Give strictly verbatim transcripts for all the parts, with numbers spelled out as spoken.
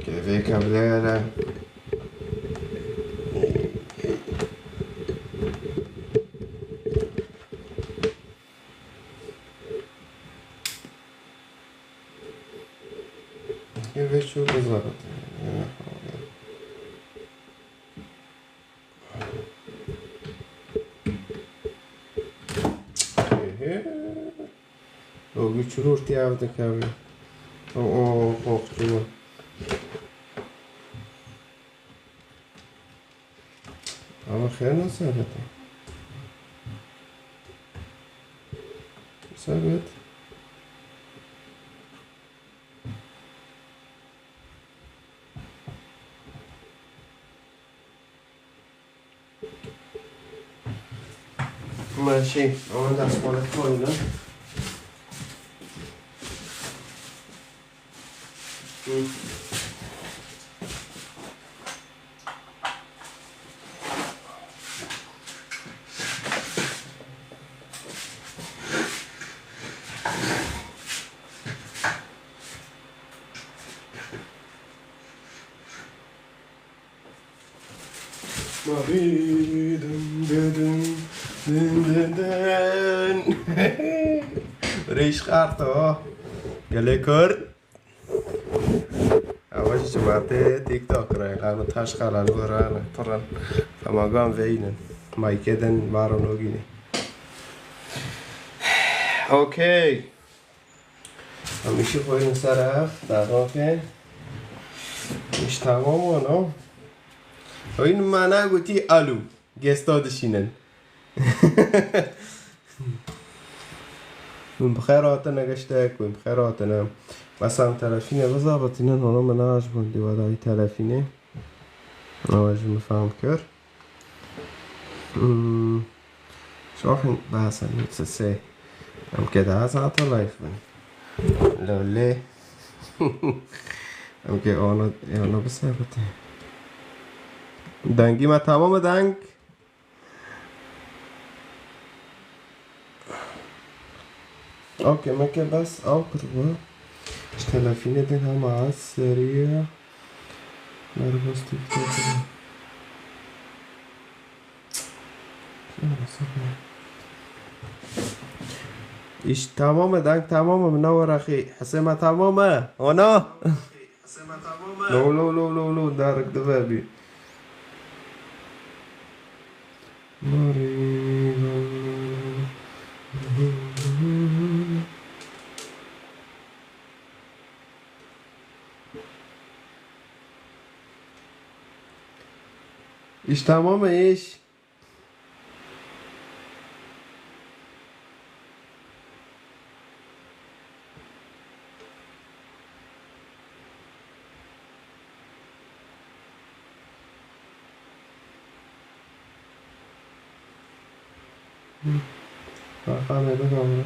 Kevê kevlere. Kevê çû bizarit. Ehe. O güçlü ortaya aldık abi. O, o, korktu mu? Ama xeyr nasıl evet? Sabit. Maşî, ama destkola koyla. Hı. Marî din din din din din din. Rêş xerto. Gelê Kurd. Ewa jî cimatê TikTok re. Lano taş xala li we re ne. Turin. Temagan veynin. Mayke den varo nogîne. Okey. Em îşî xweynin ser ev, daxoke. Îş tamam o, no? Oyun mana gotî alo. Gesta dişînin. Hûn bi xêr hatine geştek, hûn bi xêr hatine. Bes em telefîne bizabitînin, hona min naaj bûn dî wedayî telefînê. Ewa ji min fehm kir. Hmm. Şahin behsen se se. Em ke daha saate live bin. Lole. Em ke ona, ona bisebitin. Dengî me tamam e deng. Okey, me ke bes ew kiribû. Ji telefînê din hema ez seriya. Nervos TikTok. Îş tamam e, deng tamam e, min ne were xî. Hesê me tamam e. Ona? Lo, lo, lo, lo, lo, derek dibe bî. İş tamam e iş. Hı. Bak, abi, bak, abi.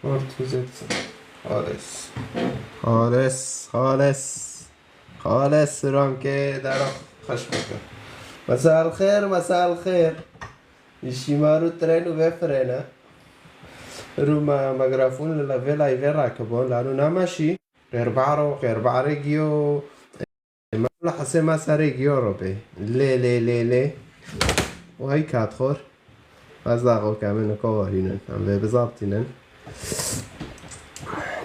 Ortiz etsin. Hales. Hales, hales. Hales, ramke dara xweş bike. Mesel xêr, mesel xêr. Îşî ma rû tren û vê frêne. Rû me, megrafûn li vê layvê rakibûn, lano nameşî. Qêrbaro, qêrbarê giyo. Mala hesê me serê giyo robê. Lê, lê, lê, lê. Û hey katxor. Ez daxo ke min ko warînin. Em vê bizabtînin.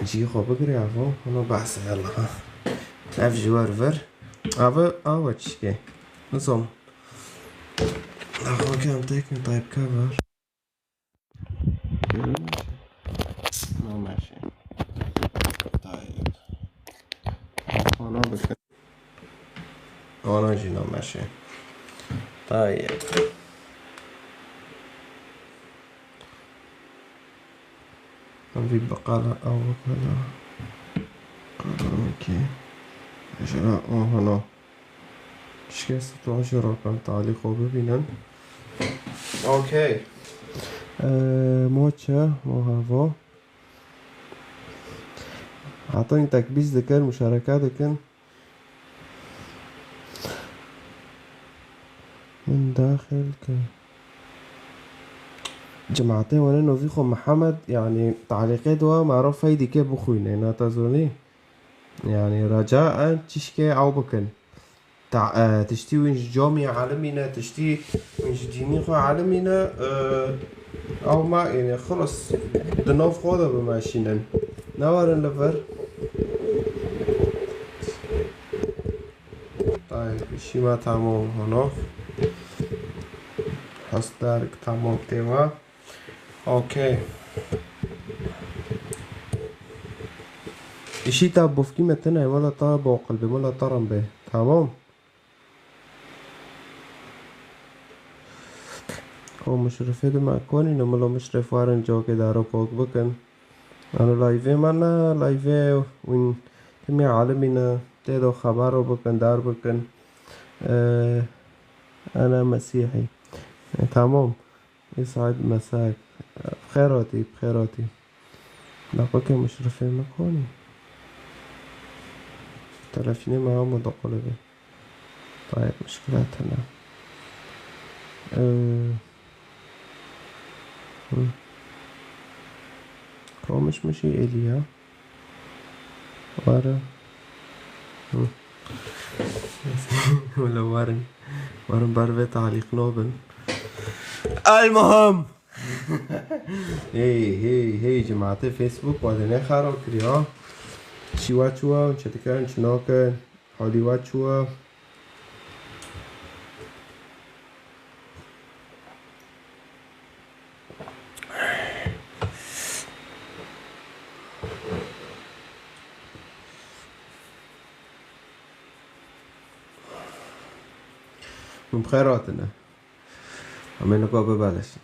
Cî xwe bigirê avo. Hano behsê yalla. Ev ji wer vir. Avo, avo çişkê. Nizom. Daxo ke em têkin type cover. Nameşe. Tayyip. Ana bike. Ana jî nameşe. Tayyip. Vî biqala ew biqala. Qala wekî. Jira o hano. Şikest tu jî rokan talî xwe bibînin. Okey. Ee, moçe, mohavo. Hatin tekbîz dikin, muşareka dikin. Min daxil kir. Cemaetê wane novî xwe Mihemed, yanî talîqê di we mero feydî ke bixwîne, ne te zonî? Yanî recaen çişkê ew bikin. Ta-, e, tiştî wîn ji camî elimîne, tiştî wîn ji dînî xwe elimîne, e, ew ma, yanî xilas di nav xwe de bimeşînin. Newerin li vir. Tayê, şîma tamam hano. Hesdarek tamam têwa. Okey. Îşî ta bofkî me tine, wela ta boqil be, wela ta ram be. Tamam. O Muşrifê de me konî ne, milo Muşrif warin cokê daro pok bikin. Ano layvê me ne, layvê wîn timî alimî ne, tê do xebaro bikin, dar bikin. Ee, ana Mesîhî. E, tamam. Îsaid Mesak. Bi xêr hatî, bi xêr hatî. Laqokê Muşrifê me konî. Telefînê me hema diqulibê. Tayê muşkila tune. Ee, hı. Komiş mişî êlî ya. Were. Hı. Wele werin. Werin ber vê talîq nobin. Elmuhim. Hey, hey, hey, cemaetê Facebook, we dê nexero kiriya. Çi we çi we, çi dikin, çi nakin, halî we çi we? Min bi xêr hatine. Em ê nika bibelişin.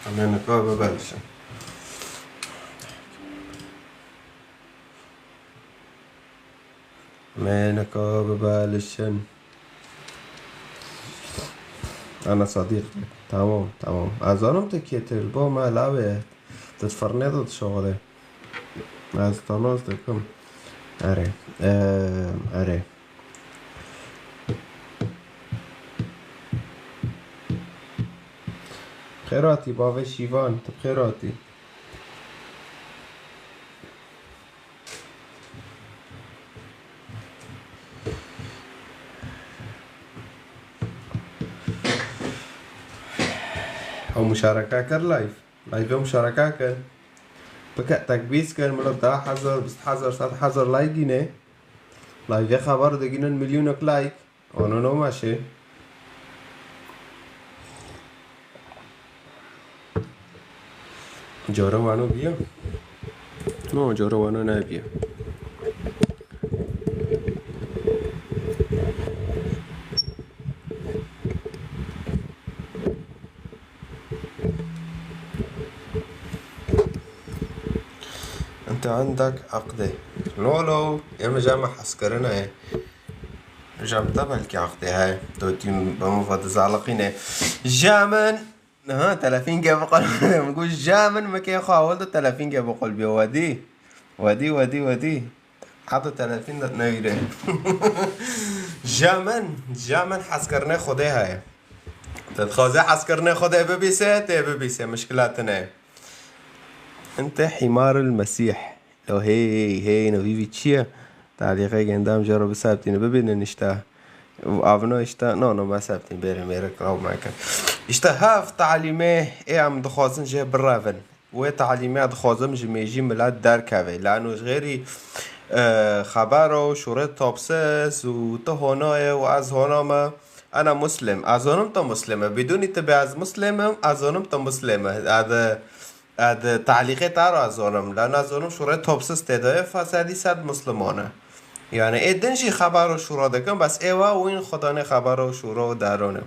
Em ê nika bibelişin. Em ê nika bibelişin. Ana Sadiq. Tamam, tamam. Ez zanim tu kê te li bo me lawê. Tu di firnê de dişoxilê. Ez tanos dikim. Erê. Eee, erê. Xêr hatî bavê Şîvan, tu xêr hatî. Ew muşareke kir live. Live muşareke kin. Bike tekbîz kin, milo deh hezar, bîst hezar, sed hezar like gîne. Live xeber digînin milyonok like. Ano no meşê. Cara wano biya? No, cara wano nebiya. انت عندك عقدة. لولو، يا مجامع عسكرنا. جام تبع الكي عقدة هاي. دوتين بمفضل زعلقينة. جامن. Niha telefîn ge biqul. Min got, ja min, min kê xwe hewil da telefîn ge biqul biyo. Wedî. Wedî, wedî, wedî. Heta telefîn de neyre. Ja min, ja min hezkirinê Xwedê heye. Te dixwaze hezkirinê Xwedê bibîse, tê bibîse. Mişkila tune. Ente hîmaril Mesîh. Lo hey, hey, no vî vî çi ye? Talîqê gendam jê re bisebtîne, bibînin işte. Avno işte, no, no, mesebtîn, bêrê mêrik raw mekin. İşte heft talîmê ê em dixwazin jê birevin. Wê talîmê dixwazim ji mêjî milet derkeve. Lano ji xêrî, e, xebero, şûrê topsiz û tu hona ye û ez hona me. Ana Muslim. Ez zonim tu Muslim e. Bidûnî tu bê ez Muslim im, ez zonim tu Muslim e. Ez, e, Ez di talîqê te re zonim, la nazonim şûrê topsiz tê de ye, fesedî sed Musliman e. Yani ê din jî xeber û şûra dikim, bes ê wa wîn xudanê xeber û şûra û daron e.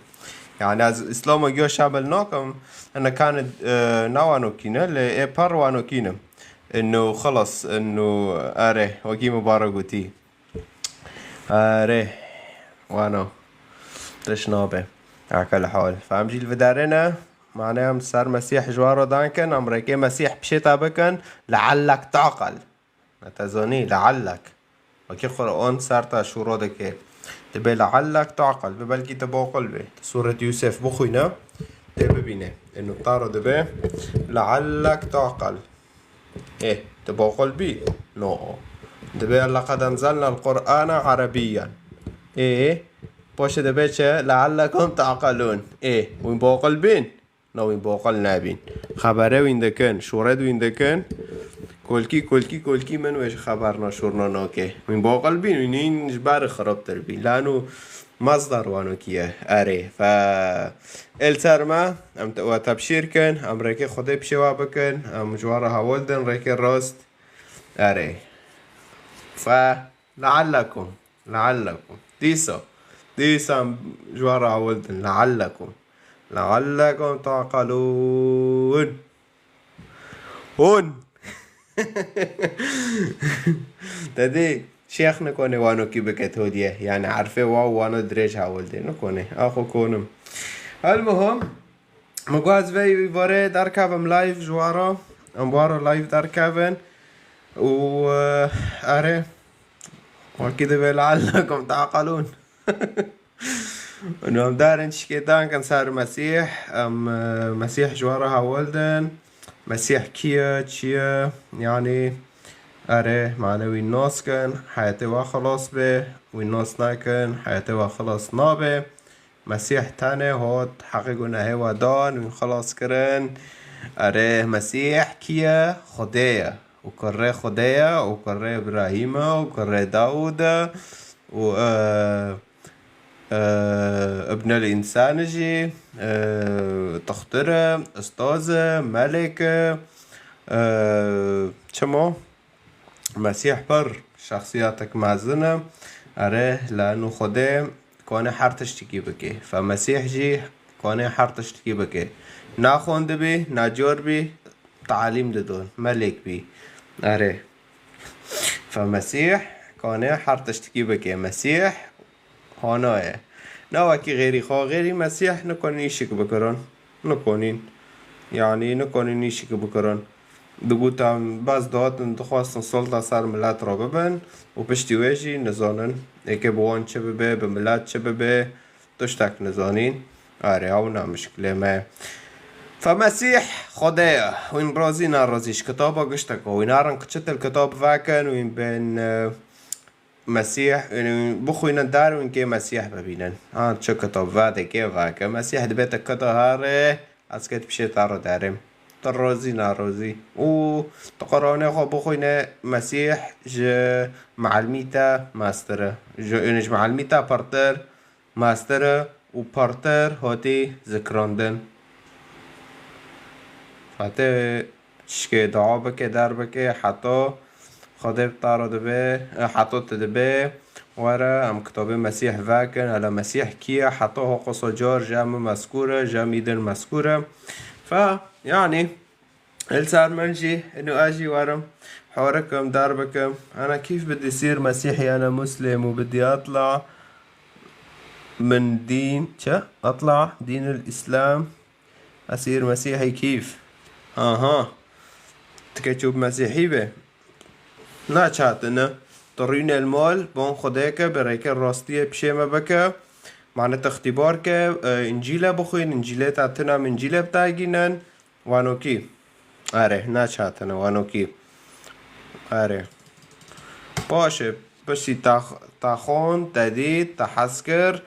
Yani ez Îslama giya şamil nakim, ene kanê, e, nawanokîne, lê ê per wanokîne. Ino xilas, ino erê, wekî Mubarek gotî. Erê, wano. Tiş nabe. Akel hal. Fem jî li vidarê ne. Mane em ser Mesîh ji wan re dan kin, em rêkê Mesîh pişê te bikin. Leallek taqel. Ne te zanî, leallek. Wekî Qur'an ser te şûro dike. Dibe leallek taqel. Bi belkî te baqil be. Sûret Yûsef bixwîne. Tê bibîne. Ê nû taro dibe. Leallek ta'qel. Ê, tu boqil bî? No. Dibe laqad enzelna l-Qur'ana erebiyyen. Ê, poşê dibe çi? Leallekum ta'qelûn. Ê, wîn boqil bîn? No, wîn boqil nebîn. Xebere wîn dikin, şûret wîn dikin. Kolkî, kolkî, kolkî min wê ji xeberna şûrna nake. Wîn boqil bîn, wîn hîn ji ber xirabtir bîn. Lanu Masdar wanokî ye. Erê. Fe el ser me, em te, we tebşîr kin, em rêkê Xwedê pişê we bikin, em ji we re hewl din rêkê rast. Erê. Fe leallekum. Leallekum. Dîsa. Dîsa em ji we re hewl din. Leallekum. Leallekum ta'qelûn. Hûn. Te dî şêx nikone wanokî bike todiye. Yani herfê waw wano dirêj hewil dê. Nikone. Axo konim. Elmuhim, min guaz vey vare derkevim live ji wara. Em wara live derkevin. Û, eh, erê. Wekî divê leallekum ta'qelûn. Û em darin tişkê dankin ser Mesîh. Em, e, Mesîh ji we re hewl din. Mesîh kî ye, çi ye? Yanî, erê, mane wî nas kin, heyetê we xilas bê. Wî nas nekin, heyetê we xilas nabe. Mesîh tenê hot, heqê gunehê we dan, wîn xilas kirin. Erê, Mesîh kî ye? Xwedê ye. Û kurê Xwedê ye, û kurê Îbrahîm e, û kurê Dawûd e, û, e, e, Ibnel Însan jî, e, dixtir e, ustaz e, melek e, e, çima? Mesîh pir şexsiyatek mezin e. Erê, lanu Xwedê kane her tiştekî bike. Fe Mesîh jî kane her tiştekî bike. Na xwendibî, na cor bî, talîm didon. Melek bî. Erê. Fe Mesîh kane her tiştekî bike. Mesîh Hana ye. Ne wekî xêrî xwe, xêrî Mesîh nikonîn îşik bikirin. Nikonîn. Yanî nikonîn îşik bikirin. Dibû tem bes dihatin dixwestin sulta ser milet re bibin û piştî wê jî nizanin. Êkê bi wan çi bibe, bi milet çi bibe, tiştek nizanîn. Erê, ew ne mişkilê me ye. Fe Mesîh Xwedê ye. Wîn razî nerazî ji kitaba gişteke. Wî nerin qiçitil kitab vekin, wîn bên, e, Mesîh, yanî bixwînin dar win kê Mesîh bibînin. Ha, çi kitab vedekê veke. Mesîh dibête kida herê, ez kê pişê te re derim. Tu rozî narozî. Û tu Quranê xwe bixwîne, Mesîh ji meelmî te mestir e. Ji, yanî ji meelmî te pirtir mestir e û pirtir hatî zikirandin. Hate Tişkê dua bike, der bike, heta Xwedê bi te re dibe, e, heta tu dibe, were, em kitabê Mesîh vekin, hela Mesîh kî ye, heta hoqosa car ji em mezkûr e, ji em îdin mezkûr e. Fe, yanî, li ser min jî, ino ez jî werim, horikim, der bikim. Ana kîf bidî sîr Mesîh yana Muslim û bidî atla min dîn, çi? Atla dînul Îslam. Esîr Mesîhî kîf. Aha. Tike çû bi Mesîhî be. Naçatine. Tu rûne li mal, bon Xwedê ke bi rêke rastiyê pişê me bike. Mane te îxtîbar ke, e, Încîle bixwîn, Încîlê te tune min Încîlê bi te gînin. Wanokî. Erê, naçatine, wanokî. Erê. Paşê, piştî te, te xwend, te dît, te hez kir.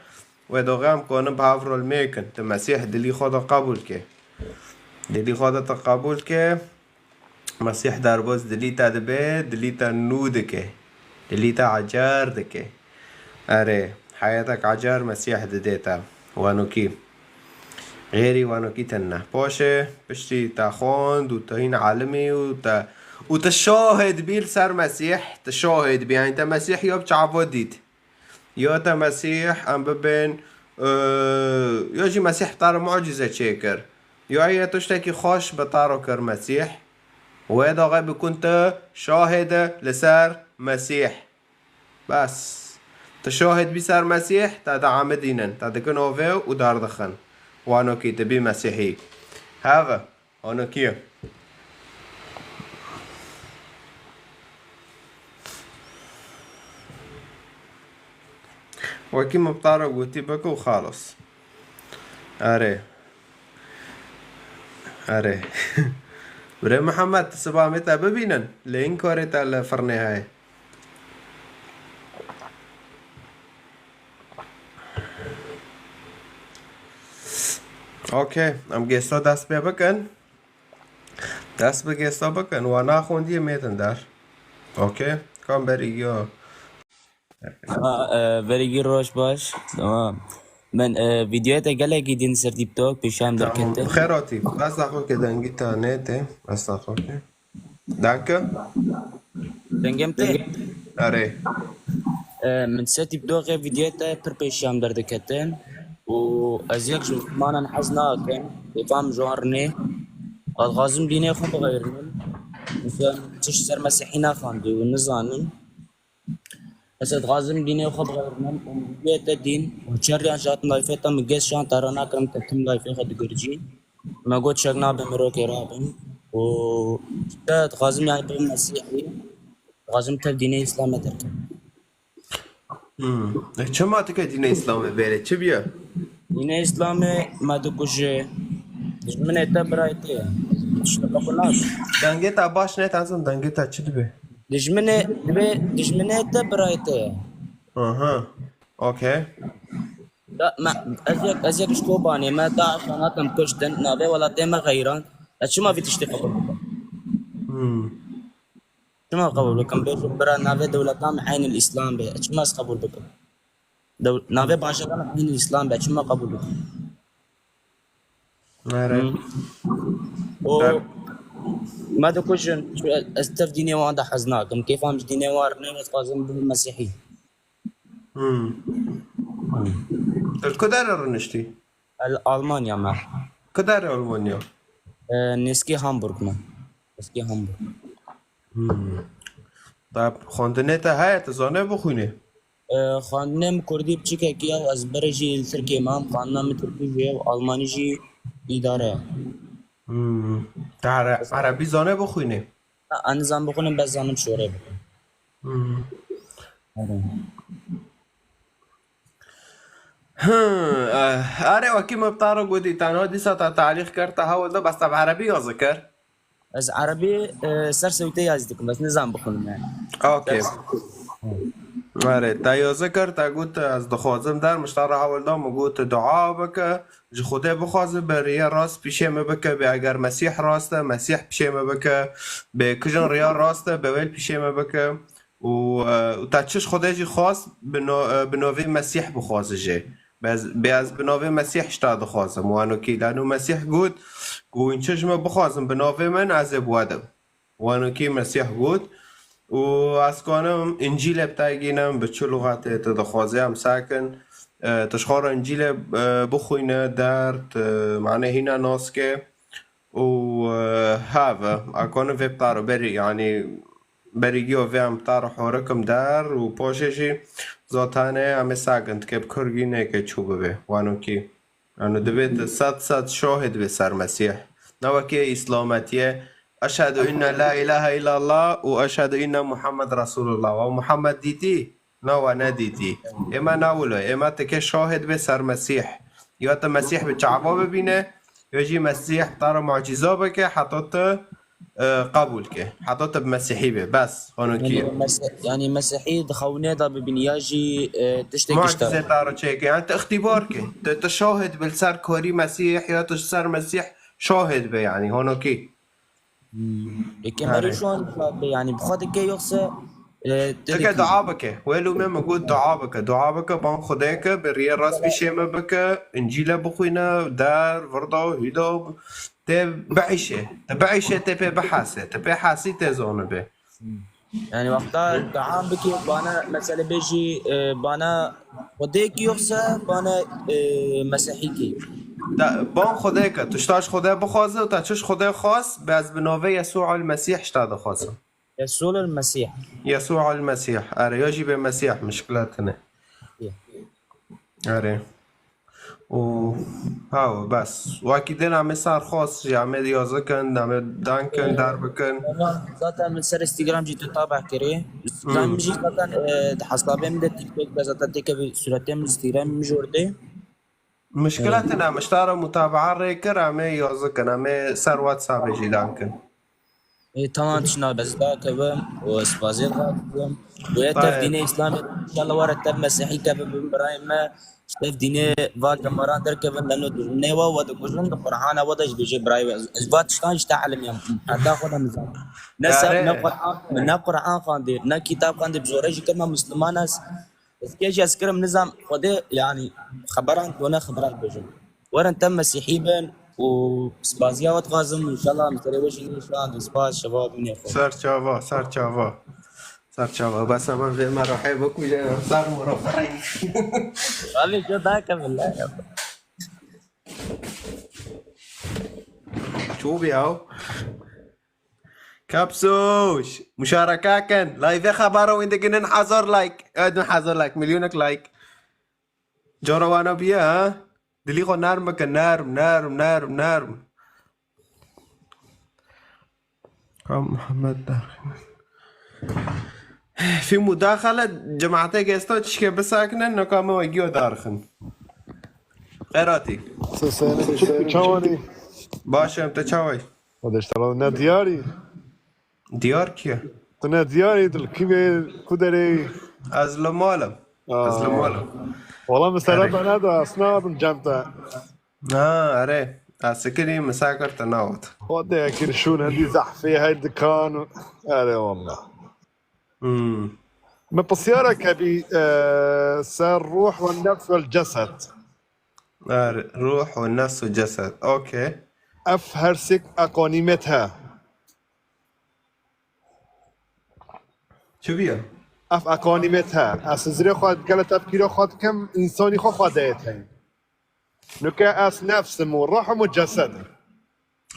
Wê doxê em konin bi hev re lmê kin. Tu Mesîh dilî xwe de qebûl ke. Dilî xwe de tu qebûl ke. Mesîh derbas dilî te dibe, dilî te nû dike. Dilî te ecar dike. Erê, heyetek ecar Mesîh dide te. Wanokî. Xêrî wanokî tune. Paşê, piştî te xwend û te hîn elimî û te, û te şahid bî li ser Mesîh, te şahid bî. Yanî te Mesîh ya bi çava dît. Ya te Mesîh em bibên, e, ya jî Mesîh bi te re mucîze çêkir. Ya heye tiştekî xweş bi te re kir Mesîh. Wê daxê bikun tu şahid li ser Mesîh. Bes. Tu şahid bî ser Mesîh, te diamidînin, te dikin ovê û derdixin. Wanokî tu bî Mesîhî. Heve. Ana kî ye? Wekî min bi te re gotî bike û xalas. Erê. Erê. Birê Mihemed, siba me te bibînin. Lê in korê te li firnê heye. Okey, em gêsto dest pê bikin. Dest bi gêsto bikin. Wa naxwendiyê mêtin der. Okey. Kam berî yo. Ha, e, verî roj baş. Tamam. Min, e, vîdyoya te gelekî dîn ser TikTok pêşiya min Tamam. derkete. Xêr hatî. Esta xwe ke dengî te nê tê. Esta xwe ke. Danke. Dengê min tê? Erê. E, min ser TikTokê vîdyoya te pir pêşiya min derdiketin. Û ez yek ji Muslimanan hez nakim. Kêfa min ji wan rinê. Ez dixwazim dînê xwe bixeyirînim. Mesela çi ji ser Mesîhî nexwendî û nizanim. Ez ê dixwazim dînê xwe bixeyirînim û min vê te dîn û çeriyan ji hatin layfê te min gêst şan te re nakirim te tim layfê xwe digurcî. Me got çek nabe mirokê rabin û te dixwazim yani bibim Mesîhî. Dixwazim tev dînê Îslamê derkevim. Hmm. E, çima tu ke dînê Îslamê bêrê? Çi biye? Dînê Îslamê me dikuje. Dijminê te birayê te ye. Tiştê qebûl nake. Dengê te baş ne, tenzin dengê te çi dibe? Dijminê, divê dijminê te birayê te ye. Aha. Okey. Da, me, ez yek, ez yek ji Kobanê me DAIŞ hatin kuştin, navê welatê me xeyran. Ez çima vî tiştê qebûl bikim? Hmm. Çima qebûl bikim? Bêjim bira navê dewleta me Eynil Îslam be. Ez çima ez qebûl bikim? Dew-, navê bajara me Eynil Îslam be. Çima qebûl bikim? Nere? Hmm. O Tab- me dikujin, çi ez tev dînê wan de hez nakim. Kêfa min ji dînê wan rinê, ez dixwazim bibim Mesîhî. Hmm. Hmm. Tu li ku derê rûniştî? El Almanya me. Ku derê Almanya? E, nêzîkî Hamburg me. Nêzîkî Hamburg. Hmm. Tab xwendinê te heye, tu zanê bixwînî? E, xwendinê min kurdî biçûkekî ye û ez berê jî li Tirkiyê mam. Xwendina min tirkî jî ye û almanî jî îdare ye. Hmm. Te ere-, erebî zanê bixwînî? Na, ez nizam bixwînim, bes zanim şorê bikim. Hmm. Erê. Hi, eh, erê wekî me bi te re gotî, tenha dîsa te talîq kir, te hewl da, bes te bi erebî yazî kir? Ez erebî, e, ser sewtê yazî dikim, ez nizam bixwînim yani. Okey. Ser sewtê. Erê, te yazî kir, te got, ez dixwazim der, min ji te re hewl da, min got, dua bike, ji Xwedê bixwaze, bi rêya rast pîşê min bike, bê eger Mesîh rast e, Mesîh pîşê min bike, bê kijin rêya rast e, bê wê pîşê min bike. Û, e, û te çi ji Xwedê jî xwast, bi no-, e, bi novê Mesîh bixwaze jê. Bes, bê ez bi navê Mesîh ji te dixwazim. Wano kî, lano Mesîh got, ku hûn çi ji min bixwazin bi navê min, ez ê bi we dim. Wano kî Mesîh got, û ez kanim Încîlê bi te gînim, bi çi luxetê tu dixwazî em sekin, e, tu ji xwe re Încîlê, e, bixwîne der, tu, mane hîna nas ke. Û, e, have, a kanim vê bi te re berî, yanî, berîgiyo vê em bi te re horikim der û paşê jî zaten em ê sekin dike bi kurgî neke çû bibe. Wano kî. Yanî divê tu sed sed şahid be ser Mesîh. Ne wekî Îslametiyê. Eşhedû inne la ilahe illallah û eşhedû inne Muhammed Resulullah. Wa Muhammed dîtî? Na, we nedîtî. Ê me ne wilo. Ê me tike şahid be ser Mesîh. Ya tu Mesîh bi çava bibîne, ya jî Mesîh te re mucîza bike, heta tu, e, qebûl ke. Heta tu bi Mesîhî be. Bes, hano kî. Yani Mese-, yani Mesîhî di xewnê de bibînî ya jî, e, tiştek işte. Mucîze te re çêke. Yani tu îxtîbar ke. Tu, tu şahid be li ser karî Mesîh ya tu ji ser Mesîh şahid be yani. Hano kî. Hmm. Eke Erê. Merî şu an, yani, bi xwe dike yoksa, e, te Dike dikî? Dua bike. Wê lûmê min got dua bike. Dua bike, ban Xwedê ke, bi riyê rast pîşê me bike, Încîle bixwîne, der, virda, hîda, tê biîşe. Te biîşe, tê pê bihese. Te pê hesî, tê zanibe. Hmm. Yani, wexta dua bike, bana, mesela, bêjî, e, bana Xwedê kî yoksa bana, e, Mesîhî kî? Da, ban Xwedê ke, tu ji te ji Xwedê bixwaze û te çi ji Xwedê xwast, bes bi navê Yesû el Mesîh ji te dixwazim. Yesû el Mesîh. Yesû el Mesîh. Erê, ya jî bê Mesîh, mişkile tune. Ya. Erê. Û, ha, bes. Wekî din em ê ser xwest jî, em ê yazî kin, em ê deng kin, Ee, der bikin. Tamam. Zaten min ser Instagram jî tu tabeh kirî. Instagram Hmm. jî zaten, e, di hesabê min de TikTok de zaten têke bi sûretê min Instagram min jor de. Mişkile tune, miştara mutabaa rê kir, em ê yazî kin, em ê ser WhatsAppê jî dan kin. Ê, tamam, çi nabe, ez dakevim û spaziyê dikim. Û yê tev dînê Îslamê, înşallah were tev Mesîhî kevin, bin birayê me, tev dînê va gemaran derkevin, leno nêwa we dikujin, di Qur'ana we de jî bêje birayê we. Ez, ez va tiştan jî te elim ya, heta xwe de nizam. Ne ser, ne Qur'an, ne Qur'an xwendê, ne kitab xwendê, bi zorê jî kirme Musliman ez. Ez kê jî ez kirim nizam, Xwedê, yanî, xeberan done, xeberan bêjim. Werin tev Mesîhî bin û spaziya we dixwazim, înşallah em serê we jî nîşan, spas, şeva bînê xwe. Ser çava, ser çava. Ser çava. Bes hemen vê merahê bikujin, em ser miro firîn. Abi, şu dakevin, dakevin. Çû bî ew. Kapsoş, muşareke kin. Live xebera wî diginin hezar like. Eh, ne hezar like, milyonek like. Cara wana bûye, ha? Dilî xwe nerm bikin, nerm, nerm, nerm, nerm. Kam Muhammed Darxin. Fî mudaxele, cemaetê gesta tişkê bisakinin, neka me we giyo darxin. Xêratî. Sesene, çi, çawanî? Baş em, te çaway? Xwedê ji te razî, ne diyarî? Diyar kî ye? Tu ne diyarî, tu li kî ve, ku derê? Ez li mal im. Aa. Ez li mal im. Wala min sere te neda, ez nabim cem te. Ha, erê. Ez sikirî, min sekir te newt. Xwedê ekir şûn hindî zehfê hey dikan û, erê wala. Hmm. Min pisyarek hebî, e, ser ruh ve nefs ve cesed. Erê, ruh ve nefs ve cesed. Okey. Ev her sêk eqanîmê te. Çi bûye? Ev eqanîmê te. Ez hizirê xwe gele tefkîra xwe dikim, însanî xwe xwe deyê te. Nuke ez nefsim û ruhim û cesedim.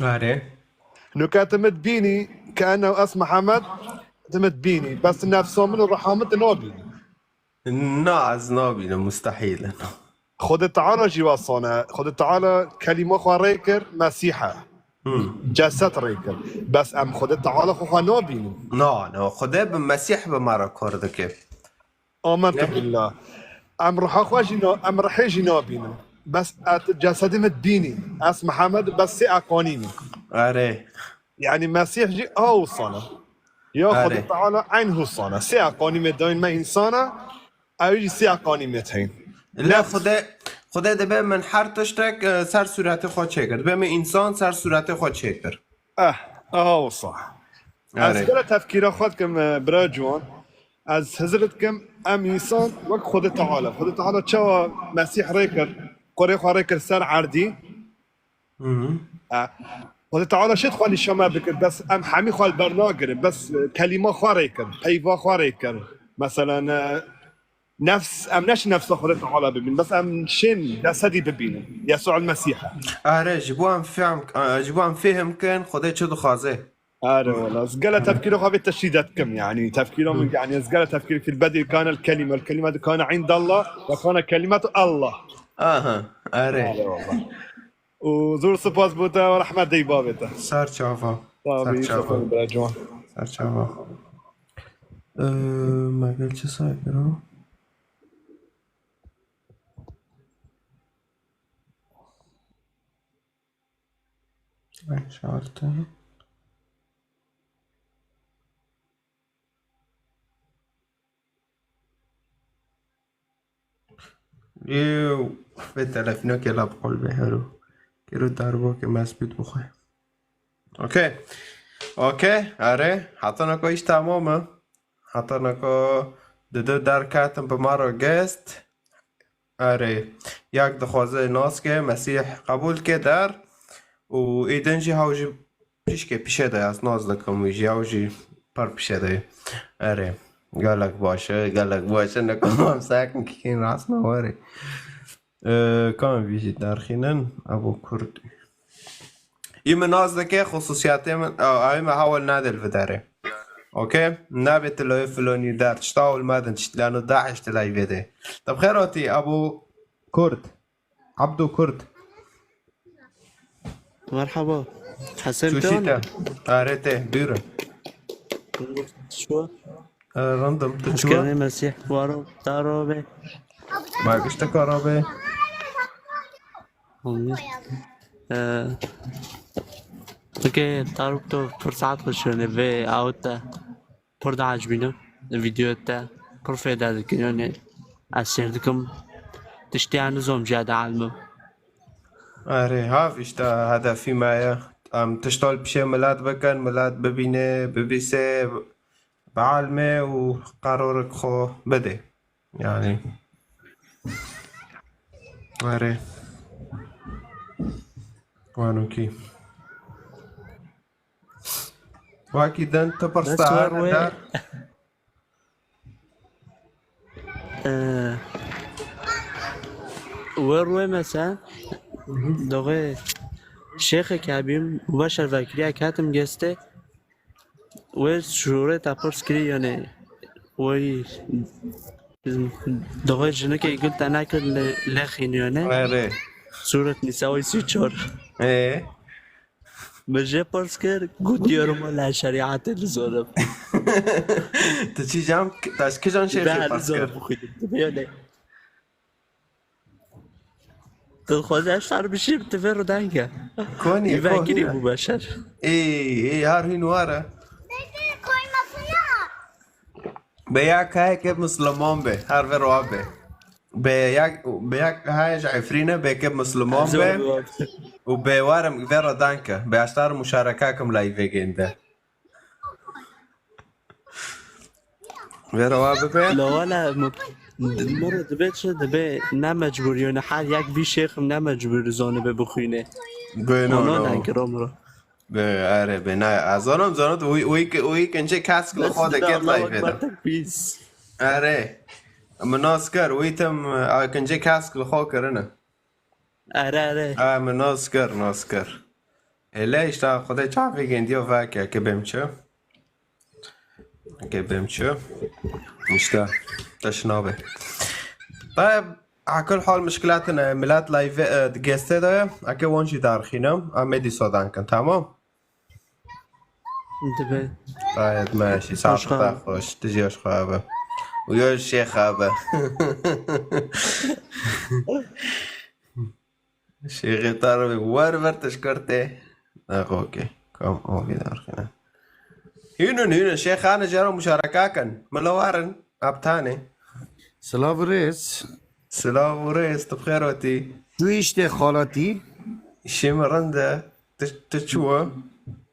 Erê. Nuke tu min dibînî, ke eno ez Mihemed, tu min dibînî. Bes tu nefsa min û ruha min tu nabînî. Na, ez nabînim, mustehîl e. Xwedê Teala jî wesane. Xwedê Teala kelîma xwe rê kir, Mesîh e. Hmm. Ceset rê kir. Bes em Xwedê Teala xwe xwe nabînin. Na, na, Xwedê bi Mesîh bi me re kar dike. Amentu billah. Em ruha xwe jî na-, em ruhê jî nabînin. Bes ez cesedê min dibînî. Ez Mihemed, bes sê eqanî min. Erê. Yani Mesîh jî a wisa ne. Ya Xwedê Teala eyn wisa ne. Sê eqanî me dayîn me însana, ew jî sê eqanî me teyn. Le Xwedê, Xwedê dibe min her tiştek, e, ser sûretê xwe çêkir. Dibe min însan ser sûretê xwe çêkir. Eh, aha wisa. Ez Erê. Gele tefkîra xwe dikim, e, bira ciwan. Ez hizir dikim, em însan wek Xwedê Teala. Xwedê Teala çawa Mesîh rê kir, kurê xwe rê kir ser erdî. Hı hı. E, Xwedê Teala şêt xwe nîşan me bikir, bes em hemî xwe li ber nagirin. Bes, e, kelîma xwe rê kir, peyva xwe rê kir. Meselen, e, nefs, em neşin nefsa Xwedê Teala bibînin, bes em şên cesedî bibînin. Yesû el Mesîh e. Erê, ji bo em fehm, e, ji bo em fêhim kin, Xwedê çi dixwaze. Erê wala, ez gele tefkîra xwe vê teşrî de dikim, yani, tefkîra min, yani, ez gele tefkîra fil bedî kane el kelîme, el kelîme de kane indallah, ve kane kelîmetu Allah. Aha, erê. Erê wala. Û zor spas bo te, rehmet dey bavê te. Ser çava. Tabii, ser çava. Sefo bira ciwan. Ser çava. Ee, me gel çi say kiro? Ay, şartı. Ew, vê telefînokê la bi qol bê hero. Kero darbokê mezbût bixwe. Okey. Okey, erê. Heta naka îş tamam e. Heta naka di du derketin bi me re gest. Erê. Yek dixwaze nas ke, Mesîh qebûl ke der. Û êdin jî hew ji Pişkê pişe de ez naz dikim wî jî, ew jî pir pişe de ye. Erê. Gelek baş e, gelek baş e. Ne kamam sakin kikên rast me were. Ee, kam vî jî derxînin, Ebo Kurd. Î min naz dike, xususiyetê min, ew, ew me hewil nade li vê derê. Okey? Nabê tiloyê filonî der, tişta hewil medin, tişt leno DAIŞ tilay vê de. Te bi xêr hatî, Ebo Kurd. Abdû Kurd. Merhaba. Hesen Çûşî te te. Arê te, buyurun. Şu. Ee, rindim, tu çû? Eskerê Mesîh, waro, daro be. Bagişte karabe. Olmuyor. Ee, okey, Tarık, tu pir saet xweş şûnê vê awit te. Pir diecibînim. Vîdeo te pir fêde dikin, yani ez sêr dikim. Tiştê ez nizom jê de elmim. Erê, hav işte hedefî me ye. Em tişta li pişê milet bikin, milet bibîne, bibîse, bielme û qerorek xwe bide. Yani. Erê. Wanokî. Wekî din tu pir Bes stehane wer wê. Der. Ee, wer wê mesela, doxê şêxek hebîm, weşer vekiriya ketim geste. Wê şûrê te pirs kirî, yani, wê doxê jinikê gul te nekir lê, lê xîniyone. Erê. Sûret Nîsa wê sî çar. Ee? Min jê pirs kir, got, "Diyorum wela şerîatê dizonim." Tu çi can, tu ji kijan şêxê Dibe pirs kir? Dibe yani. Tu dixwazî ez şar bişîm, tu vê rûdengê. Konî, Î vekirî bû beşer. Ê, ê, her hîn ware. Bê ya kayekê Misliman be, her vê rû be. Bê ya, bê ya kayê ji Efrîne bê ke Misliman be. Û bê warim vê rûdengê. Bê ez şar muşareka kim layvê gênde. Vera wa bibe. La wala, miro dibe çi dibe, ne mecbur, yani her yek vî şêxim ne mecbur zanibe bixwîne. Be, no, no. Dengkiro miro. Be, erê, be, ne, ez zanim, zanim, wî, wî, wî kincê kesk li xwe dike, Allah layvê de. Ekber, tekbîr. Erê, min nas kir, wî tim, a, kincê kesk li xwe kirine. Erê, erê. Ha, min nas kir, nas kir. Êle işte, Xwedê çavê gêndiya veke, ke bêm çi? Ke bêm çi? İşte, teş nabe. Tayyib, akil hal mişkilatine, milet live, e, geste de, eke wan jî darxînim, em ê dîsa dankin, tamam? Dibe. Gayet meşî. Saet xwe xweş. Tu jî xwe be. Û yo şêx be. Şêxê te re wer ver tişkirtê. Ax, okey. Kam avî darxine. Hînin, hînin. Şêxane jero muşareka kin. Mila warin. Aptane. Silav û rêz. Silav û rêz, tu bi xêr hatî. Tu îştê xalatî? Îşê min rind e. Tu, tu çi we?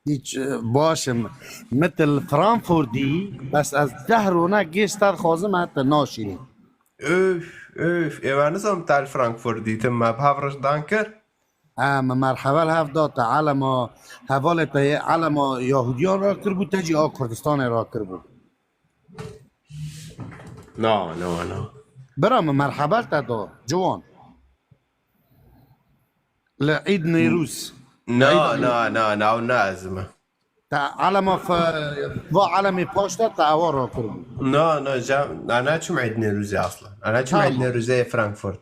Hiç, e, baş im. Min te li Frankfurt dî, bes ez deh rona gêş te dixwazim, heta naşînim. Öf, öf, ê we nizam te li Frankfurt dîtim, me bi hev re dan kir. E, me merheba li hev da te, elema hevalê te yê, elema Yahudiyan rakiribû, te jî a Kurdistanê rakiribû. Na, na, na. Bira min merheba te da, ciwan. Li Îd Nêrûz. Na, na, na, na, na, ez me. Te elema fe-, va elemê paş de te ewa rakiribû. Na, na, ja, na, na çim Îd Nêrûzê aslan. Na, na çim Tamam. Îd Nêrûzê Frankfurt.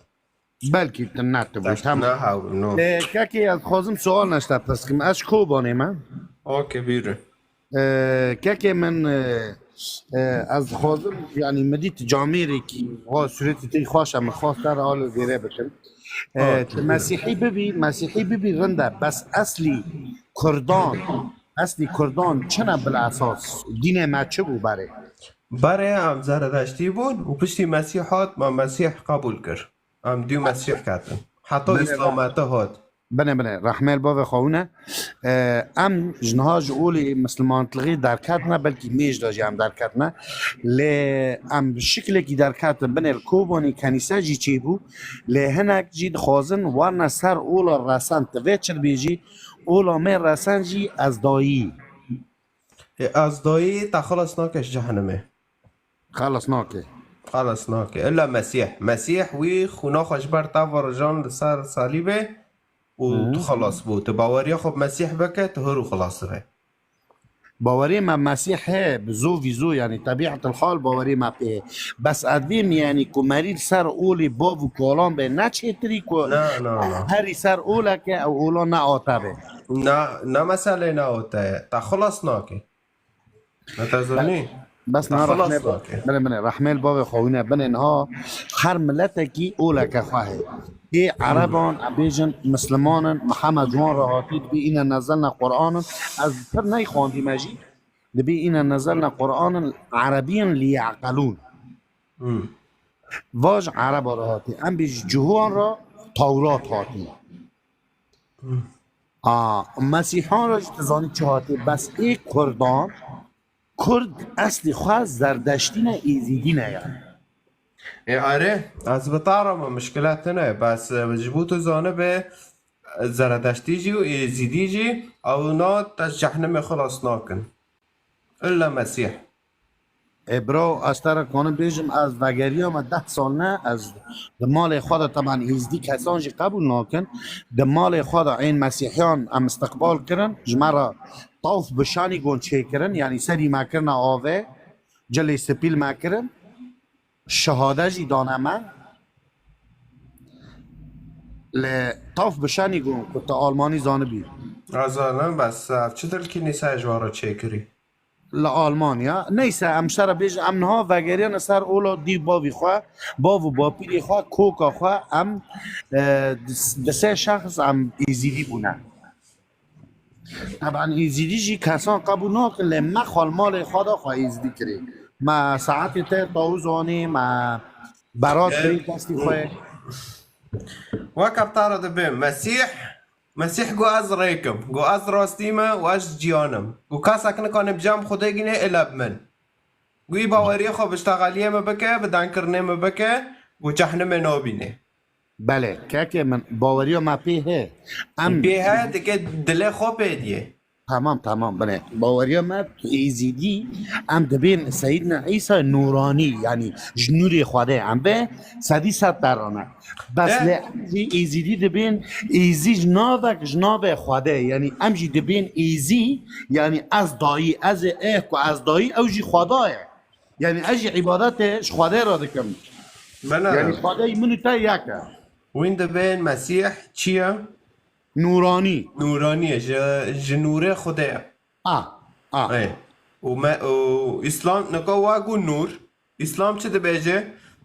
Belkî tu netibû, Taş-, tamam. Na, haw, no. E, kekê, ez dixwazim sual ne ji te pirs kim. Ez ji Kobanê me. Okey, buyurun. E, kekê min, e, e, ez dixwazim, yanî min dît camêrekî, wa sûretî te xweş e, min xwest te re alî vêrê bikim. E, Okey, tu buyurun. Mesîhî bibî, Mesîhî bibî rind e, bes eslî Kurdan, eslî Kurdan çi ne bil esas? Dînê me çi bû berê? Berê em Zeredeştî bûn û piştî Mesîh hat, me Mesîh qebûl kir. Em dû Mesîh ketin. Heta Belê, Îslamete hat. Binê, binê. Rehmê li bavê xwe hûn e. Ee, em ji niha ji olê mislimantlixî derketine, belkî mêj de jî em derketine. Lê em bi şiklekî derketin. Binê li Kobanê kenîse jî çêbû. Lê hinek jî dixwazin werine ser ola resen. Tu vê çi dibêjî? Ola me resen jî ez dayî. Ê, ez dayî te xilas nake ji cehenimê. Xelas nake. Xelas nake. Illa Mesîh. Mesîh wî xûna xwe ji ber te ve rijan li ser salîbê û Hı. tu xelas bû. Tu baweriya xwe bi Mesîh bike, tu hûr û xelas dibe. Bawerî me Mesîh heye, bi zû vî zû, yanî tebîetil hal bawerî me pê heye. Bes ez vê miyanî ku merî li ser olê bav û kolan be, ne çêtirî ku Na, na, na. herî ser oleke ew ola ne ate be. Na, ne meselê ne ote ye. Te xilas nake. Heta zanî? Bes niha Xelas rehmê ba-, nake. Binê, binê, rehmê li bavê xwe hûn e, binê niha her miletekî oleke xwe heye. Ê Ereban, em bêjin Mislimanin, Mihemed ji wan re hatî, dibê îne nezelne Qur'anin. Ez pir neyxwandîme jî, dibê îne nezelne Qur'anin Erebiyên liya'qelûn. Hmm. Vaj Ereba re hatî. Em bêjî Cihuan re Tewrat hatî. Hmm. A, Mesîhan re jî tu zanî çi hatî. Bes ê Kurdan, Kurd eslî xwe Zerdeştî ne, Êzîdî ne yani. Ê, erê, ez bi te re me, mişkile tune ye. Bes, e, ji bo tu zanibe, Zeredeştî jî û Êzîdî jî, ew na te ji cehnimê xilas nakin. Illa Mesîh. Ê bro, ez te re kanim bêjim, ez vegeriyame deh sal ne, ez di malê xwe de, teban Êzîdî kesan jî qebûl nakin. Di malê xwe de ên Mesîhiyan em istiqbal kirin, ji me re tawf bi şanîgon çêkirin, yanî serî me kirine avê, cilê spî li me kirin, şehade jî dane me. Lê tawf bi şanîgon ku te almanî zanibî. Ez zanim, bes ev çi dilkî nîsa ji wan re çêkirî? Li Almanya. Neyse, em ji te re bêjin, em niha vegeriyane ser ola dî bavî xwe, bav û bapîrê xwe, koka xwe, em, e, di, di sê şexs em Êzîdî bûne. Teban Êzîdî jî kesan qebûl nakin, lê me xwe li malê xwe de xwe Êzîdî kirî. Me saetê te tawûz anî, me berat kirî destî xwe. Wek ev tara dibe, Mesîh, Mesîh got, "Ez rêk im." Got, "Ez rastî me û ez ciyan im." Got, "Kesek nikane bi cem Xwedê gîne êle bi min." Got, "Î baweriyê xwe bi ştexeliyê me bike, bi dengkirinê me bike, got, cehnimê nabîne." Belê, kekê min, baweriya me pê heye. Em pê heye, dike dilê xwe pê diye. Tamam, tamam, bine. Baweriya me êzîdî, em dibên Seyîdna Îsa nûranî, yanî ji nûrê Xwedê em be sedî sed terane. Bes lê em jî êzîdî dibên êzî ji navek ji navê Xwedê, yanî em jî dibên êzî, yanî ez dayî, ez ê eh ku ez dayî, ew jî Xweda ye. Yanî ez jî îbadetê ji Xwedê re dikim. Bela. Yanî Xwedê min û te yek e. Wîn dibên Mesîh çi ye? Nûranî. Nûranî ye. Ji, ji nûrê Xwedê ye. A, a. Ê. Û me, û Îslam nika wa gu nûr. Îslam çi dibêje?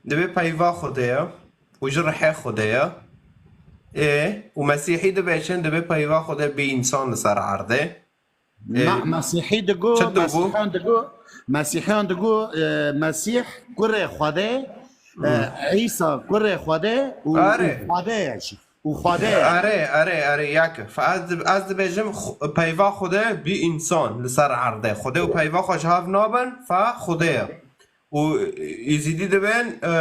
Dibê peyva Xwedê ye. Û ji rihê Xwedê ye. Ê, û Mesîhî dibêjin dibê peyva Xwedê bî însan li ser erdê. E, Na, Mesîhî digo, çi digo? Mesîhan digo, Mesîhan digo, e, Mesîh kurê Xwedê, e, Hmm. Îsa kurê Xwedê û, Are. û Xwedê ye jî. Û Xwedê ye. Are, are, are, yek. Fe ez dib-, ez dibêjim xu-, peyva Xwedê bî însan li ser erdê. Xwedê û peyva xwe ji hev nabin, fe Xwedê ye. Û Êzîdî dibên, e,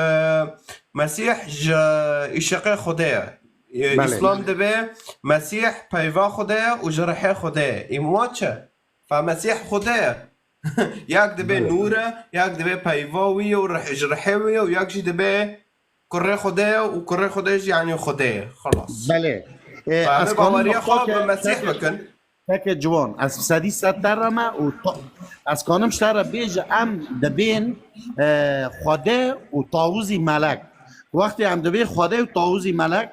Mesîh ji îşiqê Xwedê ye. E, Belê. Îslam dibê Mesîh peyva Xwedê ye û ji rihê Xwedê ye. Îmwa çi? Fa Mesîh Xwedê ye. Yak dibê Belê. nûr e, yak dibê peyva wî ye û rih-, ji rihê wî ye û yak jî dibê kurê Xwedê ye û kurê Xwedê jî, yanî Xwedê ye. Xelas. Belê. E, Fa ez em ê kanim baweriya nokta xwe ke-, bi Mesîh ke-, bikin. Peke ciwan, ez sedî sed te re me û to-, ez kanim ji te re bêje, em dibên, e, Xwedê û tawizî melek. Wextê em dibê Xwedê û tawizî melek,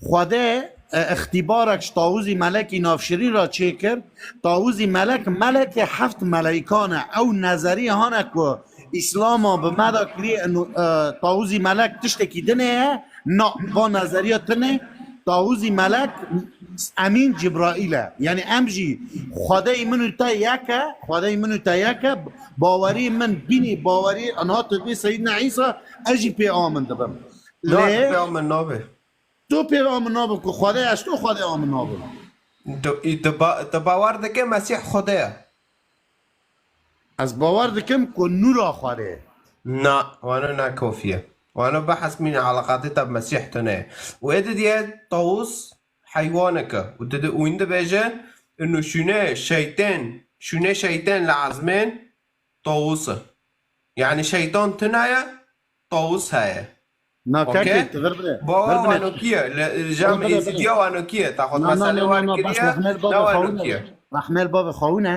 Xwedê, e, îxtîbarek ji tawizî melekî navşirîn re çêkir. Tawizî melek, melekê heft meleykan e. Ew nezerî hane ku Îslama bi me de kirî, eno, e, tawizî melek tiştekî dinê ye. Na, va nezeriya tune, tawizî melek Emîn Cibraîl e. Yanî em jî Xwedeyî min û te yek e, Xwedeyî min û te yek e, bawerî min bînî, bawerî anha tu bî Seyîdna Îsa, ez jî pê amin dibim. Na, Lê pê amin nabe. Tu pê amin nabe ku Xwedê ez tu Xwedê amin nabim. Tu, tu ba-, tu bawer dike Mesîh Xwedê ye? Ez bawer dikim ku nûra Xwedê ye. Na, wana ne kofî ye. Wana behs mîne eleqatê te bi Mesîh tune ye. Û ê didiye tawus heywanek e. Û didi, û hîn dibêje, inu şûnê şeytên, şûnê şeytên li ezmên tawus e. Yanî şeytan tune ye, tawus heye. Na, Okey? Kekê, tu vir bide. Bawa Vir bide. Wanokiye, le, jam Vir bide, vir bide. Êzidiya wanokiye. Ta xwe Na, na, meselê na, na, wan na, bas kiriye, Rehmel ne Baba wanokiye. Xawine. Rehmel Baba Xawine.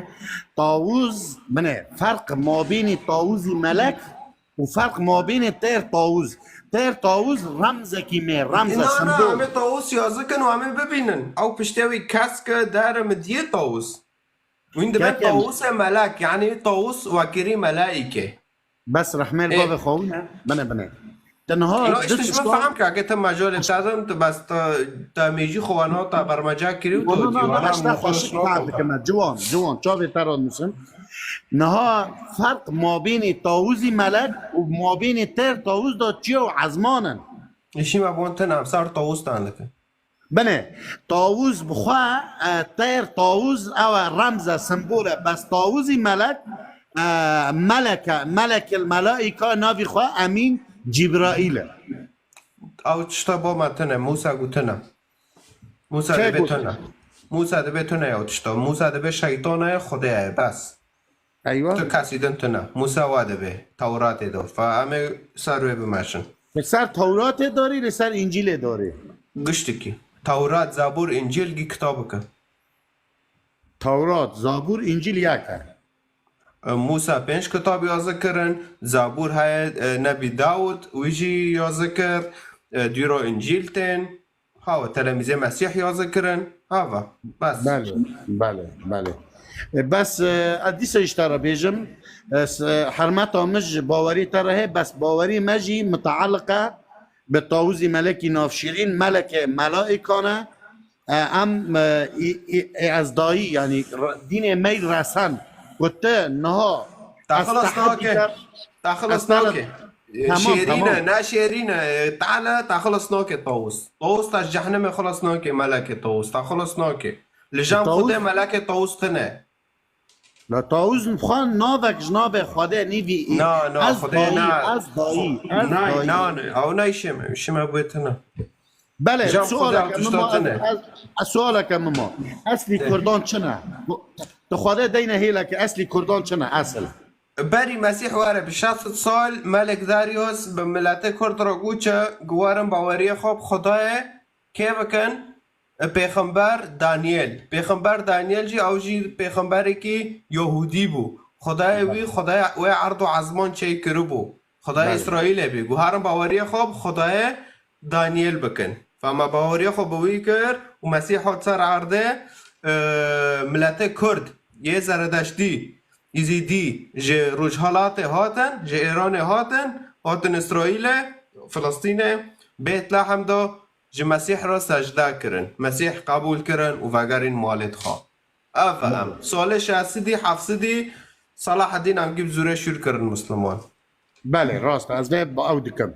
Tawuz, bine, ferq mabênî tawuzî melek û ferq mabênê têr tawuz. Têr tawuz remzekî me, remze, Na, na, sembol. Em ê tawus yazikin û em ê bibînin. Ew piştê wî kesk e, dere mi diye tawus. Wîn dibe Kekê. Tawusê melek, yanî tawus wekirî melaîke. Bes Rehmel Ê. Bavê xwe wîne, bine, bine. Te niha Ela du îşte ji min tiştan fehm ke, eke te mecalê te din, tu bes te, te mêjî xwe wana te bermeca kirî û Na, tu na, na, na, dîwana ez te xweşik fehm dikime. Ciwan, ciwan, çavê te re nusim. Niha ferq mabênê tawûzî melek û mabênê têr tawûz de çiya û ezman in. Îşî me bon tune, em ser tawûz tan dikin. Binê, tawûz bi xwe, e, têr tawûz ew e, remz e, sembol e. Bes tawûzî melek, e, meleke, melekil melaîka navî xwe Emîn Cîbraîl e. Ew tişta bo me tune, Mûsa got tune. Mûsa Kê dibê got? Tune. Mûsa dibê tune ew tişta. Mûsa dibê şeytana ye, Xwedê ye, bes. Eywa. Tu kesî din tune. Mûsa wa dibê. Tewratê de. Fa em ê ser wê bimeşin. Li ser Tewratê darî, li ser Încîlê darî. Giştikî. Tewrat, Zabûr, Încîl gî kitabik e. Tewrat, Zabûr, Încîl yek e. E, Mûsa pênc kitab yazî kirin, Zabûr heye, e, Nebî Dawud, wî jî yazî kir, e, dûra Încîl tên. Hawa, telemîzê Mesîh yazî kirin. Hava. Bes. Belê, belê, belê. E, bes, e, ez dîsa ji te re bêjim, e, s-, e, hermeta min ji bawerî te re heye, bes bawerî me jî mitealiq e bi tawûzî melekî navşîrîn, melekê melaîkan e. E, em, e, î, î, ê ez dayî, yanî re-, dînê me yî resen, ku tu niha Te ez xilas tehedî nake. Te, te xilas ez te re nake. Tamam, şêrîn e, tamam. Ne şêrîn e, tale, te xilas nake tawus. Tawus te ji cehnimê xilas nake, melekê tawus, te xilas nake. Li cem Tawus Xwedê melekê tawus tune. La tawus xwe navek ji navê Xwedê nîvî. Na, na, Ez Xwedê dayî, na. Ez dayî, ez Nay, dayî. Na, ne, ew ne îşê me, îşê me bûye tune. Belê, Cem Xwedê sualeke ew min tişta ma, tune. Ez, ez sualeke min ma. Eslî Kurdan çi ne? Tu Xwedê deyne hêleke eslî Kurdan çi ne, esil? Berî Mesîh were bi şeş sed sal Melek Darius bi miletê Kurd re got çi, ku werin baweriyê xwe bi Xwedayê kê bikin? Pêxember Daniel. Pêxember Daniel jî, ew jî pêxemberekî Yahûdî bû. Xwedayê wî, Xwedayê wê erd û ezman çêkiribû. Xwedayê Belê. Îsraîlê bî. Got herin baweriyê xwe bi Xwedayê Daniel bikin. Fa me baweriyê xwe bi wî kir û Mesîh hat ser erdê, e, miletê Kurd, yê Zeredeştî, Îzîdî ji Rojhelatê hatin, ji Êranê hatin, hatin Îsraîlê, Filistînê, Bêtlehem de ji Mesîh re secde kirin. Mesîh qebûl kirin û vegerîn malê xwe. Ev em. Salê şeş sedî, heft sedî, Selahedîn Engî bi zûrê şûr kirin Misliman. Belê, rast e. Ez vê bi ew dikim.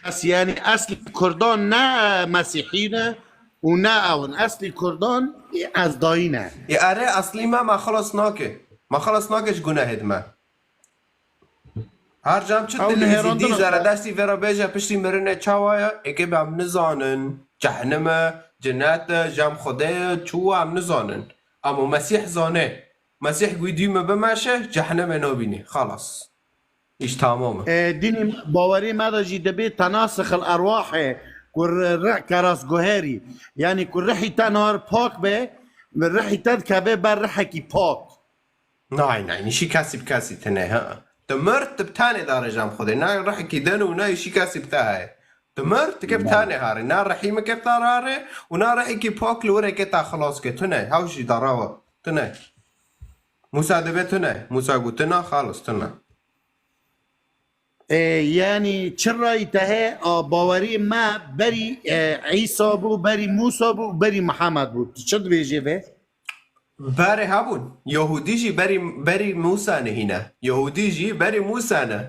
Ez, yanî, eslî Kurdan ne Mesîhî ne û ne ew in. Eslî Kurdan, ê, ezdayî ne. Ê, erê, eslî me, me xilas nake. Me xilas nake ji gunehê di me. Her cem çi Ew dilî nihêrandin Zîdî, e. Zeredeştî vê re bêje piştî mirinê çawa ye? Êkê be em nizanin. Cehnime, cinet e, cem Xwedê ye, çû em nizanin. Ama Mesîh zane. Mesîh gûdî me bimeşe, cehnimê nabînî. Xalas. Îş tamam e. E, dînî bawerî me de jî dibê tenasixil erwahê, ku ri-, ri-, keras guherî. Yanî ku rihî te nar pak be, rihî te dikeve ber rihekî pak. Nay, nay, nîşî kesî bi kesî tune, ha. Tu mir, tu bi tenê dare cem Xwedê. Ne rihekî din û ne îşî kesî bi te heye. Tu mir, tu ke bi Belê. Tenê harê. Ne rihî min ke bi te harê û ne rihekî pak li wirekê te xilas ke. Tune, hew jî darawa. Tune. Mûsa dibe tune. Mûsa got tune, xalis tune. E, yanî çi rayî te he, a, bawerî me berî, e, Îsa bû, berî Mûsa bû, berî Mihemed bû. Tu çi dibêjî vê? Berê hebûn. Yahûdî jî berî, berî Mûsa ne hîne. Yahûdî jî berî Mûsa ne.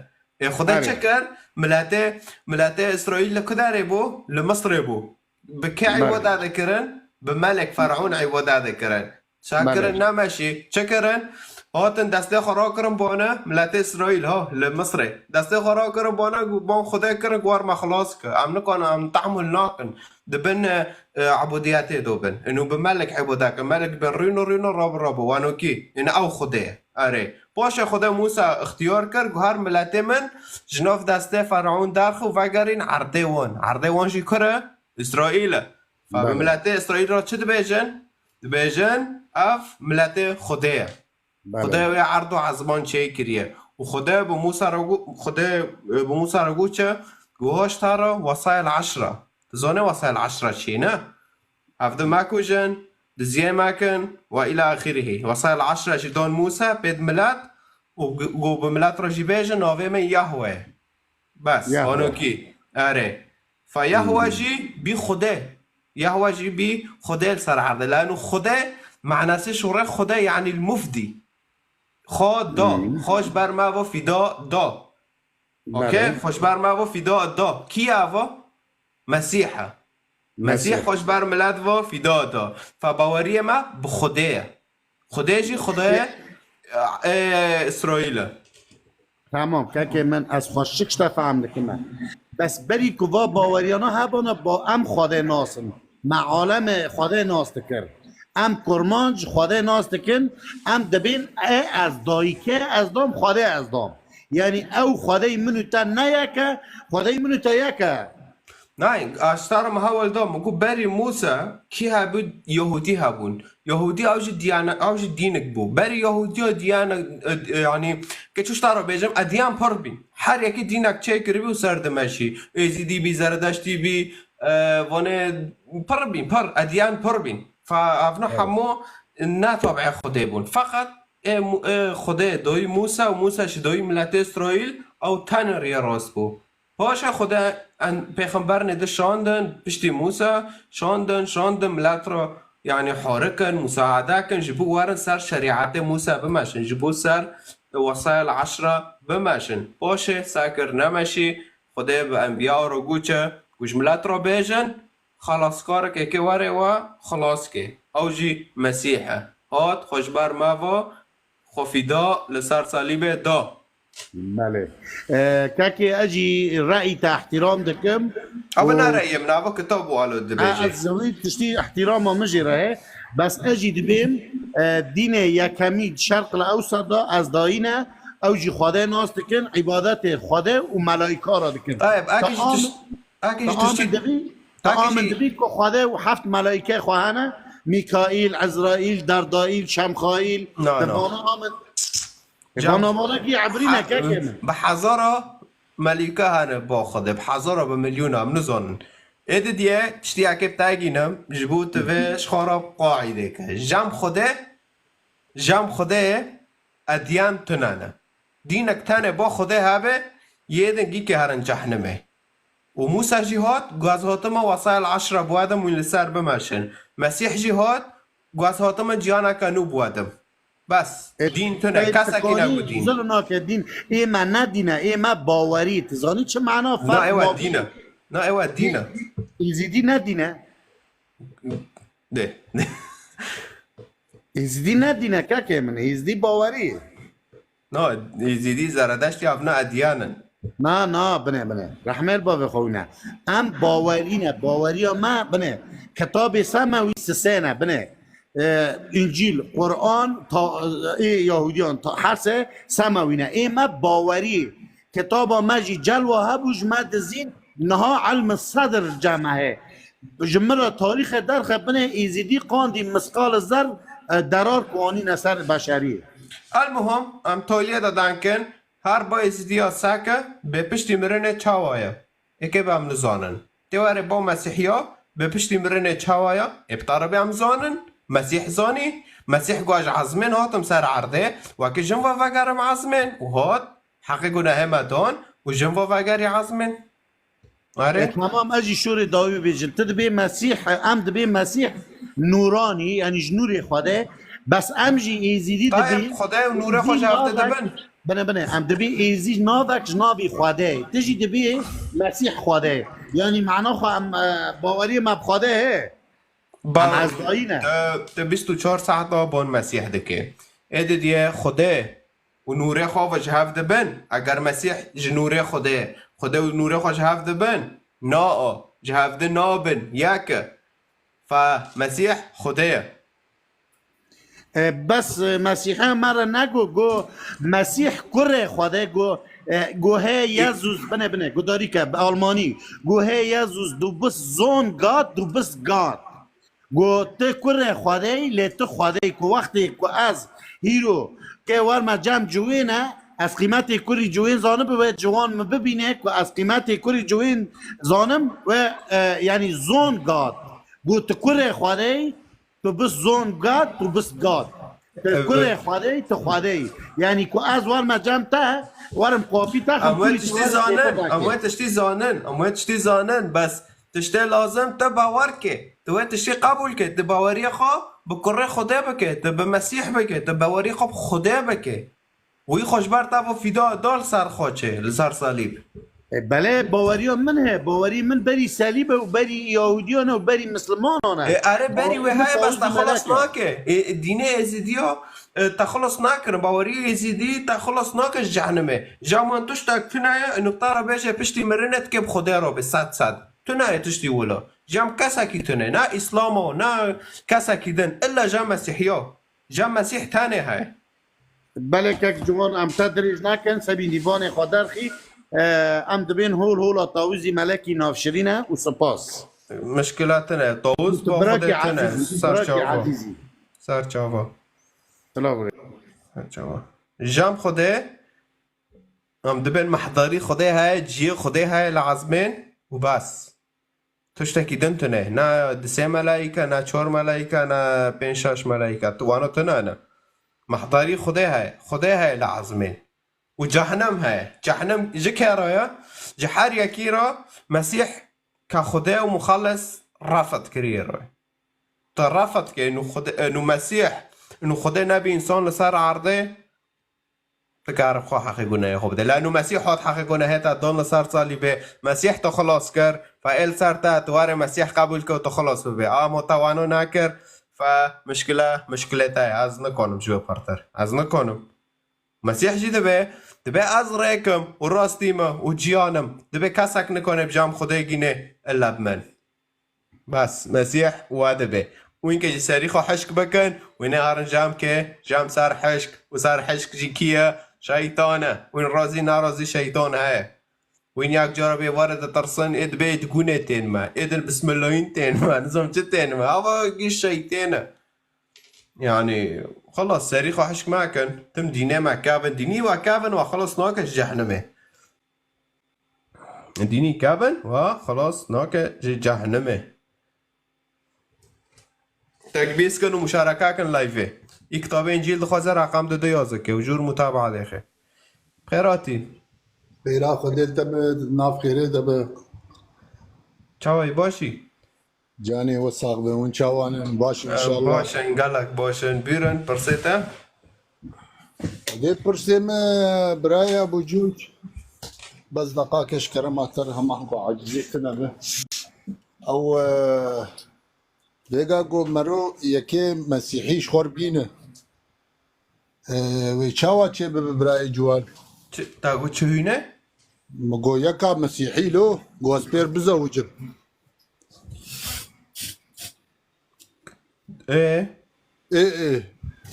Ê Xwedê Berê. Çi kir? Miletê, miletê Îsraîl li ku derê bû? Li Misrê bû. Bi kê Berê. Îbade dikirin? Bi melek Fer'ûn îbade dikirin. Çakirin Belê. Nemeşî. Çi kirin? Hatin destê xwe rakirin bane, miletê Îsraîl ha, li Misrê. Destê xwe rakirin bane, gu-, ban Xwedê kirin, ku war me xilas ke. Em nikanin, em tehmûl nakin. Di bin, e, e, ebûdiyetê de bin. Ino bi melek îbade ke. Melek bin rîno rîno, rabi rabi. Wanokî. Ino ew Xwedê ye. Erê. Paşê Xwedê Mûsa ixtiyar kir, ku her miletê min ji nav destê Fer'ûn derxi û vegerîn erdê wan. Erdê wan jî kur e? Îsraîl e. Fa bi Belê. Miletê Îsraîl re çi dibêjin? Dibêjin, ev miletê Xwedê ye. Belê. Xwedê wê erd û ezman çêkiriye. Û Xwedê bi Mûsa re gu-, Xwedê, e, bi Mûsa re got çi? Got, hişta re wesayel eşra. Tu zanî wesayel eşra çi ne? Ev di mekujin, diziyê mekin, we îla axirihî. Wesayel eşra jî dan Mûsa pê di milet û gu-, got bi milet re jî bêjin, navê min Yahwe ye. Bes, Yahwe. Anokî. Erê. Fe Yahwe jî bî Xwedê. Yahwe jî bî Xwedê li ser erdê. Lano Xwedê, manasê şûrê Xwedê, yanî mufdî. Xwe da. Xwe ji ber me ve fîda da. Okey? Belê. Xwe ji ber me ve fîda da. Kî ye ve? Mesîh e. Mesîh Mesîh. Xwe ji ber milet ve fîda da. Fe baweriyê me bi Xwedê ye. Xwedê jî Xwedê, e, Îsraîl e. Tamam, kekê min, ez xweşik ji te fehm dikime. Bes berî ku va baweriyana hebana, ba em Xwedê nasin. Me alemê Xwedê nas dikir. Em kurmanc Xwedê nas dikin, em dibên ê ez dayikê ez dam, Xwedê ez dam. Yanî ew Xwedê min û te ne yek e, Xwedê min û te yek e. Nayê, aştara min hewal da, min got berî Mûsa kî hebû? Yehûdî hebûn. Yehûdî ew jî diyane-, ew jî dînik bû. Berî Yehûdiya diyane-, e, e, yanî, ke çi ji te re bêjim, ediyan pir bîn. Her yekî dînek çêkiribî û ser dimeşî. Êzîdî bî, Zeredeştî bî, e, vanê pir bîn, pir, ediyan pir bîn. Fe evna Evet. hemû ne tabiê Xwedê bûn. Feqet ê Mu-, ê Xwedê doyî Mûsa û Mûsa jî doyî miletê Îsraîl, ew tenê rêya rast bû. Paşê Xwedê en-, pêxemberê di şandin, piştî Mûsa şandin, şandin milet re, yanî harikin, musaade kin, ji bo werin ser şerîetê Mûsa bimeşin, ji bo ser wesayel eşre bimeşin. Paşê sekir nemeşî, Xwedê bi enbiya re got çi, ku ji milet re bêjin, xelaskarek êkê were we xelas ke. Ew jî Mesîh e. Hat, xwe ji ber me ve, xwe fîda li ser salîbê da. Belê. E, kekê, ez jî reyî te ihtiram dikim. Ev û ne reyê min, ev kitab û alo dibêje. Ez wî tiştî ihtirama min jî re ye. Bes ez jî dibêm, e, dînê yekemî şerq li ewsa da ez dayîne, ew jî Xwedê nas dikin, îbadetê Xwedê û melaîka re dikin. Tayyib, eke jî Te tiş-, am-, eke jî te tiştî, amin dibî, te eke amin jî dibî ku Xwedê û heft melaîke xwe hene, Mîkaîl, Ezraîl, Derdaîl, Şemxaîl, No, te no. vana amin. E, Can, vana vana ki ebrî ne keke min. Bi hezara melîka hene ba Xwedê, bi hezara, bi milyona, em nizanin. Ê di diye tiştiyekê bi te gînim, ji bo tu vê ji xwe re qaîdê ke. Jem Xwedê, jem Xwedê ediyan tune ne. Dînek tenê ba Xwedê hebe, yê din gîkê herin cehnimê. Û Mûsa jî hat, got ez hatime wesayel eşre biwedim û li ser bimeşin. Mesîh jî hat, got ez hatime ciyaneke nû biwedim. Bes, E, dîn tune, e, kesekî tikanî nebû dîn. Zor nake dîn. Ê me ne dîn e, ê me bawerî. Tu zanî çi mana Na, ferq ewa ma dîn e. Na, ewa dîn e. Êzîdî ne dîn e. De. Êzîdî ne dîn e, kekê min. Êzîdî bawerî. Na, Êzîdî, Zeredeştî, ev ne ediyan in. Na, na, binê, binê. Rehmê li bavê xwe wî ne. Em bawerî ne, baweriya me, binê. Kitabê semewî sisê ne, binê. E, Încîl, Quran, ta-, ê Yahudiyan, ta-, her se semewî ne. Ê me bawerî. Kitaba me jî celwa hebû, ji me dizîn, niha ilm sedr cem heye. Ji min re tarîxê derxe, binê Êzîdî qandî misqal zer, e, derar ku anîne ser beşerî. Elmuhim, em toliyê de dankin, her ba Êzîdiya seke, bê piştî mirinê çawa ye? Êkê be em nizanin. Tê were ba Mesîhiya, bê piştî mirinê çawa ye? Ê bi taribê em zanin, Mesîh zanî, Mesîh got ez ji ezmên hatim ser erdê, wekî jin ve vegerim ezmên, û hat, heqê gunehê me dan, û jin ve vegerî ezmên. Erê. E, tamam, ez jî şûrê dawî bêjim. Tu dibê Mesîh, em dibê Mesîh nûranî, yanî ji nûrê Xwedê. Bes em jî Êzîdî Tayeb, dibê Xwedê û nûrê xwe ji hev de navek, dibin. Bine, bine, em dibê Êzî navek ji navê Xwedê. Tu jî dibê Mesîh Xwedê. Yanî mana xwe em, e, baweriyê me bi Xwedê heye. Ba-, Em ez dayî ne. Te, te bîst û çar saet a bon Mesîh dike. Ê didiye Xwedê û nûrê xwe ve ji hev dibin. Eger Mesîh ji nûrê Xwedê, Xwedê û nûrê xwe ji hev dibin, na o, ji hev di nabin, yek e. Fe Mesîh Xwedê ye. E, bes, e, Mesîhe me re nego, go Mesîh kurê Xwedê, go, e, go he Yezus, bine, bine, go darîke, bi Almanî, go he Yezus, du bist Sohn Gott, du bist Gott. Got, tu kurê Xwedê yî, lê tu Xwedê yî. Ku wextê ku ez hîro kê werme cem ciwên e, ez qîmetê kurî ciwên zanim, bi wê ciwan min bibîne, ku ez qîmetê kurî ciwên zanim, wê, e, yanî Sohn Gott. Got, tu kurê Xwedê yî, du bist Sohn Gott, du bist Gott. Te kurê Xwedê, tu Xwedê yî. Yanî ku ez werme cem te, werim kopî te, em wê tiştî zanin, em wê tiştî zanin, em wê tiştî zanin, bes tiştê lazim te bawer ke. Tu wê tiştî qebûl ke. Tu baweriya xwe bi kurê Xwedê bike, tu bi Mesîh bike, tu baweriya xwe bi Xwedê bike. Wî xwe ji ber te ve fîda da li ser xaçê, li ser salîb. E, belê, baweriya min heye. Bawerî min berî salîb e û berî Yahudiyan e û berî Mislimanan e. E, erê, berî wê heye, bes te xelas nake. E, dînê Êzidiya, e, te xelas nakirin. Bawerî Êzidî te xelas nake ji cehnimê. Cem wan tiştek tune ye, nuqta re bêje piştî mirinê dike bi Xwedê re be, sed sed. Tune ye tiştî wilo. Cem kesekî tune. Ne Îslama, ne kesekî din. Illa cem Mesîhiya. Cem Mesîh tenê heye. Belê kek Ciwan, em te dirêj nakin, sebî nîvanê xwe derxî. E, em dibên hol hola Tawizî Melekî Navşirîne û spas. Mişkila tine, Tawuz bo Xwedê tine, ser çava. Ser çava. Silav. Ser çava. Cem Xwedê, em dibên mehdarî Xwedê heye, ciyê Xwedê heye li ezmên û bes. Tiştekî din tune. Na di sê melayîka, na çor melayîka, na pênc şaş melayîka. Tu wano tune ne. Mehdarî Xwedê heye. Xwedê heye li ezmên. Û cehnem heye. Cehnem ji kê re ye? Ji her yekî re Mesîh ke Xwedê û Muxellis refet kiriye re. Tu refet ke, nu Xwedê, nu Mesîh, nu Xwedê nebî însan li ser erdê, tu kar xwe heqê gunehê xwe bide. Lano Mesîh hat heqê gunehê te dan li ser salîbê. Mesîh te xilas kir. Fe ê li ser te, tu were Mesîh qebûl ke û tu xilas bibe. Ama te wano nakir. Fe mişkile, mişkilê te ye. Ez nikonim ji wê pirtir. Ez nikonim. Mesîh jî dibe, dibe ez rêkim û rastî me û ciyanim. Dibe kesek nikone bi cem Xwedê gîne illa bi min. Bes, Mesîh we dibe. Wînke ji serî xwe hişk bikin, wî nearin cem ke, cem ser hişk, û ser hişk jî kî ye? Şeytan e. Wîn razî narazî şeytan heye. Wîn yek cara bê were ditirsin, ê dibê di gunê tên me, ê din bismillayîn tên me, nizam çi tên me. Hava gî şeytên e. Yani, xelas, serî xwe hişk mekin. Tim dînê me kevin, dînî we kevin, we xelas nake ji cehnimê. Dînî kevin, we xelas nake ji cehnimê. Tekbîz kin û muşareke kin live-ê. Î kitabê Încîl dixwaze reqem di du yazike û jûr mutabaa dêxe. Xêratî. Xêra Xwedê te bi, nav xêrê te bi. Çawa yî, baş î? Canê we sax be, hûn çawan in? Baş in, inşallah. Baş in, gelek baş in. Bîrin, pirsê te? Dê pirsê me, biraya Bucûk. Bes deqakê ji kerema te re hema bi acizî tune be. Ew, e, vêga ku mero yekê Mesîhî ji xwe re bîne. E, wê çawa çê bibe birayê ciwan? Çi, ta got çi hûne? Min got yeka Mesîhî lo, got ez pêr bizewicim. Ê? Ê, ê.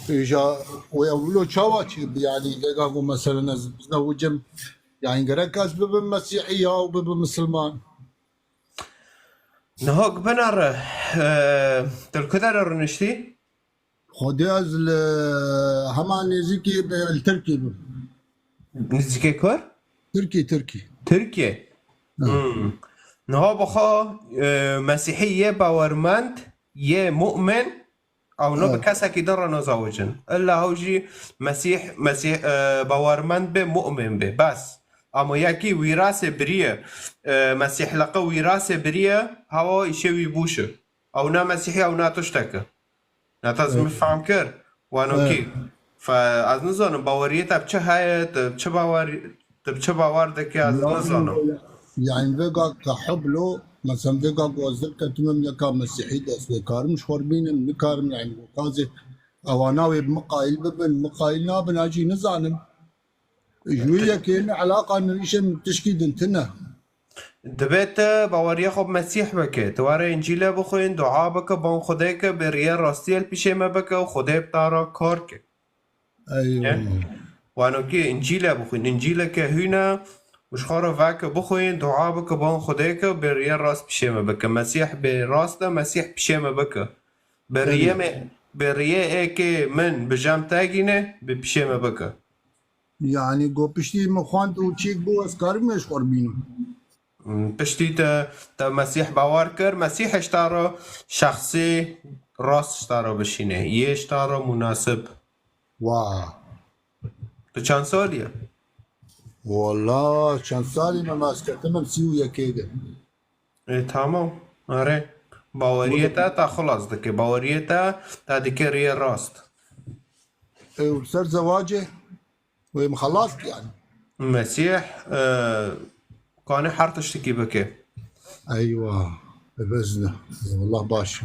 Îja wê ew wilo çawa çê bi, yanî vêga ku meselen ez bizewicim, yanî gerek ez bibim Mesîhî ya û bibim misilman? Niha ku binere, e, tu li ku dere rûniştî? Xwedê ez li hema nêzîkî bi, li Tirkî bim. Nêzîkê kur? Tirkî, Tirkî. Tirkî? Ha. Hmm. Niha bi xwe, e, Mesîhî yê bawermend, yê mu'min, ew ne bi kesekî din re nazewicin. Illa hew jî Mesîh, Mesîh, e, bawermend be, mu'min be. Bes. Ama yekî wîrasê biriye, e, Mesîhliqe wîrasê biriye, hewa îşê wî bûş e. Ew ne Mesîhî, ew ne tiştek e. Ne te ez min fehm kir? Wano kî? Fe, ez nizanim, baweriyê te bi çi heye, tu bi çi bawer, tu bi çi bawer dikî, ez nizanim. Yani vêga ke heblo, mesela vêga ku ez derketim, em yeka Mesîhî de, ez vê karim ji xwe re bînim, nikarim, yani ku qazê ewana wê bi min qayîl bibin, min qayîl nabin, ez jî nizanim. Ji wî yekê ne eleqa nivîşê min tişkî din tine. Divê tu baweriya xwe bi Mesîh bike. Tu were Încîlê bixwîn, dua bike, ban Xwedê ke bi riyê rastiyê li pişê me bike û Xwedê bi te re kar ke. Eywa. Wano kî Încîlê bixwîn. Încîleke hûn e û ji xwe re veke bixwîn, dua bike, ban Xwedê ke bi riyê rast pişê me bike. Mesîh bê rast e, Mesîh pişê me bike. Bi riyê me, bi riyê êkê min bi cem te gîne, bi pişê me bike. Yani, go piştî min xwend û çêk bû, ez karim wê ji xwe re bînim. Hmm, piştî te, te Mesîh bawer kir, Mesîh ji te re şexsî rast ji te re bişîne, yê ji te re munasib. Wa. Tu çend salî ye? Wala çend salî me, me ez ketim sî û yekê de. E, tamam. Erê. Baweriyê te te xilas dike. Baweriyê te te dike rêyê rast. E, û ser zewacê? Wê min xelas kir yani. Mesîh, e, kanê her tiştekî bike. Eywa. E, bezne. Eyvallah baş.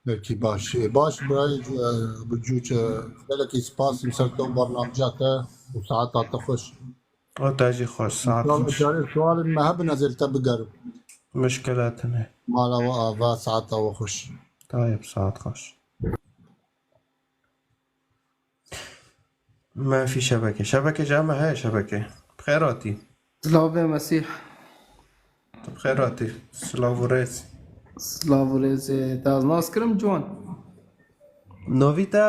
Belkî baş. E, baş birayê, e, bi cû çi, gelekî spas im ser te û bernamca te û saeta te xweş. O te jî xweş, saet xweş. Carê sualên me hebin ez ê li te bigerim. Mişkile tune. Mala we ava, saeta we xweş. Tayeb, saet xweş. Menfî şebeke. Şebeke ca me heye şebeke. Bi xêr hatî. Silavê Mesîh. Tu bi xêr hatî. Silav û rêz. Silav û rêzê te ez nas kirim ciwan. Novî te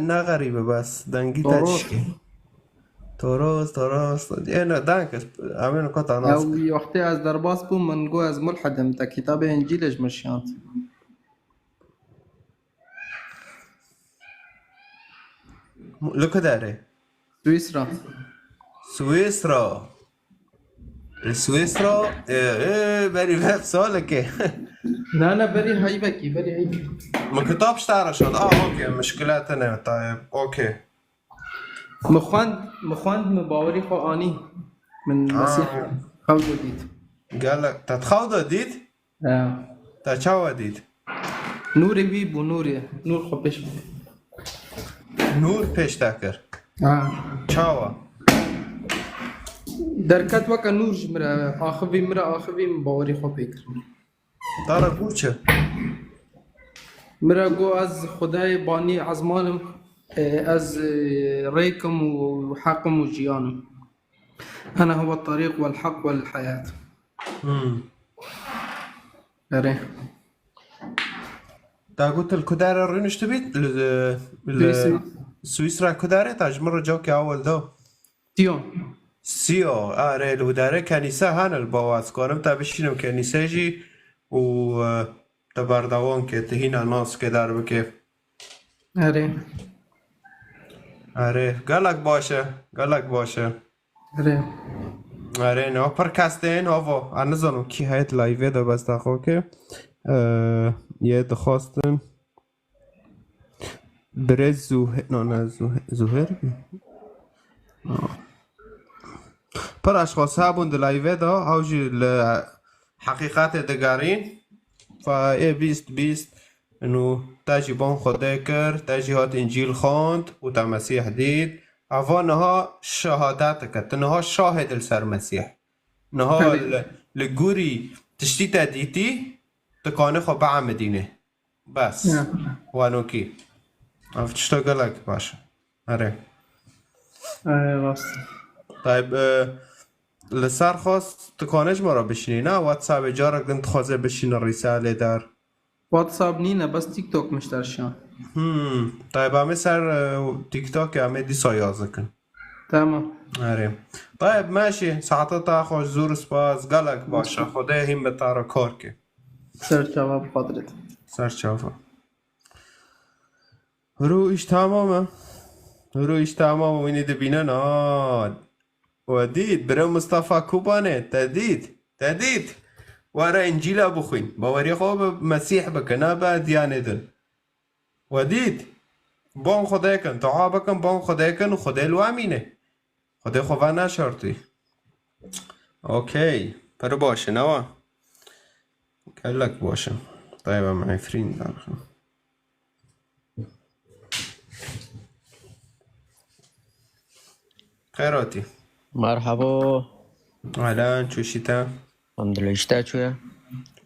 ne xerîb e bes. Dengî te Toros. Tişkî. Toros, Toros. Ê ne, danke. Em ê kota nas Ew kirin. Wî wextê ez derbas bûm, min got ez mulhid im. Te kitabê Încîlê ji min şiyand. Li ku derê? Swîsra. Swîsra. Li Swîsra, e, e, berî vê salekê. Na, na, berî heyvekî, berî heyvekî. Min kitab ji te re şand. Ah, okey, mişkile tune, tayeb, okey. Min xwend, min xwend, min bawerî xwe anî. Min Ah. Mesîh xew de dît. Gelek, te xew de dît? He. Te çawa dît? Nûrê wî bû, nûrê. Nûr xwe pêş bû. Nûr pêş te kir? Ha. Çawa? Derket weke nûr ji min re, axivî min re, axivî min bawerî xwe pê kir. Te re got çi? Min re got ez Xwedayê banî ezman im, e, ez, e, rêk im û heq im û jiyan im. Ene huwe terîq wel heq wel heyat. Hmm. Erê. Te got li ku derê rûniştibît? Li, li Swîsra. Swîsra ku derê? Te ji min re cawkê awel da. Sion. Sio, erê, li wî derê kenîse hene li bawa. Ez karim te bişînim kenîse jî û, e, te berdewam ke, te hîna nas ke derbike. Erê. Erê, gelek baş e, gelek baş e. Erê. Erê, ne, pir kes tên, hava. Ez nizanim kî heye di live de bes daxo ke. Ee, yê dixwastin. Birêz Zuhe-, no, ne, Zuhe-, Zuher bî? No. Pir aşxas hebûn di live de, ew jî li heqîqetê digerîn. Fa ê bîst bîst, inu te jî ban Xwedê kir, te jî hat Încîl xwend û te Mesîh dît. Eva niha şehadet dike. Tu niha şahid li ser Mesîh. Niha Tabii. li, li gorî tiştî te dîtî, tu kanê xwe biemidînê. Bes. Ya. Wanokî. Ev tişta gelek baş e. Erê. Erê, rast. Tayb, e, li ser xwest tu kanê ji me re bişînî, ne? WhatsAppê carek din dixwaze bişîne rîsalê der. WhatsApp nîne, bes TikTok min ji te re şiyan. Hmm. Tayb, em ê ser, e, TikTokê em ê dîsa yaz dikin. Tamam. Erê. Tayb, meşî, saeta te xweş, zor spas, gelek baş e. Xwedê hîn bi te re kar ke. Ser çava bi xatirê te. Ser çava. Hiro îş tamam e. Hiro îş tamam e, wînî dibînin. Aa, we dît, bire Mustafa Kubanê, te dît, te dît. Were Încîla bixwîn. Bawerî xwe bi Mesîh bike, ne bi edyanê din. We dît. Ban Xwedê kin, dua bikin, ban Xwedê kin, Xwedê li we emîne. Xwedê xwe veneşartî. Okey. Pir baş e, ne wa? Gelek baş e. Tayeb em Efrîn derxin. Xêr hatî. Merhaba. Ehlen, çûşî te? Elhamdülillah, îşte çûye.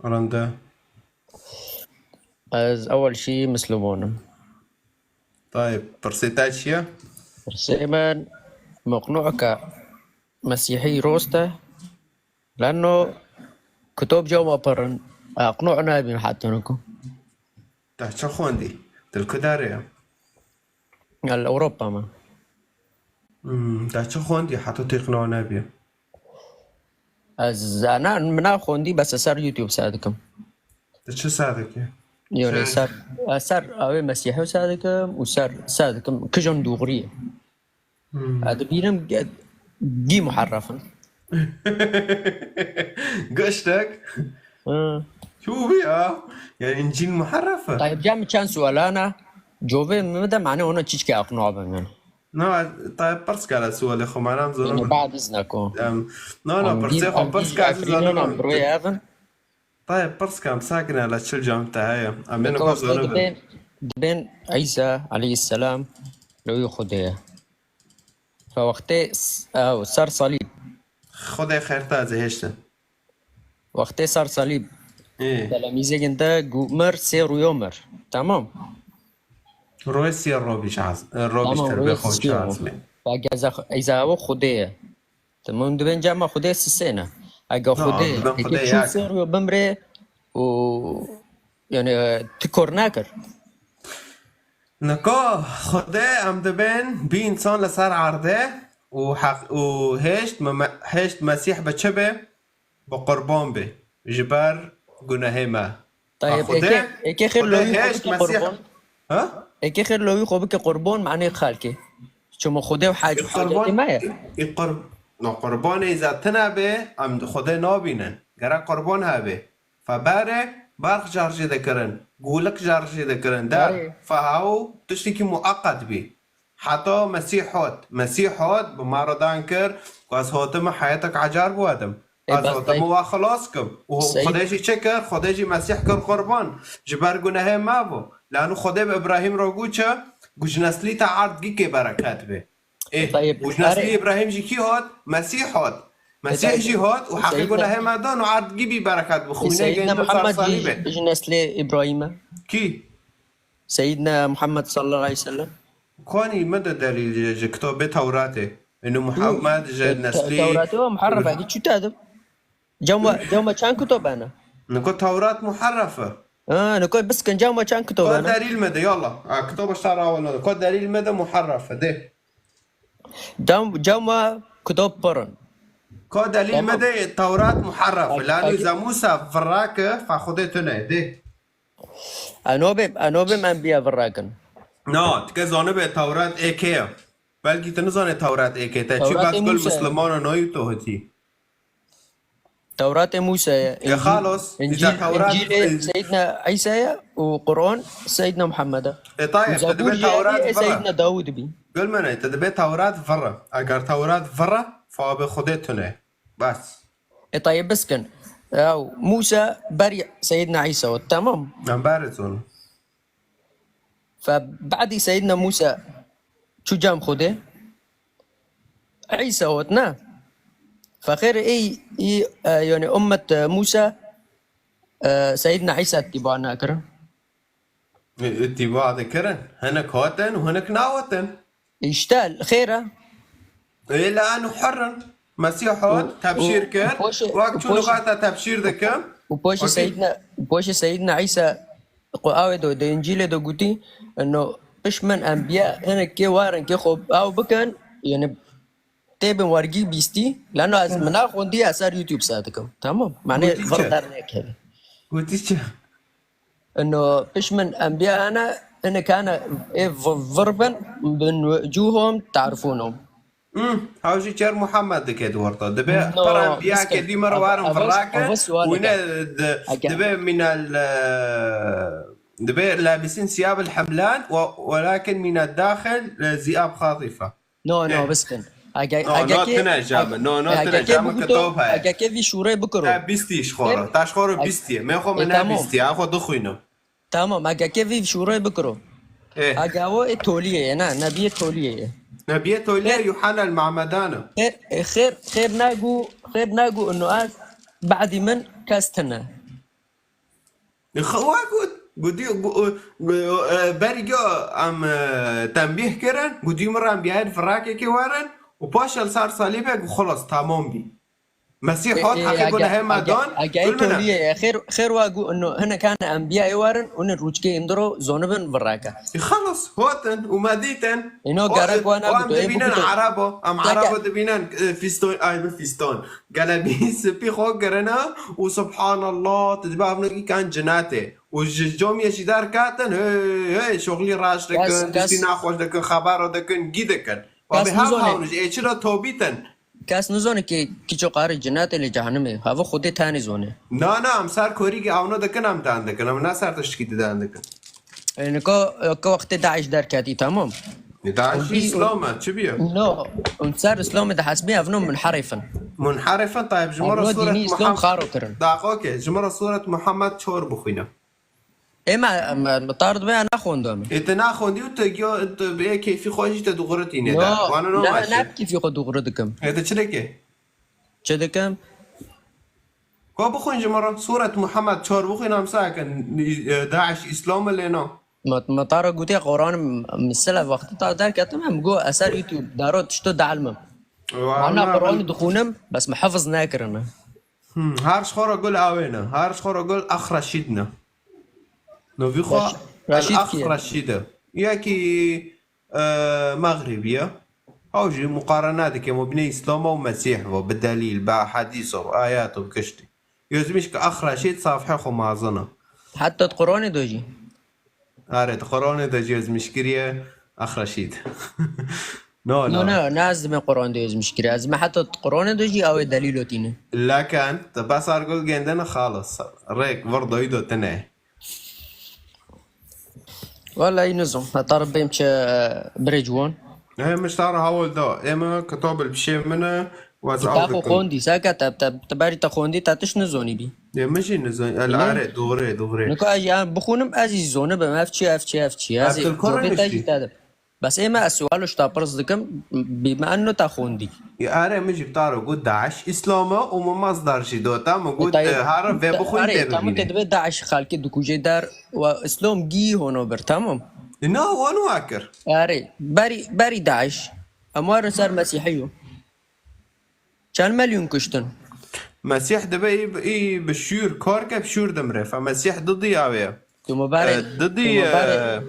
Rende. Ez ewel şî Misliman im. Tayeb, pirsê te çi ye? Pirsê min, meqnû ke Mesîhî rost e. Lenno kitobca me pir in. Eqnû nebîn heta niku. Te çi xwendî? Tu li ku derê ye? Li Ewropa me. Hmm, te çi xwendî heta tu îqna nebî? Ez, na, min naxwendî, bes ez ser YouTube ser dikim. Tu çi ser dikî? Yanî ser, ez ser avê Mesîhê ser dikim û ser, ser dikim kijan dûxurî ye. Hmm. Ez dibînim ge-, gî muherref in. Giştek. Hı. Çû bî ya. Yani Încîl muherref e. Tayyip, cem çend sualana. Covê min de, mane ona çiçke aqna bin yani. Na, Tayyip pirs kere sualê xwe, mane em zonim. Yani bad izneku. Em, na, na, pirsê xwe pirs kere, zonim. Buraya evin. Tayyip pirs kam sakine le çil cam te heye. Em ê niko zonim. Dibên, dibên Îsa aleyhisselam li wî Xwedê ye. Fe wextê s-, ew, ser salîb. Xwedê xêr te zihêştin. Wextê ser salîb. Ê. Telemîzêgin de gu-, mir sê rûyo mir. Tamam. Royê sê robîş az, robîş. Tamam, terbê royê xwe sê çi ro. Azmê. Fe geza, Îsa ew Xwedê ye. Tamam, dibên cema Xwedê sisêne. Ege Xwedê, dibên Xwedê çû yak. Sê rûyo bimrê û, yani, ti kor nakir. Nika Xwedê em dibên bî însan li ser erdê û heq-, û hêşt me-, me-, hêşt Mesîh bi çi bê? Bi qurban bê. Ji ber gunehê me. Tayyip, Xwedê, êkê, êkê xêr Xwedê lewî xwe hêşt bike Mesîh. Qurban. Ha? Êkê xêr lewî xwe bike qurban, manê xelkê. Çima Xwedê û hac-, Ê qurban, hacetê me ye. Ê qur-, no, qurbanê îza tine bê, em Xwedê nabînin. Gerek qurban hebe. Fe berê, berx car jê dikirin, gulik car jê dikirin, der. Berê. Fe ew tiştekî mueqet bî. Heta Mesîh hat. Mesîh hat, bi me re dan kir, ku ez hatime heyetek ecar biwedim. Ê, Ez bes hatime Tayyip. We xilas kim. Û Seyîd. Xwedê jî çi kir? Xwedê jî Mesîh kir qurban. Ji ber gunehê me bû. Lanu Xwedê bi Îbrahîm re got çi? Got ji neslî te erd gîkê bereket bê. Ê, Tayyip, û ji neslî erê. Îbrahîm jî kî hat? Mesîh hat. Mesîh Tayyip, jî hat û heqê Seyîdna, gunehê me dan û erd gî bî bereket bi xwînê Seyîdna geyndin ser Muhammed jî salîbê. Ji neslê Îbrahîm e. Kî? Seyîdna Muhammed sallallahu aleyhi ve sellem. Kanî me de delîl ji, ji kitabê Tewratê. Inu Muhammed ji Te-, neslî Tewratê wa muharref e, çû te dim? Cama, cama çend kitap hene? Niko Tewrat muharref e. Ha, niko biskin cama çend kitap hene? Ko delîl me de, yallah. Ha, kitaba şta rawal nade. Ko delîl me de muharref e, de. Cam, cama kitap pir in. Ko delîl me de Tewrat muharref e. Lanu za Musa virrake fa Xwedê tune, de. Enobê, enobê em biya virrakin. Na, tike zanibe Tewrat êkê ye. Belkî tu nizane Tewrat êkê te. Çi Tewratê bas gul Musa ye. Muslimana nayû tu hotî. Tewratê Musa ye. Ya xalos, Încîl, îca Tewrat, Încîlê Seyidna Îsa ye û Quran Seyidna Muhammed e. E, tayyip, Û tu dibe Zebûr jî Tewrat ye, vira. Seyidna Dawud bî. Gul mene, tu dibe Tewrat vira. Eger Tewrat vira, fa bi Xwedê tune. Bas. E, tayyip, biskin. Ew, Musa berî Seyidna Îsa û, temam. Em berê zon. Fe badî Seyidna Musa çû cem Xwedê? Îsa got, ne. Fe xêr ê, ê, e, yani ummet, e, Musa, e, Seyidna Îsa tîba nakirin. Îtîba dikirin. Hinek hatin û hinek nahatin. Îşte xêr e. Ê, la enu hurrin. Mesîh hat, Û, tebşîr û, kir. û poşê, Wek û çû poşê, nixata tebşîr dikim. Û poşê Wekî Seyidna, û poşê Seyidna Îsa ku awê do, de Încîlê do gotî, eno, piş min enbiya hinek kê warin kê xwe aw bikin, yani tê bin wergî bîstî, lano ez min naxwendî, ez ser YouTube ser dikim. Tamam. Mane Gotî vir çi? Dernekeve. Gotî çi? Ino piş min enbiya hene, hinek hene ê v-, vir bin, bin cûhom, tarifûnom. Hmm, haw jî çer Muhammed dike di werta. Dibe No, pir enbiya miskin. Ke dî me re Ev-, warin ev-, virake, ev-, sualeke. Wîne di-, Eke- dibe mînel, e, dibe labisîn siyab el hemlan, we-, welakin mînel daxil, e, ziyab xatifa. No, no, Eh. Biskin. Ege-, No, no, egekê, tine jame. No, no, tine egekê jame biguto, kitap heye. Egekê vî şûrê bikiro. Te bîstî ji xwe re. Te ji xwe re bîstiye. Me xwe E, me ne tamam. Bîstiye. Xwe dixwînim. Tamam, egekê vî şûrê bikiro. Eh. Ege o ê toliyê ye, ne, nebiyê toliyê ye. Nebiyê toliyê Eh. Yuhanna el Mamedan e. Xêr, e, xêr, xêr nagu, xêr nagu ino ez badî min kes tine. Xwe got, gotî, gu-, e, e, berî ge em, e, tembîh kirin, gotî min re em biyayên firakekê werin û paşê li ser salîbek û xilas, tamam bî. Mesîh hot heqê gune hema don. Ege toliyê ye. Xêr, xêr wa gu ino hinek hene enbiyayê warin û ne rûçkê indiro zonibin virreke. Xelas, hotin û me dîtin. Ino gerek wa naguto. Em dibînin Erebo. Em Erebo dibînin, e, fîston, ay bi fîston. Gelebî spî xwe girina û subhanallah, tu dibe evno îkan cinatê. Û ji comiyê jî derketin, hey, hey, şoxlî raş dikin, tiştî naxweş dikin, xebero dikin, gî dikin. Wa bi hev hawn ji ê çira tobîtin. Kes nizone ki kiço qarê cinetê lê cehenimê. Hava Xwedê tenê zone. Na, na, em ser korî ki awno dikin, em dan dikin. Em ne ser tiştkî didan dikin. E, nika, ka wextê DAIŞ derketî, tamam. E, DAIŞ Îslam e, çi biye? No, em ser Îslamê dihesbî, evno munherif in. Munherif in, tayeb, ji me re Evno dînî Îslam xaro kirin. Dax, okey, ji me re Suret Muhammed çor bixwîne. Ê me, me, me tar dibe ya naxwendo me. Ê te naxwendî û te giyo, te bi ê keyfî xwe jî te dûxiritî nê de. No, wana no ne, maşe. Ne bi keyfî xwe dûxiri dikim. Ê te çi dike? Çi dikim? Ko bixwîn ji me re. Suret Muhammed çar bixwîn, em sake, e, DAIŞ Îslam e lê na. Me, me ta re gotiye Quran, misile wextê ta derketim, em go eser YouTube, daro tişto dielmim. Wana Quran dixwînim, bes me hefiz nekirine. Hmm, her ji xwe re gul awê ne. Her ji xwe re gul Ax Reşîd ne. Novî xwe Reş-, Reşîd El Ax kî ye? Reşîd e. Yekî, e, Mexribî ye. Ew jî muqarene dike mabînê Îslama û Mesîh ve, bi delîl, bi ehadîs û bi ayet û bi kiştî. Yozmîş ki Ax Reşîd safhe xwe mazin e. Heta di Quranê de jî? Are, di Quranê de jî yozmîş kiriye Ax Reşîd. No, no, no, no, ne ez dime Quran de yozmîş kiriye. Ez dime heta Quranê de jî ew ê delîlo tîne. Leken, te besar gul gendene xalis. Rêk, vir doyî do tine. Wallahî nizim. Heta re bêm çi, e, birê ciwan. Ê, min ji te re hewil da. Ê, min kitab li pişê min e, wez Kitab ew xwe dikim. Xwendî, seke te, te, te berî te xwendî, te tişt nizonî bî. Ê, min jî nizon-, el Ê, are, doğru, doğru. Nika ez yan bixwînim, ez jî zonibim, ev çi, ev çi, ev çi. Ez ê tu li Kur'an cevê te jî niştî? Te dim. Bes ê me ez sualo ji te pirs dikim, bî me enno te xwendî. Ya are, min jî bi te re got, DAIŞ Îslam e û min masdar jî dota, min got, e, hare vê bixwîn, are, tê tamam, bibîne. Te divê DAIŞ xelkê dikuje der û Îslam gî hono bir, tamam. E, na, wan wa kir. Are, berî, berî DAIŞ. Em warin ser Mesîhî yo. Çend milyon kuştin? Mesîh dibe î, î bi şûr kar ke, bi şûr dimre. Fe Mesîh didî awê. Çimo berê, e, didî, çimo berê, e,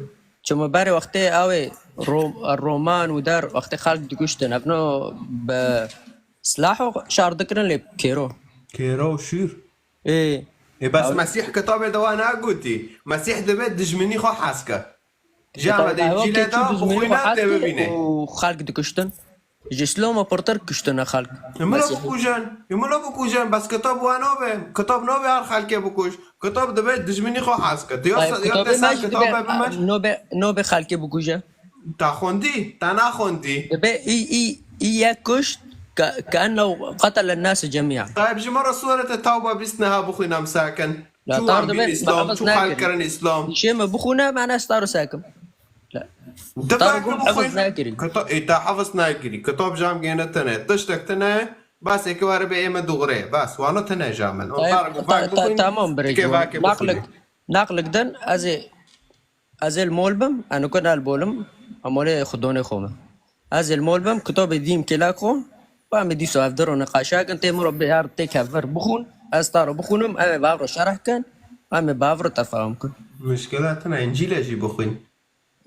çimo berê wextê awê Rom-, Roman û der wextê xelk dikuştin. Evno bi silah û şar dikirin lê kêro. Kêro û şûr. Ê. Ê, bes Mesîh kitabê de wa nagotî. Mesîh dibe dijminî xwe hez ke. Ji Amedê Încîlê de bixwîne tê bibîne. Û xelk dikuştin. Ji Îslama pirtir kuştine xelk. Ê milo bikujin. Ê milo bikujin. Bes kitab wa nabe. Kitab nabe her xelkê bikuj. Kitab dibe dijminî xwe hez ke. Tu ya te ser kitabe bimeş. Nobe, nobe xelkê bikuje. Te xwendî, te naxwendî. Dibe î, î, î yek kuşt ke, ke ennehu qetele nase cemîa. Tayeb ji me re Sûrete Tewbe bîst neha bixwîne em sakin. Çû wan bîn Îslam, çû xelk kirin Îslam. Şê me bixwîne, me ne star û sekim. Tu fekir bixwîn. Kita-, ê, te hefiz nekirî. Kitab jam gêne tine. Tiştek tine, basê ki were bê ê me dûxirê. Bas, wano tine jamin. Tamam, birê. Naqlik, naqlik din, ez ê, ez ê li mol bim, eno ku ne li bolim, em olê xudonê xwe me. Ez ê li mol bim, kitabê dîm kêlek xwe, ba me dîso ev diro niqaşa kin, tê min re bê her têk hev vir bixwin, ez ta re bixwînim, em ê bavro şerh kin, em ê bavro tefahum kin. Mişkila tine, Încîlê jî bixwîn.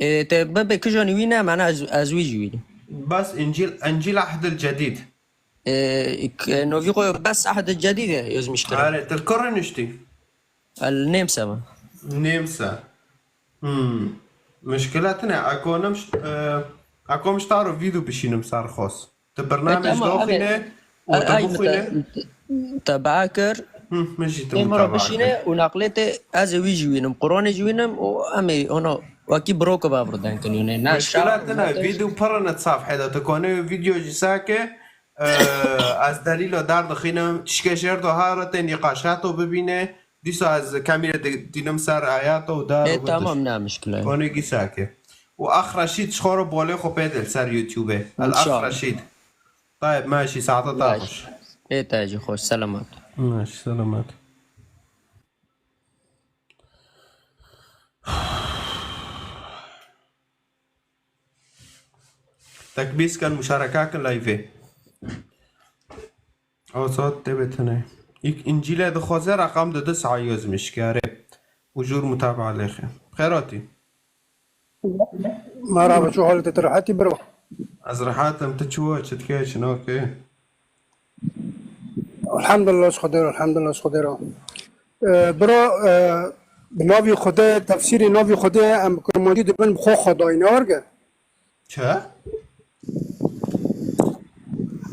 Ê, te bibê kijanî wî ne, mena ez, ez wî jî wînim. Bas Încîl, Încîl Ehdil Cedîd. Ê, k-, novî xwe bes Ehdil Cedîd e, yozmîş kirin. Are, tu li kur niştî? El nêm se me. Nêm se. Hmm. Mişkila tine, ako nem ş-, e, ako min ji ta re vîdyo bişînim ser xwest. Tu bernamej doxîne û tu bixwîne. Te bea kir. Hı, min jî tu min te bea kir. Ê min re bişîne û naqlê te ez ê wî jî wînim, Quranê jî wînim û em ê ona wekî birok bavro denkin, yone ne. Mişkila tine, vîdyo pir in safhê de, tu konê wî vîdyo jî sake, e, ez delîlo derdixînim, tişkê jêr do haro tê nîqaşato bibîne. Dîsa ez kamîrê di-, dînim ser ayata û dar û tamam, ne mişkile. Konê gîsake. Û Ax Reşîd ji xwe re bolê xwe pê dil ser YouTube. El Ax Reşîd. Tayeb, meşî, saeta te xweş. Ê te jî xweş, selamet. Meşî, selamet. Tekbîs kin, muşareka kin live. Azad tê bê tenê. Îk Încîlê dixwaze reqam dide saye ez mişkare. Û jûr mutabaa lêxe. Xêratî. Merhaba, çi halê te, tu rehetî biro? Ez rehet im, tu çi wa, çi dike, çi nake? Elhamdulillah, ez Xwedê re, elhamdulillah, ez Xwedê re. Ee, biro, e, bi navî Xwedê, tefsîrê navî Xwedê em bi kurmancî dibin bi xwe Xwedayî, ne werge? Çi?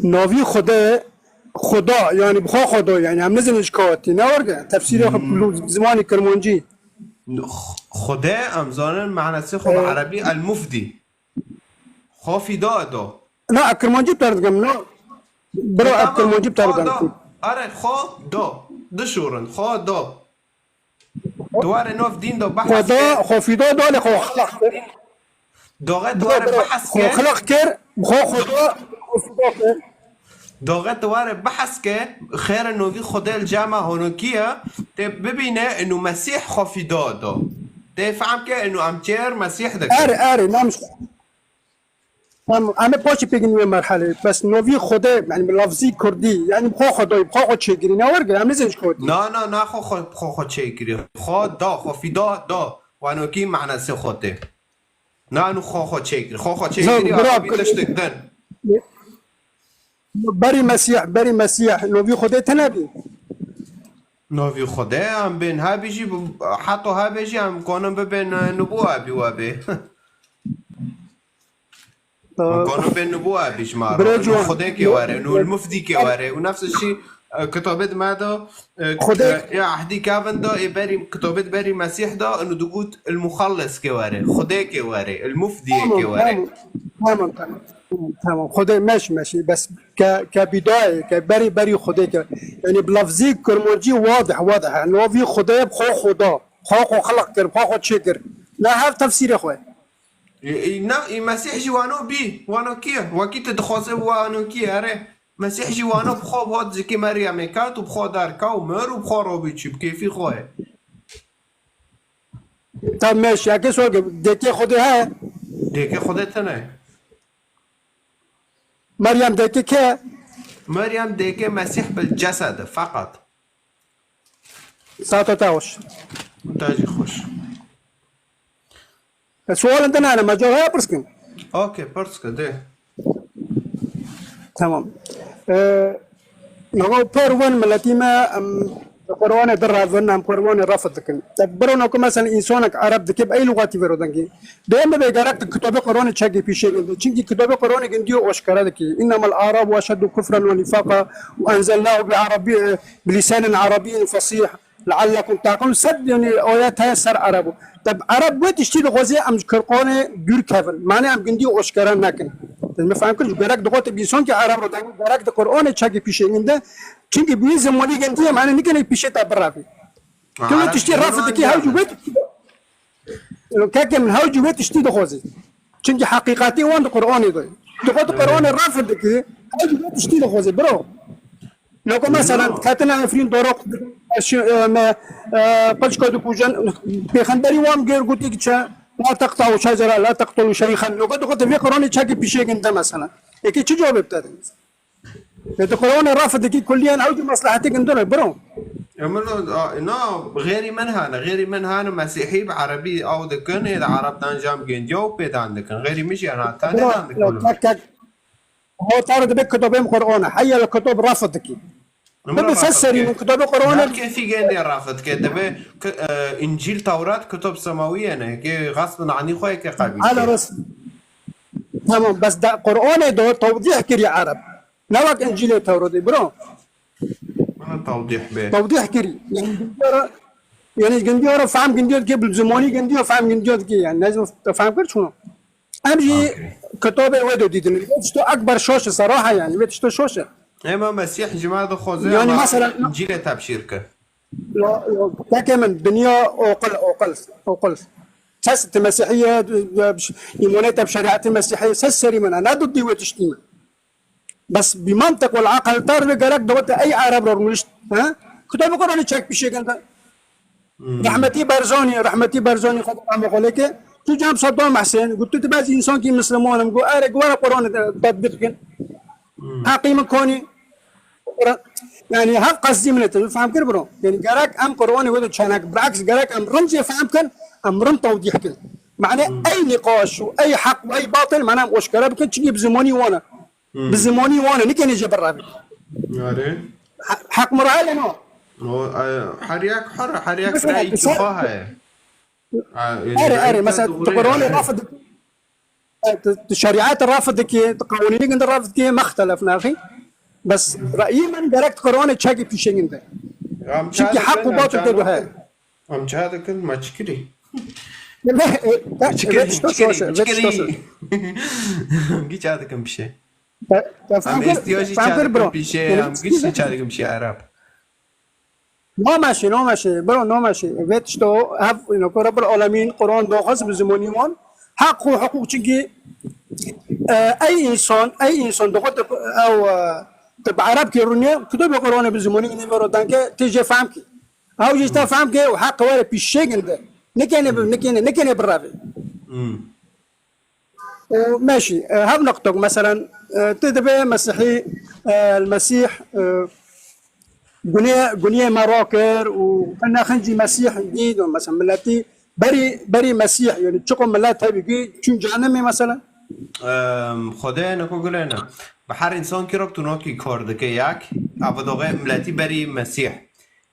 Navî Xwedê, Xuda, yani bi xwe Xwedayî, yani em nizanin ji ka hatî, ne werge? Tefsîrê xwe bi zimanê kurmancî. Xwedê, em zanin manasê xwe bi erebî el-Mufdî. Xwe fîda do. Na, ez kirmancî bi te re dikim, na. Bira, ez kirmancî bi te re dikim. Are, xwe do. Dişorin, xwe do. Tu were nov dîn do behs ke. Xwe da, xwe fîda da, lê xwe xelaq kir. Doxê tu were behs ke. Xwe xelaq kir, xwe xwe da, xwe fîda kir. Doxê tu were behs ke, xêre novî Xwedê li cema honokî ye, tê bibîne inu Mesîh xwe fîda do. Tê fehm ke inu em çêr Mesîh dikin. Erê, erê, nam Em, em ê paşê pêgin wê merhelê. Bes novî Xwedê, yani bi lafzî kurdî, yani bi xwe Xwedayî, bi xwe xwe çêkirî, ne werge, em nizên ji kotî. Na, na, na, xwe xwe, xwe xwe çêkirî. Xwe da, xwe fîda da. Wanokî manasê xwe tê. Na, nu xwe xwe çêkirî. Xwe xwe çêkirî, bira, abi tiştek din. Berî Mesîh, berî Mesîh, novî Xwedê tine bî. Novî Xwedê, em bên hebî jî, heta hebê jî em konin bibên, e, nubû ebî we bê. Em konin bên nubû ebî ji me re. Nû Xwedê kê were, nû Mufdî kê were. Û nefs şî, e, kitabê di me de, e, Xwedê, e, ya ehdî kevin de, ê berî, kitabê di berî Mesîh de, nû digot il Muxallis kê were. Xwedê kê were, il Mufdî kê were. Tamam, tamam, tamam. Tamam, Xwedê meş meşî, bes ke, ke bîdayê, ke berî berî Xwedê ke. Yani bi lafzî kurmancî wadih, wadih. Novî Xwedê bi xwe Xweda. Xwe xwe xelq kir, xwe xwe çêkir. Ne her tefsîrê xwe. Î, î, na, î Mesîh jî wano bî, wano kî ye? Wekî tu dixwazê wano kî ye, erê. Mesîh jî wano bi xwe bi hat zikê Meryemê ket û bi xwe derket û mir û bi xwe robî çû, bi kêfî xwe ye. Ta meşiyake sor ke, dekê Xwedê he? Dekê Xwedê tine. Meryem dekê ke? Meryem dekê Mesîh bil cesed e, feqet. Saeta te xweş. Te jî xweş. E, sualên te nane, mecal heye pirs kim? Ok, pirs ke, dê. Tamam. E, Nava per wen miletî me, em, Qur'anê direvin, em Qur'anê refd dikin. Te biro nako, mesela, însanek Ereb dike, bi ey lugatî vero dengê. Dê em bibe gerek di kitabê Qur'anê çekê pîşê gindi. Çimkî kitabê Qur'anê gindiyo oşkere dike. "Innemel Arabu eşeddu kufren ve nifaqa ve enzelnahu bi Arabî, bi lisanin Arabiyyin fesîh." "Leallekum taqilun." Sed, yani, ayet heye ser Erebo. Te bi Ereb wê tiştî dixwazê em ji Qur'anê dûr kevin. Mane em gindî oşkere nekin. Te me fehm kir, ji gerek dixwate bîson ki Ereb ro dengê gerek di Qur'anê çekî pîşê ginde. Çimkî bi wî zimanî gindiye, mane nikene pîşê te birevî. Tu wê tiştî ref dikî, hew ji wê tiştî. Kekê min, hew ji wê tiştî dixwazê. Çimkî heqîqetê wan di Qur'anê de ye. Tu xwe di Qur'anê ref dikî, hew ji wê tiştî dixwazê, biro. Loko mesela, ketine Efrîn doroq, e, me, e, qilçka dikujin, pêxemberî wan gêr gotî ki çi, "La teqta'u şecere, la teqtulu şeyxen." Loko dixwazê vê Qur'anê çekî pîşê ginde mesela. Êkê çi cewabê bide? Lê tu Qur'anê ref dikî, kulliyen ew jî meslehetê gindin e, biro. Ya min, a, na, xêrî min hene, xêrî min hene, Mesîhî bi Erebî ew dikin, ê di Ereb dan jam gendiya û pê dan dikin. Xêrî min jî hene, heta ne dan dikin. Kek, kek. Ho tar dibe kitabê min Qur'an e. Heya li kitab ref dikî. Min bibe ser serî min kitabê Qur'an e. Kefî gendiya ref dike, dibe ki, e, Încîl, Tewrat, kitab semawî ye ne, ki xasbin anî xwe ye ki qebîl. Ala rast. Tamam, bes da Qur'anê de tewdîh kiriye Ereb. Ne wek Încîlê Tewratê, bro. Bana tawdîh be. Tawdîh kirî. Yani gindiya ra, yani gindiya ra fehm gindiya dike, bi zimanî gindiya fehm gindiya dike yani. Ne zî te fehm kir çûna. Em jî kitabê wê de dîtin. Vê tişto ekber şaş e, seraha yani. Vê tişto şaş e. Ema Mesîh ji me dixwaze, yani mesela, Încîlê tebşîr kir. Ya, ya, kekê min, dinya oqil, oqil, oqil. Kes ti Mesîhî ye, îmanê te bi şerîetê Mesîhî ye, ser serî min e. Ne didî wê tiştî min. Bes bi mantiq wal aqil tar ve gerek dawete ey Arab ro rûnişt, he? Kitabê Qur'anê çek pîşê ginde. Rehmetî Barzanî, rehmetî Barzanî, Xweda rahmet xwe lê ke, tu cem Saddam Husên, got tu dibez însan ki Misliman im, got erê, got were Qur'anê te-, tetbîq kin. Heqî min konî. Yanî hev qesdî min e, tu fam kir bro. Yanî gerek em Qur'anê wê de çanak, bilaks gerek em rind jê fam kin, em rind tewdîh kin. Mane ey nîqaş û ey heq û ey batil, mane em oşkere bikin, çinkî bi zimanî wan e. Bi zimanî wan e, nikene jê birevî. Are. He-, heq mirale no. O, e, her yek hur, her yek Mesela, reyî mesela, çuha heye. Ha, yani Erê, erê, reyî mesela, te tu doğru Qur'anê yani. Rafid, e, tu, tu şerîetê rafid dikî, tu qanûnî gindi rafid dikî, mextelef naxî. Bes reyî min gerek tu Qur'anê çekî pîşe gindi. Em Çimkî çare heq û ben, em batil çare tê de he. Em çare kin, me çi kirî? Çi kirî, çi kirî, çi kirî? Em gî çare kin pîşe. Em êstiyo jî çare kin pîşe, em gî çare kin pîşe Ereb. Nameşê, nameşê, bro, nameşê. Vê tişto hev, ino, ku Rabbul Alemîn Quran daxist bi zimanî wan. Heq û hiqûq çinkî, e, ey însan, ey însan dixwe tu, ew, e, tu bi erebkê rûnî, kitobê Quranê bi zimanî nîvero danke, tê jê fehm kî. Ew jî te fehm kê û heq were pîşê ginde. Nikene bi, nikene, nikene bi revê. Hmm. E, meşî, e, hev niqtok, meselen, e, tu dibe Mesîhî, e, el Mesîh, e, gunê, guniyê me rakir û nexin jî Mesîh dî, do, meselen, miletî berî, berî Mesîh, yani çiqo milet hebî, gî çûn cehennemê, meselen? Em, Xwedê ne ku gulê ne. Bi her însan kî rok tu nokî kor dike yek, ev doxê miletî berî Mesîh.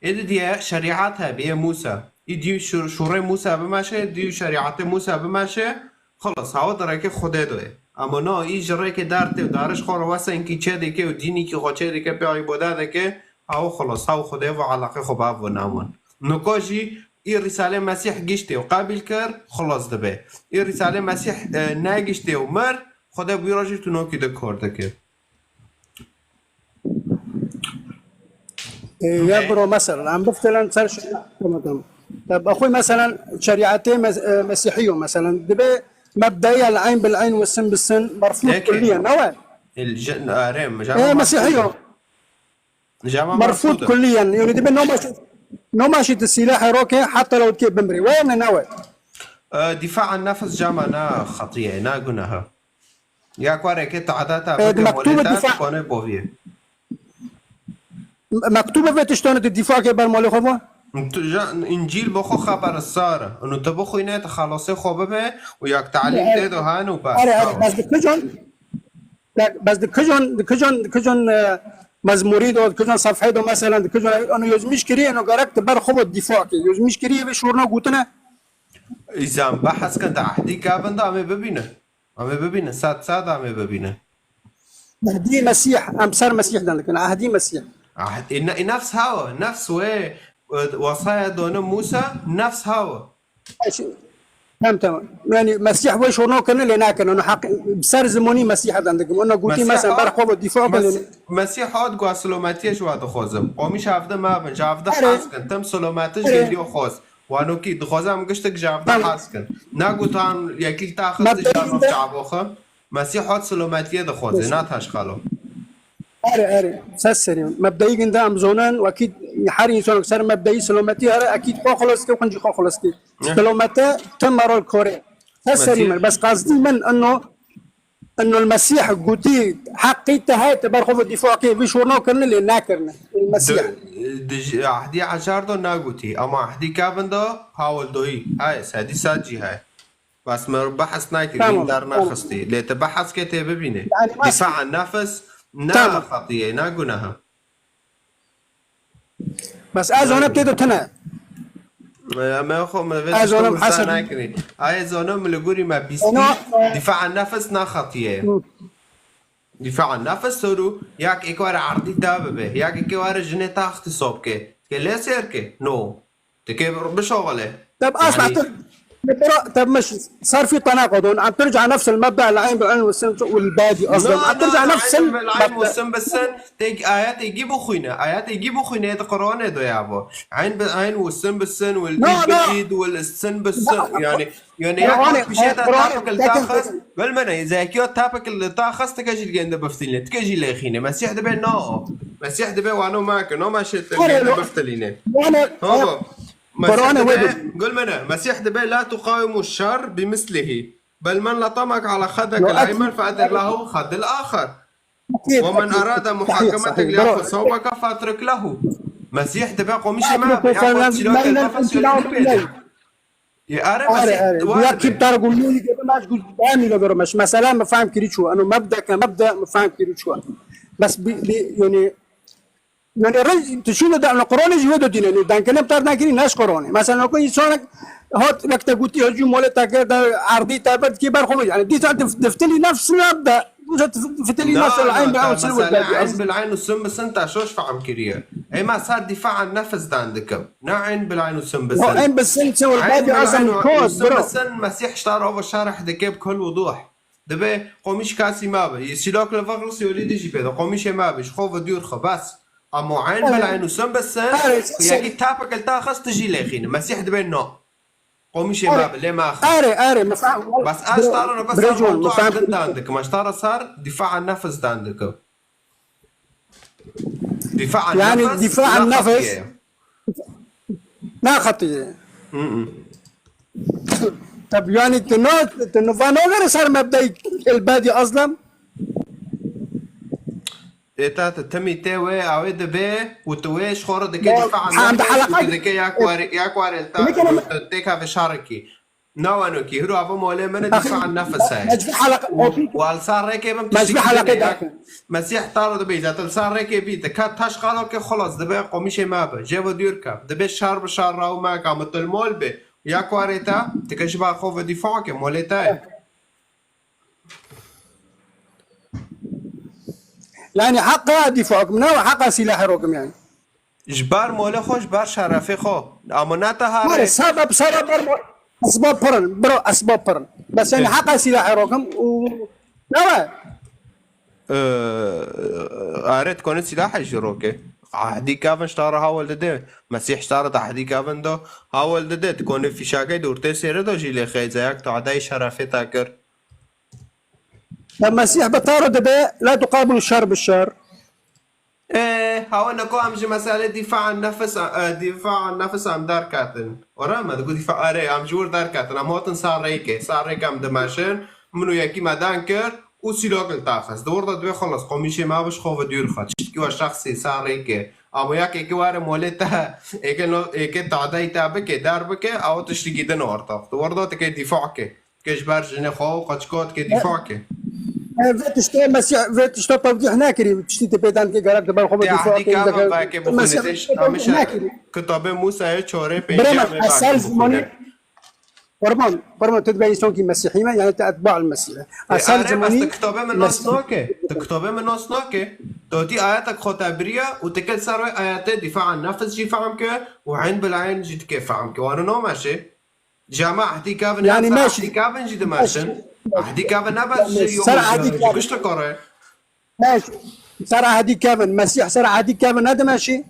Ê di diye şerîat hebî, ê Mûsa. Î dî şûr-, şûrê Mûsa bimeşe, dî şerîatê Mûsa bimeşe, xilas, hawa dereke Xwedê doye. Ama na, î ji rêkê derdê û dariş xwe re wese inkî çê dike û dînîkî xwe çê dike, pê îbade dike, hawa xilas, hawa Xwedê ve eleqê xwe bi ev ve nawan. Nika jî î Rîsalê Mesîh giştê û qebîl kir, xilas dibe. Î Rîsalê Mesîh, e, negiştê û mir, Xwedê bi wî re jî tu nokî de kor dike. E, ya bro, mesela, em biftilen ser şi-, tamam, tamam. Tab-, axuy, mesela, şerîetê mes-, e, mesîhî yo, mesela, dibe mebdeyî el eyn bil eyn û sin bi sin merfûd kulliyen, ne we? El je-, are, E, mesîhî yo. Merfûd kulliyen. Yani dibe nomaşî, nomaşî tu sîlahê roke, heta lewtkê bimrî. We ne, ne we? E, dîfa an nefs cama na xetiye, na gunaha. Ya ku rêkê teadata E, bike, mektûbê molê te dîfa- kone bovî. Mektûbê vê tiştane tu dîfa ke ber malê xwe ve? Tu ja, Încîl bo xwe xeber sar. Û tu bixwîne, tu xelasê xwe bibe û yak talîm tê de han û bes. Are, are, bes di kijon, bes di kijon, di kijon, di kijon, e, mezmurî do, di kijon sefhê do, meselen, di kijon, onu yozmîş kiriye, onu gerek tu ber xwe ve dîfa ke. Yozmîş kiriye ve şûrna gotine. Îzan behs kin, te ehdî kevin de em ê bibînin. Em ê bibînin, sed sed em ê bibînin. Ehdî Mesîh, em ser Mesîh dan dikin, ehdî Mesîh. Ehdî, ne-, nefs hawa, nefs wê, e, wesaya done Mûsa, nefs hawa. Tamam, tamam. Yani Mesîh wê şûrno kirine lê nakirine. Onu heq, ser zimonî Mesîh dan dikin. Onu gotî Mesîh mesela ber hat, xwe dîfa kirine. Mes-, Mesîh hat got, silometiyê ji we dixwazim. Qomî ji hevde mabin, ji hevde hez kin. Tim silometiş gêdiyo xwaz. Wanokî, dixwazim giştek ji hevde hez kin. Nagotan yekî taxist ji nava çaboxe. Mesîh hat silometiyê dixwaze, na taşxalo. Erê, erê. Ses serî. Mebdeyî ginde em zonin, wekî her însan ser mebdeyî silometî here, ekîd xwe xilas ke, xunci xwe xilas ke. Silomete tim merol kore. Ses serî min. Bes qasdî min eno Eno Mesîh gotî, heqî te heye, te ber xwe ve dîfa ke, vî şûrno kirine lê nakirine. Mesîh. Di, di ji ehdî ecar de nagotî, ama ehdî kevin de hawil doyî heye, sedî sed jî heye. Bes me behs nakir, tamam, wî dernaxistî. Lê te behs ke tê bibîne. Yani dîfa an nefs ne xetiyê, ne gunehe. Bes ez ona tê de tune. Em ê xwe me vê tiştê wisa nekirî. Ay ez ona min li gorî me bîstî. Dîfa an nefs naxetiye. Dîfa an nefs soru, yak ê were erdî te bibe, yak ê were jinê te ixtîsab ke. Ke lê sêr ke. No. Dike bişoxile. Tab asla, yani, tab, tab meş sarfi tanaqudun. Am turca nefs el mebda el ayn bil ayn ve sin vel badi aslan. Am turca nefs el mebda. Sin ve sin. Tek ayet egi bixwîne. Ayet egi bixwîne, de Qur'anê de ya bu. Ayn bil ayn ve sin bi sin vel id bil id vel sin bi sin. Yani, yani ya Qur'anê, bir şey de Qur'anê tapakil taxas. Gel mene, zekiyo tapakil taxas, tek jil gende biftilne. Tek jil xine. Mesih de be no. Mesih de be wano ma ke, no ma şete gende biftilne. Tamam. Qur'anê wê de. Gul mene, Mesîh dibe, "La tuqawimu şer bi mislihi, bel men latamak ala xedek el aymen fe edek lahu xedil axer." ومن أراد محاكمتك ليأخذ ثوبك فاترك له. Mesîh dibe qomîşê me be, ya xwe çîlokê nefes yolî pê de. Yê are, Mesîh ware be. Kî tar gulû yî dibe, maç gul, ben île bero meş. Mesela, me fehm kirî çû. Eno mebde ke mebde, me fehm kirî çû. Bes bi, bi, yani, yani, re, tu şûne de, eno Qur'anê jî wê de dîne, yani, denkene tar nakirî, neş Qur'anê. Mesela, no ko însanek hat, wekte gotî, hecû mole te kir, de erdî te bir, kî ber xwe, yani, dîsa dif-, diftilî nefs mebde. Dîsa dif-, diftilî nefs, el ayn bil ayn, sil wal badi. Ayn bil ayn û sin bi sin te şoş fehm kiriye. Ê me ser dîfa an nefs dan dikim. Ne ayn bil ayn û sin bi sin. Ayn bil ayn û sin bi sin, Mesîh ji te re şerh dike bi kul wuduh. Dibe qomîş kasî me be. Yê sîlok li vexlis yolî dijî pê de. Qomîşê me be. Ji xwe ve dûr xwe bes. Ama ayn bil ayn û sin bi sin, yekî tapek li te xist tu jî lêxîne. Mesîh dibe no. Qomîşê me be, lê me axin. Are, are, me fehm. Bes ez ji te re ne bes ser mewdûa din dan dikim. Ez ji te re ser dîfa an nefs dan dikim. Dîfa an nefs, dîfa an nefs. Na xetiye. Tab yani tu no, tu no vano gere ser mebdey el badi azlam. Ê te, tu timî tê wê, ew ê dibe û tu wê ji xwe re dike dîfa an nefs û tu dike ya ku warê, ya ku warê li te têka vê şarekî. Nawenokî, hiro ava molê min e, dîfa an nefs e. Û wal ser rêkê bim tiştî dike. Mesîh te re dibe, zaten ser rêkê bî, dike taş qalokê xelas dibe, qomîşê me be. Jê ve dûr ke. Dibe şar bi şar raw me ke, mitilmol be. Ya ku warê te, dike ji ber xwe ve dîfa ke, molê te ye. Yani heqa dîfa kim, ne heqa silahê rokim yani. Ji ber molê xwe, ji ber şerefê xwe. Ama ne te harê. Sebeb, sebeb ber mo-, esbab pirin, bro, esbab pirin. Bes yani heqa silahê rokim û ne we? Ee, Aret kone silahê ji roke. Ahdî kevin ji te re hawil dide. Mesîh ji te re de ahdî kevin do. Hawil dide. Tu kone fîşakê de ortê sêre de jî lê xeyze yak tu adayê şerefê te kir. Ya Mesîh bi te re dibe, la tuqabilu şer bi şer. Ê, hawe neko em ji meselê dîfa an nefs, e, dîfa an nefs em derketin. Ora me digot dîfa, erê, em ji wir derketin. Em hatin ser rêkê. Ser rêkê em dimeşin. Min û yekî me den kir û sîlok li te xist. Di wir de dibê xelas qomîşê me bi ji xwe ve dûr xwe. Tiştekî we şexsî ser rêkê. Ama yek êkê were molê te, êkê no, êkê tadeyî te bike, der bike, ew tiştekî din ortax. Di wir de dike dîfa ke. Ke ji ber jinê xwe û qeçiko dike dîfa ke. E, vê tiştê Mesîh, vê tişta tewdîh nekirî, tiştî te pê dan ke gerek di ber xwe ve dîfa ke, ahdî kevin veke bixwîne, tê tewdîh nekirî. Kitabê Musayê çorê pêncî em ê bixwîne. Qurban, qurban, tu dibe însankî Mesîhî me, yani tu etba el Mesîh. Ê, esel are, bes zimanî tu kitabê min nas nake. Tu kitabê min nas nake. Tu tî ayetek xwe te biriya û tu kel ser wê ayetê dîfa an nefs jî fehm ke û eyn bil eyn jî dike fehm ke. Wano nameşe. Ji me ehdî kevin, yani ser ehdî kevin jî dimeşin. Ehdî kevin ne bes ji ser ehdî kevin. Gişt kore. Ser ehdî kevin. Mesîh ser ehdî kevin ne dimeşî?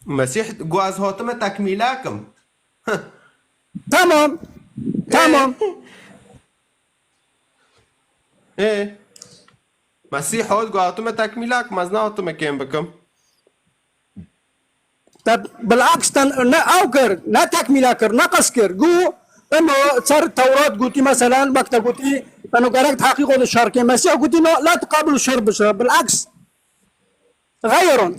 Mesîh got ez hatime tekmîle kim. Tamam. Tamam. Ê. Mesîh hat got hatime tekmîle kim, ez nehatime kêm bikim. Te bilaks te ne ew kir, ne tekmîle kir, ne qis kir. Gu, ino ser Tewrat gotî, meselen, wek te gotî, ino gerek heqîqo de şer ke. Mesîh gotî, no, la tuqabilu şer bi şer. Bilaks. Xeyron.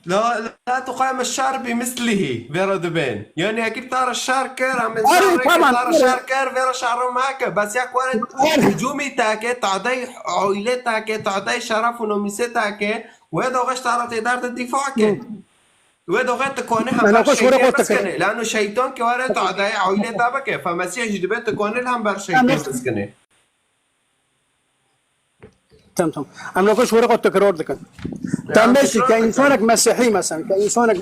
La, la tuqame şer bi mislihî, vê re dibên. Yani, ekî te re şer kir, em insan rê kir, te re şer kir, vê re şer meke. Bes ya ku were hicûmî te ke, tadey aîlê te ke, tadey şeref û nomîsê te ke, wê doxê ji te re tê derdê dîfa ke. Wê doxê tu konê hember şeytê biskine. Lano şeytan ke were tadey aîlê te bike. Fe Mesîh jî dibe tu konê li hember şeytê biskine. Tamam, tamam. Em nako ji xwe re xwe tekrar dikin. Tamam, ke însanek Mesîhî, mesela, ke însanek,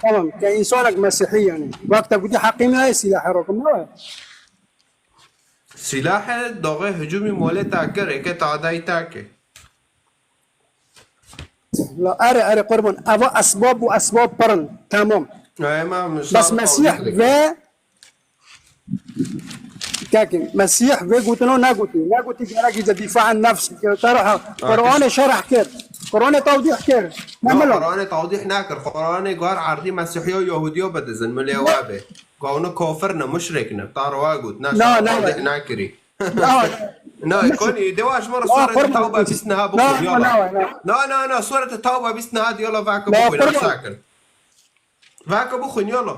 tamam, ke însanek Mesîhî yani. Wek te gotî heqî me ye, sîlahê rokim ne ye. Sîlahê doxê hicûmî molê te kir, êkê tadayî te kir. La, erê, erê, qurban. Eva esbab û esbab pir in. Tamam. Bes Mesîh ve Kekî, Mesîh vê gotino negotî. Negotî gerekî de dîfa an nefs kir. Te re Qur'anê şerh kir. Qur'anê tewdîh kir. Qur'anê tewdîh nekir. Qur'anê gar erdî Mesîhiyo Yehudiyo bidizin. Milê we be. Gawno kafir ne, muşrik ne. Te re wa got. Ne, şerh tewdîh nekirî. Na, konî, dewa ji me re Surete Tewbe bîst neha bixwin, yala. Na, na, na, Surete Tewbe bîst neha, yala, vake bixwin, sakin. Vake bixwin, yala.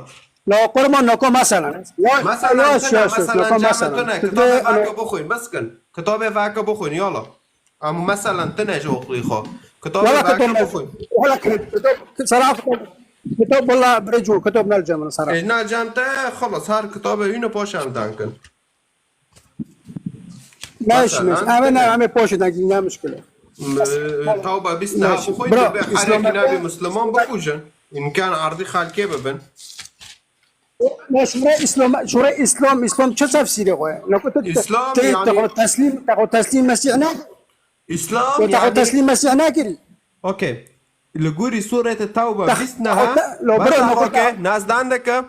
La, qurban, nako, mesela. Mesela, tune, mesela, cem tune, kitabê vake bixwin, biskin. Kitabê vake bixwin, yala. Ama mesela tune ji oxlî xwe. Kitabê vake bixwin. Wala kitab, kitab, sara kitab, kitab, wala, birê cû, kitab nal cem, sara. Ej na cem te, xelas, her kitabê hîne paşan dankin. Meş, meş. Eme ne, eme poşedan ki ne muşkile. Tawba bîst neha bixwîn, dibe her yekî nabî Musliman bikujin. Îmkan erdî xelkê bibin. Ne şure İslam, şure İslam, İslam çi tefsîrê xwe? Ne ku tu te, te, te xwe teslîm, te xwe teslîm Mesîh ne? İslam, te xwe teslîm Mesîh ne kirî? Okey. Li gorî Sûrete Tawba bîst neha, lo bro, bas, okey, nazdan dike.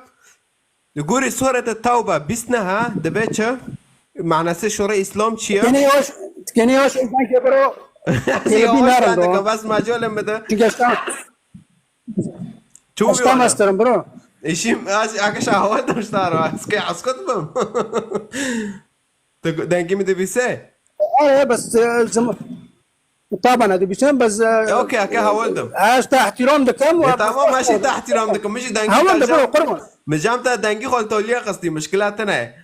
Li gorî Sûrete Tewbe bîst neha dibe çi? Manasê şûrê Îslam çi ye? Tikênî yavaş, tikênî yavaş, sanki bro. Yavaş dike, bas macalê min de. Çünkü eşka, eşka masterim bro. Îşî, akışa hava demişler, eske askot bim. Tu dengê min dibîse? E, bes, e, zim-, Taban, hadi bir şey, bes, e, okey, okey, hawal dim. Ez te ihtiram dikim. E, tamam, ez jî te ihtiram dikim. Min jî dengî hawal dim, bro, qurban. Min cem te dengî xwe li toliyê xistî, mişkila tune ye.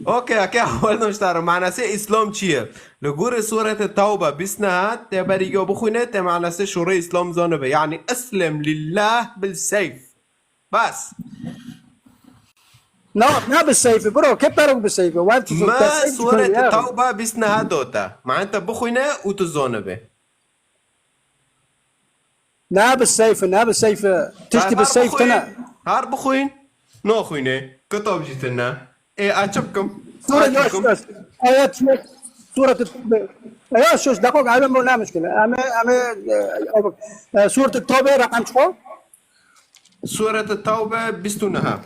Okey, okey, hawal dim ji te re. Manasê Îslam çi ye? Li gorî Sûrete Tewbe bîst neha, te berî yo bixwîne, te manasê şûrê Îslam zanibe. Yani, Eslem lillah bil seyf. Bas. Na, na bi seyfî, bro, ke perok bi seyfî. Web tu Me Sûrete Tewbe bîst neha dota. Ma ente bixwîne û tu zanibe. Na bi seyfî, na bi seyfî. Tiştî bi seyf tine. Her bixwîn. Naxwîne. Kitab jî tine. Ê, ez çi bikim? Sûre yoş, yoş. Ayet yoş. Sûrete Tewbe. Yoş, yoş. Dakika, ayet bu ne müşkile? Ame, ame, e, e, Sûrete Tewbe rakam çiko? Sûrete Tewbe bîst û neh.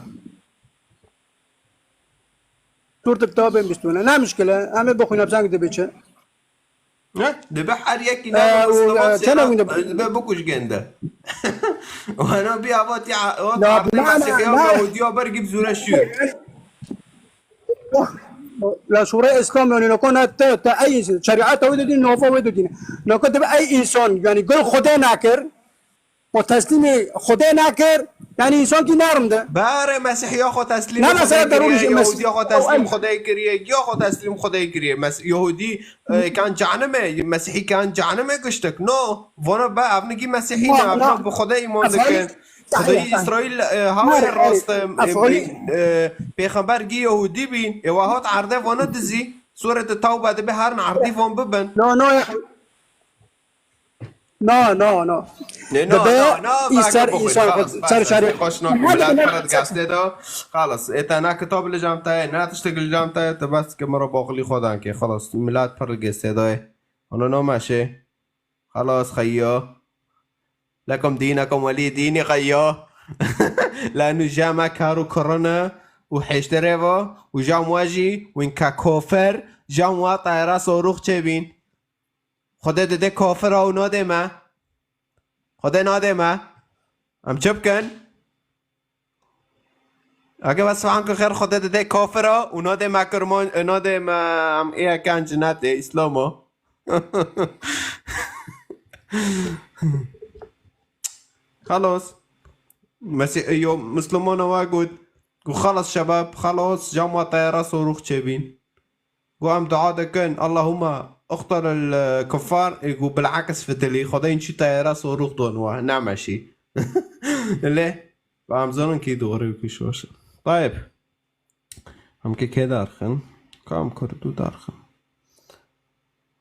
Sûrete Tewbe bîst û neh. Ne muşkile? Em ê bixwîne, bi çend dibe çi? Ne? Dibe her yekî navê Musliman sêna dibe bikuj gende. Wana bir avat ya, o ardê Mesîhiya Yahudiya bergî bi zûre şûr. La şûrê Îslam yani noko ne te, te ey şerîeta wê didîn, nova wê didîn. Noko dibe ey însan yani gul Xwedê nakir. O teslîmê Xwedê nakir, yani însan kî narim de. Bare Mesîhiya xwe teslîm Xwedê kiriye, Yahudiya xwe teslîm Xwedê kiriye, ya xwe teslîm Xwedê kiriye. Mes-, Yahudî, e, kan canime, Mesîhî kan canime giştik. No, vana be, ev nigî Mesîhî ne, ev bi Xwedê îman dikin. Xwedayî Îsraîl, e, hawê rast, e, e, pêxember gî Yahudî bîn. E, wa hat erde vana dizî. Sûrete Tewbe dibe her erdî van bibin. No, no, ya. Na, na, na. Ne, na, Dibe na, na, îser, vake bixwîn, îser xelas, ser bes, şerî. Xweş nakin, milet pir digestê de. Xelas, ê te ne kitab li cem te ye, ne tiştek li cem te ye, tu bes ki min re baxilî xwe dan ke. Xelas, milet pir digestê de ye. Ana nameşe. Xelas, xeyya. Lekum dînekum welî dînî, xeyya. Lanu jeme kar û kirine û hêştirê ve û jam we jî wîn ke kofir, jam we teyra sorûx çêbîn. Xwedê dide kafira û nadê me. Xwedê nadê me. Em çi bikin? Eke bes fan ku xêr Xwedê dide kafira û nadê me kirman, nadê me em ê eken cinetê Îslama. Xelas. Mesî-, yo, Mislumana we got, got, "Xelas şebab, xelas, cam we teyara sorûx çêbîn." Got, "Em dua dikin, Allahumma iqtulil kuffar." Ê, got, "Bil'aks fitilî, Xwedê çi teyara sorûx don we, nemeşî." Lê, ba em zanin kî doğru û kî şoş. Tayeb. Em kê kê darxin? Kam kurdu darxin?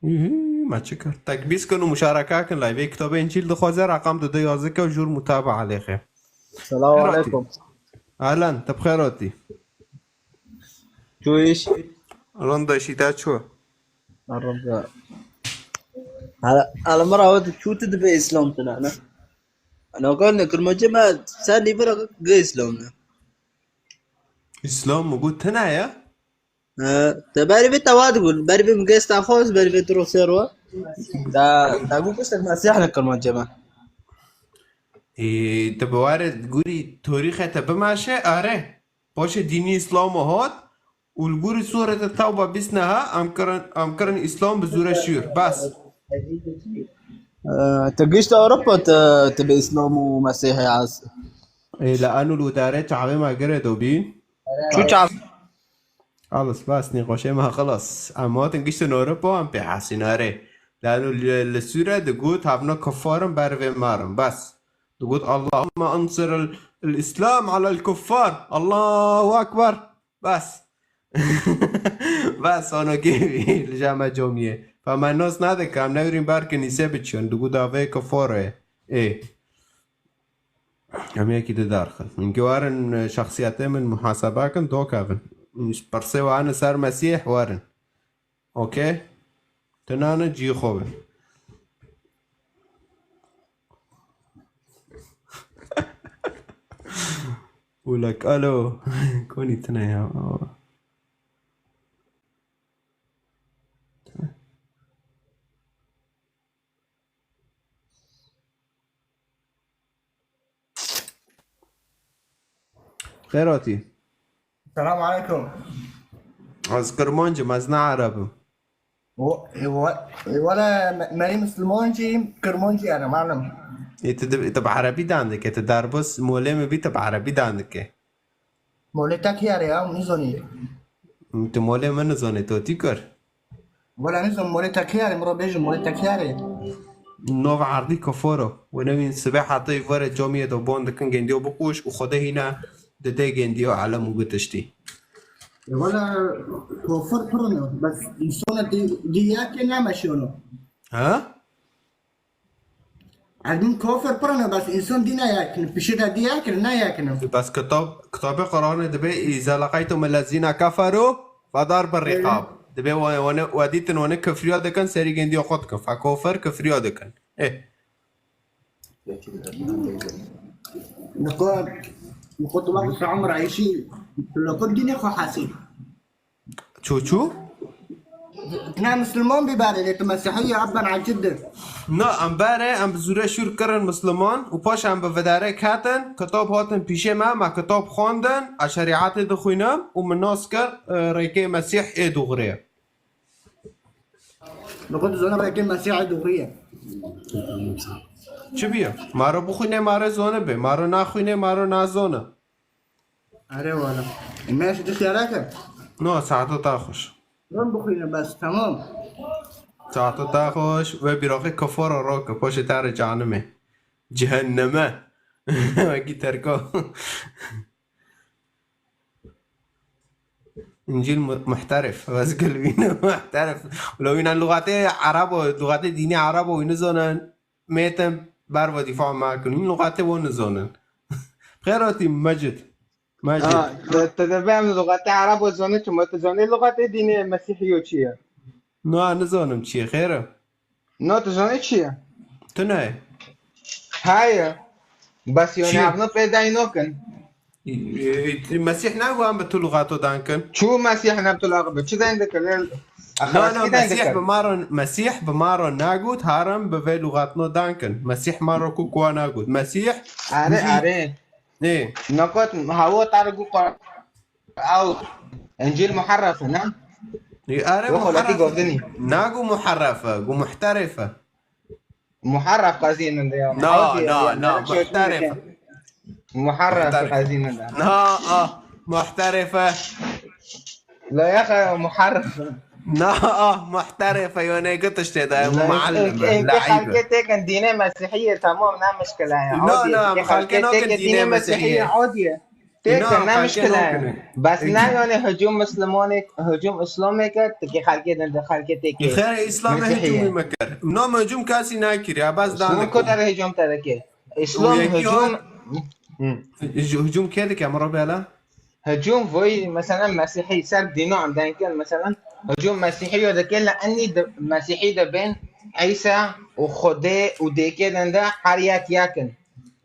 Yuhu, me çi kir? Tekbîs kin û muşareka kin, live kitabê Încîl dixwaze, reqam dide yazike û jûr mutaba alêxe. Selamu aleykum. Ahlan, te bi xêr hatî. Çûyîş. Ronda şî te çû? Ronda. Hala, hala mira wet çû tu dibe Îslam tine, ne? Ana kan ne kirmacê me ser lîvira ge Îslam ne. Îslam mi got tine ya? He, te berî vê te wa digot, berî vê min gesta xwe, berî vê tu ro sê ro. Da, da got kiştek Mesîh ne kirmacê me. Ê, te bi ware gurî torîxe te bimeşe, are. Paşê dînî Îslam hat, Û li gorî Sûrete Tewba bîst neha em kirin, em kirin Îslam bi zûre şûr. Bes. Ee, tu gişt Ewropa, tu, tu bi Îslam û Mesîhê ez. Ê, li eno li darê çavê me girê do bîn. Çû çav. Xelas, bas, nîqoşê me xelas. Em hatin giştin Ewropa, em pê hesîn erê. Li eno li, li Sûre digot, hevna kuffar in, ber vê merin. Bes. Digot, "Allahümme ansir el, el Islam alel kuffar." Allahu Ekber. Bes. Bes, ono kêvî li cem me comiyê. Fe me nas nadike, em newrîn ber kinîse biçin. Digot, "Davê kuffar e." Ê. Em yekî di derxin. Min ki werin, e, şexsiyetê min muhasebe kin, dokevin. Pirsê we hene ser Mesîh, werin. Okey? Tu nane cihê xwe bin. Ulak, alo. Konî tine ya. Xêr hatî. Selam aleykum. Ez Kirmanc im, ez ne Ereb im. Wo-, e, wo-, e, wele me-, merî Misliman jî, Kirmanc jî ene, malum. Ê, tu di-, tu bi Erebî dan dike, tu derbas molê min bî, tu bi Erebî dan dike. Molê te kî yare ya, nizonî. Tu molê min nizonî, to tî kir. Wela nizon molê te kî yare, min re bêjin molê te kî yare. Nov erdî kaforo. We newîn sibê heta îvare camiyê de bon dikin gendiyo bikuş û Xwedê hîna dide gendiyo alem û bi tiştî. E, wela kafir pirine, bes însana di-, diyake nameşiyano. Ha? Erdin kofir pirane, bes insan dî neyakine, pişida dî yakine, neyakine. Bes kitab, kitabê Qur'anê dibê, "Îza leqeytum ellezîne keferû fedarbu rîqab." Dibê we, we, we dîtin, we ne kifriya dikin, serî gendiya xwe dikin. Fe kofir kifriya dikin. Eh. Niqat, niqat waqt Umar Ayşî, niqat dînê xwe hesî. Çû çû? Ne Müslüman bî berê, lê tu Mesîhî yî, ebben ecid. Na, em berê, em bi zûre şûr kirin Müslüman û paş em bi vidarê ketin, kitab hatin pîşê me, me kitab xwendin, ez şerîetê dixwînim û min nas kir, e, rêkê Mesîh ê dûxirê ye. Bi xwe dizane rêkê Mesîh ê dûxirê ye. Çi bîye? Ma re bixwîne, ma re zane be, ma re naxwîne, ma re nazane. Erê wala. E, me şu dişyara kir. No, saeto ta xweş. Rin bixwîne bes, tamam. Saeto ta xweş. We bîroxê kafara ro ke, paşê te re canimê. Cehenneme. Wekî terko. İncil mu-, muhterif. Vezgil wîne muhterif. Lo wîne lugatê Erebo, lugatê dînî Erebo wîne zonen. Mêtin, berva dîfa me kin. Hîn luqatê wan nizanin. Xêr hatî Mecid. Mecid. Ha, te, te dibê em luqatê Erebo zanin, çima tu zanî luqatê dînê Mesîhiyo çi ye? Na, nizanim çi ye, xêr e? Na, tu zanî çi ye? Tu ne? Heye. Bes, yanî, çi ye? Evna pê dey nakin. E, e, Mesîh nago em bi tu luqato dan kin. Çû Mesîh ne bi tu luqato, çi den dikir? Na, na, Mesîh bi ma re, Mesîh bi ma re nagot, harim bi vê luqatno dan kin. Mesîh ma re ku kuwa nagot. Mesîh, erê, erê. Ê. Nagot, hawo tar gu qor-, ew, Încîl muharref e, ne? Ê, erê, muharref e. Nago muharref e, gu muhterif e. Muharref qezînin de ya. Na, na, na, muhterif. Muharref qezînin de. Na, ah, muhterif e. La ya xeyo muharref. Na, ah, muhterif e, yone gitiştê de, muallim, laib. Xelkê têkin dînê Mesîhiyê, tamam, ne mişkile ya. Na, na, xelkê nakin dînê Mesîhiyê. Odiye. Têke, ne mişkile. Bes ne, yanî hicûm Mislimanê, hicûm Îslamê ke, tikê xelkê din de xelkê têkê. Xêr, Îslamê hicûmî me kir. Nam hicûm kesî nekiriye, bes dan. Îslam ku te re hicûm te dike? Îslam hicûm. Hicûm kê dike, min re bêle? Hicûm voy, mesela Mesîhî ser dînan denkin, mesela hicûm Mesîhî yo dike, le enî Mesîhî de bên Îsa û Xwedê û dêkê din de her yek yek in.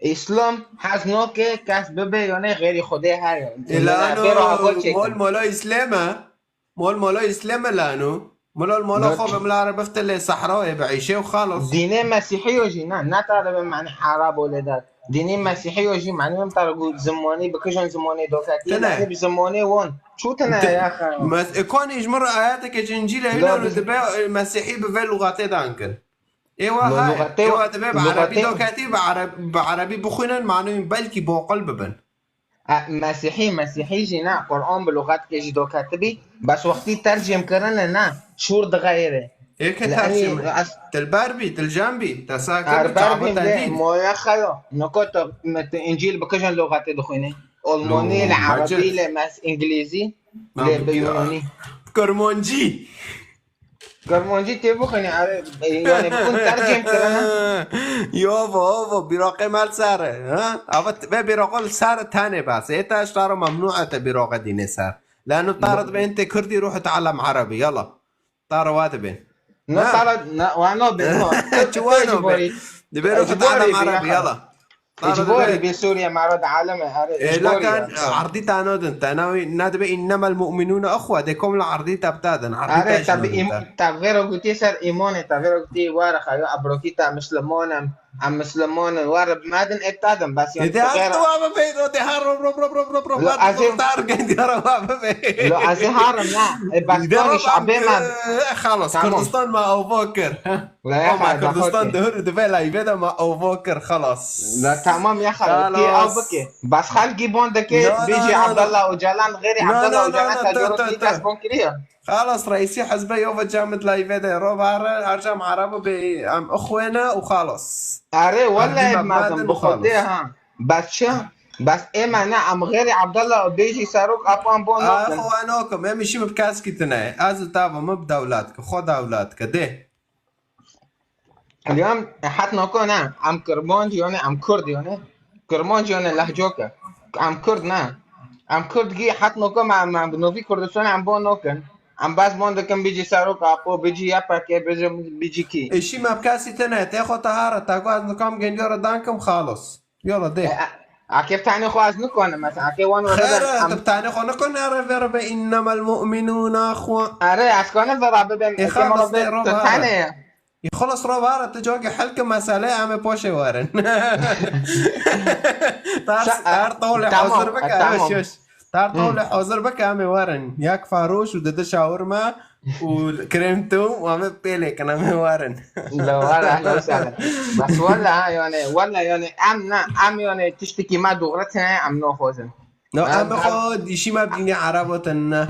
Îslam hez nake kes bibe, yanî xêrî Xwedê heye. Îlano mol mola Îslam e. Mol mola Îslam e lano. Mol mola xwe be mila re bifte lê sehrayê bi Îşê û xelas. Dînê Mesîhî yo jî ne, ne ta de be mane harab o lê de. Dînê Mesîhî yo jî, manî em tara got zimonê, bikijin zimonê doketî, Tine. Yanî bi zimonê won. Çû tine Te- ya xan. Mes-, e, konî ji min re ayeteke ji Încîlê La hîna bi- dibe, e, Mesîhî bi vê lûxatê dan kin. Ê wa Lo hay, lûxatê ê wa- wa dibe bi lûxatê erebî doketî, bi ereb-, bi erebî bixwînin, manî belkî boqil bibin. E, Mesîhî, Mesîhî jî ne, Quran bi lûxatkê jî doketibî, bes wextî tercîm kirine ne, şûr dixeyirê. Ê ke Li tercîm enî e. ez- Dilber bî, dilcan bî, te sa kir Erber çawa bîm te de dît. Moya xeyo. Noko tu, me tu Încîl bikijin lûxatê dixwînî. Olmonî, Lo, li erebî, hacet. Li mes-, îngilîzî, Lan lê bi bi ya. Yunanî. Kurmancî. Kurmancî tê bixwînî, are, e, yanî bikun tercîm kirine. Yo, vo, vo, bîraqê me li ser e, ha? Ava t-, ve bîraqo li ser tenê bes. Ê te ji te re memnû e te bîraqe dînê ser. Lano te re dibên tê kurdî ruh te alem erebî, yala. Te re wa dibên. No, Ha? te re, ne, wa no be, no. Çi wa no be? Dibê ruh te alem erebî, yala. Îcborî bê Sûriye me re di alem e, here, Ê, îcborî lakin ye. Erdî te nadin, te navî, ne dibe innemel mu'minûne exwe, dê komla erdî te bidadin, erdî Are, te te bi jî im-, nadin te. Te vê re gotî ser îmanê, te vê re gotî were xeyo, ebrokî te misliman em, em misliman in, were bi me din, ê bidadin, bes Ê, yanî dê te her vê re tu wa bibê, dê her ro, ro, ro, ro, ro, ro, Lo, ro, ez ê ro, dar gên diyara wa bibê. Lo, ez ê herim, ne. Ê, bes Dê ro, yanî şabê me. Ê, xalas, Tamam. Kurdistan me ava kir. La ya Ama xay, Kurdistan daxwaz dihur dibe layve de ma ovo kir, xelas. La tamam ya xay, Xelas. Tê ew bike. Bas xelkî bon dike, No, no, bêjî no, no. Abdullah Ocalan, xeyrî No, Abdullah no, no, Ocalan no, te to, doro to, dî to. Kes bon kiriye. Xelas, reîsî hizbe yo ve camid layve de, ro bare, her cam Arab be, em ixwene û xelas. Are, Erdî wele me madem madin bi û xwedê xelas. Ha. Bas çi? Bas ê me ne, em xeyrî Abdullah bêjî serok apan bon A, nokin. Xwe nokim, em işî min bi keskî tine. Ez û tava min bi dewlet ki, xwe dewlet ki, dê. Yanî, het noko ne, em Kirmanc, yanî, em Kurd, yanî. Kirmanc, yanî, lehcoke. Em Kurd ne. Em Kurd gî het noko me, me bi novî Kurdistan em bon nokin. Em bes bon dikin bicî serok apo, bicî Y P K, bicî, bicî kî. Êşî me bi kesî tine, tê xwe te hare, te ku ez nikam gendiyo re dankim, xalos. Yola dê. E, e, Akê bi tenê xwe ez nikonim, mesela, Akê wan were Xêr, ben, em tu bi tenê xwe nikon, ere vere be innemel mu'minûne xwe. Are, ez konim vera bibim, Ê, Akê xalas, mala dê, be, ro tu vare. Tenê ye. Ê, xalas, ro vare, tu cagê helke mesele, em ê poşê werin. Ters, Sa-, e, her tolê tamam, hazır bike, e, tamam. Yoş, yoş. Ter Hı. Tolê hazır bike, em ê werin. Yek faroş û dide şawirme û krem tûm û em ê pêlê kin, em ê werin. La were, ehla û sehla. Bes wele, ha, yani, wele, yani, em ne, em, yani, tiştekî me doğru tine, em naxwazin. No, em Em, em xwe dîşî me bi dînê Ereba tine.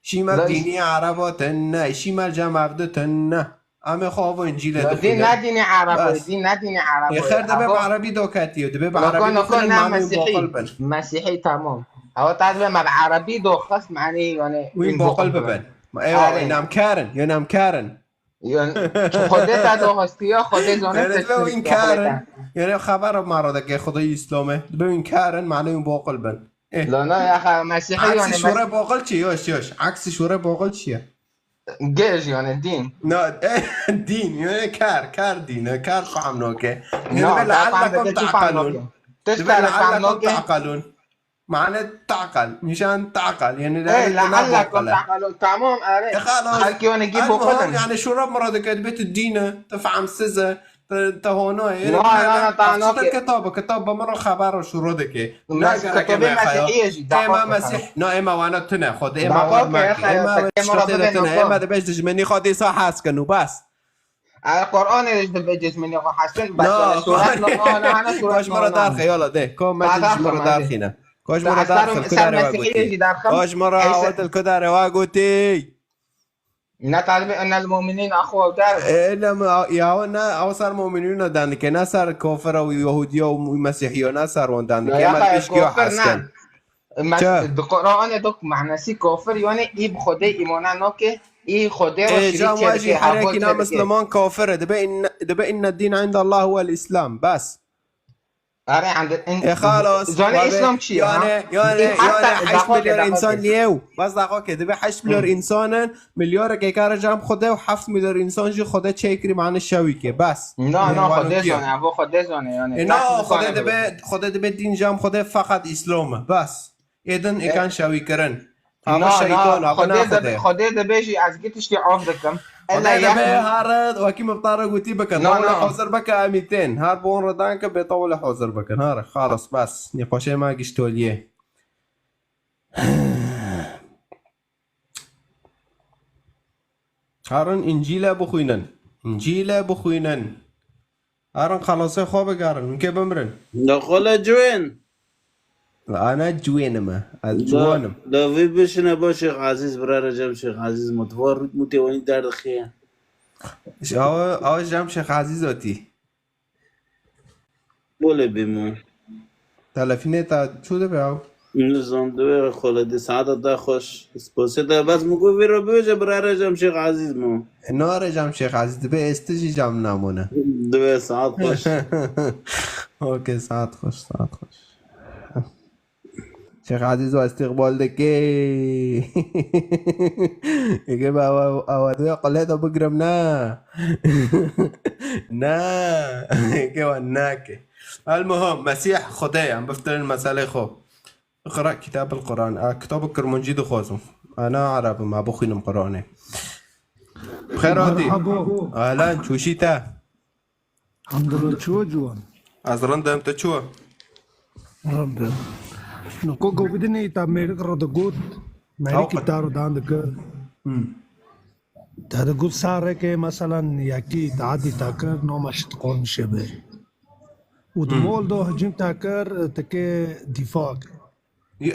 Şî me bi La dînê Ereba tine. Şî me cem evdi tine. Em ê xwe ava Încîlê Ya, dî dixwînin. Ne dînê Erebo, Bes. Dî ne dînê Erebo. Ê, xêr dibe bi Erebî doketiye, dibe bi Erebî dokinin, ne manî wî Mesîhî. Boqil bin. Mesîhî, tamam. Ewa ta dibe me bi Erebî doxist, manî, yani, Wî boqil bibin. Ewa, Erê. Namkarin, ya namkarin. Yani, Xwedê te doxistiye, Xwedê zone Yani, dibe wî karin. Yani, xeber ma re dike Xwedê Îslamê. Dibe wî karin, manî wî boqil bin. Eh. La na, ya, Mesîhî, Aksi yani, şûre boqil çi? Yoş, yoş. Aksi şûre boqil çi ye? Gêj, yani, dîn. Na, eh, dîn, yani kar, kar dîn, kar feham noke. Yani, Na, be, da feham leallekum dike, çi feham taqilun. Noke? Tişt Dibe kare feham leallekum noke? Taqilun. Mane taqil, nîşan taqil, yani, Eh, leallekum taqilun. Tamam, are. E, xalas. Xelk yani gî boqilin. Yani, şûre murad dike, dibe tu dîne, tu fehmsiz e. Te, te hono ye. Na, na, na, ta noke. Kitab, kitab bi min re xeber û şûro dike. Na, kitabê Mesîhî ye jî, Êma Mesîh, na, êma wana tune, Xwedê êma wan me. Êma we tiştekê de tune, êma dibêj dijminî xwe dîsa hez kin û bes. Ay, Qur'anê jî dibê dijminî xwe hez kin, bes. Na, suret no, na, na, suret no. Koj mara darxe, yala de. Ko me dijmara darxine. Koj mara darxe, kudarê wa gotî. Koj mara awet kudarê wa gotî. Ne talibê innel mu'minîn axwe der. E, ne, ya, ne, ew ser mu'minîna dan dike, ne ser kofira û Yahûdiya û Mesîhiya, ne ser wan dan dike. Ya, me ya, pişkiya kofir ne. Hasken. Mes-, Çe? Di Qur'anê de manasî kofir, yani î bi Xwedê îmana nake, î Xwedê re şirîk çêdike, heval çêdike. Ê, cam wajî herekî na misliman kofir e. Dibe inne, dibe inne dîn indallahi huwel Îslam. Bes. Are, ande, in-, Ê, xalas, Zanî Îslam çi ye, ha? Yani, yani, yani, heşt milyar insan niye? Bas daxo ke, dibe heşt milyar insanın, milyarek kare cam Xwedê û heft milyar insan jî Xwedê çêkirî mane şewî ke, bas. Na, na, Xwedê zane, evo Xwedê zane, yani. Ê, na, Xwedê dibe, Xwedê dibe dîn cam Xwedê feqet Îslam e, bas. Ê din êkan şewî kirin. Ava şeytan, ava na Xwedê. Xwedê dibe jî ez gî tiştî av dikim. Xwedê dibê harin, wekî min bi te re gotî bikin. No, no. Hazir bike, em ê tên. Her bi wan re danke, bê tewlê hazir bikin. Hare, xalas, bes. Nîqaşê me gişt holiyê. Herin Încîle bixwînin. Încîle bixwînin. Herin xelasê xwe bigerin. Hûn kê bimirin. Da xwe le ciwên. Ana ciwênim e. Ez ciwan im. Da vî bişine bo Şêx Ezîz, bira Recem Şêx Ezîz, mutfar rût mutê wenî derdixiye. Awa, awa Jem Şêx Ezîz otî. Bolê bîmo. Telefînê te çû dibe ew? Nizam dibe xole di saeta te xweş. Sposê te bes min ku vî re bibêje bira Recem Şêx Ezîz mo. No Recem Şêx Ezîz dibe êsti jî cam namone. Dibe saet xweş. Okey, saet xweş, saet xweş. Şêx Ezîz we îstîqbal dike. Eke be awa, awa dibe qilê de bigirim, na. Na. Eke we nake. Elmuhim, Mesîh Xwedê ye, em biftirin meselê xwe. Iqra kitab el Quran. A, kitab kirmancî dixwazim. Ana Arab im, a bixwînim Quranê. Bixêr hatî. Merhaba. Ahlan, çûşî te. Hamdulillah, çû ciwan. Ez rind im, tu çû? Rind im. Niko govîdinê ta mêrik re digot. Mêrikî ta re dan dikir. Hmm. Te digot sarekê, meselan, yekî taadî te kir, noma şit qolmişê be. Û di Hmm. mol do hicîm te kir, tike dîfa kir.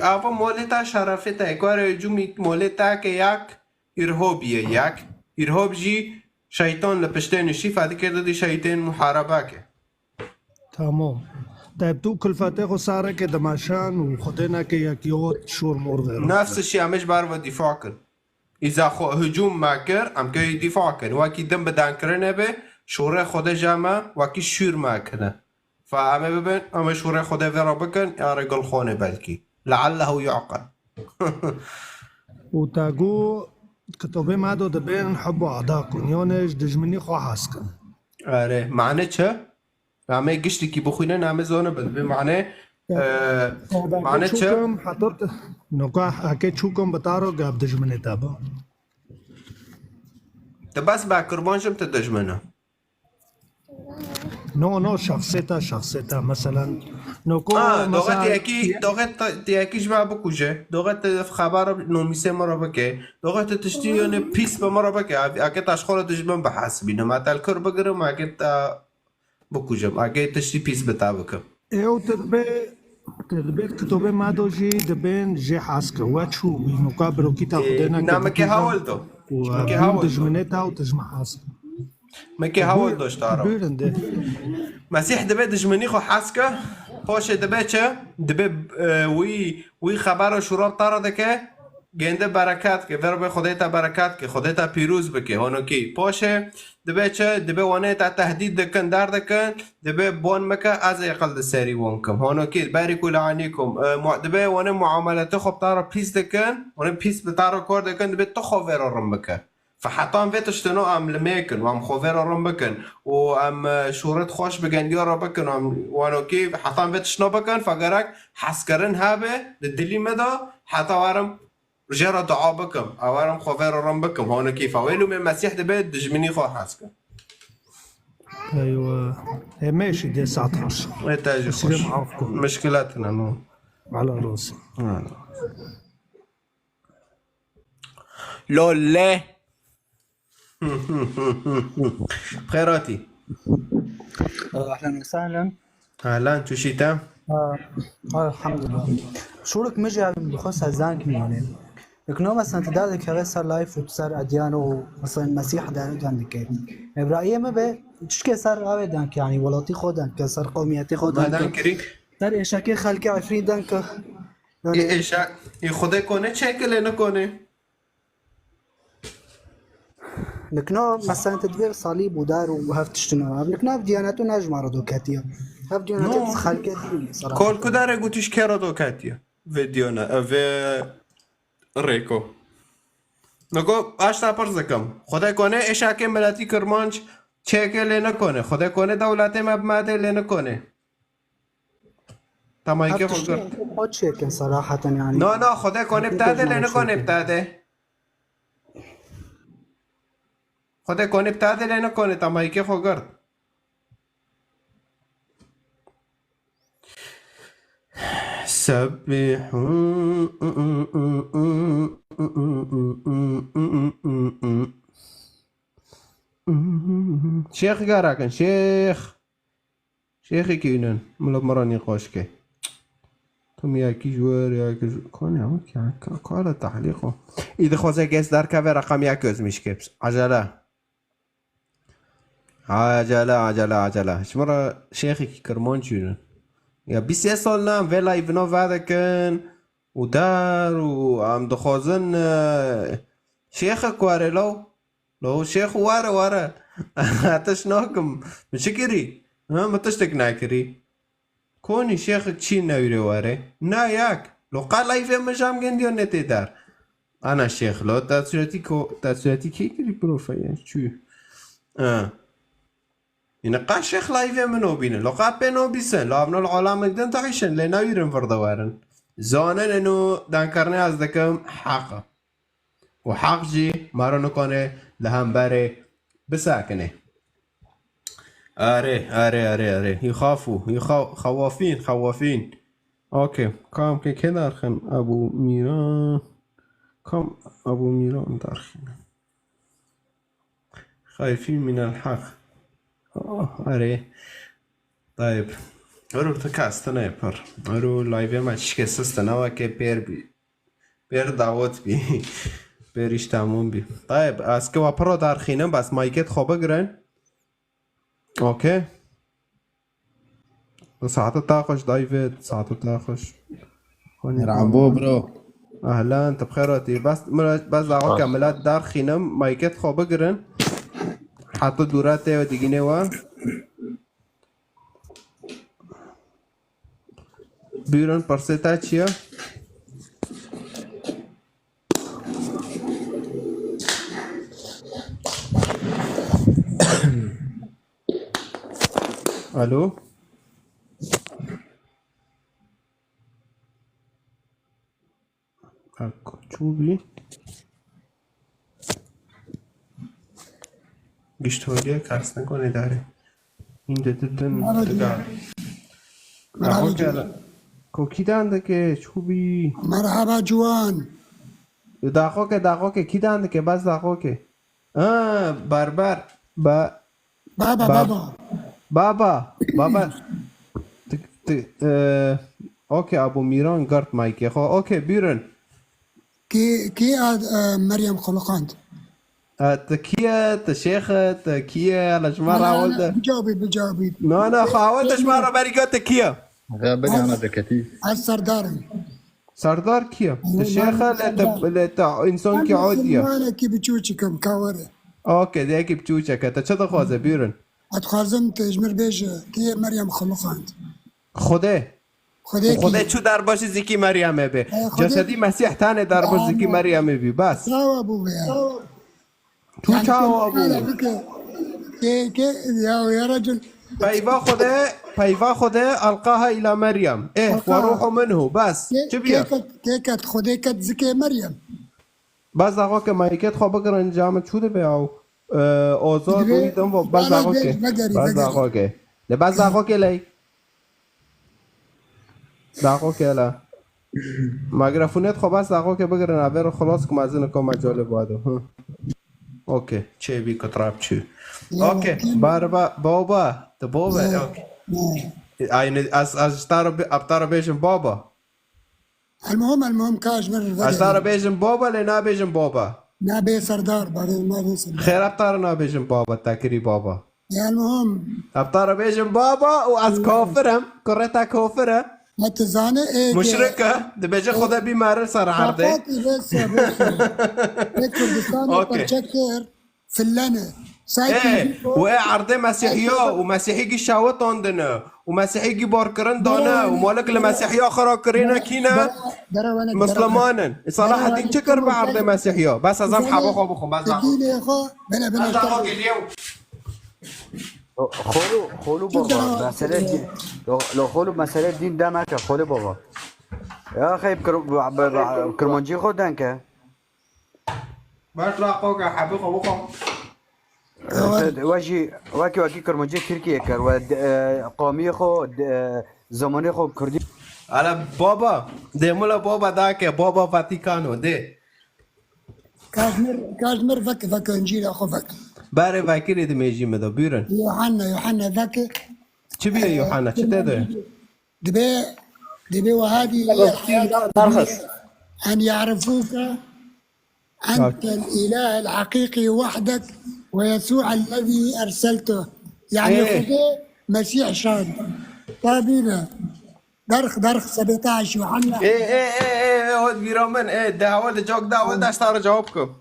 Ava molê te şerefê te, ekwarê hicûmî molê te ke yak, Îrhob ye yek. Îrhob jî şeytan li piştê nişî fedikê didî şeytên muharebe ke. Tamam. Te tu kulfetê xwe sareke dimeşan û xwedê neke yekî ot şor mor vero. Nefs şî em ê ji ber ve dîfa kin. Îza xwe hicûm me kir, em kê dîfa kin. Wekî din bi dankirinê be, şorê xwedê je me, wekî şûr me kine. Fa em ê bibin, em ê şûrê Xwedê vê re bikin, ya rê gulxonê belkî. Leallehu yu'qil. Û te got, kitobê me do dibên hub û ada kun, yanê ji dijminî xwe hez kin. Erê, mane çi? Em ê giştikî bixwînin, em ê zone bin. Dibê mane, Ya, e, ya, mane belkî çi? Çûkim, heta te, noka, eke çûkim bi ta re gap dijminê te bi. Te bes be kurban jim te dijmin e. No, no, şexsê te, şexsê te. Meselan, noko, Ha, doxê mesela, tiyekî, doxê te-, tiyekî ji me bikuje. Doxê te xebara nomîsê min re bike. Doxê te tiştî yanê pîs bi min re bike. Ev, eke te ji xwe re dijmin bihesibînim. Me te li kur bigirim, eke te bikujim. Eke tiştî pîs bi te bikim. Ew te dibe, te dibe kitobê me do jî dibên jê hez ke. We çû, wî nuka birokî te Ê, xwedê neke na min kê bikuje. Hewil do. Û Min kê hewil do. Dijminê te û te ji me hez ke. Min kê hewil do ji te re. Buyurun de. Mesîh dibe dijminî xwe hez ke, paşê dibe çi? Dibe, e, wî, wî xebera şûra bi te re dike, gênde bereket ke, ver be Xwedê te bereket ke, Xwedê te pîroz bike, honokî. Paşê dibe çi? Dibe wanê te tehdîd dikin, derdikin, dibe bon mike, ez êqil di serî wan kim. Honokî, berî ku leanî kum. E, mu-, dibe wanê muamelete xwe bi te re pîs dikin, wanê pîs bi te re kar dikin, dibe tu xwe vê re rin bike. Fe hetan vê tiştino em limêkin û em xwe vê re rin bikin û em, e, şûret xweş bi gendiya re bikin û em wanokî hetan vê tiştino bikin, fe gerek hezkirin hebe di dilî me de heta werim jê re dua bikim, ew werim xwe vê re rin bikim, honokî fe wê lûmê Mesîh dibe dijminî xwe hez kim. Eywa. Ê mêşî dê saet xweş. Ê te jî Sirê xweş. Maf ku. Mişkilet ne, no. Ala rosin. Ha. Lole. Xêratî. Ehlen ve sehlen. Ehlen, tu şî te? Ha, elhamdulillah. Şûrik min jî evî dixwe sezdan kim yanê. Lêkin o mesela tu derdikeve ser layf û tu ser edyan û mesela Mesîh der-, dendike. Ebrahîyê min be çişkê ser avê denk, yanî welatî xwe denk, ser qewmiyetê xwe denk. Madan kirî. Ser êşekê xelkê Efrîn denk. Ê êşa, ê Xwedê kone çêke lê nikone. Likna, mesela, te divê salîb û dar û hev tiştine. Likna, ev diyaneto ne ji me re do ketiye. Hev diyaneto No. xelkê dî, sera. Kolkudare gotiş kê re do ketiye. Vê diyane, vê rêko. Niko, aşta pirz dikim. Xwedê kone êşakê miletî Kirmanc çêke lê nikone. Xwedê kone dewletê me bi me dê lê nikone. Tamam, Her ke tiştî xwe. Xwe çêkin seraheten yani. No, no, Xwedê kone bi te de lê nikone bi te de. Xwedê konê bi te de lê ne konê te mayikê xwe girt. Sebbîhû. Şêx garakin, şêx. Şêxekî înan, mila min re nîqaş ke. Tim ya kî ji wir, ya kî ji, kanê ew kî, ka-, kara tehlîq o. Î dixwaze kes derkeve, reqem ya közmîş ke. Acele. Acele, acele, acele. Ji min re şêxekî Kirmanc înan. Ya bîst sê sal nan vê live-ina vedikin. Û dar û em dixwazin, e, şêxek were law. Lo şêx were, were. Tişt nakim. Min çi kirî? Ha, min tiştek nekirî. Konî şêxek çî newîrê were. Na yek. Lo qe live min jam gendiyo netê der. Ana şêx lo. Te sûretî ko-, te sûretî kê kirî profile? Çû? Ha. Yine qe şêx live min nobînin. Lo qe pê nobîsin. Lo evno li alamek din dihişin. Lê newîrin vir de werin. Zanin eno dankarnê ez dikim heq e. Û heq jî mero nikane li hemberê bisekine. Erê, erê, erê, erê. Hî xafû, hî xa-, xewafîn, xewafîn. Okey. Kam ke kê derxin? Ebû Mîran. Kam Ebû Mîran derxin? Xayfî mînel heq. Oh, erê. Tayeb. Ero tu kastine pir. Ero live me çişke siste ne weke pêr bî. Pêr dawet bî. Pêr îş tamam bî. Tayeb, ez ke wa piro derxînim, bes mayket xwe bigirin. Okey. Saete ta xweş David, saete ta xweş. Merhaba bro. Ehlen, tu bi xêr hatî. Bes, mira-, bes daxweke milet derxînim, mayket xwe bigirin. Heta dûre tê we digînê we. Buyurun, pirsê te çi ye? Alo? Bak, çû bî. Gişt holiye kars nekonê dare. Hîn de didin diga. Merhaba. Kokî dan dike, çû bî. Merhaba ciwan. Daxoke, daxoke, kî dan dike, bas daxoke. Ha, berber. Ba-, Baba, ba-, baba. Baba, baba. Ti, ti, e, okey, Abu Miran gart mayke xo. Okey, buyurun. Kî, kî ad, e, Meryem xuluqand? E, ti kiye, ti şêxe, ti kiye, ala ji me re awil de. Bicabî, bicabî. Na, na, xwe awil de ji me re berî got ti kiye. Xebirî ana deketî. Ez serdarim. Serdar kî ye? Ti şêx e, lê te, lê te însankî odî ye. Misilmanekî biçûçik im, ka were. Okey, diyekî biçûçek e. Te çi dixwaze, bîrin? Ez dixwazim tu ji mir bêje, kî ye Meryem xuluqand? Xwedê. Xwedê kî ye? Xwedê çû derbaşî zikî Meryemê bê. E, Xwedê. Cesedî Mesîh tenê derbaş zikî Meryemê bî, bes. Sawa bû be ya. Tu çawa bû? Kê, kê, ya, ya recul. Peyva Xwedê, peyva Xwedê, elqaha îla Meryem. Eh, wa ruhu minhu, bes. Çi biya? Kê ket, kê ket, Xwedê ket zikê Meryem. Bes daxo ke mayket xwe bigirin, ca min çû dibe ew. E, ozod wî din bo, bes daxo ke. Bes daxo ke. Le bes daxo ke ley. Daxo ke la. Mikrofon xwe bas daxo ke bigirin, avê re xilas ku mezin ko mecalê bado. Hı. Okey. Çêbî ku trap çû. Okey. Barba, baba. De baba. Okey. Aynı az, az taro, ab taro bêjim baba. Elmuhim, elmuhim ka ji min re. Ez taro bêjim baba, lê nabêjim baba. Nabê serdar, baba, nabê serdar. Xêr, ab taro nabêjim baba, tekirî baba. Elmuhim. Ab taro bêjim baba û ez kafir im. Kurê te kafir e. Ma tu zane ê ke. Muşrik e. Dibêje Xwedê bî meri ser erdê. Fakat î vê se, vê se. Ê Kurdistanê perçe kir. Fillene. Ê, û ê erdê Mesîhiya û Mesîhî gî şewitandine û Mesîhî gî barkirin dane û malik li Mesîhiya xwe ra kirîne kî ne? Misliman in. Ê Selahedîn çi kir bi erdê Mesîhiya? Bes ez em heba xwe bixwim, bes ez. Dînê xwe, bine, bine. Xolo, xolo baba, mesele dîn. Lo, lo xolo mesele dîn demeke, xolo baba. Ya xeyb kir-, ba-, ba-, ba-, kirmancî xwe denke. Baş la qoka, hebî xwe bixwe. Ewa. Te, we jî wekî wekî Kurmancî Tirkiyê kir. We de, e, qamiyê xwe, de, e, zimanê xwe Kurdî. Ala baba, dê mula baba dake, baba Vatikano, dê. Kazmir, Kazmir vek, vek Încîla xwe vek. Berê vekirê dimêjî me de, buyurun. Yohanna, Yohanna vek. Çi bîye Yohanna, çi te de? Dibe, dibe wahadî Darxist. En ya'rifuke أنت الإله الحقيقي وحدك ويسوع الذي أرسلته. يعني Ê. Xwedê Mesîh şand. Tabîne. Derx, derx, sebetaş Yuhanna. Ê, ê, ê, ê, ê, hot bîra min, ê, de hewa de cok da, hewa de ştara cevap ku.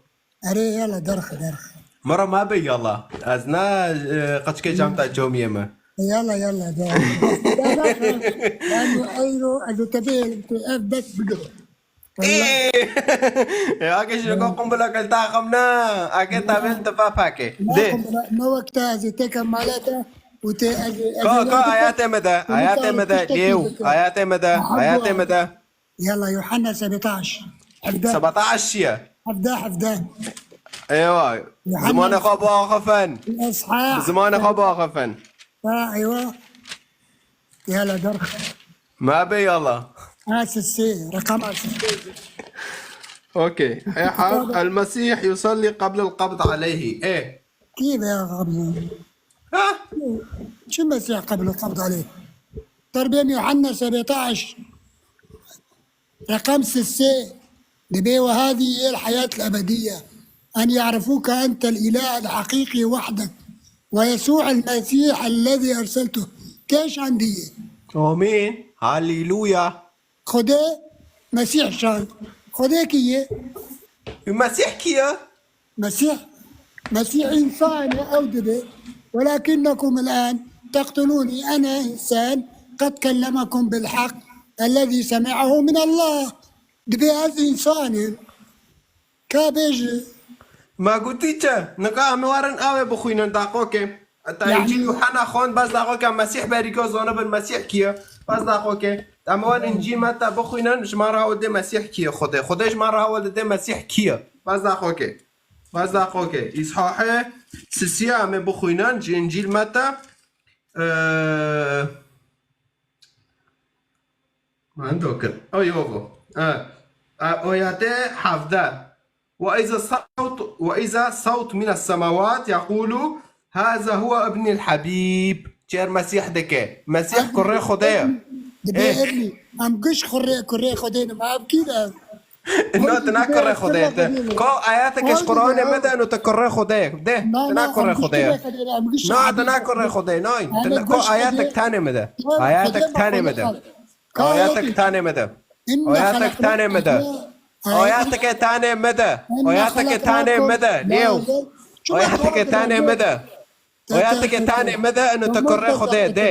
Erê, yala, derx, derx. Mara ma be yala. Ez na, e, qaçke cam ta comiyê me. Yala, yala, de. Yani, eyro, ez te bê, ev bet bigire. Ê! Ê, ake ji ko qumbila kel ta xam na, ake ta ben te fa pake. De. Ne wekta ez teke malete û te ez, ez Ko, ko, ayate me de, ayate me de, lêw, ayate me de, ayate me de. Yala, Yuhanna sebetaş. Hevdeh. Sebetaş çi ye? Hevdeh, hevdeh. Eywa, Yuhanna. Zimanê xwe biaxifin. Eshah. Zimanê xwe biaxifin. Ha, eywa. Yala, derx. Ma be yala. A sisê, rakam a sisê. Okey. Ê, ha, المسيح يصلي قبل القبض عليه. Ê. Kî be ya qabz? Ha? Çi Mesîh qebl û qabd alê? Terbiyem Yuhanna sebetaş. Rakam sisê. Dibe وهذه هي الحياة الأبدية أن يعرفوك أنت الإله الحقيقي وحدك ويسوع المسيح الذي أرسلته. Kê şandî ye? Amîn. Haleluya. Xwedê Mesîh şand. Xwedê kî ye? Mesîh kî ye? Mesîh, Mesîh însan e, ew dibe. ولكنكم الآن تقتلوني أنا إنسان قد كلمكم بالحق الذي سمعه من الله. Dibe ez însan im. Ka bêje. Ma gotî çi? Nika em ê werin ew ê bixwînin daqokê. Heta Yani Încîl Yuhanna xwend, bes daqokê Mesîh berî ka zanibin Mesîh kî ye. Bes daqokê. Em ê werin Încîl Metta bixwînin, ji me re hewl dê Mesîh kî ye Xwedê. Xwedê ji me re hewl dide Mesîh kî ye. Bes daqokê. Bes daqokê. Îshahê sisiya em ê bixwînin ji Încîl Metta. Eee, Mendo kir. Ew yo bo. E, e, oyatê hevdeh. وإذا صوت، وإذا صوت من السماوات يقول: هذا هو ابني الحبيب. Çer Mesîh dike. Mesîh kurê Xwedê ye. Dibe Eh. Evlî. Em giş kurê, kurê Xwedê ne. Ma ev kî de? No, tu na kurê Xwedê ye. Ko ayatek ji Quranê me de, no tu kurê Xwedê ye. De, tu na kurê Xwedê ye. No, tu na kurê Xwedê ye. No, ko ayatek tanê me de. Ayatek tanê me de. Ayatek tanê me de. Ayatek tanê me de. Ayatek tanê me de. Ayatek tanê me de. Lêw. Ayatek tanê me de. Oyateke tanê me de, ino te kurê Xwedê de.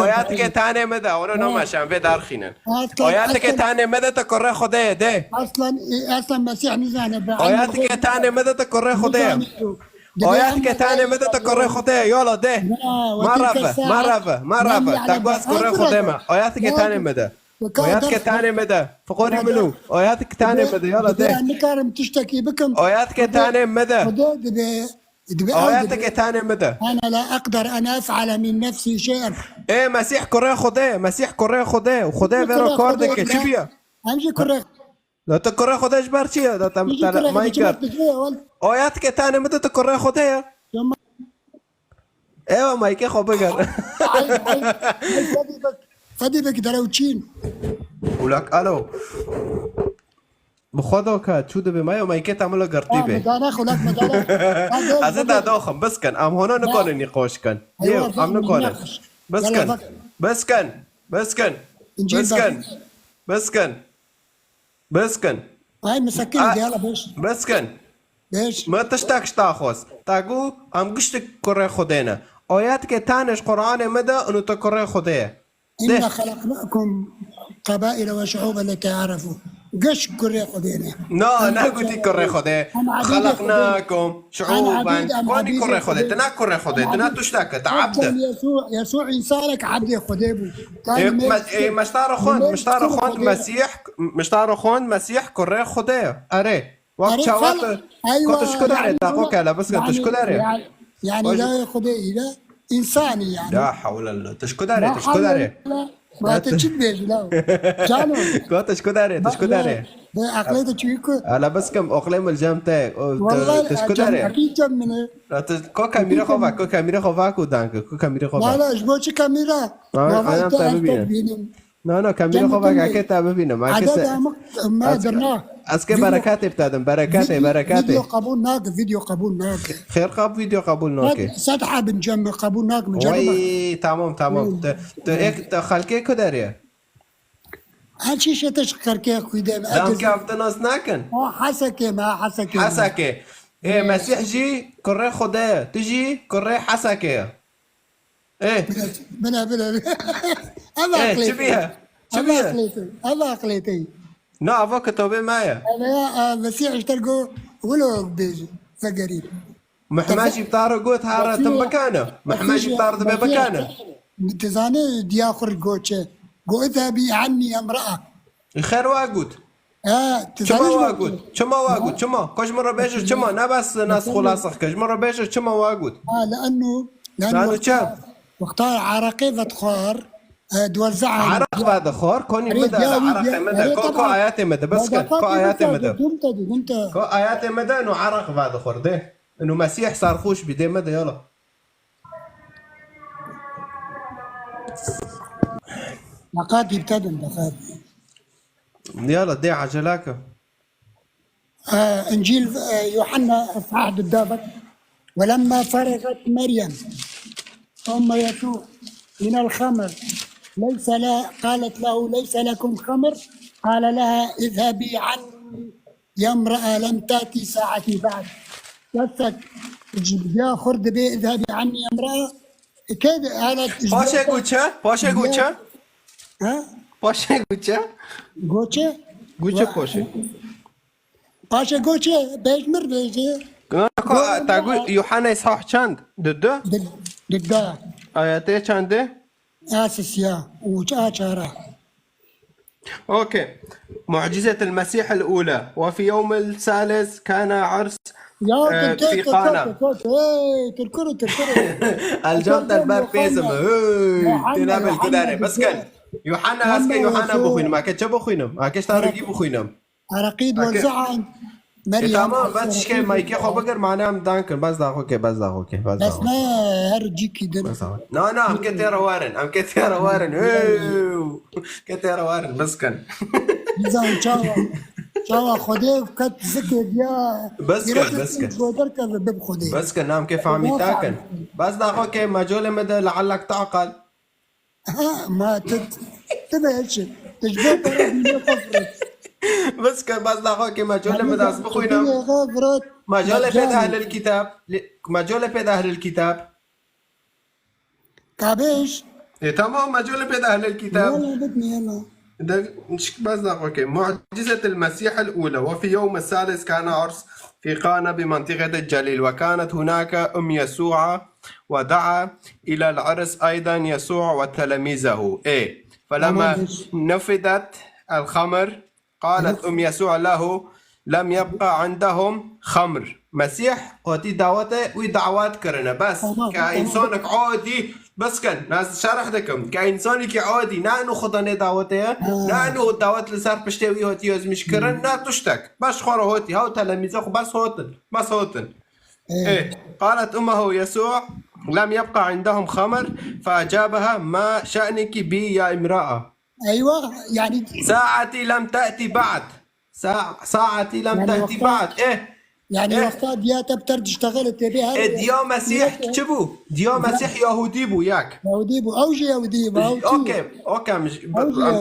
Oyateke tanê me de, ono nama şan vê darxînin. Oyateke tanê me de te kurê Xwedê de. Aslan, e, aslan Mesîh nizane be. Oyateke tanê me de te kurê Xwedê. Oyateke tanê me de te kurê Xwedê, yola de. Marave, marave, marave. Te guaz kurê Xwedê me. Oyateke tanê me de. Oyateke tanê me de. Fiqorî minu. Oyateke tanê me de, yola de. Nikarim tiştekî bikim. Oyateke tanê me de. Xwedê dibe. Dibe ew Ayeteke dibe. Tenê me de. Ana la aqder an ef'ale min nefsî şey'en. Ê Mesîh kurê Xwedê, Mesîh kurê Xwedê, Xwedê vero kar dike, çi biya? Em jî kurê. Da te kurê Xwedê ji ber çi ye? Da te Em jî kurê Xwedê, çi mayke. Ayeteke tenê me de te kurê Xwedê ye. Ewa mayke xwe biger. Ay, ay, ay, Fedî bek, Fedî bek derewçîn. Ulak, alo. Bi xwe do ke çû dibe me ya me kê te min li girtî bê. Medana xulak medana. Ez ê te doxim, biskin. Em hona nikarin nîqoş kin. Ew, em nikarin. Biskin. Biskin. Biskin. Biskin. Biskin. Biskin. Ay, misekin, gel, beş. Biskin. Beş. Me tiştek ji te xwest. Te got, em giştik kurê Xwedê ne. Ayetke tenê ji Qur'anê me de, û te kurê Xwedê ye. إنا خلقناكم قبائل وشعوبا لتعارفوا. Giş kurê Xwedê ne. Na, na gotî kurê Xwedê. Xelaqnakum şu'uban. Konî kurê Xwedê. Tu na kurê Xwedê. Tu na tuştake. Tu abd. Yesû, Yesû însanek abdê Xwedê bû. Ê, me, ê, meştara xwend, meştara xwend Mesîh, meştara xwend Mesîh kurê Xwedê. Erê. Wek çawa tu, ko tu ji ku derê, daxo ke, hele biskin, tu ji ku derê? Yani, yani, yani, Xwedê île, însanî yani. La hewle la, tu ji ku derê, tu ji ku derê? Ma te çi dibêjî la? Cano. Ko tu ji ku derê, tu ji ku derê? Bi aqlê te çi ku? Hele biskim, oxlê min cem te, tu ji ku derê? Aqlê cem min e. Ko kamîrê xwe vak, ko kamîrê xwe vak û danke, ko kamîrê xwe vak. La la, ji bo çi kamîra? Anam te bibînim. Na, na, kamîrê xwe vake, eke te bibînim. Eke se-, ez, ez ke berekatê bi te dim, berekatê, berekatê. Video qebûl nake, video qebûl nake. Xêr qab video qebûl nake. Sed, sed heb in cem qebûl nakim, cem. Wey, tamam, tamam. Tu, tu ek, tu xelkê ku derê? Her çî şe te ji xelkê xwî de. Dam ke ev te nas nakin? Ha, Hesekê me, Hesekê me. Hesekê. Ê, Mesîh jî kurê Xwedê ye. Tu jî kurê Hesekê ye. Ê. Bila, bila, bila. Ev aqlê te. Çi biye? Çi biye? Ev aqlê te. Ev aqlê te. Na, ava kitabê me ye. Ev ya, e, Mesîh ji te go wilo bêje. Vegerî. Mehmed jî bi te re got, hara tim bikane. Mehmed jî bi te re dibe bikane. Tu zanî diya xwe got çi? Got, "Izhebi anni emraa." Xêr wa got. Çima wa got? Çima wa got? Çima? Ko ji min re bêjir çima? Ne bes nas xulasix ke. Ji min re bêjir çima wa got? Ha, le'ennu, le'ennu çi? Wexta, wexta ereqê vedixwar, e, diwezze'an. Ereq vedixwar, konî min de, ereqê min de. Ko, ko ayetê min de, bes ke, ko ayetê min de. Ko ayetê min de, inu ereq vedixwar, dê. Inu Mesîh serxoş bî, dê min de, yala. Laqad îbtedin, laqad. Yala, dê ecele ke. آه، إنجيل، آه، يوحنا إصحاح دبابك. ولما فرغت مريم أم يسوع من الخمر، ليس لا، قالت له: "ليس لكم خمر؟" قال لها: "اذهبي عني يا امرأة، لم تأتي ساعتي بعد." Destek, ya xurt dibe, "اذهبي عني يا امرأة." Kê de, hala Paşê goçe, paşê goçe. Ha? Paşê goçe. Goçe? Goçe paşê. Paşê goçê, pêşmir bêjê. Ka, ka, te got Yuhanna îsah çend? Di du? Di, di du. Ayetê çendê? A sisiya, û ç-, a çara. Okey. معجزة المسيح الأولى. وفي يوم الثالث كان عرس، ya, e, tu, tu, في tu, قانا. Tu, tu, tu, hey, tu, tu, tu, tu. Elcan te ber pêzim. Hey, têne bil gudare. Bes ken. Yuhanna, ez ke Yuhanna bixwînim. Ake çi bixwînim? Ake ji tarîkî bixwînim. Ereqî diwezan. E, Meryem, tamam, bes şike maykê xwe bigir, mane em dan kin. Bes daxo ke, bes daxo ke, bes daxo ke. Bes ne, her cîkî din. Bes daxo. Na, na, em ke têre warin, em ke têre warin. Ew, ke têre warin, bes kin. Nizam çawa, çawa Xwedê ket zikê diya. Bes kin, bes kin. Goder ke bib Xwedê. Bes kin, em ke fahmî takin. Bes daxo ke, mecolê me de lealek taqal. Ha, ma tu, tu bêçi. Tu ji bo pere dînê xwe firet. Bes ke, bes daxo ke, mecolê me de ez bixwînim. Dînê xwe firet. Mecolê pê de ehlil kitab. Mecolê pê de ehlil kitab. Kabêj. E, tamam, mecolê pê de ehlil kitab. Yala, bitmiye la. De, şik-, bes daxo ke. معجزة المسيح الأولى. وفي يوم الثالث كان عرس في قانا بمنطقة الجليل، وكانت هناك أم يسوع، ودعا إلى العرس أيضا يسوع وتلاميذه. إيه. فلما نفدت الخمر، قالت أم يسوع له: "لم يبق عندهم خمر." Mesîh hatî dawetê wî dawet kirine. Bes ke însanek adî, bes ken, naz şerh dikim. Ke însanekî adî, ne eno Xudanê dawetê ye, ne eno dawet li ser piştê wî hatî ezmîş kirin, ne tiştek. Bes xwe re hatî, hew telemîzê xwe bes hatin. Bes hatin. Ê, qalet ummuhu Yesû, lem yebqa indehum xemr, feecabehâ, ma şe'neki bî ya imra'a. Eywa, yani. Saati lem te'ti ba'd. Sa-, saati lem te'ti ba'd. Eh. Yani wexta diya te bi ter diştexile tê bê her. E, diya Mesîh çi bû? Diya Mesîh Yahudî bû, yak. Yahudî bû. Ew jî Yahudî bû. Ew çi? Okey, okey, em ji, em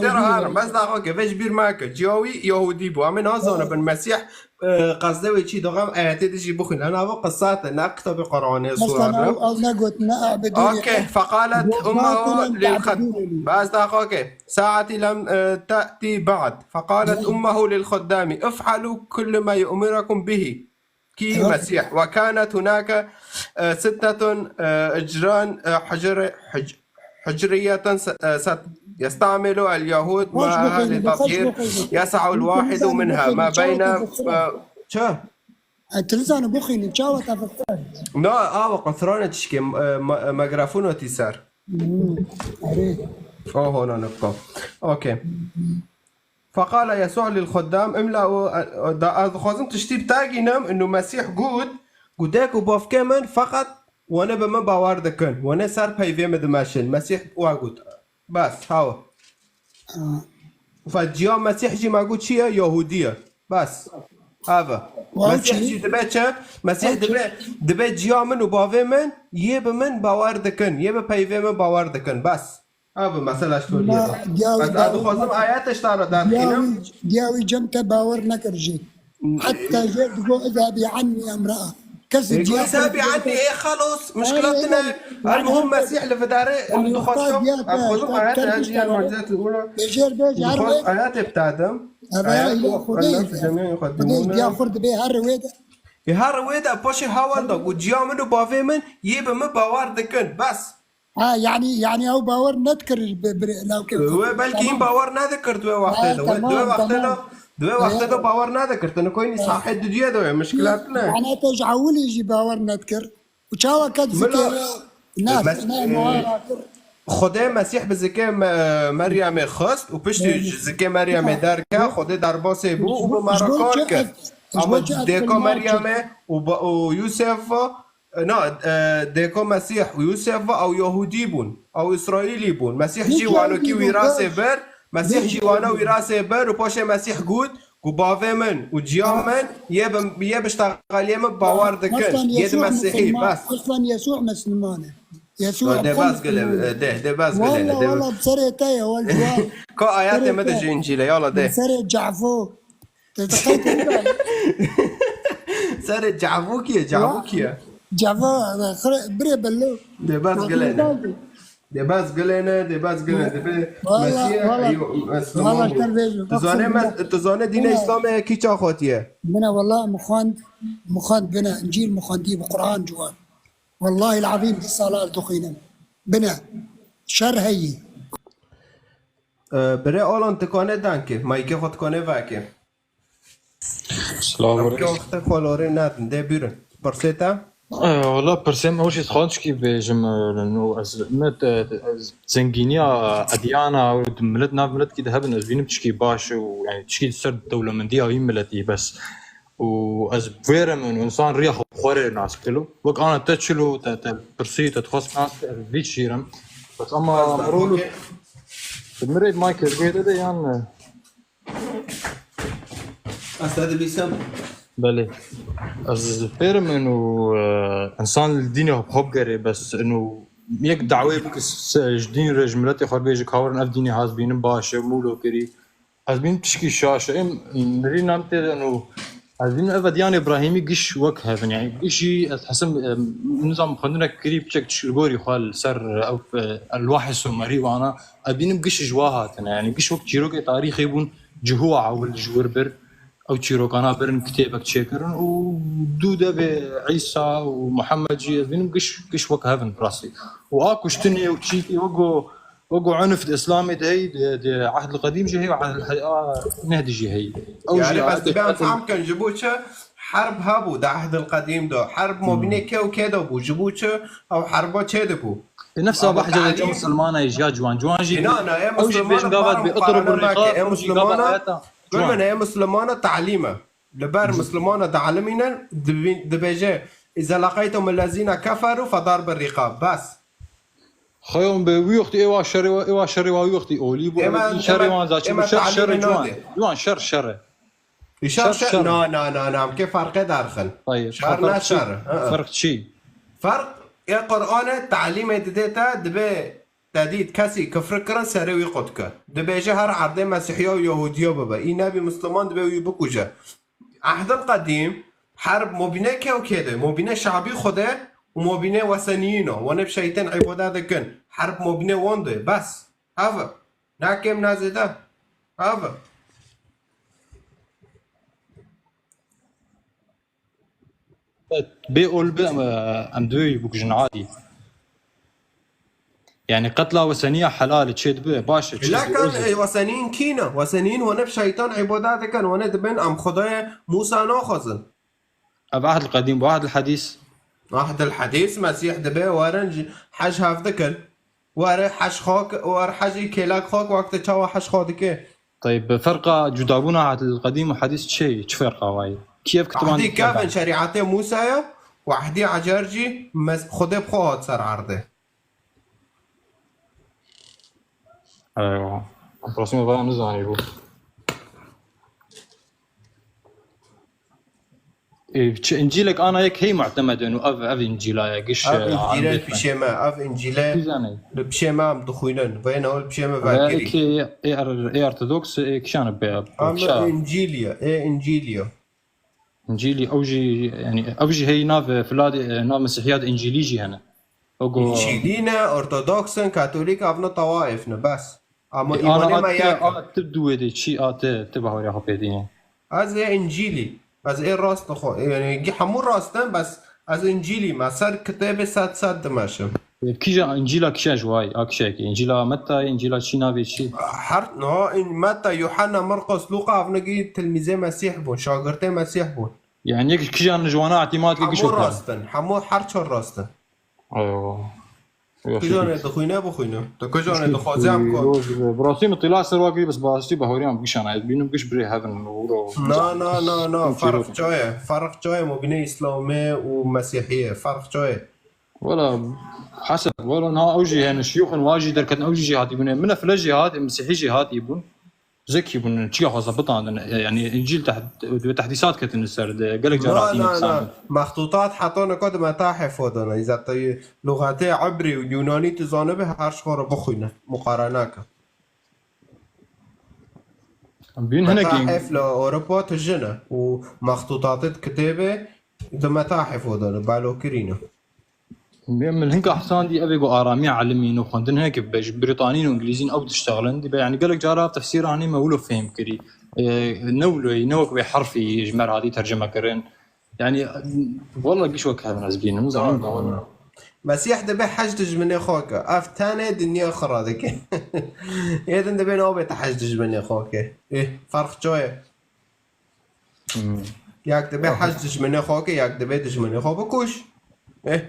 tê re herin. Bes daxo ke, vê ji bîr me ke. Ciya wî Yahudî bû. Em ê nazanin bin Mesîh, e, qezdê wê çi, doxem ayetê de jî bixwîne. Nava qisate, ne kitabê Qur'anê sura. Ew, ew negot, ne a'budûni. Okey, feqalet ummuhu lil xed-, bes daxo ke. Saati lem, e, te'ti ba'd. Feqalet ummuhu lil xuddami, if'alu kulle ma yu'mirukum bihi. Ki Mesîh. Ve kânet hunâke, e, sittetun, e, icran, e, hicri-, hic-, hicriyeten se-, e, set-, yestamilu el Yahud maha li tathîr, yes'u el wahidu minha ma beyne, e, Çi? E, tu nizanim bixwînî, çawa te fixtar? Na, awa qetrane tişkê, e, ma-, e, megrafûn û tî ser. Hmm, erê. Oho, na, nipka. Okey. Feqala Yesû lil xuddam, imla û, e, da, ez dixwazim tiştî bi te gînim, inu Mesîh got, got, dek û bavkê min feqet wane bi min bawer dikin, wane ser peyvê min dimeşin. Mesîh wa got. Bes, hawa. Ha. Fe ciya Mesîh jî me got çi ye? Yahudî ye. Bes. Ev e. Wa Mesîh çi? Jî dibe çi? Mesîh Wa çi? Dibe, dibe ciya min û bavê min yê bi min bawer dikin, yê bi peyvê min bawer dikin. Bes. Ev e, mesela ji toliyê Ma de. Diya wî Ez, ez dixwazim ayetê ji te re derxînim. Diya wî cem te bawer nekir jî. Heta jê digo, "Izhebi anni ya imraa." Kes Ê, diya xwe izhebi anni, ê, xelos, muşkilat tine. Elmuhim Mesîh li vidarê, em dixwazim, em dixwazim ayet, ez jî yan mucizet û Bêjêr bêj, her wê. Ayetê bi te dim. Eve ya Ayet, îla Xwedê Allah eve. Cemiyê Xwedê Xwedê dimûne. Diya xwe dibê her wê de. Ê, her wê de, paşê hewal da, got, ciya min û bavê min, yê bi min bawer dikin, bes. Ha, yani, yani ew bawer nedikir bi, bi, lawkê xwe. Wê belkî hîn bawer nedikir di wê wextê de. Ha, wê, di wê tamam, wextê de, tamam. Di wê wextê de bawer nedikir. Tu nikoyî sahê didiyê de wê, muşkilat ne. Yani te ji ewilî jî bawer nedikir. Û çawa ket Mila, zikê ne, mes-, ne, e, muhara kir. Xwedê Mesîh bi zikê Me-, Meryemê xist û piştî Evet. Ji zikê Meryemê derke, Xwedê derbasê bû û bi me re kar kir. Ama dêka Meryemê û ba-, û Yûsef, Na, e, dêko Mesîh û Yûsef ve ew Yahûdî bûn, ew Îsraîlî bûn. Mesîh jî wanokî wîrasê bir, Mesîh jî wana wîrasê bir û paşê Mesîh got ku bavê min û ciya min yê bi, yê bi şteqeliyê min bawer dikin, yê di Mesîhî, bes. Aslan Yesû Misliman e. Yesû Dê bes gile, dê, dê bes gile, dê. Wala, wala, bi serê te ye, wal ciwan. Ka ayetê me de ji Încîlê, yala dê. Bi serê Cafo. Te diqey te Serê cavûkî ye, cavûkî ye. Cava, xire, birê bello. Dê bas gilene. Dê bas gilene, dê bas gilene. Dê be Valla, Mesîh, valla. Eyo, Mesliman bû. Tu zane, tu zane dîne Îslamê kî çaxotiye? Bine, valla, mixwand, mixwand bine, Încîl mixwandî bi Quran ciwan. Wallahî el-azîm, du sala ez dixwînim. Bine, şer heyî. Ee, Birê Alan, tu kane dengê, maykê xwe tu kane veke. Selamun Em aleyküm. Kewxte kolorê nadin, de bîrin. Pirsê te? Ee, Valla pirsê me, ew jî dixwazim çikî bêjim, e, no, ez, me, e, zengîniya, e, edyana û milet nav miletkî de hebin, ez bînim çikî baş û, yani, çikî ser dewlemendiya wî miletî bes. Û ez bêrim û insan riya xwe xwe rê nas kilo. Wek ana te çilo, te, te pirsî, te dixwest nas, ez vî çîrim. Bes ama Ez de, rol okey. Mirê Michael bê de, de yan, e, Ez te dibîsim. Belê. Ez pêrim inu, e, insan li dînê xwe bigere, bes inu yek dawê bike se-, ji dîn re, ji miletê xwe bêje, kawirin ev dînê haz bînin baş e, mûlo kirî. Ez bînim tişkî şaş e. Em mirî nam tê de inu, ez bînim ev edyanê Îbrahîmî giş wek hevin. Yani giş jî ez hesim, e, nizam xwendinek kirî, piçek tişt li gorî xwe li ser, e, ew, e, elwahê Sumerî wana. Ez bînim giş ji wa hatine. Yani giş wek çîrokê tarîxê bûn, cihû ewil ji wir bir. Ew çîrokana birin kitêbek çêkirin û dû devê Îsa û Muhammed jî ez bînim giş, giş wek hevin rastî. Û a kuştinê û çîkê wek go, wek go unf di Îslamê de heyî, di, di Ehdil Qedîm jî heyî, Ehdil He-, a, Nehdî jî heyî. Ew jî Yani bes ayetê dibe em fehm kin ji bo çi herb hebû di Ehdil Qedîm de. Herb mobînê kê û kê de bû, ji bo çi ew herba çê dibû? E, nefsa Ama bahçe de talîm- Musulmana jî ya ciwan. Ciwan jî Ê, na, na, ê ew jî Musulmana bêjin gava dibê, muqarene "Itrubul nake, riqab", ê ew jî gava Musulmana, ayeta. Gulmene, ê Musulmana talîm e. Li ber Musulmana dialimînin, dibî-, dibêje, "Îza leqeytum ellezîne keferû fedarbi rîqab." Bes. Xeyom be wî wextî êwa şerê wa, êwa şerê wa wî wextî olî bû. Ême, Şerê wan za çi ême şer, şerê talîmê ciwan. Nade. Ciwan şer, şer e. Şer, şer, şer. Na, na, na, na, em kê ferqê derxin. Hayır, şer ferq ne çi? Şer. Hı hı. Ferq çi? Ferq, ê Qur'anê talîmê didê te, dibê te dît kesî kifri kirin, serê wî qut ke. Dibêje her erdê Mesîhiya û Yahûdiya bibe. Î nebî Misliman dibê wî bikuje. Ehdil qedîm, herb mobîne kê û kê de, mobîne şabî xwe de û mobîne weseniyîn o. Wane bi şeytên îbade dikin. Herb mobîne wan de. Bes. Ev e. Ne kêm ne zêde. Ev e. Bê ol be, em, em divê wî bikujin adî. Yani qetla weseniya helal çê dibe, baş e, çê dibe, Lakin öz e. E, weseniyên kî ne? Weseniyên wane bi şeytan îbada dikin, wane dibin em Xwedayê Mûsa naxwazin. Ev Ehdil Qedîm, bu Ehdil Hadîs. Ehdil Hadîs, Mesîh dibe werin ji hej hev dikin. Were hej xak, wer hejî kêlek xak wekte çawa hej xwe dike. Teyb, ferqa cudabûna Ehdil Qedîm û Hadîs çi ye? Çi ferqa wayê? Kî ev kitiban Ehdî kevin şerîetê Mûsa ye û ehdî ecer jî mes-, Xwedê bi xwe hat ser erdê. Eywa. Rastî me vaya nizanî bû. E, çi Încîlek ana yek hey mu'temed in û ev, ev Încîla ye, giş, Ev e, Încîlê Arabê li pişê me, ev Încîlê Kî zanî? li pişê me em dixwînin. Vê ne li pişê me Veya vekirî. ki ê, ê, ê ortodoks, e, kişan be. Em Kişa. Încîlî ye, ê Încîlî ye. Încîlî, ew jî, yani, ew jî hey nav, e, filadê, e, nav Mesîhiya de Încîlî jî hene. O go Încîlî ne, ortodoks in, katolîk, ev ne tawaif ne, bes. Ama E, ana îmanê a me te, yek e. A te duwê de çi, a te, te bahorê xwe pê dîne. Ez ê Încîlî. Ez ê rast xwe. Yani, gi-, hemû rast in, bes ez Încîlî me. Ser kitêbê sed sed dimeşim. E, kîja Încîla kişa ji wayî, a kişa ki. Încîla Metta, Încîla çi navê çi? Her, no, in Metta, Yuhanna, Marqos, Luqa, ev ne gi tilmîzê Mesîh bûn, şagirtê Mesîh bûn. Yani yek kîjan ji wana îtimat ke giş Hemû wekî. Rast in, hemû her çar rast in. Eywa. Kijanê dixwîne, bixwîne. Tu kijanê dixwazê em ku. Bi rastî min tîla ser wa kirî, bes bi rastî bahorî em gişan. Ez bînim giş birê hevin ûro. Na, na, na, na. Ferq çaye. Ferq çaye mobîne Îslamê û Mesîhiyê. Ferq çaye. Wela, heseb, wela, na, ew jî hene şiyûxin wa jî derketin, ew jî jêhatî bûne. Min e file jêhat, Mesîhî jêhatî bûn. Zekî bûn, çiya xwasa bitandin. Yani Încîl teh-, dibê tehdîsat ketin li ser de. Gelek cara Na, hatî na, nivîsandin. na. Mextûtat heta nika di metahê fo de ne. Îza te luxetê ebrî û yûnanî tu zanibe her ji xwe re bixwîne. Muqarene ke. Bîn hinekî. Metahef li Ewropa tije ne. Û mextûtatê di kitêbê di metahê fo de ne. Balokirî ne. Min hinka hesandî ev ê ku aramiya elimîn û xwendin heke be ji Brîtanîn û Îngilîzîn ew diştexilin. Dîbe, yani gelek cara ev tefsîr anî me wilo fêm kirî. E, ne wilo, ne wek wê herfî ji me re hatî tercime kirin. Yani, wela giş wek hevin ez bînim, zanim. Mesîh dibe hej dijminê xwe ke. Ev tenê dinya xira dike. Êdin dibe nabê te hej dijminê xwe ke. Ê, ferq çaye. Yek dibe hej dijminê xwe ke, yek dibe dijminê xwe bikuş. Ê,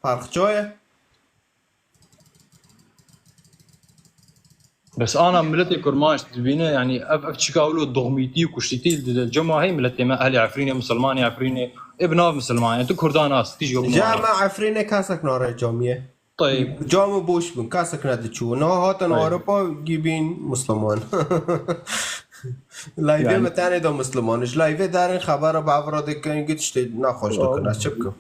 ferq çaye. Bes ana miletê Kurmanc dibîne, yani ev, ev çika wilo doxmîtî û kuştîtî li cema hey miletê me, ehlê Efrînê, misilmanê Efrînê, ê bi nav misilman, yani tu Kurdan nas, tî jî Ja me Efrînê kesek nare camiyê. Tayib. Camê boş bin, kesek nediçû. Niha hatin Ewropa gibîn Musliman. Layvê me tenê de Musliman. Ji layvê derin xebera bavra dikin, git işte naxweş dikin. Ez çi bikim?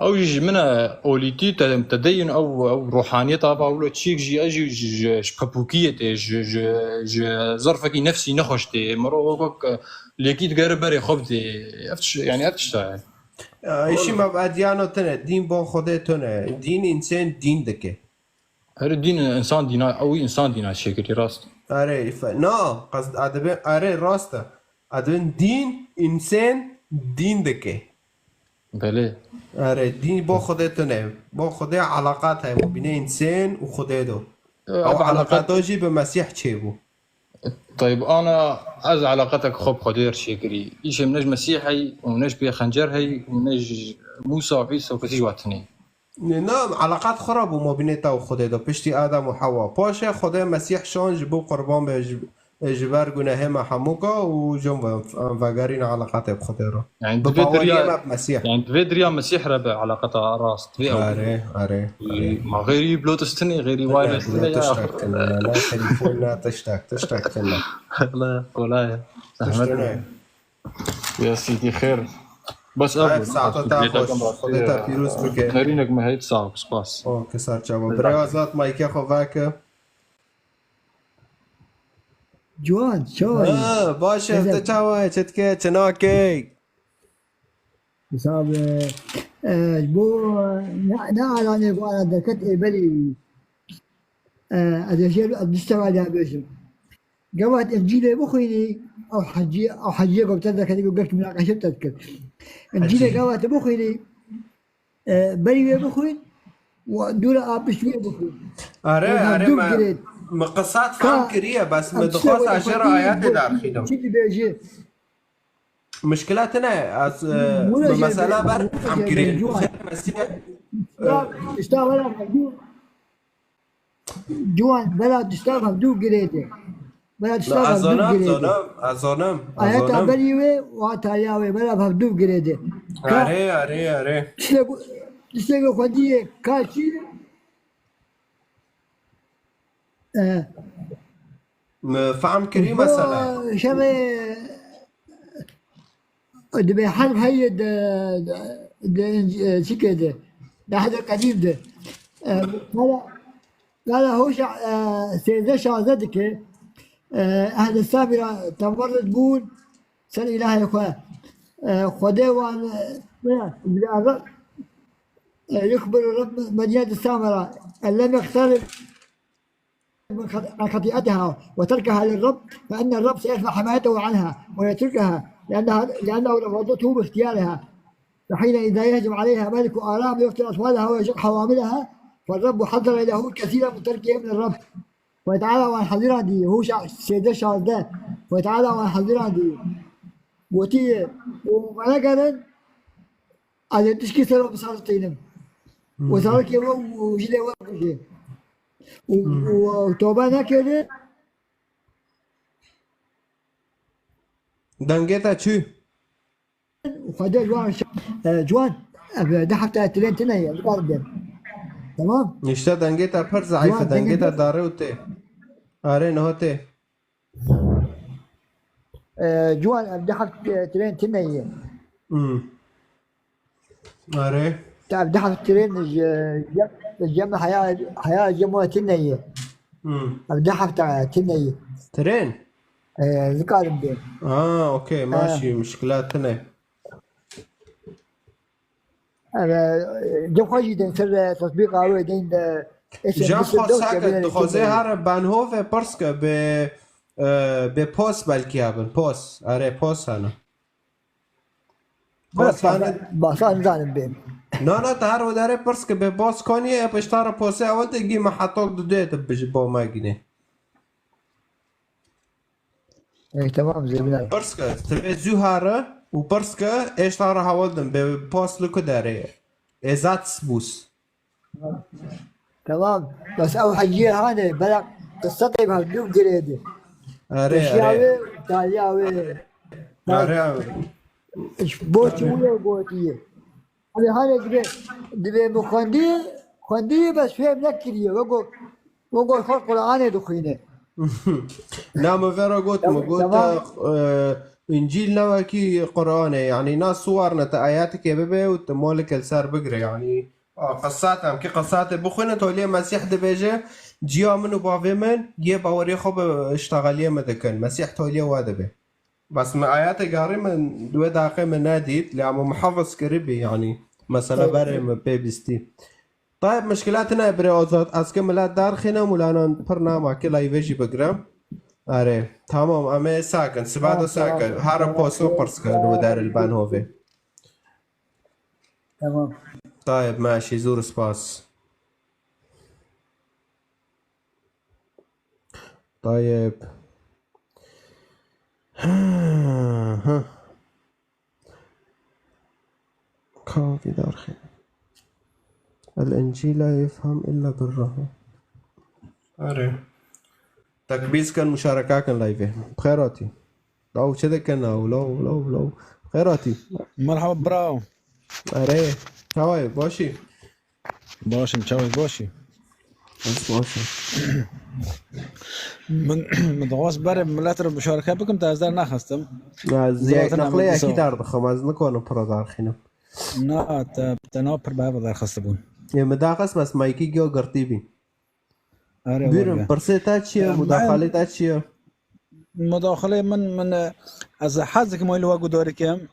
Ew jî ji min e olîtî te, te deyin ew, ew ruhaniyet ava wilo çîk jî, ez jî ji, ji, ji qepûkiyê tê, ji, ji, ji zerfekî nefsî nexweş tê. Mirov wek, wek lêkî digere berê xwe bidê. Ev tişt, yani ev tişta ye. Eşî me edyana tune, dîn bo Xwedê tune. Dîn însan dîn dike. Her dîn insan dîna, ew insan dîna çêkirî rast. Erê, îfe-, na, qas-, edibê, erê, rast e. Edibin dîn, însan dîn dike. Belê. Erê, dîn bo Xwedê tune. Bo Xwedê eleqat heye, bo bîne însan û Xwedê do. E, Ew ev eleqat- eleqato jî bi Mesîh çêbû. Tayb ana ez eleqatek xwe bi Xwedê re çêkirî. Îşê min ne ji Mesîh hey û ne ji pêxencer hey û ne ji Mûsa û Îsa û kesî ji we tune. Ne, na, eleqat xwe re bû mabînê te û Xwedê de. Piştî Adem û Hewa. Paşê Xwedê Mesîh şan ji bo qurban be ji, ji ber gunehê me hemûka û jin ve, em vegerîne eleqatê bi Xwedê re. Yani Bi divê baweriyê derya, me bi Mesîh. Yani divê derya Mesîh re be eleqata rast. Divê ew. Erê, erê. Ma xêrî Bluetooth tune, xêrî wireless tune Ne ya. tiştek tune, ne telefon, ne tiştek, tiştek tune. Kolay, kolay. Tişt Zehmet. tune. Ya sîdî xêr. Bes ev Ev bû. saeta te xweş. Xwedê te pîroz bike. Nerînek me heyt sağ ol, spas. O, ki ser çava. Birêz Azad, mayke xwe veke. Ciwan, çawa yî? Ha, baş e, te çawa ye, çi dike, çi nake? Hesab, e, e, ji bo ne, ne alanê ku ana derket ê belî. E, ez ê jê, ez dişteva de bêjim. Gava tu Încîlê bixwînî, ew hecî, ew hecîyê ku te derketî ku gelkî minaqeşe te dikir. Încîlê gava tu bixwînî, e, berî wê bixwîn, Û dû re a pişt wê bixwe. Are, Wê are, dû me, girêt. me qisat Ka fam kiriye, bes me em tiştê dixwest wê ajê re xwedî ayetê bixwe. Derxînim. Çi dibêje? Mişkila tine, ez, e, Wira me jê mesela be, ber wira fam jê kirê. be, ciwan. Xêr Mesîh, e, Tişta, tişta wela me dû. Ciwan, bela dişta xwe dû girêdê. Bela dişta xwe dû Azonim, girêdê. Zonim, azonim, Ayeta azonim. Berî wê û ataliya wê bela xwe dû girêdê. Ka Are, are, are. Tiştê ku, tiştê ku xwediyê ka çi? E, Me fehm kirî mesela. Şevê Dibê herf heye di, di, di, e, çike de, di Ehdê Qedîm de. E, Qala, qala hoşa, e, sêzdeh şazdeh dike. E, Ehlê Samira temerrid bûn ser îlahê xwe. E, Xwedê wan, e, e, e, yuxbiru Reb Medîneti Samira. Ellem yextarib من خط-، عن خطيئتها وتركها للرب، فإن الرب سيرفع حمايته عنها ويتركها، لأنها، لأنه رفضته باختيارها. فحينئذ يهجم عليها ملك آرام ليقتل أطفالها ويشق حواملها، فالرب حذر اليهود كثيرا من تركهم للرب. وتعالى وعن حذرها دي، هوشع سيدة شازدة. وتعالى وعن حذرها دي. وتي، ومعنى قالن، Ez ê tişkî ser we bisalitînim. Û zarokê we û jilê we bikujê. Û, û tobe nekirî. Dengê te çû? Xwedê ji wan şa-, e, ciwan, ev, e, du hefte tirên tine ye, li bar bên. Tamam? Îşte dengê te pir zeîf e, Ciwan, dengê dengê te te darê û tê. Arê niha tê. E, ciwan, ev du heft, e, tirên tine ye. Hmm. Are. Te ev du heft tirên ji, ji, ji cem heya, heya cem we tine ye. Hmm. Ev du heft, e, tine ye. Tirên? E, zikarim bê. Aa, okey, E. maşî, muşkila tine. Ev, e, cem xwe jî tên ser, e, tetbîqa wê tên de, e, Jan Xwesake, dixwaze here Benhovê pirs ke bi, e, bi pos belkî hebin. Pos. Erê, pos hene. Pos hene. Basa nizanim bê. Na, na, te her wedarê pirs ke bi pos konî, e, pişta re posê ewil de gî me hetok didê tu bi ji bo me gînê. Ey, tamam, zêbîna. Pirs ke, tu vê zû here û pirs ke, êşta re hewil din, bê pos li ku derê ye? Êzat bûs. Tamam. Bes ew heciyê hane, bela qissetê hevdû girêdî. Erê, Eşya erê. Wê, taliya wê. Erê. Bo çi wê gotiye? Abi hane dibe, dibe mi xwendî, xwendî bes fêm nekiriye. Wego, wego xwe Qur'anê dixwîne. Na, me vera got, me Tamam, got, tamam. e, Încîl ne wekî Qur'an e. Yanî na siwar ne te ayatekê bibe û te molik li ser bigire. Yanî, a, qisat em ki qisatê bixwîne, tolê Mesîh dibêje, ciya min û bavê min yê bawerê xwe bi iştaxeliyê min dikin. Mesîh tolê we dibe. Bes min ayetê garî min di wê daqê min nedît, lê ama min hefiz kiribî, yanî, mesela Tabii. berê min pê bîstî. Tayeb, mişkila tine birê Azad, ez ki milet derxînim û lanan pir nama ki layvê jî bigrim. Erê, tamam, em ê sakin, siba de Tamam, tamam. sakin. Her Tamam. poso pirs kirin û der li ben hovê. Tamam. Tayeb, meşî, zûr spas. Tayeb. Kavî derxî. El-Încîl la yefhem illa bir-rahman. Erê. Tekbîz kin, muşareka kin layvê. Bi xêr hatî. Law çi dikin, law, law, law, law. Bi xêr hatî. Merhaba, bravo. Erê. Çawa yî? Baş î? Baş im, çawa yî, baş î? Ez baş im. Min, min dixwest berê milet re muşareke bikim, te ez dernaxistim. Ez yek Zaten nexlê em yekî disa- derdixim, ez nikarim pira derxînim. Na, te, te nav pir bi hev derxistibûn. Ê, min daxist, bes mayîkî giya girtî bî. Erê, Buyurun, were. pirsê te çi ye? Em, Mudaxalê te çi ye? Mudaxalê min, min, e, ez hez dikim wê li we guhdar dikim.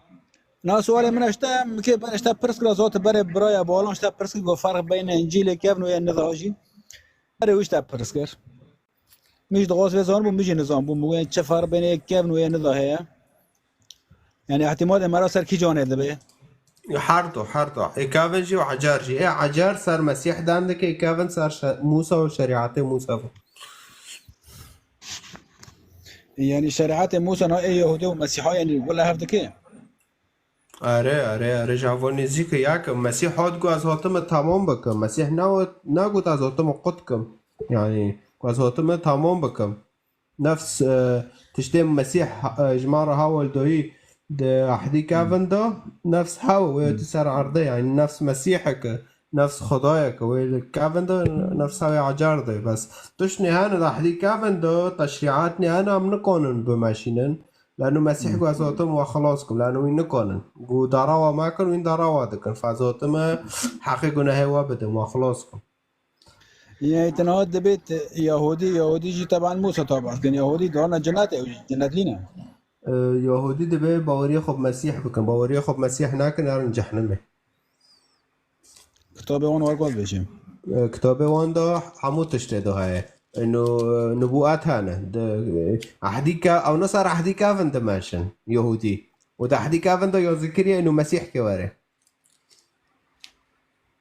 Na sualê min e, işte, min kê ber işte pirs kira, zot berê biraya balan işte pirs kir, got ferq beyne Încîlê kevn û yê nida jî. Berê wî işte pirs kir. Min jî dixwest vê zanibû, min jî nizanibû. Min got, çi ferq beyne yê kevn û yê nida heye? Yani ihtimalê me ra ser kî canê dibe? Her du, her du. Ê kevin jî û Ecar jî. Ê Ecar ser Mesîh dan dike, ê kevin ser şe-, Mûsa û şerîetê Mûsa. Yanî şerîetê Mûsa na ê Yehûdî û Mesîha yanî wila hev dike? Erê, erê, erê, ji hev nêzîk e. Ya ke Mesîh hat got, ez hatime tamam bikim. Mesîh negot, negot, ez hatime qut kim. Yanî, ez hatime tamam bikim. Nefs, e, tiştê Mesîh, e, ji me re hewl dayî di ehdî kevin de, nefs hew wê tu ser erdê, yanî nefs Mesîhek e, nefs Xwedayek e, wê li kevin de, nefs hewê Ecar de. Bes tiştê hene di ehdî kevin de, teşrîatnê hene, em nikanin bimeşînin. Lano Mesîh got, ez hatim we xilas kim. Lano wî nikanin. Got, dara we mekin, wîn dara we dikin. Ez hatime heqê gunehê we bidim, we xilas kim. Yanî tena dibêt Yahûdî, Yahûdî jî teban Mûsa tabat kin. Yahûdî dana cennet, ew jî cennetlî ne. Ee, Yahûdî dibê baweriya xwe bi Mesîh bikin. Baweriya xwe bi Mesîh nakin, erin cehnimê. Kitabê wan wergot bêjim. Ee, kitabê wan de hemû tiştê de heye. Ino, e, nubûet hene. De, e, ehdî ke-, ew ne ser ehdî kevin dimeşin, Yahûdî. Û di ehdî kevin de yazî kiriye, ino Mesîh ke were.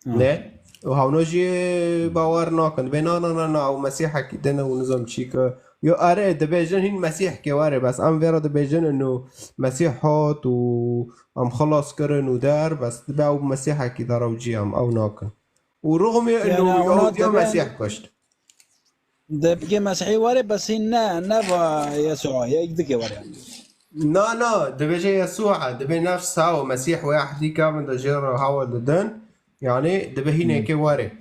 Ne? Û hewna jî bawer nakin. Dibê na, na, na, na, ew Mesîhekî din e û nizam çî ke. Yo, erê, dibêjin hîn Mesîhkê were, bes em vê re dibêjin ino Mesîh hat û em xilas kirin û der, bes dibe ew Mesîhekî derew cî em, ew nakin. Û rixmê ino Yahûdiya Mesîh kuşt. Dibêje Mesîhî were, bes hîn ne, ne va Yesûa, yek dike were. Na, na, dibêje Yesûa, dibê nefs ha û Mesîh wê ehdî kevin de jê re hewl didin. Yanî, dibê hînekê were.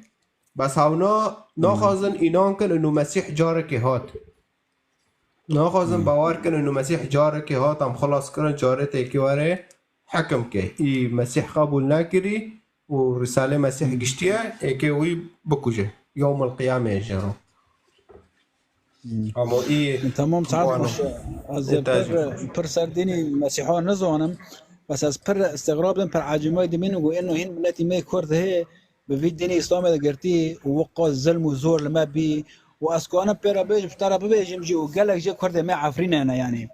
Bes hewna naxwazin înan kin û Mesîh carekê hat. Naxwazin bawer kin û Mesîh carekê hat, em xilas kirin, caretêkê were hekim ke. Î Mesîh qebûl nekirî, û Rîsalê Mesîh giştiye, êkê wî bikuje. Yewmul Qiyameyê jê re. Ama î Tamam, saet xweş. Ez ê pir, pir ser dînî Mesîha nizanim. Bes ez pir istigrab dim, pir ecîbay dimînim ku êno hîn miletî me Kurd heye, bi vî dînê Îslamê de girtî û wiqa zilm û zor li me bî. Û ez kanim pê re bêjim, ji te re bibêjim jî û gelek jê Kurdê me Efrînê ne yanî.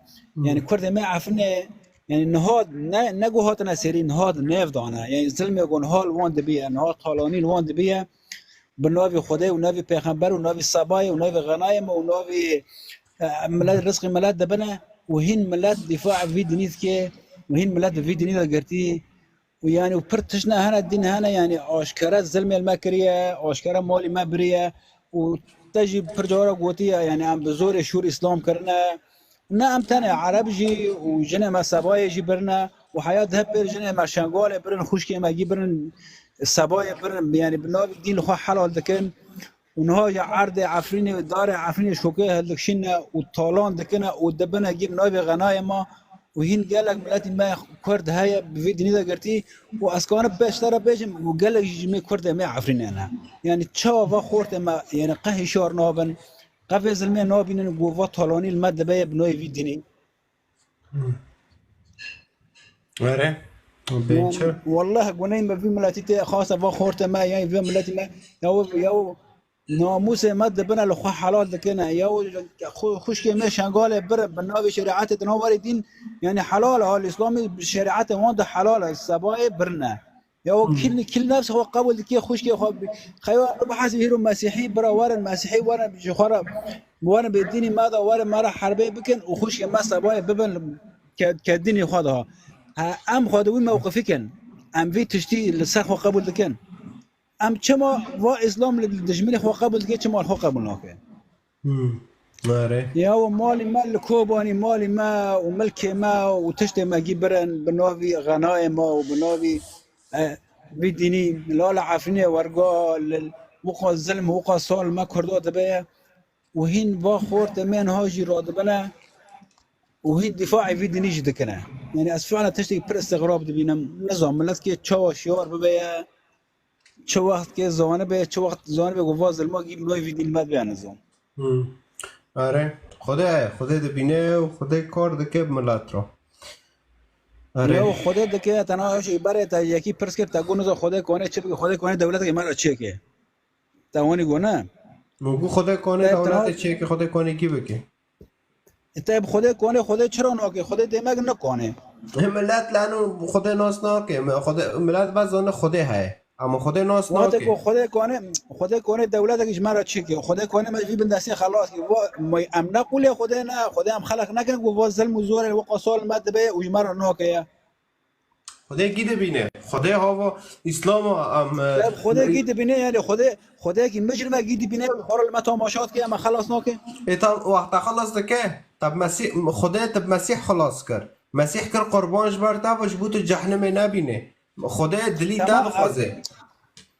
Yanî Kurdê me Efrînê, yanî niha ne, ne ku hatine serî, niha di nêv de ne. Yanî zilmê ku niha li wan dibiye, niha talanî li wan dibiye, bi navê Xwedê û navê Pêxember û navê Sebayê û navê Xenayê me û navê, e, milet, rizqê milet dibine û hîn milet dîfa vî dinî dike û hîn milet bi vî dinî de girtî. Û yanî û pir tiştine hene, dîn hene, yanî aşkere zilmê li me kiriye, aşkere malî me biriye û te jî pir cara gotiye, yanî em bi zorê şûr Îslam kirine. Ne em tenê Ereb jî û jinê me Sebayê jî birine û heya dih pêr jinê me Şengalê birin, xwişkê me gî birin, Sebayê birin, yanî bi navê dîn xwe helal dikin. Û niha ya erdê Efrînê, darê Efrînê şokê hildikşîne û talan dikine û dibine gî bi navê Xenayê ma û hîn gelek miletî me Kurd heye bi vî dinî de girtî û ez kanim pêşte re bêjim û gelek jî ji me Kurdê me Efrînê ne. Yanî çawa va xortê me, yanî qeh hişyar nabin, qevê zilmê nabînin ku va talanî li me dibe ye bi navê vî dinî. Ere. Bê çi? Wallah guney me vî miletî tê xasa va xortê me, yanî vî miletî me. Ya û, ya û namûsê me dibine li xwe helal dikine. Ya û xu-, xwişkê me Şengalê bir bi navê şerîetê di nav warê dîn, yanî helal e, hal Îslamê şerîetê wan de helal e, Sebayê birine. Ya o kil, kil nefs xwe qebûl dike, xwişkê xwe bi-, xewa bihesî hîro Mesîhî, bira werin Mesîhî, werin ji xwe re, werin bê dînî me de, werin me re herbê bikin û xwişkê me Sebayê bibin ke, ke dînî xwe de ha. Ha, em xwe di wî mewqifî kin. Em vî tiştî li ser xwe qebûl dikin. Em çima va Îslam li dijminê xwe qebûl dike, çima li xwe qebûl nake? Hmm. Are. Ya û malî me li Kobanî, malî me û milkê me û tiştê me gî birin bi navî Xenayê me û bi navî, e, vî dînî, lala Efrînê werga, li, wiqa zilm, wiqa sal me Kurda dibe ye û hîn va xortê me niha jî radibine û hîn dîfaê vî dînî jî dikine. Yanî ez filan tiştekî pir istigrab dibînim. Nizam miletkê çawa şiyar bibe ye, çi wext ke zanibe, çi wext zanibe ku va zilma gî miroy vî dîn me dibe nizam. Hmm. Are, Xwedê heye, Xwedê dibîne û Xwedê kar dike bi milet re. Are. Yo, Xwedê dike, tena ew şey berê te yekî pirs kir, te got niza Xwedê kone çi bike, Xwedê kone dewleteke me re çi ke? Te wanî got ne? Min got Xwedê kone dewlete çi ke, Xwedê kone kî bike? Te bi Xwedê kone, Xwedê çira nake? Xwedê demek nikane. Hê millet lano Xwedê nas nake. Me Xwedê, millet bes zane Xwedê heye. Ama Xwedê nas Wextê nake. Ku Xwedê kone, Xwedê kone dewletek ji me re çike. Xwedê kone me ji vî bindestiyê xelas ke. Va, me, em ne qulê Xwedê ne, Xwedê em xelq nekin ku va zilm û zorê weka sal me dibe û ji me re nake ye. Xwedê kî dibîne? Xwedê hava Îslama em, e, Te Xwedê kî dibîne, yani Xwedê, Xwedê kî mijrime kî dibîne, xora li me tamaşa dike, em xelas nake. Ê, ta wexta xelas dike, te bi Mesîh, Xwedê te bi Mesîh xelas kir. Mesîh kir qurban ji ber te, ji bo tu cehnimê nebîne. Xwedê dilî te Tamam, dixwaze.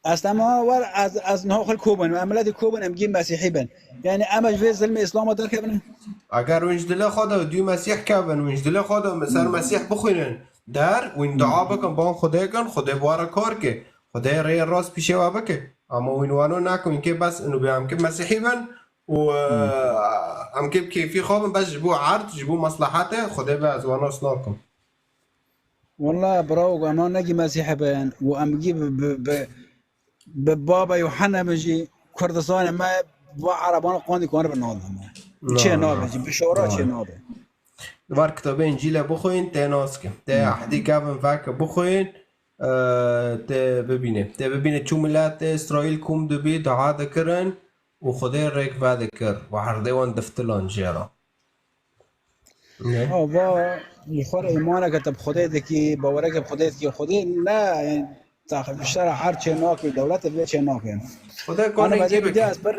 Ez, ez tema wer, ez, ez niha xil ko bin, em miletî ko bin, em gî Mesîhî bin. Yani em ji vê zilmê Îslama derkevin. Eger win ji dilê xwe de dû Mesîh kevin, win ji dilê xwe de ser Mesîh bixwînin, der, win dua bikin, ban Xwedê kin, Xwedê bi we re kar ke. Xwedê rêyê rast pîşê we bike. Ama win wano nakin, win kê bes inu bê em kê Mesîhî bin û, e, em kê bi kêfî xwe bin, bes ji bo erd, ji bo meslehetê, Xwedê be ez we nas nakim. Wala bravo, em ne gî Mesîhî bin û em gî bi, bi, bi, bi baba Yuhanna bin jî Kurdistanê me va Ereban qandî kane bi nav de me. Na, Çê na. Nabe jî, bi şora çê nabe. Li ber kitabê Încîlê bixwîn, tê nas ke. Tê Hmm. ehdî kevin veke bixwîn, e, tê bibîne. Tê bibîne çû miletê Îsraîl kom dibî, dua dikirin û Xwedê rêk vedikir. Û herdê wan diftilan jê re. Ne? Ha, va, ji xwe re îmaneke te bi Xwedê dikî, bawereke bi Xwedê dikî, Xwedê ne, yani, tax-, ji te re erd çê nake, dewlete vê çê nake. Xwedê Ana konê me kî dê bike? Ez pir,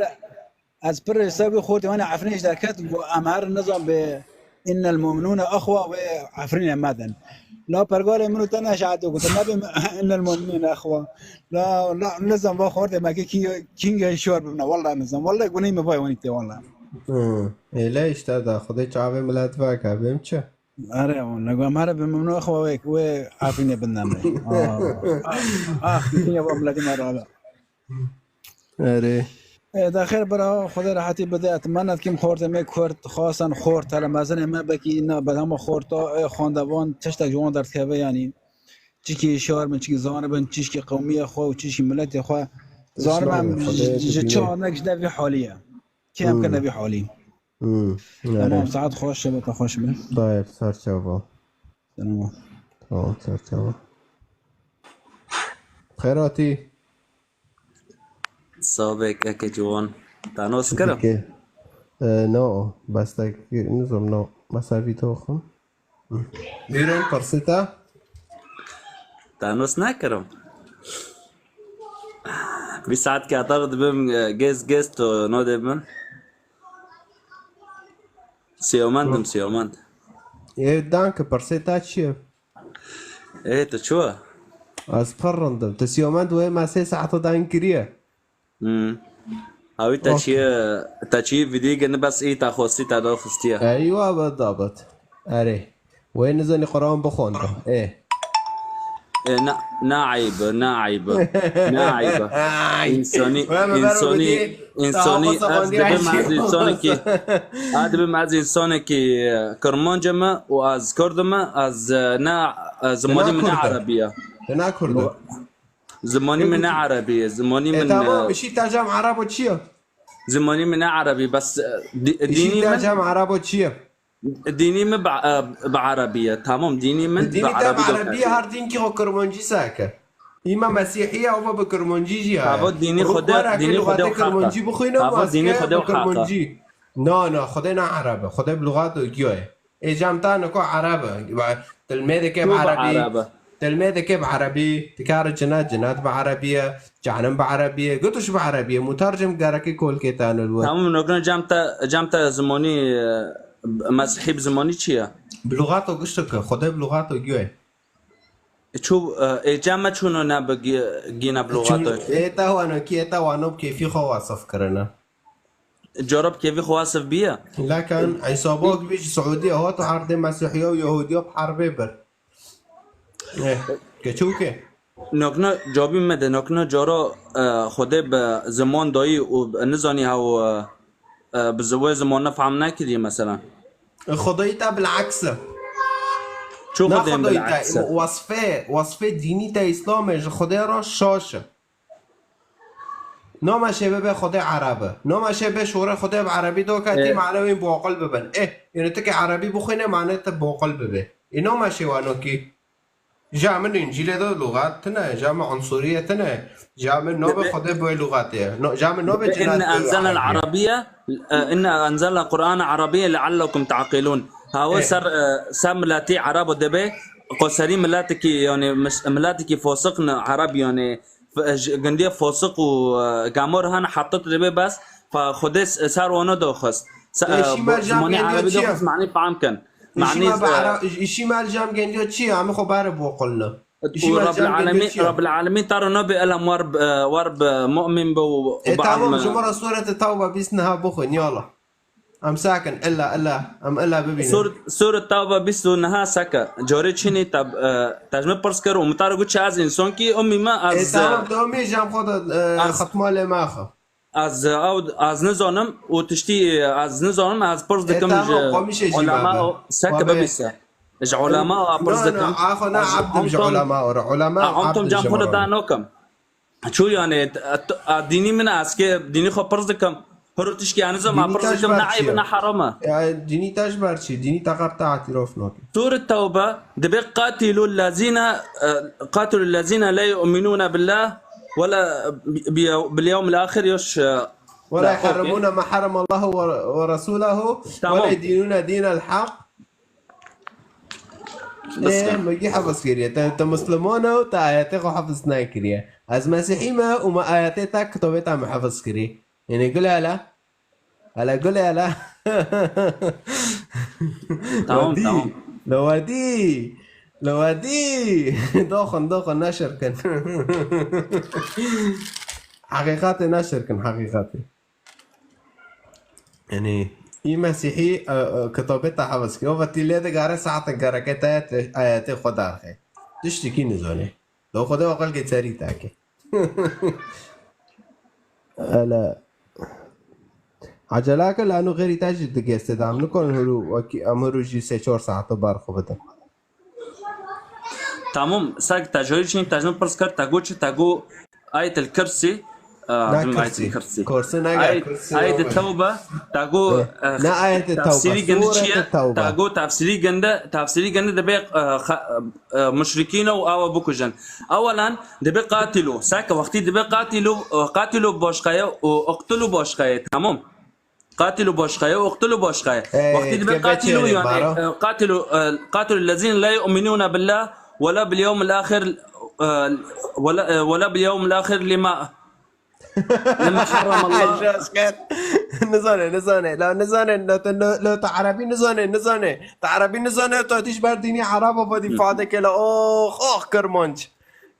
ez pir ser wî xortê wan Efrînê ji derket, got, em her nizam bi innel mu'minûne exwa wê Efrînê me din. La pergalê min û te neşehatiye, got, nebê innel mu'minûne exwa. La, la, nizam va xortê me kî, kî, kîngê şor bibine, walla nizam. Walla guney me vay wanî tê, walla. Hmm. Êle işte da, Xwedê çavê milet veke, bêm çi? Erê, wan, ne gom here bi mimno xwe wê, wê Efrînê bindem. Ah, ah, ah, ya va miletî me rala. Erê. E, da xêr bira, Xwedê rehetî bide. Etmenet kim xortê me Kurd, xasen xort, hele mezinê me bekî na, ber hema xorta, e, xwendevan, tiştek ji wan derdikeve, yanî. Çişkî şar bin, çişkî zanibin, çişkî qewmiye xwe û çişkî miletê xwe. Zanim em Xwedê ji, ji çi anek ji devî halî ye. Kêm Hmm. kirine vî halî. Hmm. Tamam, Erê. Saet xweş be, te xweş be. Dayê, ser çava. Tamam. Tamam, ser çava. Xêratî. Sabek eke ciwan. Tanos kira? Peki. E, no, bes tek, nizam, no. Mesela vî toxum. Bîron pirsî te? Te nos nekirim. Vî saet ke heta dibim, e, gez, gez to nodê min. Siyomend im, siyomend. Ê, danke, pirsê te çi ye? Ê, tu çi wa? Ez pir rind im. Tu siyomend wê me sê saeta dan kiriye. Hmm. Hawî te Okey. çiye, te çiye vîdî gini bes î te xwestî te daxistiye. Eywa be dabet. Erê. Wê nizanî Quran bixwende. Ê. E, na, na eyb, na eyb. Na eyb. Ay. Însanî, Wê me bero însanî, bidî, însanî safa ez safa dibim diye ez însanekî, ez dibim ez însanekî, e, Kirmanc me û ez Kurd me, ez, e, na, e, zimanî min ne Kurd e. Erebî ye. Te ne Kurd e. Zimanî min ne Erebî ye, zimanî E, min, tamam, e, işî te cem Erebo çi ye? Zimanî min ne Erebî, bes, e, di-, Işî dînî te min, cem Erebo çi ye? Dînî min bi, e, bi Erebî ye. Tamam, dînî min bi Dînî te Erebî bi de Erebî ye, her dînkî xwe Kirmancî seke. Îma Mesîhî ye, ava bi Kirmancî jî heye. Hava dînî Rû Xwedê, were ki dînî Xwedê lugate û haq e. Kirmancî bixwîne û Hava ez dînî ke Xwedê bi û haq e. Kirmancî. Na, na, Xwedê ne Ereb e. Xwedê bi lugate û giya ye. Ê cem te niko Ereb e. Tilmêdeke bi Ço bi Erebî. Ereb e? Tilmêdeke bi Erebî. Dikare cinet, cinet bi Erebî ye. Cehennem bi Erebî ye. Gutuş bi Erebî ye. Mutercim gereke kolkê te nil we. Tamam, nokna cem te, cem te zimonî, e, Mesîhî bi zimonî çi ye? Bi lugato gişto ke. Xwedê bi lugato giyo ye. Ço, e, ê cem me çûno ne bi gi-, gîne bi lugato? Çûn, ê te wano ki, ê te wano bi kêfî xwe wasif kirine. Cara bi kêfî xwe wasif biye. Lekin Îsa bak bî ji Siûdî hat û erdê Mesîhiya û Yehûdiya bi herbê bir. Eh, keçûke. Nokna cabî me de, nokna cara, e, Xwedê bi ziman dayî û nizanî hew, e, e, bi zi-, wê zimanine fehm nekiriye mesela. Xwedayî te bileks e. Ço Ne Xwedê Xwedayî te, bileks e? Wasfê, wasfê dînî te Îslamê ji Xwedê re şaş e. Noma şê bibe Xwedê Ereb e. Noma şê bê şûrê Xwedê bi Erebî do ke tî mane wî boqil bibin. Ê, yani tu ke Erebî bixwîne mane te boqil bibe. Ê noma şê wano kî. Ja min Încîlê de lugat tine, ja min unsuriye tine. Ja min nobe Xwedê bi wê lugatê ye. No, ja min nobe cinat bi Erebî ye. إنا أنزلنا القرآن عربيا لعلكم تعقلون. Hawe ser, e, ser miletî Erebo dibe, qoserî miletikî, yani mis-, miletikî fosiq ne Ereb, yani f-, j-, gindiye fosiq û, e, gamor hene hetit dibe bes, fa Xwedê s-, ser wana doxist. Se-, e, Eşî bo-, mercan zimanê gendiyo Erebî çi ye? Doxist manî fam kin. Eşî Manî, me bi e, Ere-, eşî me li cam gendiyo çi ye? Em xwe bare boqilne. Eşî Û me li Rabbil cam gendiyo Alemîn, çi ye? Rabbil Alemîn taro nabe elem war, e, war bi mu'min be û, û E, tamam, ba'd ji me ra Sûrete Tewbe bîst niha bixwin, yala. Em sakin, illa, illa, em illa bibînin. Sur, Sûret Tewbe bîst û niha seke. Carê çinî te, e, te ji min pirs kir û min te re got çi ez însankî umî me, E, ez, e, tamam, tu umî jam xwe de, e, ez, xetma lê maxe. Ez, e, ew, ez nizanim û tiştî, e, ez nizanim, ez pirs E, dikim tamam, ji xwe mişe jî ulema bebe. O, seke Xwe be. Bibîse. Ji ulema E, pirs no, no, dikim. Axwe ne Ez abdim ji ontum, ulema ore. Ulema e, ontum abdim cam ji xwe de moro. Da nokim. Çû yani, t-, t-, a, dînî min e, ez kê dînî xwe pirs dikim. Hiro tişkî, yani, zema Dînî pirs te ji dikim, ne ber çi eyb e, ye? Ne heram e. Ya, dînî te ji ber çi? Dînî te qet te îtirof nake. Sûret Tewbe, dibe, "Qatilu lezîne, e, qatilu lezîne la yu'minûne billâh ve la bi-, bi-, bil yewmil ahir", yoş, e, Ve la yuharrimûne ma harrem Allahu ve, ve resûlehu, ve la Tamam. Yedînûne dînel hak. Bes Ê, ya. Me gî hefz kiriye. Te, te Musliman e û te ayetê xwe hefz nekiriye. Ez Mesîhî me û me ayetê te, kitabê te me hefz kirî. Yanî gule hele. Hele gule hele. Tamam, Wedî. Tamam. Lo wedî. Lo wedî. Doxin, doxin, neşir kin. Heqîqatê neşir kin, heqîqatê. Yanî, î Mesîhî, e, e, kitabê te hefz kir. Ova tî lê digare saetek gereke te ayetê, ayetê xwe derxe. Tiştekî nizane. Lo Xwedê aqil ke serî te ke. Hele. Ecele ke lano xêrî te jî digeste de. Em nikarin huru, wekî em huru jî sê çar saeto ber xwe bidin. Tamam, sek te carî çin te ji min pirs kir, te got çi, te got Ayetel Kirsî, e, Ne Ayetel Kirsî. Kirsî. Kursi ne Ayet, Kirsî Ayet abi. Tewbe, te got, Eh, e, ne Ayet Tewbe, tefsîrî gindi çi ye? Sûrete Tewbe. Te got tefsîrî gindi, tefsîrî gindi dibe, e, xa-, e, muşrikîn û awa bikujin. Ewelan dibe qatilu. Sek wextî dibe qatilu, e, qatilu başqa ye û iqtilu başqa ye. Tamam. Qatilu başqa ye, uqtilu başqa ye. Ey, Wextî dibe dike qatilu beçêrê, yani, maro. E, qatilu, e, qatilu lezîne la yu'minûne billâh ve la bil yewmil ahir, e, ve la, e, ve la bil yewmil ahir lima, lima harrem Allah. Şaşket. Nizane, nizane. La nizane, la te, la, la te erebî nizane, nizane. Te erebî nizane, tu tîş ber dînî Ereba bad îfade ke la, ox, ox, Kirmanc.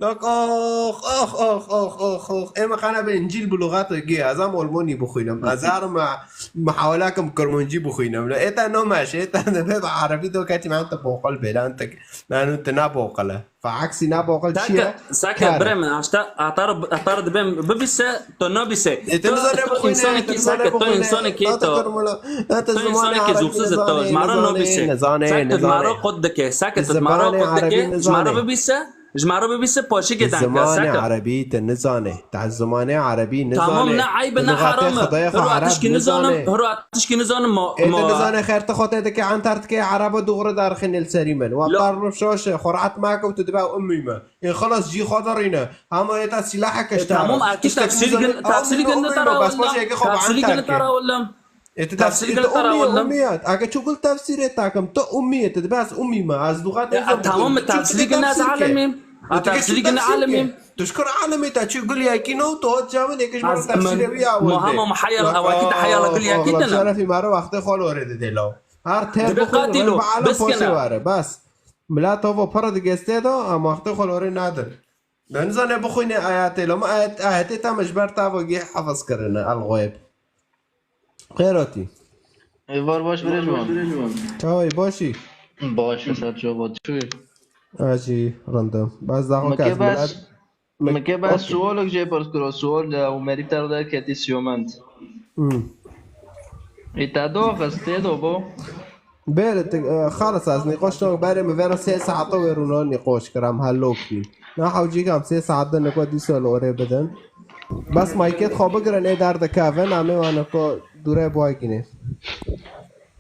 Lak, ox, ox, ox. Ê me qene be Încîl bi luxatê gê. Ez em Olmonî bixwînim. Ez herim me, muhawela kim Kirmancî bixwînim. Lê ê te nomeş, ê te dibe bi erebî do keçî me te boqil bê. Lan te, lan te ne boqil e. Fa aksî ne boqil çi ye? Sake, sake, Kar. Birê min, heta, heta re, heta re dibe bibîse, to nabîse. Ê te To, nizane to bixwîne, însanekî te nizane sake, to bixwîne. Însanekî To te to, Kirmana, te to zimanê însanekî erebî zûsiz e, to, nizane, ji me re nabîse. Nizane, sake, tu ji me nizane. Re qut dike, sake, tu ji me re Zimanê qut erebî dike, ji me re nizane. Bibîse. Ji me re bibîse paşikê Te deng zimanê seke. Erebî te nizane. Te zimanê erebî nizane. Tamam, ne eyb e, ne heram e. Hiro tişkî nizanim, hiro tişkî nizanim ma. Ê te nizane xêr te xwe te dike entar dike ereba dûxre derxîne li serî min. Wa tar rû şaş e, xwe rehet meke û tu dibe ummî me. Ê xelas cî xwe derîne. Hema ê te sîlaheke ji te re. Tamam, akî tefsîr gin, tefsîr gin te ra wellam. Tefsîr gin te ra wellam. E, tu tefsîr, tu umî, umî ye. Eke çi gul tefsîrê takim, tu umî ye, tu dibes umî me. Ez luxatê Ya, zor tamam, bixwînim. Tu çi tefsîrê gine ez alimîm. A, tefsîrê gine alimîm. Tu şikir alimî te çi gul yekî no, tu hot camê de kiş Ez tefsîrê min wî awil de. Muhammed muhayyal, awakî te hayala gul yekî te ne. Şerefî mare wextê xol ore de de law. Her ter Dibe bixwîn, qatîlo, alim poşê ware. Bes. Mila tavo para digeste da, ama wextê xol ore nadir. Ben zane bixwîne ayetê, lama ayet, ayetê tam ji ber tavo gê hafız kirine, el xweb. Xêr hatî. Êvar baş birêz min. Çawê başî? Baş e, ser çava çûyê. Ez jî rind im. Bes daxo kes bes, min kê bes sualek jê pirs kiro, sual de Umerî te derketî siyomend. Hmm. Ê te do xistê do bo? Bêre, e, xalis ez nîqoş no, berê min vera sê saeto wê rûno nîqoş kiram, hellok bîn. Na hewcî kam sê saet de niko dîso li orê bidin. Bes maykêt xwe bigirin ê derdikevin, em ê wane ku dûre biwagînê.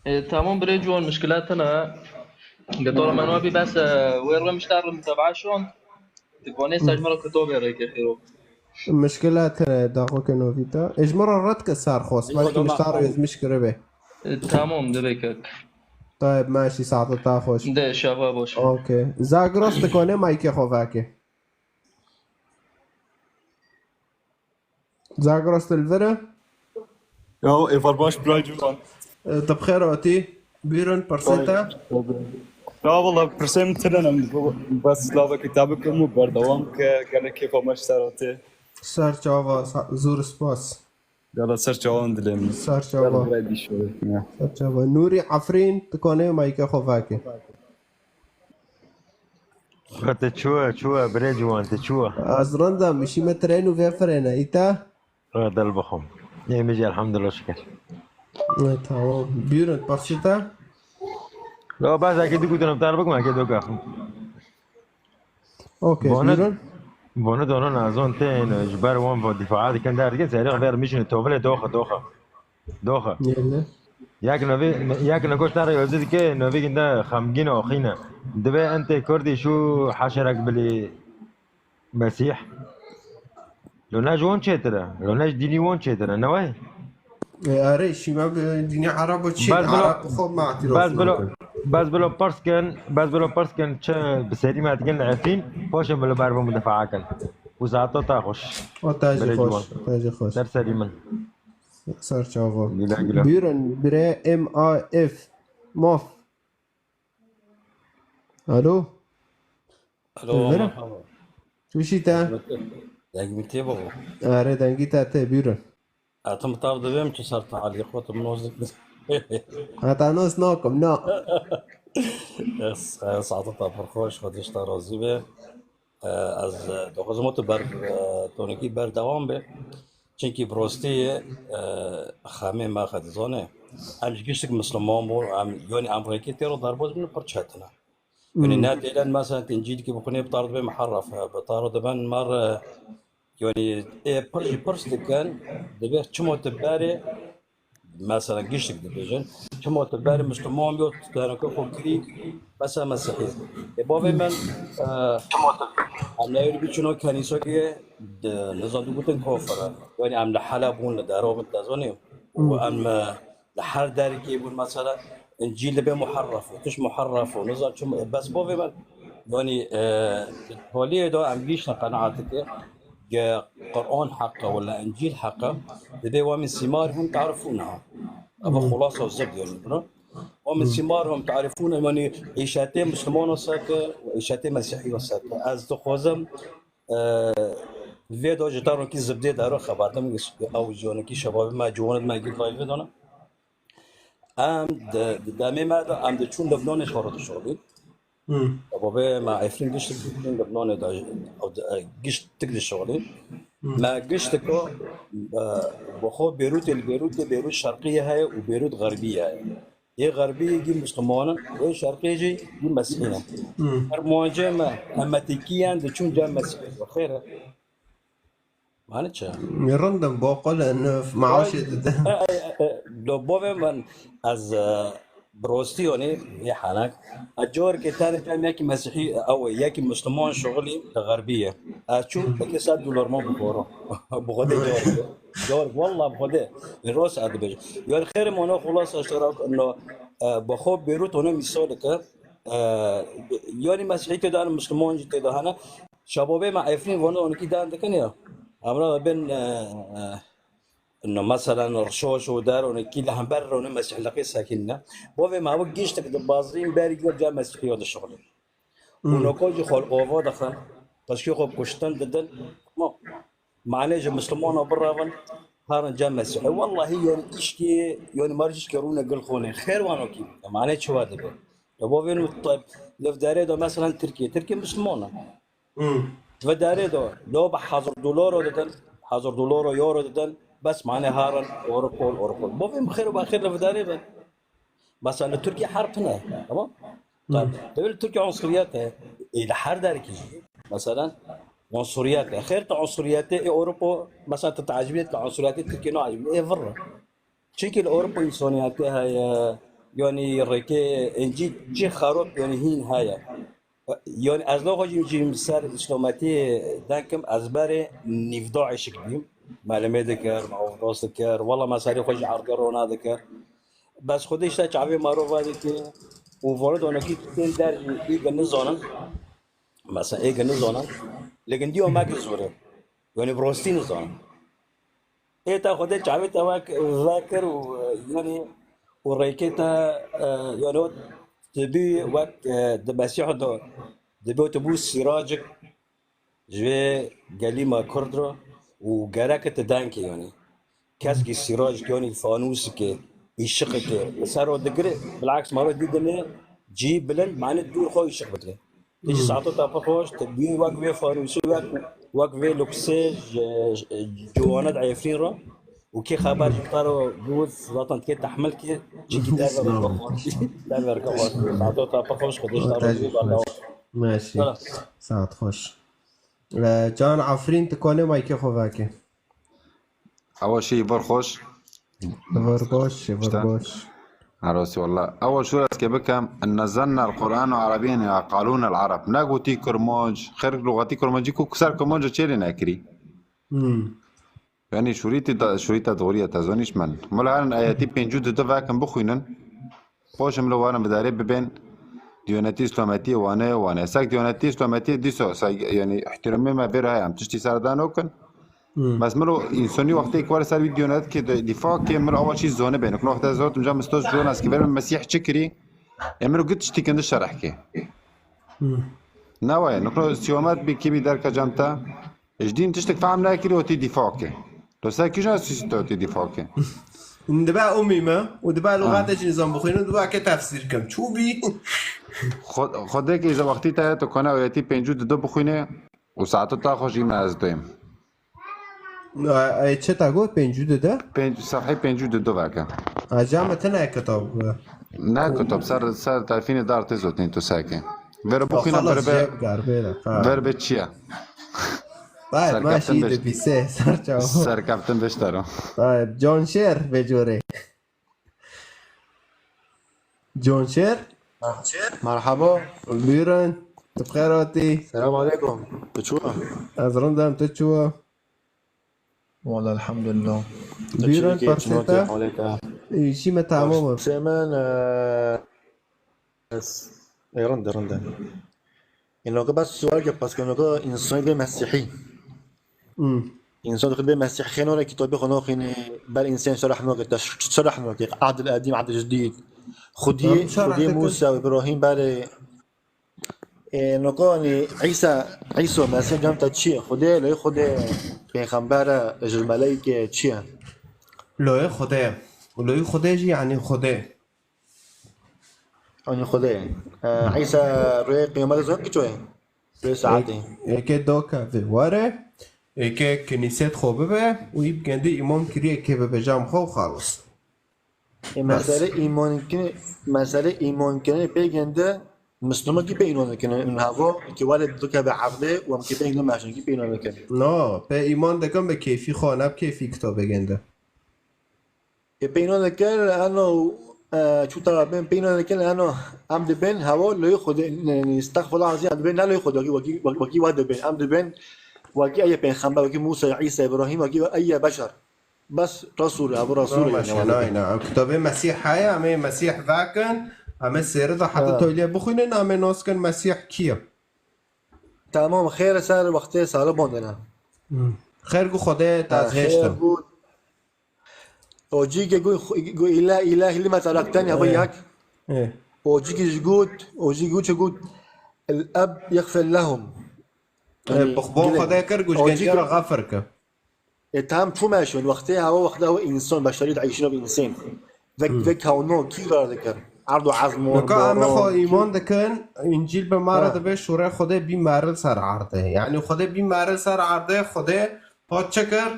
E, tamam birê ciwan, mişkila tune. Ge to re menwa bî bes, e, wê re miştar re mutebaa şon. Dikonê ser ji me re kitobê rêke xêro. Mişkila tune daxoke novîta. Ê ji me re ret ke serxost, belkî miştar re ez mişkire be. E, tamam, dibe kek. Tayeb, meşî, saeta te xweş. De, şeva baş. Okey. Zagros dikone maykê xwe veke. Zagros tu li vir e? Ya, êvar baş, birayê ciwan. E, tu bi xêr hatî. Bîrin, pirsê te? Ya, wala, pirsê min tune ne, em bes lavekî te bikim û berdewam ke, gelek kêfa me ji te re tê. Ser çava, sa-, zor spas. Gala ser çavan dilê min. Ser çava. Gala birayê dîşo. Ya. Ser çava. Nûrî Efrîn, tu kanê mayke xwe vake. Te çû, çû, birê ciwan, te çû. Ez rind im, mişîme tren û vê firêne. Î te? Ê, del bixwim. Ê, min jî elhamdulillah şikir. E, tamam. Buyurun, parçe te? Ya, bes eke du gotin em tar bikim, eke du kaxim. Okey, Bone, buyurun. Bone dono nazon tên, ji ber wan va difaa dikin, der dikin, serê xwe ver mişin, tovile doxa, doxa. Doxa. Yele. Yak nevi, yak negoş tara yozi dike, nevi ginde xemgîn axîne. Dibe ente Kurdî şu haşerek bilî Mesîh. Lo ne ji wan çêtir e. Lo ne ji dînî wan çêtir e. Ne wayê? E, are, şîma bi dînî Erebo çi? Bes bilo, Ereb xwe ma bes bilo, bes bilo pers kin, bes bilo pers kin çi bi serî me dikin Efrîn, paşê bilo ber bim difaa kin. Û saeta te xweş. O te jî xweş, te jî xweş. Ser serî min. Ser çava. Güle güle. Buyurun, bire M A F. Maf. Alo. Alo, merhaba. Tuşî te? Deng min tê babo. Are, dengî te tê, buyurun. Etim tav dibêm çi ser talî xwe tu min noz dikî. Heta noz nakim, na. Saeta te pir xweş, Xwedê ji te razî be. E, ez, e, dixwazim tu ber, e, tonekî berdewam be. Çimkî bi rostî, e, xemê me xwe dizane. Em ji giştik Misliman bûn, em, yanî em rêkê tê re derbas bin pir çetin e. Yanî ne têden mesela tu Încîlkî bixwînê bi tar dibe muharref e, bi tar diben mer, e, yanî ê pir jî pirs dikin, dibe çima tu berê Mesela giştik dibêjin. Çima tu berê Misliman bî û tu teneke xwe kirî, mesela Mesîhî. Ê bavê min, e, em neyê biçin o kenîsokê di, nizam digotin kofir e. Yanî em li Heleb bûn, li Derê bûn, te zanî. Û em, e, li her derkê bûn mesela Încîl dibe muharref û, tişt muharref û, nizam çima, bes bavê min, yanî, e, holiyê de em giştin qenaetike. Ge Quran heq e wela Încîl heq e, divê wa min sîmar hum tarifûne. Eva xulasa zib yanî bira. Wa min sîmar hum tarifûne, yanî îşetê Mislimana ser ke û îşetê Mesîhiya ser ke. Ez dixwazim, e, vê de ji te ronekî zibdê dero xebatim, ew ji ronekî şebabê me, ciwanê me gît vay vê dana. Em di, di demê me de em diçûn Lebnanê xwe re dişixulîn. Hmm. Babê me Efrîn giştik diçûn Lebnanê de, ew di, e, giştik dişixulîn. Hmm. Me giştiko, e, bi xwe Bêrûtê, li Bêrûtê, Bêrût Şerqiyê heye û Bêrût Xerbiyê heye. Yê Xerbiyê gî Misliman in, yê Şerqiyê jî gî Mesîhî ne. Hmm. Her muancê me, em metîkiyen diçûn cem Mesîhê. Xêr e. Mane çi? Rind in, boqil in, meaşê didin. E, e, e, do bovê min ez, e, bi rostî yanî, yê henek. Ez carekê tenê tem yekî Mesîhî, ew ê, yekî Misliman şixulî li Xerbiyê. Ez çûm, yekê sed dolar man bi xwe re. Bi Xwedê carek. Carek, walla bi Xwedê. Rost ez dibêjim. Yanî xêrê mano xulasa şera, no, e, bi xwe Bêrût hone mîsaleke, e, yanî Mesîhî tê de hene, Misliman jî tê de hene. Şebabê me Efrîn vana onekî dan dikin ya. Emra bin, e, e, no, meselen, rşoş û der onekî li hember rone Mesîhliqê sekînine. Bovê me ew giştek di bazîn berî gor ca Mesîhiya dişixulin. Û Hmm. noko jî xwe li ova dixin. Qeşkê xwe kuştin didin. Ma, manê ji Mislimana birevin, herin ca Mesîhê. Wellahî, yanî, îşkê, yanî, mar jîşkê rûne gil xonê. Xêr wan okî. Manê çi wa dibe? Ya bovê nu, li vê derê de, meselen, Tirkiye. Tirkiye Misliman e. Hmm. Di vê derê de, lo bi hezar dolaro didin, hezar dolaro, euro didin, bes mane harin, orikol, orikol. Bo vê bi xêr û baxêr li vê derê bin. Mesela li Tirkiye herb tune, tamam? Hmm. Tabii, tabii li Tirkiye unsuriyeet e, e, li her derkî. Mesela, Unsuriyet e. Xêr tu unsuriyetê ê Ewropa, mesela tu teacibî tu unsuriyetê Tirkiyê naacibî. Ê vir. Çimkî li Ewropa însaniyetê heye, yanî rêkê êncî cî xerok yanî hîn heye. Yanî ez naxwazim jî ser îslametiyê deng kim, ez berê nîvda eşik bîm. Melemê dikir, mavdos dikir, wela me serê xwe jî erdê rona dikir. Bes Xwedê işte çavê maro vedike û vana donekî tên der jî ê ge nizanin. Mesela ê ge nizanin. Lê gindiya me ge zor e. Yanî bi rastî nizanin. Ê te Xwedê çavê te wek vekir û, e, yanî û rêkê te, e, yanî o tu bî wek, e, di Mesîh de, dibê tu bû sîracik ji vê gelî me Kurd re û gerek tu dengê yanî. Keskî sîracik yanî fanûsikê, îşiqikê li ser o digire, bilaks maro dî dinê cî bilind, mane dûr xwe îşiq bikire. Tu jî saeto te pir xweş, tu bûyî wek vê fanûsî, wek, wek vê luksê ji, ji, ciwanet Efrîn re û kê xeber ji te re bû, zaten kê tehmil kê, çikî derve xweş, derve xweş, saeto te pir xweş, Xwedê ji te re bû, berdewam. Meşî. Saet xweş. E, Can Efrîn, tu konê maykê xwe veke. Ewa şî, vir xweş. Vir baş, vir baş. Arosî, wallah. Ewa şûr ez ke bikem, "Inna enzelnel Qur'ane arabiyyen yaqulunel Arab." Negotî Kurmanc, xêr luxetî Kurmancî ku ser Kurmanc çêlê nekirî. Hmm. Yanî şûrîtî da, şûrîta doğru ya te zanîş men. Mula herin ayetî pêncû didu vekin bixwînin. Xweşim li warin bi darê bibên Diyanetî Îslametiyê wane, wane. Sek Diyanetî Îslametiyê dîsa, sek, yanî ihtiramê me bêr heye, em tiştî ser de nokin. Hmm. Bes miro însonî wextê ku were ser vî Diyanet kê de dîfa kê, miro awa çî zone bê. Nikno wextê zot, imca mistos zon ez ki verim Mesîh çi kirî? E miro git tiştî kindi şereh kê. Hmm. Ne waye, nikno siyomet bî kî bî derke cem te. Ji dîn tiştek fehm nekirî, û tî dîfa ke. To ser kîjan sîsî to tî dîfa ke? Dibe umî me û dibe lugate jî nizam bixwînim, dibe ke tefsîr kim. Çû bî? Xwe-, Xwedê ke îza wextî te to kone ayetî pêncû didu bixwîne û saeto ta xwe jî me ez doyim. Ay, çi ta got? Pêncû didu? Pênc, sefhê pêncû didu veke. Aca me tine kitab. Ne kitab, ser, ser telfînê dar tê zotîn tu seke. Ver bixwîne, xelas, ver be, jê bigar, bêre, ha. Ver be çi ye? Vay, ma şî dibîse, ser çawa. Serkeftin beşdaro. Vay, Can Şêr, vê corê. Can Şêr? Merhaba. Buyurun. Tu bi xêr hatî. Selam aleykum. Tu çû? Ez rind im, tu çû? Wala elhamdülillah. Buyurun, persê te. Aleyka. Îşî me tamam e. Persê min, e, es-, e, rind e, rind e. Înoka bes sual ke, paske înoka însanî bê mesîhî. Hmm. Însan dixwî bê mesîhî, xênore kitabê xwe naxwîne, ber însan şerh nake, te ş-, şerh nake, Ehdil Edîm, Ehdil Cidîd. Xwediyê, Xwediyê Mûsa û Îbrahîm berê. Ê, noka, yanî, Îsa, Îsa Mesîh cem te çi ye? Xwedê, lê Xwedê pêxember e, ji meleyke çi ye? Loyê Xwedê ye. Loyê Xwedê jî, yanî, Xwedê. Yanî Xwedê ye. E, Îsa rê qiyametê zor ki ço ye? Rê saetê. Ê-, êkê doke vê were, êkê kinîset xwe bibe û î bi gendî îmon kirî êkê bibe cem xwe û xalis. Ê, mesele îmankirinê, mesele îmankirinê pê gende, Misliman kî pê îman dikin? Hava ki wale dikeve erdê û em kî pê îman meşin, kî pê îman dikin? No, pê îman dikin bi keyfî xwe, ne bi keyfî kitabê gende. Ê, pê îman dikin, eno, e, çû tara bên, pê îman dikin, eno, em dibên hava loyê Xwedê, ne, ne, estexfirullah azîm, em dibên ne loyê Xwedê, wekî, wekî, wekî we dibên, em dibên, wekî eye pêxember, wekî Mûsa, Îsa, Îbrahîm, wekî eye beşer. Bes Resûl e, ev Resûl e, yanî, wazî. Nayne, ev kitabê Mesîh heye, em ê Mesîh vekin, em ê sêri de heta toylê bixwînin, em ê nas kin Mesîh kî ye. Tamam, xêr e, ser wextê saliban dene. Hmm. Xêr gu Xwedê te ez hêştim. Xêr gu, o cî ke gu, gu îla, îlahi lime terakteni, ev yek. O cî ke ji got, o cî gu çi got, el eb yexfir lehum. Yanî, bi xwe Xwedê kir, gu ji gencî re xefir kir. E, tam çûme şûn, wextê hewa, wextê hewa însan, beşerî dieyşîna bi însan. Vek, vek hewno kî rar dikir? Erd û ezmon, Nika em xwe îman dikin, Încîl bi me re dibe şûrê Xwedê bî meril ser erdê. Yanî Xwedê bî meril ser erdê, Xwedê hat çi kir?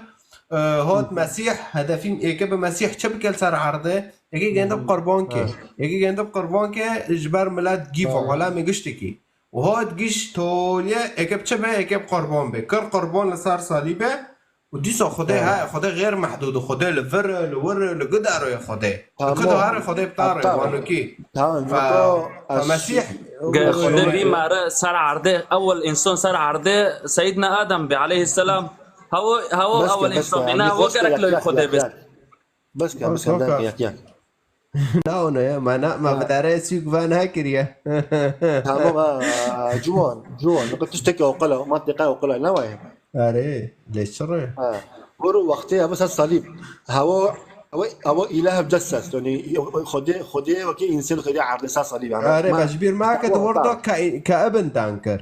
E, hat Mesîh, hedefî êke bi Mesîh çi bike li ser erdê? Êke gende bi qurban ke. Êke gende bi qurban ke ji ber milet gîf û alemê giştekî. û hat giş tolye, eke bi çi be, eke bi qurban be. Kir qurban li ser salîbe û dîsa Xwedê he, Xwedê xêr mehdûd e, Xwedê li vir e, li wir e, li gudaroyê Xwedê. Li ku diharê Xwedê bi tarê, wanokî. Tamam, Fe, fe Mesîh. Ge-, Xwedê bî mare ser erdê, ewel însan ser erdê Seyyidna Adem be aleyhisselam. Hewo, hewo ewel însan bî, ne hewo gerek li Xwedê bê. Bes ke, bes ke, yak, yak. Na, ona ya, ma na, ma bi darê sî guva nekiriye. Tamam ha, ciwan, ciwan. Niko tiştekî oqila, mantiqa oqila, ne waye? Erê, lê çi re? Ha. Wero wextê ev ser salîb. Hewa, ew, ew îlah cesses. Yani, Xwedê, Xwedê wekî însan Xwedê erdê ser salîb. Erê, ma, ji bîr ma ke di wir de ke, ke ibn dan kir.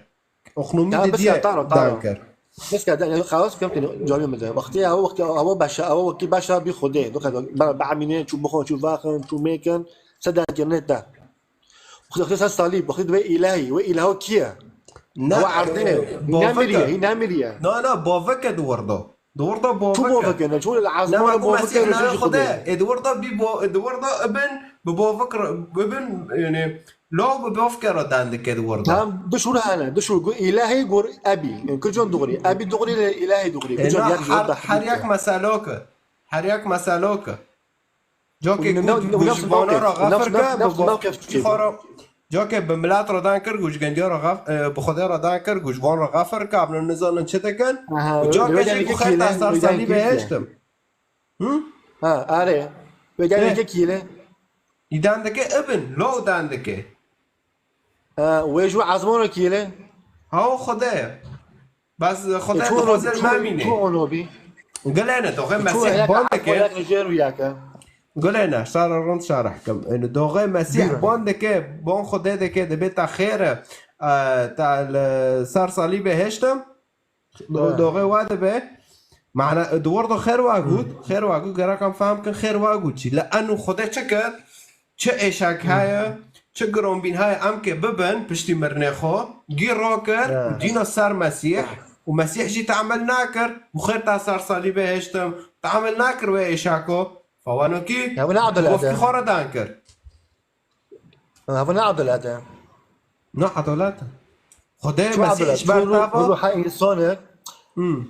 Oxnûmî Tamam, di bes diye ya, taro, taro. Dan kir. Bes ke, yani, xelas kim têne cawabê min de. Wextê ew, wextê ew beşa, ew wekî beşa bî Xwedê. Doka, bera be'mîne, çû bixwin, çû vaxin, çû mêkin. Sed dekirine te. Xwedê, Xwedê ser salîb, Xwedê divê îlahî. Wê îlaho kî ye? Ne, Ew erdê. e, Hî baveke. Nemiriye, hî nemiriye. Na, na, baveke di wir de. Di wir de baveke. Çû baveke ne? Çû li Ne, ezmanê ma ku baveke Mesîh ne ne ji Xwedê. Xwedê. E, di wir de bî bo-, di wir de ibn, bi bavek re, ibn, yani, law bi bavke re dan dike di wir de. Tam, du şûr hene, du şûr. Gu-, îlahî gur ebî. Yani, kucon doğru? Ebî doğru le îlahî doğru. E, Kucon na, yak her, her yak meselo ki. Her yak meselo ki. Cokê ku ji vana re xefir ke, bi xwe re, cokê bi milet re dan kir, ku ji gendiya re xef-, e, bi Xwedê re dan kir, ku ji van re xefir ke, ev nizanin çi dikin. Û cokê jî ku xêr te ser salîbê hêştim. Hı? Ha, are. Wê gel yekê kî le? Î dan dike ibn, lo dan dike. Ha, wê ji ezmana kî le? Ha, o Xwedê ye. Bes Xwedê dixwaze li me mîne. Çi ono bî? Gulê ne, doxê Mesîh ban dike. Gulê ne, şara rind şara hekim. Ênî doxê Mesîh ban dike, ban Xwedê dike, dibê te xêr e, e, te li ser salîbê hêştim. Do-, doxê wa dibe. Mana, di wir de xêr wa got, xêr wa got, gerek em fehm kin xêr wa got çi. Li enu Xwedê çi kir? Çi êşek heye, çi gironbîn heye, em kê bibin piştî mirinê xwe, gî rakir û dîna ser Mesîh û Mesîh jî te emel nakir û xêr te ser salîbê hêştim, te emel nakir wê êşeko, fa wano kî, Ew ne edalet e. Xwe re dan kir. Ew ne edalet e. Ne edalet e. Xwedê Mesîh ji ber te ve. Ruha însanê. Hmm.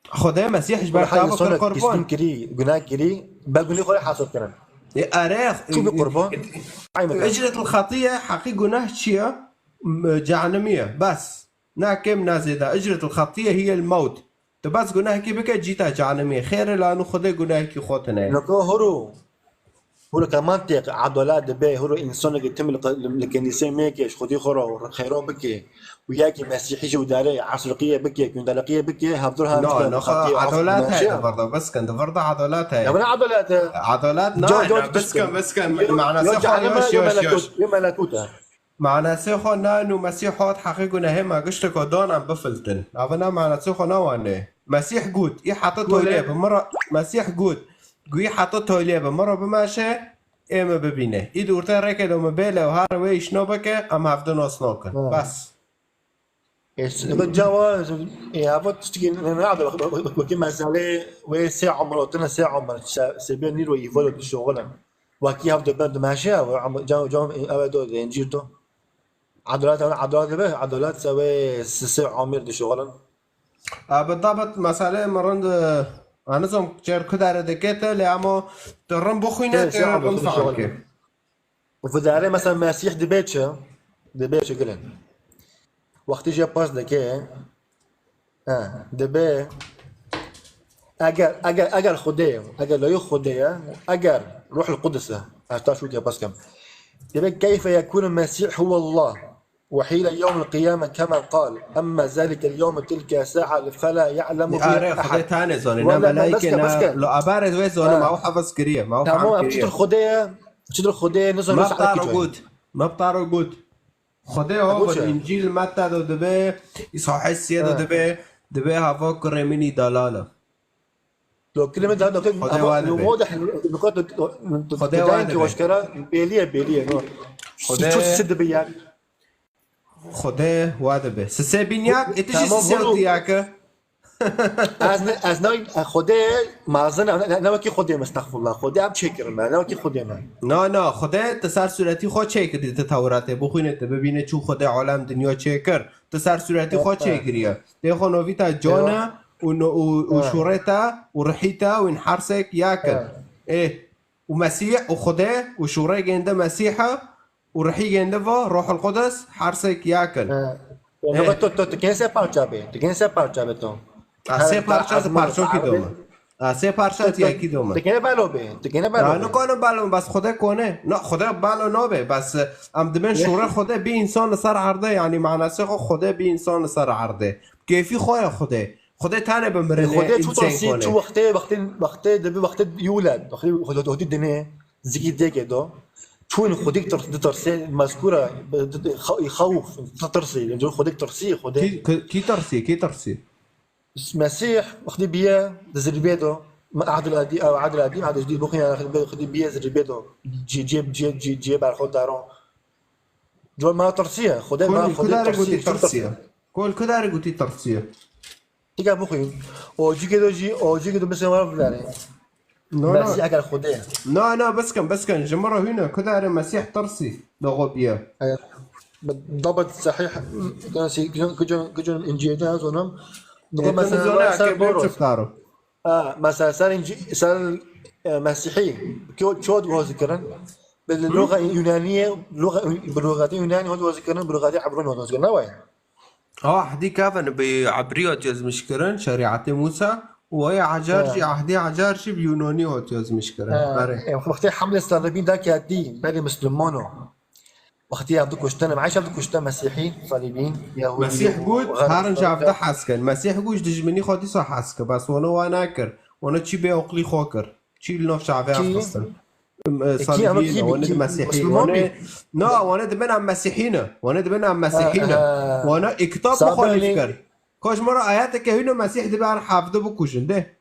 Xwedê Mesîh ji ber te ve kir qurban. Tîstin kirî, guneh kirî, be gunê xwe re hesab kirin. Ê, erê, tu bi qurban. Icret el xetiye, heqî guneh çi ye? M-, cehenimî ye. Bes. Na kêm, na zêde. Icret el xetiye hiye el mewt. Tu bes gunehekî bike, cî te cehenimî ye. Xêr e, la nu Xwedê gunehekî xwe tune ye. Niko huru. Hûreke mantiq, edalet dibe, hûr û însanekî tim li, li kenîsê mêke, ji xwedî xwe re xêro bike û yekî mesîhî jî û darê esriqiyê bike, gundaliqiyê bike, hevdûr hem No, no, edalet heye, di vir de, bes kin, di vir de edalet heye. Ya ne edalet e? Edalet ne, ne, bes kin, bes kin, manasê xwe, yoş, yoş, yoş. Yo melekût e. Manasê xwe ne, nû Mesîh hat heqê gunehê me gişteko dan em bifiltin. Ev ne manasê xwe ne wan e. Mesîh got, î heta toylê bi min re, Mesîh got, got, î heta toylê bi min re bimeşe, ê min bibîne. Î di ortê rêkê de min bê lewhar wê îşno bike, em hevdin nas nakin. Ha. Bes. Ê, s-, bi cawa, ê, hava tiştekî ne, ne, wekî meselê wê sê umir, tine sê umir, se-, sebê nîro îvalo dişoxilin. Wekî hev dibe dimeşe, ev, em, cam, cam, ev do, zincîr do. Edalet, ev edalet dibe, edalet se wê sê, sê umir dişoxilin. A, bi tabt meselê min rind, e, ez nizam çer ku dere dikete, lê ema tu rind bixwîne, tu rind fehmke. Û vidarê mesela Mesîh dibe çi? Dibe çi gilin? Wextî jê pirs dike, he, dibe eger, eger, eger Xwedê ye, eger layê Xwedê ye, eger Ruhul Qudus e, ez ta şûke pirs kim. Dibe keyfe yekûnu Mesîh huwallah. وحيل يوم القيامة كما قال، أما ذلك اليوم تلك ساعة فلا يعلم فيها أحد. Are, Xwedê tane zane, ne meleyke, ne, lo abarê wê zane, ma ew hefz kiriye, ma ew fehm kiriye. Tamam, çitur Xwedê ye, çitur Xwedê ye, nizane. Me bi taro got, me bi taro got. Xwedê ho, Încîl Metta de dibe, Îsa Hesiye de dibe, dibe hava kurê min î dalal e. Lo kilimê de, lo kilimê, Xwedê wa dibe. Wadih, Xwedê wa dibe. Aşkera bêliye, bêliye, no. Xwedê, Çu sisi dibe ya. Xwedê wa dibe. Sisê bînyak, ê tişî sisê diyake. Ez ne, ez ne, Xwedê mezin e, ne, ne wekî Xwedê me, estexfirullah. Xwedê em çêkirin me, ne wekî Xwedê me. Na, na, Xwedê tu ser sûretî xwe çêkirî, tu Tewratê bixwîne, tu bibîne çû Xwedê alem dinya çêkir. Tu ser sûretî xwe çêkiriye. Tê xwe novî te can e û no-, û, û şûrê te û rihî te û in hersek yek in. Ê, û Mesîh û Xwedê û şûrê gênde Mesîh e û rihî gênde va Ruhul Qudus hersek yek in. He. Yanî tu, tu, tu kên se parça be. Tu kên se parça be tu. A sê parça di parçokî dome. A sê parça di yekî dome. Tu kên belo be. Tu kên belo be. Nikanim belo, bes Xwedê kone. Na, Xwedê belo nabe. Bes, e, em dibên şûrê Xwedê bî însan li ser erdê. Yanî manasê xwe Xwedê bî însan li ser erdê. Kêfî xwe ye Xwedê. Xwedê tane bi mirinê Xwedê çu insên tarsî, kone. Çu wextê, wextê, wextê dibi, wextê yûled. Wextê Xwedê hotî dinê. Zikî dêkê do. Çûn Xwedî tir-, ditirsê, mezkûra, bi-, di-, di-, xa-, xewf, ditirsê. Yanî Xwedî tirsî, Xwedê. Kî, kî, kî tirsî, kî tirsî? Mesîh, wextî biye, di ziribê do. Me ehdil edî, ew ehdil edî, ehdil edî, bixwîne, wextî biye ziribê do. Cê, cê, cê, cê, cê berxwe daro. Cor me tirsiye, Xwedê me Xwedê tirsiye, tirsiye. Kol kudar gotî tirsiye. Tika bixwîn. O cîkê do jî, o cîkê do bisin were bilerê. No, no. Mesîh eger Xwedê ye. No, no, biskin, biskin. Ji min re hûn e. Ku dere Mesîh tirsî. Doxo biye. Eger bi dabet sehîh, kijan, kijan, kijan Încîlê de ez onim. Dixwe mesela zone ser eke boros. Ha, mesela ser Încî-, ser, e, Mesîhî. Kyo, kyo dixwe zikirin. Bi luxa Yunaniyê, luxa, bi luxatê Yunanî hot zikirin, bi luxatê Ebronî hot zikirin. Ne wayê? Ew ehdî kevin bi ebrî hatiye zimîşkirin, şerîetê Mûsa, û wê ecar jî, ehdî ecar jî bi Yûnanî hatiye zimîşkirin. Berê. Wextê Hemlê Salibîn da ketî, berê Mislimano. Wextê ev dikuştin, em eşev dikuştin Mesîhî, Salibîn, Yahûdî, Mesîh got, herin ji ev de hez kin. Mesîh got, ji dijminî xwe dîsa hez kir, bes wana wa nekir. Wana çî bê oqlî xwe kir. Çî li nav çavê ev xistin. Em, e, Salibîn, wane di Mesîhî, wane, na, wane dibin em Mesîhî ne. Wane dibin em Mesîhî ne. Wane ê kitab muxalîf kir. Ka ji me re ayeteke hûn e Mesîh dibe her hevdu bikujin, de.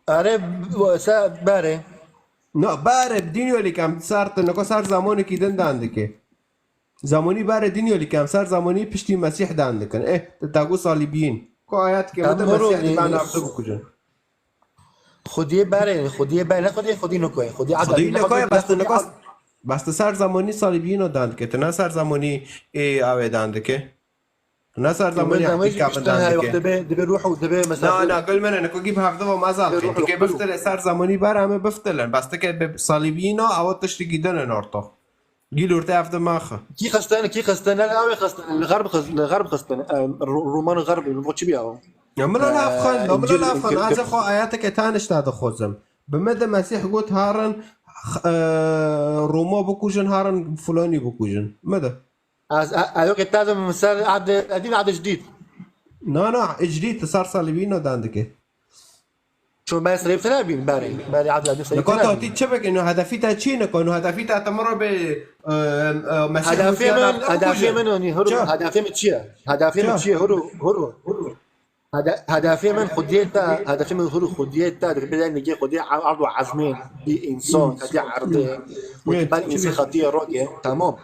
Erê, se berê. Na, berê, bi dîn yolî kem ser, tu niko ser zamonekî din dan dike. Zamonî berê dîn yolî kem ser zamonî piştî Mesîh dan dikin. Eh, te tagu salîbiyîn. Ku ayet ke me de Mesîh di ben avde bikujin. Xwediyê berê, Xwediyê berê, ne Xwediyê, Xwediyê nikoyê. Xwediyê Xwediyê nikoyê, bes tu niko, bes tu ser zamonî salîbiyîn o dan dike. Tu ne ser zamonî ê awê dan dike. Tu ne ser zamonî Heqî kevin dan dike. Dibe, dibe ruh û dibe mesela. Na, na, gul mene, niko gî bi hevde ve mazal. Dibe ruh û dibe. Biftele ser zamonî ber, em ê biftilen. Bes tu ke bi salîbiyîn o, ew tiştekî din in ortax. Gî li ortê ev de maxe. Kî xistene, kî xistene, ne ew ê xistene, li xerb xis-, li xerb xistene. Em, Ro-, Roman xerb, li çi biya o? Ya min laf xwe, ya min laf xwe, ez xwe ayeteke tanişta dixwazim. Bi me de Mesîh got, harin, x-, e, Roma bikujin, harin fulanî bikujin. Me de. Ez, e, e, yok, e, tazim ser Ahd-, Edîn Ahd Cidîd. Na, na, Ecdîd, sar salîbîn o dan dike. Ço me sirê tine bîn, berê, berê Ahd Cidîd sirê tine bîn. Niko tî çi bike, no hedefî te çi niko, no hedefî te te miro be, e, e, Mesîh hedefê min, hedefê min, huru, hedefê min çi ye? Hedefê min çi ye? Huru, huru, huru. Hede-, hedefê min Xwediyê te, hedefê min hûrû Xwediyê te, dibê nigê Xwediyê erd û ezmên, bî însan, xetî erdê, û ti ber însan xetiyê rokê, temam.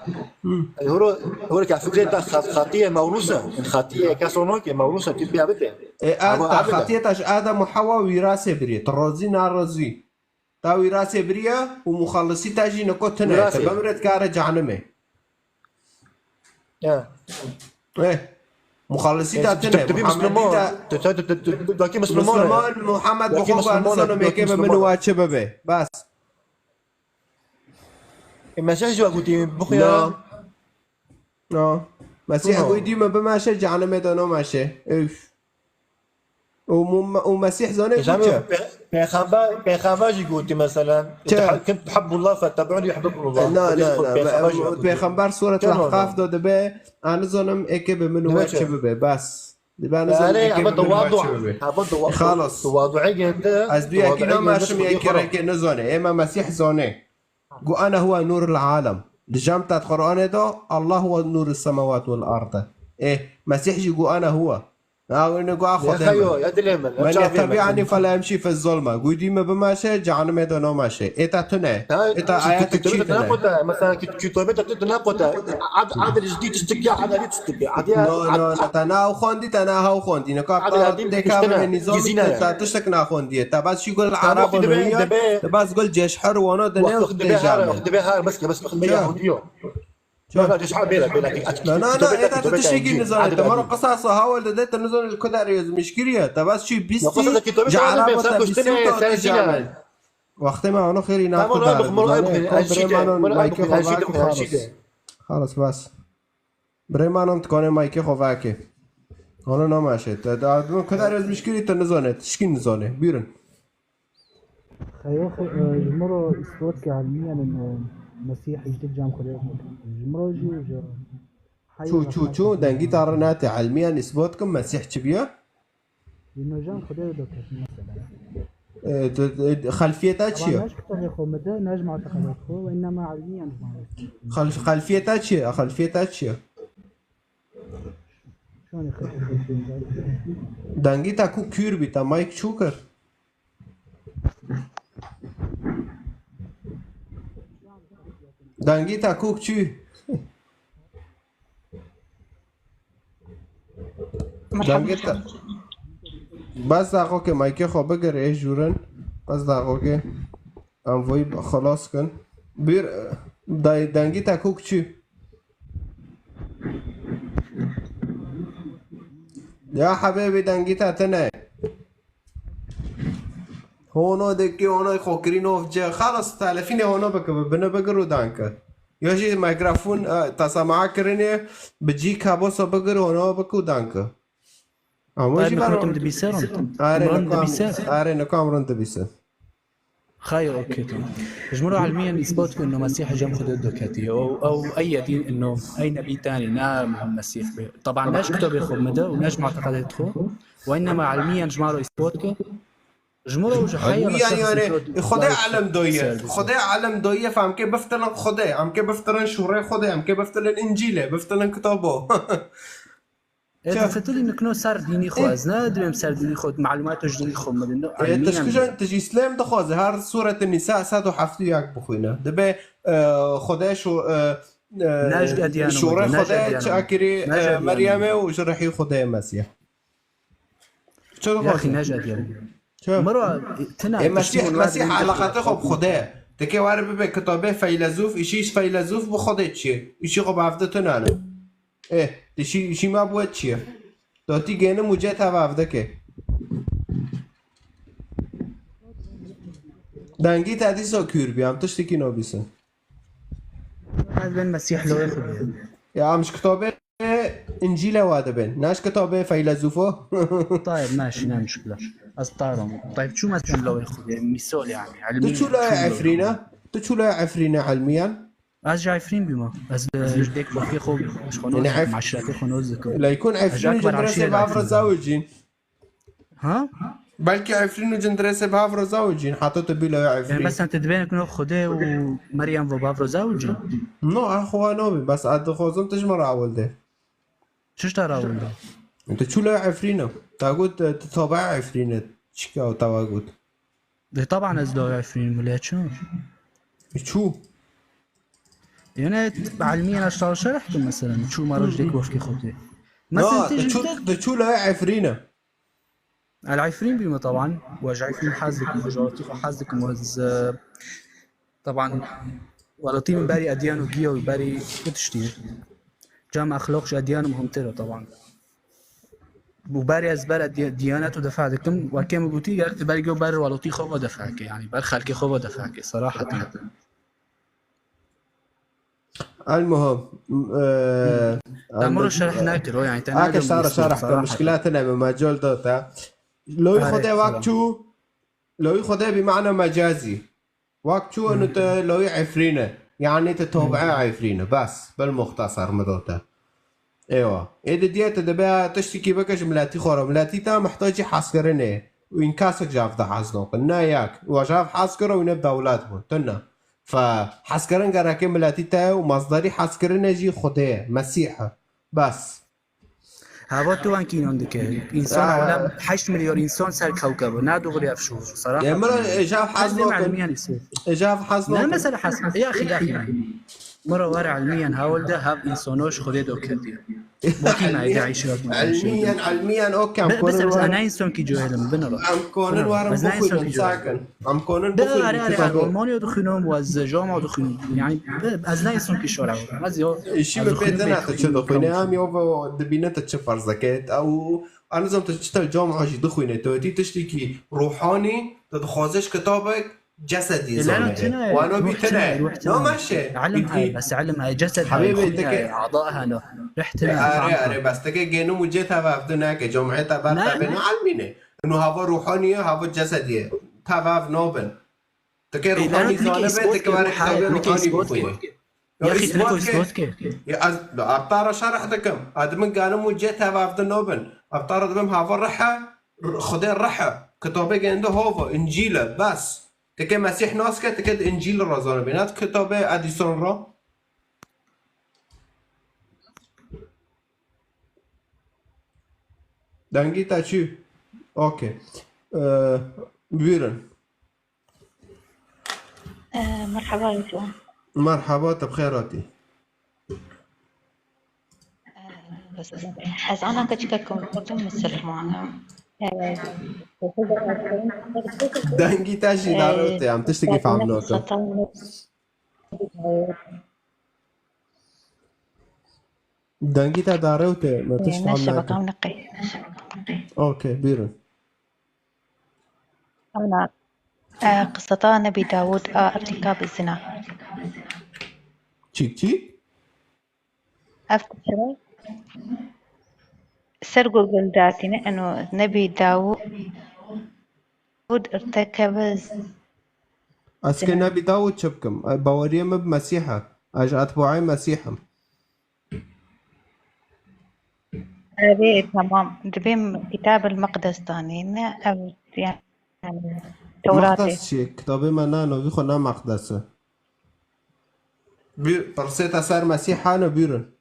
Hûrû, hûrû ke fikrê te xet-, xetiyê mewrûs e, xetiyê keso nokê mewrûs e, tu pê bide. E, a, ta xetiyê te ji Adem û Hewa wîrasê birî, tu razî narazî. Ta wîrasê biriye û muxallisî te jî niko tune. Te bimire dikare cehenimê. Ya. Eh. Muxallisî te tune. Muhamedî te. Tu, tu, tu, tu, tu, tu, tu, Misliman, Muhammed bi xwe got, nizano mêke bi min wa çi bibe. Bas. E, Mesîh jî wa gotî, bixuya. No. Mesîh goy dî me bimeşe, cehennemê de nomeşe. Üf. Û mu-, û Mesîh zanê got çi? Pê-, pêxember, pêxember jî gotî mesela, çi? Kim tuhibbullah fettebi'uni yuhbibkumullah. Na, na, na. Pêxember jî gotî. Pêxember Suret Ahqaf de dibe, ez nizanim eke bi min wa çi bibe. Bas. Dibe ez nizanim eke bi min wa çi bibe. Xalas. Tewadu'ê gende. Ez duyekî nameşim, yekî reke nizane. Ema Mesîh zane. Gu ene huwe nûrul alem. Di cem te di Qur'anê de, Allah huwe nûrus semawat wel ard. Ê, Mesîh jî gu ene huwe. Ew ne gua Xwedê. Xeyo, ya dilê min. Men yetebi anî fela emşî fe zolma. Gudî me bimeşe, cehennemê de nameşe. Êta tune. Êta ayet çî tune. Mesela kitobê te tu naxwete. Ad ad rizdî tiştik ya, ad rizdî tiştik ya. Ad ya. No no no, te na xwendî, te na haw xwendî. Ne ka ta teka me nizam, te tiştek naxwendiye. Te bas şî gol Arabo ne ya. Te bas gol ceşher wana de ne. Dibe har, dibe har, bes bes. Yahudiyo. Na, na, na, êta tu tiştekî nizanî. Te mero qisasa hawal dide, te nizanî ji ku derê ez mişkiriye. Te bas çî bîstî, ji Araba te bîstî û te te ji Araba. Wextê me ano xêrî na ku derê. Birê manon maykê xwe vake xalos. Xalos bas. Birê manon tu kanê maykê xwe vake. Ano namaşe. Te da ku derê ez mişkirî te nizanê. Tişkî nizanê. Bîrin. Xeyo xwe, e, ji min re îsbot ke elmiyan, e, Mesîh ji cem Xwedê. Ji min re jî û ji Çû, çû, çû, dengî ta re nate. Elmiyan îsbot kim Mesîh çi biya? Ji min cem Xwedê de ketin mesela. E, tu, e, xelfiyeta çi ye? Ne ji kitabê xwe min de, ne ji muteqedet xwe, ve innema elmiyan ji min re. Xel-, xelfiyeta çi ye? Xelfiyeta çi ye? Şonê xelfiyeta. Dengî ta ku kûr bî, ta mayk çû kir? Dengî te kûk çû. Dengî te. Bes daxokê maykê xwe bigir ê jûrin. Bes daxokê. Em voyî xelas kin. Bir day-, dengî te kûk çû. Ya hebê vê dengî te tune. Hono deki, hono xokirî nov ce. Xalas, telefînê hono bike, bi bine bigir û danke. Ya jî mikrofon, e, tesamaha kirinê, bi cî kabosa bigir, hono bike û danke. Ama jî mikrofon dibîse ron. Are, mikrofon dibîse. Are, mikrofon dibîse. Xayr, okey, tamam. Ji min re elmiyan îsbat ku ino Mesîh cem Xwedê doketiye. Ew, ew ey yedîn ino, ey nebî tanî, ne Muhammed Mesîh be. Taban ne ji kitabê xwe min de û ne ji muteqedê xwe. Ve innema elmiyan ji min re îsbat ke. Ji min re û ji heya Elmiyan yani, Xwedê elem doye. Xwedê elem doye, fam ke biftirin Xwedê, em ke biftirin şûrê Xwedê, em ke biftirin Încîlê, biftirin kitabo. Ê, tu fitilî nikno ser dînî xwe. Ez ne divêm ser dînî xwe, malumat ji dînî xwe mirin. Ê, tu ji kujan, tu ji Îslam dixwaze, her Sûrete Nîsa sed û heftê û yek bixwîne. Dibe, e, Xwedê şû, e, e, şûrê Xwedê çi akirî, e, Meryemê û ji rihî Xwedê Mesîh. Çi dixwaze? Yaxî ne ji edyanê. Çi? Miro, tina, Ê, Mesîh, Mesîh eleqete xwe bi Xwedê. Dike were bibe kitabê feylezûf, îşî îş feylezûf bi Xwedê çi ye? Îşî xwe bi hevde tune ne. Ê, dişî, îşî me bi we çi ye? Datî gênim û cê te bi hevde ke. Dengî te dîsa kûr bî, em tiştekî nabîsin. Ez bên Mesîh lawê xwe bî. Ya, em ji kitabê Încîlê wa dibin. Ne ji kitabê feylezûfo. Tayeb, ne, şî ne mişkile. Ez tarom. Tayeb, çûm ez çûm lawê xwe bî. Misal yani. Tu çû lawê Efrîne? Tu çû lawê Efrîne elmiyan? Ez ji Efrîn bîma. Ez, e, ji dêk bakê xwe bîm. Ez xwe noz dikim, maşretê xwe noz dikim. Leykun Efrîn ji Efrîn zavra zawicîn. Ha? Belkî Efrîn û Cindirêsê bi hev re zawicîn, heta tu bî lawê Efrîn. Yani, mesela, tu dibên ku Xwedê û Meryem ve bi hev re zawicîn? No, ez xwe nabî, bes ez dixwazim tu ji min re ewil de. Çi ji te re ewil de? Tu çû lawê Efrîn e? Te got, tu tabi'a Efrîn e. Çika te wa got? Lê taban ez lawê Efrîn im, lê çi? Çû? Yani, elmiyen ez şerh kim mesela. Çû ma rojek wefkê Xwedê. Mesela, tu çû, tu çû lawê Efrîn e? El Efrîn bîme taban. Û ez ji Efrîn hez dikim, û ji welatî xwe hez dikim, û ez, e, taban, welatî min berî edyan û giya û berî tu tiştî. Cem exlaq ji edyan muhimtir e taban. Û berî ez ber di-, diyanet û defa dikim, wekê min gotî, gerek tu ber giya ber welatî xwe ve defa ke, yani ber xelkê xwe ve defa ke, serahat. Elmuhim, e, em ro şerh nekir, o, yani, te ake şara şerh ke, muşkilate ne, me mecol da te. Loy Xwedê wek çû, loy Xwedê bi mana mecazî. Wek çû inu te loy Efrîne. Yani te tobe Efrîne. Bes, bil muxtasar mi do te. Ewa. Ê di diye te dibe tiştekî bike ji miletî xwe re. Miletî te mihtacî hezkirinê. Û înkasek ji hev de hez nakin. Ne yek. Wa ji hev hez kir û ne bi dewlet bûn. Tune. Fe hezkirin gereke miletî te ye û mazdarî hezkirinê jî Xwedê ye. Mesîh e. Bes. Hava tu wekî înan dike. Însan Ha. Alem heşt milyar însan ser kewkeb. Ne doğru ev şu. Saraha. Ya min re êjav hez Hezim nakin. Elmiyan ise. Êjav hez Ne nakin. Mesela hes. Ya axî, ya axî. Mira were elmiyan hewlde hev însanoş Xwedê do kediye. Bokî me de îşrak me. Elmiyan, elmiyan o kem Be- konin bes- were. Ana insan ki cahilin, bin ra. Em konin were Ez ne insan bixwînin ki cahilin. Sakin. Em konin De bixwînin are are kitabê. Almanya dixwînim, ez Jama dixwînim. Yani be- ez ne insan ki şora. Ez yo. Îşî ez bi dixwînim pêdine bê- tu çi dixwîne, em yo ve dibîne tu çi ferz dike. Ew, ez nizam tu çi te cama jî dixwîne. Tu tî tiştekî ruhanî, tu dixwaze ji kitabek cesedî Ê, leno zane. Tine, Wano bî ruh tine, tine. Ruh tine. No meşe. Elim hay, bes elim hay, cesed hay, Habibê, ruh teke hay, ada hano. Ruh tine, Ê, are, ruh are, tine. Bes teke genim û cê tevaf du neke, cumhê te ber Ne, tevê ne. Ne elmîne. Ino hava ruhanî ye, hava cesedî ye. Tevaf nobin. Teke Ê, ruhanî leno tine ki zane be, isbot teke ke were ruh hay, kitabê tine ki ruhanî isbot ke. bixwîne. Ya Ya xî, tine isbot ki ke. Isbot ke. Ya ez, ez te re şerh dikim. Ez min genim û cê tevaf du nobin. Ez te re dibim hava ruh e, Xwedê ruh e. Kitabê gende hava, Încîl e, bes. Tike Mesîh nas ke, tike di Încîl re zane bê. Ne di kitabê Edîson re. Dengî te çû? Okey. Ee, buyurun. Ee, merhaba Rizwan. Merhaba, te bi xêr hatî. Ee, bes, ez ana keçika Kurd im, misilman im. Ee, Dengî te jî Ee, darewtê, em tiştekî fehm nakin. Dengî te darewtê, me tişt Ee, fehm nakin. Okey, buyurun. Ana, e, qiseta Nebî Dawûd a irtîkab zina. Çîk çîk? Ev tişre ser Google datîne, eno Nebî Dawûd irtekebe z-, Ez ke zina. Nebî Dawûd çi bikim? E, baweriyê min bi Mesîh e. Ez ji etbaê Mesîh im. Erê, tamam. Dibêm Kitab el Meqdes danîne, ev, yani, Tewratê. Meqdes çi? Kitabê me ne, novî xwe ne Meqdes e. Bî-, pirsê te ser Mesîh hene, bîrin.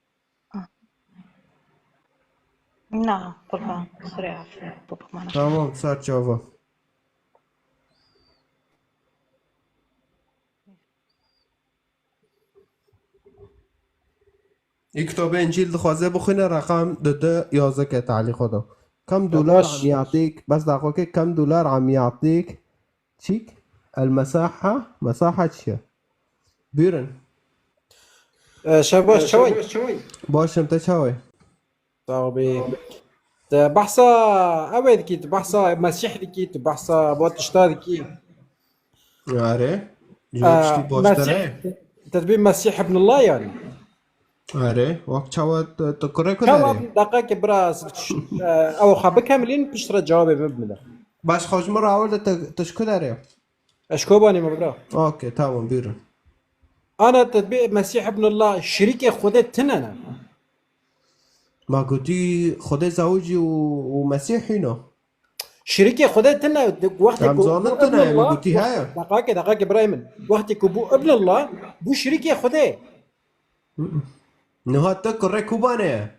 Na, qurban, xurê afê, baba mana. Tamam, ser çava. Ê kitabê Încîl dixwaze bixwîne, reqam dide yazde ke talîqo de. Kam dolar Yavaş. Am yatîk, bes daxo ke kam dolar am yatîk, çîk, el mesaha, mesaha çi ye? Buyurun. Ee, Şevbaş, çawa yî? Baş im, te çawa yî? Sağ ol bî. Te behsa ew ê dikî, tu behsa Mesîh dikî, tu behsa bo tişta dikî. Are. Ji Ee, tiştî baştir Mesîh, e. Te dibî Mesîh ibnullah yani. Are. Wek çawa tu, tu kurê ku Çawa derê? Deqekê bira, e, ew xwe bikemilîn, piştre cewabê min bide. Baş, xwe ji min re ewil de tu, tu ji ku derê? Ez ji Kobanê me bira. Okey, tamam, buyurun. Ana te dibê Mesîh ibnullah şirîkê Xwedê tine ne? Ma gotî Xwedê zewicî û, û Mesîh hîno? Şirîkê Xwedê tine, wextê Em ku zanin bû tine, em ibnullah, gotî heye. Deqakê, deqakê birayê min. Wextê ku bû ibnullah, bû şirîkê Xwedê. Niha te kurê Kobanê ye.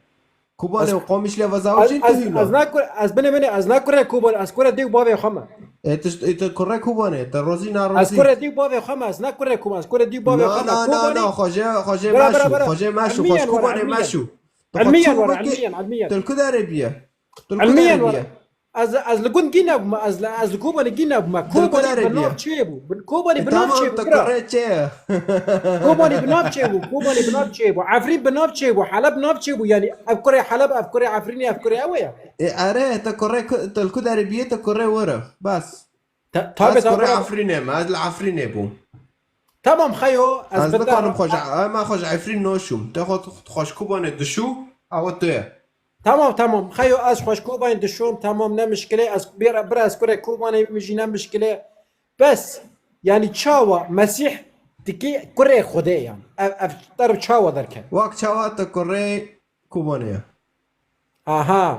Kobanê Ez, û Qamişlê ve ez, zewicîn tu ez, hîno? Ez nakur-, ez binê binê, ez nakurê Kobanê, ez kurê dê û bavê xwe me. E, tu, e, tu kurê Kobanê, te rozî na Ez rozî. Kurê dê û bavê xwe me, ez nakurê Kobanê, ez kurê dê û bavê xwe me. Na, na, na, Kobanê. Na, xwecê, xwecê Bira, bira, meşû, bira. Xwecê meşû, Elmiyen xwecê were, Kobanê Elmiyen. Meşû. Tu xwe Elmiyen çi were, wekî? Elmiyen, Elmiyen. Tu li ku derê bîye? Tu li ku Elmiyen derê were. Bîye? Ez, ez li gund gî nebûme, ez li, ez li Kobanê gî nebûme. Kobanê bi nav çê bû. Kobanê bi nav çê bû, bira. Tamam, te kurê çê ye. Kobanê bi nav çê bû, Kobanê bi nav çê bû, Efrîn bi nav çê bû, Heleb nav çê bû, yani ev kurê Heleb, ev kurê Efrînê, ev kurê ew e ya. E, erê, te kurê ku, te li ku derê bîye, te kurê were. Bas. Ta-, tabii, tabii. Ez kurê Efrînê me, ez li Efrînê bûm. Tamam, xeyo, ez Ez bikarim xwe ji, ez me xwe ji Efrîn naşûm. Te xwe, xwe ji Kobanê dişû, ew tu ye. Tamam, tamam. Xeyo ez xweş Kobanê dişom, tamam, ne mişkile. Ez bir, bir ez kurê Kobanê min jî ne mişkile. Bes, yani çawa Mesîh dikî kurê Xwedê yan? Ev, ev te re çawa derket? Wek çawa te kurê Kobanê ye? Aha.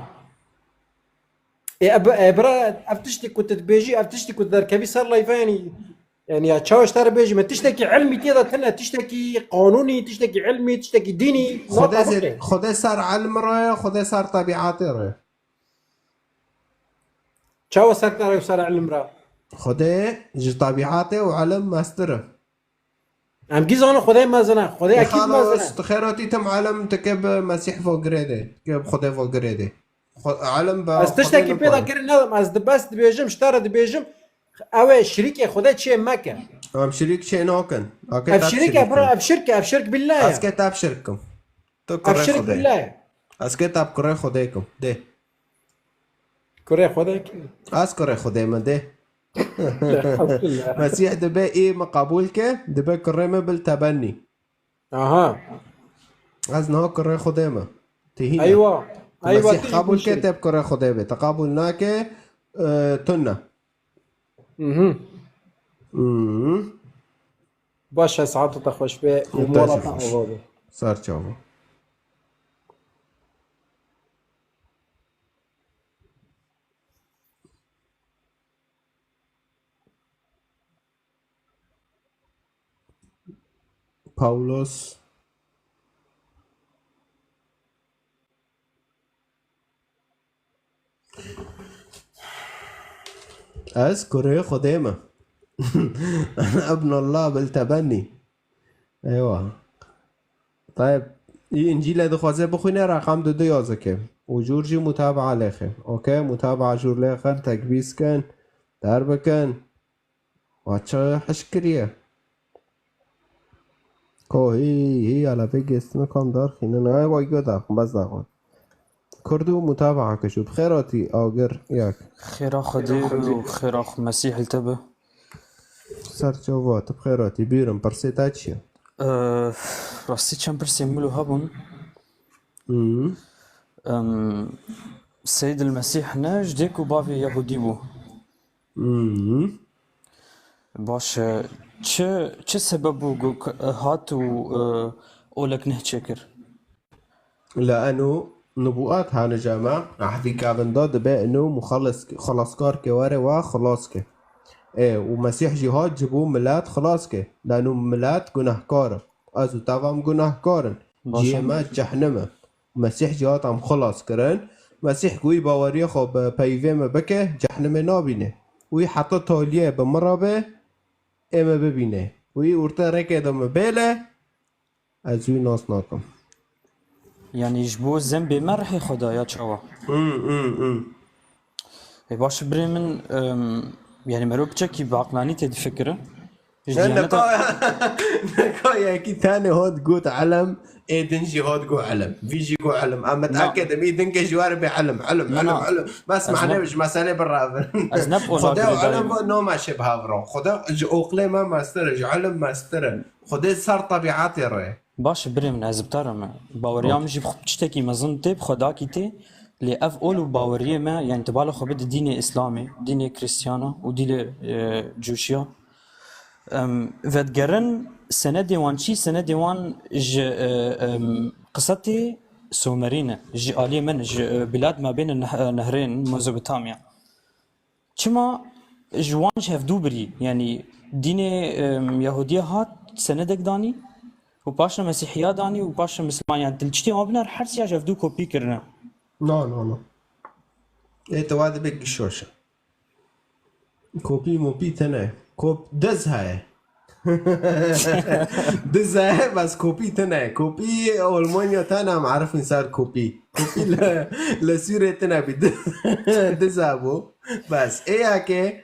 E, e, bi-, e, bira, ev tiştî ku tu dibêjî, ev tiştî ku tu derkevî ser live yanî, Yani ya çawa ji te re bêjim, tiştekî ilmî tê de tune, tiştekî qanûnî, tiştekî ilmî, tiştekî dînî, Xwedê zê-, natabûk e. Xwedê ser ilm re, Xwedê ser tebiatê re. Çawa ser kare û ser ilm re? Xwedê ji tebiatê û ilm mestir e. Em kî zanin Xwedê mezin e? Xwedê ekîd mezin e. Xalos, tu xêratî tim ilm, tu kê bi Mesîh vo girê dê, tu kê bi Xwedê vo girê dê. Xwe-, ilm be Ez Xwedê tiştekî pê de nipare. Kirin nedim. Ez di-, bes dibêjim, ji te re dibêjim, ew ê şirîkê Xwedê çê meke. Em şirîk çê nakin. Ake Ev te şirîk e, şirîk bira, kim. Ev şirk e, ev şirk billah e. Ez ke te şirk kim. Tu Ev kurê şirk Xwedê. Billah e. Ez ke te kurê Xwedê kim. Dê. Kurê Xwedê kim. Ez kurê Xwedê me dê. Elhamdülillah. Mesîh dibe ê me qebûl ke, dibe kurê me bil tebennî. Aha. Ez niha kurê Xwedê me. Tu hîn e. Eywa. Tu Eywa, Mesîh tu jî qebûl ke, tê bi kurê Xwedê be. Te qebûl nake, e, tune. Mhm. Mhm. Baş e, saeta te xweş be. Û Te mala jî te xweş. Ava be. Ser çava. Pawlos. Ez kurê Xwedê me. Ana ibnullah bil tebennî. Eywa. Tayeb, î Încîlê dixwaze bixwîne, reqam du du yazike. Û jûr jî mutabaa lêxe. Okey, mutabaa jûr lêxin, tekbîz kin, derbikin. Wa çi hişk kiriye? Ko hî, hî, ala vê gêstina kam darxînin. Ay, wa yo daxin, bes daxin. Kurd û mutabaa kişû. Bi xêr hatî, agir, yak. Xêra Xwedê û xêra xwe Mesîh li te be. Ser çava, tu bi xêr hatî. Bîrim, pirsê te çi ye? Ee, rastî çend pirsên min lo hebûn. Hmm. Em, Seyd el Mesîh ne ji dêk û bavê Yahudî bû. Hmm. Baş e, çi, çi sebeb bû ku k-, hat û, e, olek neh çêkir? Leeno nubuat hane jeme, ehdî kevin da dibe ino muxalis-, xalaskar ke were wa xalas ke. E, û Mesîh jî hat ji bo milet xalas ke. Leeno milet gunehkar e. Ez û te vam gunehkar in. Baş e. Cihê me cehnim e. Mesîh jî hat em xilas kirin. Mesîh ku wî baweriya xwe bi peyvê me bike, cehnimê nabîne. Wî heta taliyê bi min re be, ê me bibîne. Wî ortê rêkê de me bêle, ez wî nas nakim. Yanî ji bo zembê me rihê xwe da ya çawa? Hmm, hmm, hmm. Ê, baş e birê min, em, yanî mero piçekî bi aqlanî tê difikire. Ji Ne, diyane neka, te- neka yekî tenê hat got elem, ê din jî hat got elem. Vî jî got elem. Em Na. Miteekid in, î din ke ji we re bê elem, elem, Na, elem, na. Elem. Bes Ez mane ne- ji meselê birevin. Ez ne bi Xwedê olagirê elem dayim. Name şê bi hevran. Xwedê ji oqlê me mestir e, ji elem mestir e. Xwedê ser tebiatê re. Baş e, birê min, ez bi te re me. Baweriya min jî bi xwe tiştekî mezin tê, bi xwedakî tê. Lê ev ol û baweriyê me, yani tu bala xwe bide dînê Îslamê, dînê Krîstiyana û dînê, e, Cûşiya. Em, vedigerin senedê wan çi? Senedê wan ji, e, em, qisatê Somerî ne. Ji aliyê min, ji, e, bilad mabêne neh-, e, nehrên, Mezopotamya. Çima ji wan ji hevdû birî? Yanî dînê, em, Yahûdiya hat senedek danî û paşa Mesîhiya danî û paşa Misliman, yani til çitê wan binar her siya ji hevdû kopî kirine. Na, na, na. Ê te wa dibe kişoş e. Kopî mopî tine. Kop-, diz heye. Diz e, bes kopî tune. Kopî Almanya tune em erifin ser kopî. Kopî li, li Sûrê tune bî. Diz e bû. Bes. Ê yekê,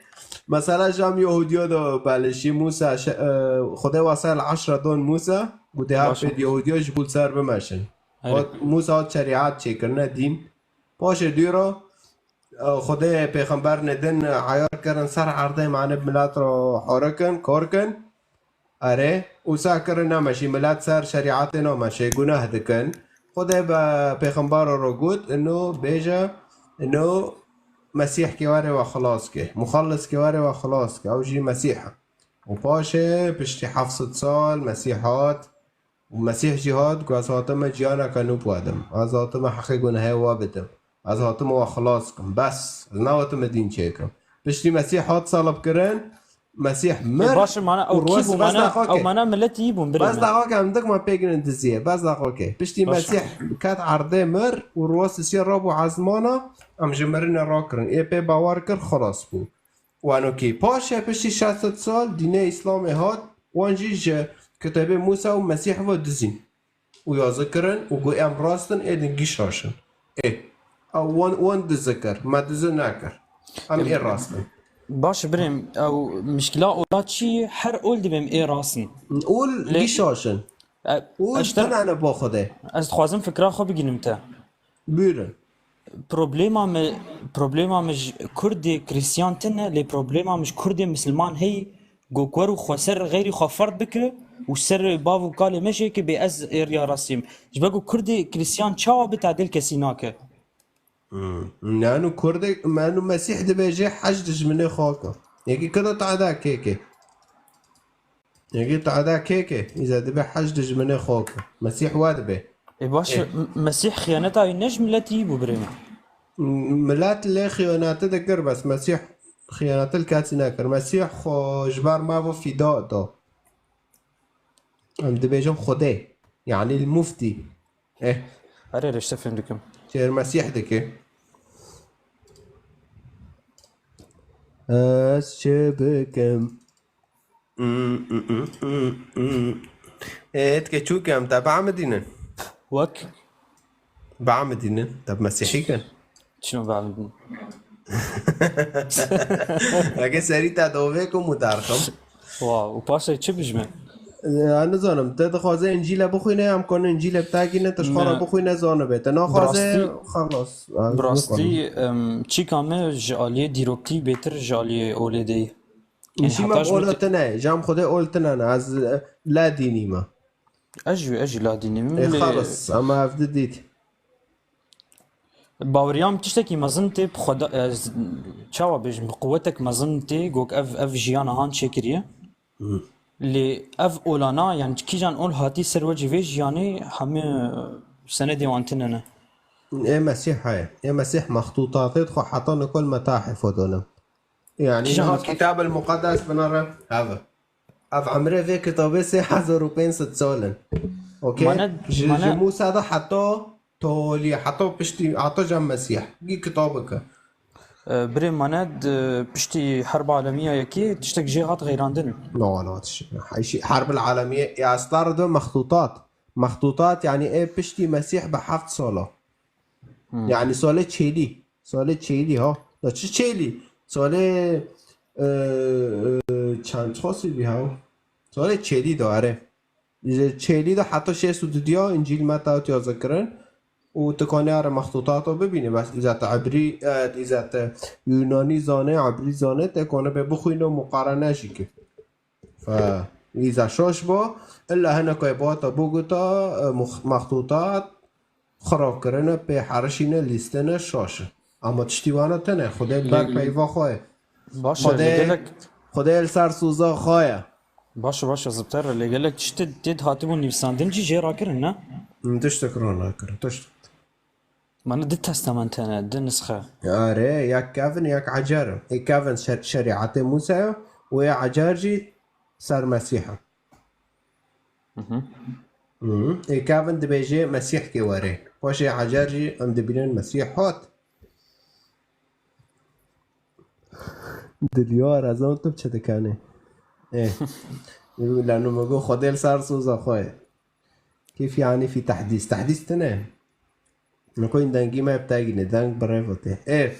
mesela jam Yahudiya da belişî Musa, şe-, e, Xwedê wasa li eşra don Musa, û dê her Baş e. Pêt Yahudiya ji bo ser bimeşin. Erê. Hat Musa hat şerîat çêkirine dîn. Paşê dûra, Xwedê pêxemberine din eyar kirin ser erdê, mane bi milet re hare kin, kar kin. Erê, û sa kirin nameşî, milet ser şerîetê nameşê, guneh dikin. Xwedê be pêxembera re got, ino bêje, ino Mesîh ke were we xilas ke, Muxellis ke were we xilas ke, ew jî Mesîh e. Û paşê piştî heft sed sal Mesîh hat, Û Mesîh jî hat, got, ez hatime cîhaneke nû bidim. Ez hatime heqê gunehê we bidim. Ez hatime we xilas kim. Bes, ez nehatime dîn çêkim. Piştî Mesîh hat selibkirin, Mesîh mir. Baş e, mana û ew kî rûwest bû, bes mana daxwa ew ke. Mana milletî yî bûn, birê Bes min. Daxwa ke, em dik ma pê ginin diziyê. Bes daxwa ke. Piştî Baş. Mesîh ket erdê mir û rûwest siya rabû ezmana, em ji mirinê rakirin. Ê pê bawer kir, xilas bû. Wan okey. Paşê piştî şeş sed sal dînê Îslamê hat, wan jî ji kitêbê Mûsa û Mesîh ve dizîn. Û yazî kirin û got, em rast in, ê din gî şaş in. Ê, ew wan, wan dizi kir, me dizi nekir. Em ê rast in. Baş e, birêm, ew mişkila ola çi ye? Her ol dibêm ê rast in. Ol Lê- gî şaş in. E, Ol işte, tenane bo Xwedê. Ez dixwazim fikra xwe bigînim te. Buyurun. Problema me, problema me ji Kurdê Krîstiyan tine, lê problema me ji Kurdê Misilman heyî, ku wer û xweser xeyrî xwe ferd bike û ser bav û kalê me jê ke bê ez ê riya rastî yim. Ji ber ku Kurdê Krîstiyan çawa bi tadil kesî nake? Hmm. Nanu Kurdê, manu Mesîh dibêje hej dijminê xwe ke. Yekî kida tada kêke. Yekî tada kêke. Îza dibe hej dijminê xwe ke. Mesîh wa dibe. E baş, Ê. M-, Mesîh xiyaneta wî ne ji miletî yî bû, birê min. M-, Milet lê xiyaneti dikir, bes Mesîh xiyaneti li kesî nekir. Mesîh xwe ji ber me ve fîda da. Em dibêjin Xwedê. Yani li muftî. Eh. Erê, rêşte fêm dikim. Çêr Mesîh dike. Ez çi bikim? Ê, dike çû kem, te bamidînin. Wek? Bamidînin, te bi Mesîhî kin. Çima bamidînin? Eke serî te dovê kum û derxim. Wa, û paşê çi bijme? Ya, nizanim, te dixwaze Încîle bixwîne, em kone Încîle bi te gîne, te ji xwe re Ne. bixwîne, zanibe. Te naxwaze, Bi rastî, xelas. bi rastî, em, çîka me ji aliyê dîroktî bêtir ji aliyê olê de ye. Yanî Jî heta me ji ola min te- tine, jam Xwedê ol tine ne, ez, e, la dînî me. Ez jî, ez jî la dînî me, E, lê xelas, ama ev di dît. Baweriyam tiştekî mezin tê bi xweda, ez çawa bêjim, bi quwetek mezin tê, gok ev, ev jiyana han çêkiriye. Hı. Lê ev olana, yani kîjan ol hatî ser wecî vê jiyanê, hemî senedê wan tine ne. Ê Mesîh heye. Ê Mesîh mextûtatê xwe heta nikol metahif done. Yani Kîjan niha metahif? Kitab el Muqaddes binare heve. Ev emrê vê kitabê sê hezar û pênc sed sal in. Okey? Mane, Ji, mane ji Musa de heta tolî, heta piştî, heta cem Mesîh. Gî kitabeke. E, birê mane di piştî Herba Alemiya Yekê tiştek jê hat xeyrandin. No, no, tiş-, heyşî, Herbil Alemiye, ya estar de mextutat. Mextutat, yani ê piştî Mesîh bi heft sala. Hmm. Yani salê çêlî. Salê çêlî ha. Ya çi çêlî? Salê, e, e, çend xosî bî ha? Salê çêlî de are. Ji çêlî de heta şêst û du diya Încîl Meta û tiya zikirin û tu kanî are mextûtato bibînî. Bes îza te ebrî, e, îza te Yunanî zane, ebrî zane, te kone bê bixwîne û muqarene jî kir. Fe, îza şaş bo, illa hene ku bata bigota, e, mux-, mextûtat, xirab kirine, pê herişîne, lîstine, şaş e. Ama tiştî wana tene, Xwedê Lê-, ber peyva xwe ye. Baş e, Xwedê, lê gelek Xwedê li ser soza xwe ye. Baş e, baş e, zibter e, lê gelek tiştê tê de hatibû nivîsandin jî jê rakirin, ne? Tiştek ro nakirin, tiştek. Mane di testament hene, di nisxe. Are, yek kevin, yek ecer. Ê kevin şer-, şerîetê Mûse ye û ê ecer jî ser Mesîh e. Mhm. Mhm. Ê kevin dibêje Mesîh kê were. Paşê ecer jî em dibînin Mesîh hat. Dilyar, ez zanim tu çi dikanî. Ê. Lano me got Xwedê li ser soza xwe ye. Kêfî anî fî tehdîs. Tehdîs tine. Nikoyîn dengî me bi te gîne. Deng bi rê ve tê. Ê.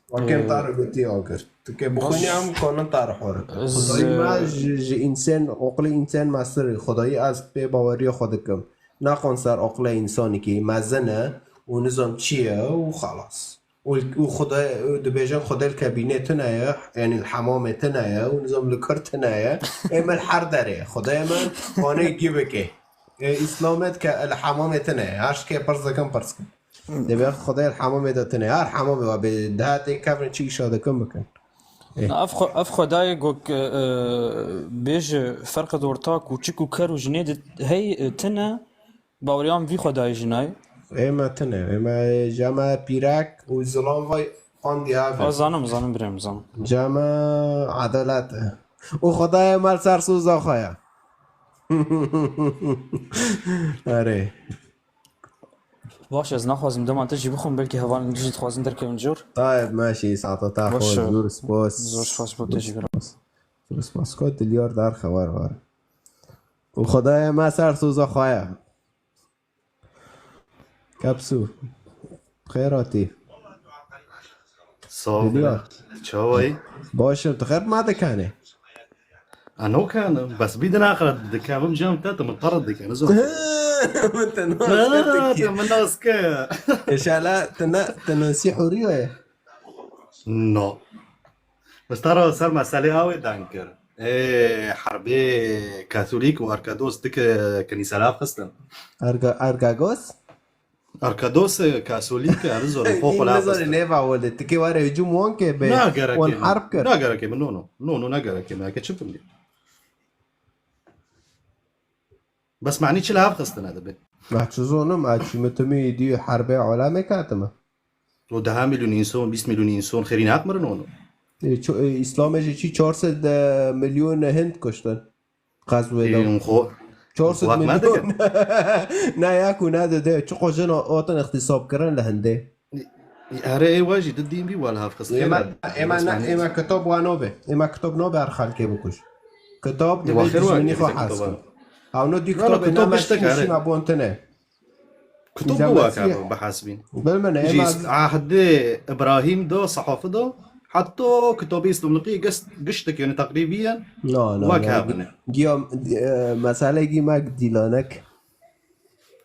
Wakem Ee, tare gotî agir. Tu ke bixwînî baş. Em konin tare xore. Ez Xwedayî me ji, ji însen, oqlê însen mestir. Xwedayî ez pê baweriya xwe dikim. Naqon ser oqlê însanî ki mezin e û nizam çi ye û xelas. Û, û Xwedê, û dibêjin Xwedê li kebînê tune ye, yanî li hemamê tune ye, û nizam li kur tune ye. Ê min her derê ye. Xwedê min kanê gî bike. Ê, Îslamê dike li hemamê tune ye. Her şikê pirs dikin, pirs kin. Dibê Xwedê li hemamê de tune ye. Her hemamê ve bê dihatê kevin çi îşa dikin bikin. Ê. Na, ev xwe-, ev Xwedayê gok, e, e, bêje ferqet orta kûçik û ker û jinê de hey, e, tune. Baweriya min vî Xwedayê jî nayê. Ê me tune, ê me, ca me pîrek û zilam vay xwendî ave. Ez zanim, zanim birê min, zanim. Ca me edalet e. û Xwedayê me li ser soza xwe ye. Erê. Baş, ez naxwazim dema te jî bixwim, belkî hevalên din jî dixwazin derkevin jor. Tayeb, meşî, saeta te xweş, zor spas. Zor spas bo te jî. Zor spas. Zor spas. Ko dilyar derxe, were, were. Û Xwedayê me ser soza xwe ye. Kepsû. Xêr hatî. Sağ ol. Dilyar. Çawa yî? Baş im, tu xêr ma dikanê? Ano kanim. Bes bîdin axira dikevim cem te, tu min tara dikin. Zo. Min te nas kir. Te min nas kir. İnşallah tu ne, tu nasî huriye. No. Bes tara ser meselê awê dan kir. Ê, herbê Katolîk û Arkados dike kenîse lav xistin. Arga-, Argagos? Arkados, e, Katolîk, e, zor, xo xo lav xistin. Nêva wele, tikê were hücum wan ke be, wan harb kir. Nagereke min, no, no. No, no, nagereke min, eke çi bilî. Bes manî çi lav xistine dibe? Ma çi zonim, a çi mi timî dî herbê alemê katime. O deha milyon insan, bîst milyon insan xêrî naqmirin onu. E, ço-, e, Îslamê jî çi çar sed milyon Hind kuştin. Qezwê de. Ê, xo, çar sed milyon. Ne ya ku ne de de. Çi qojin o-, otin ixtisab kirin li Hindê. Erê ê we jî di dîn bî wal hav xist. Ême, ême ne, ême kitab wa nobe. Ême kitab nobe her xelkê bikuş. Kitab dibe dijminî xwe hez kir. Ew no dî kitabê ne meşî şîna bon tine. Kutup bu waka bihesbîn. Jî ahdê Îbrahîm de, sehafî de, heta kitobê îslamlixî giştek yani teqrîbiyen waka bine. Giya, e, mesele gî mek dîlanek.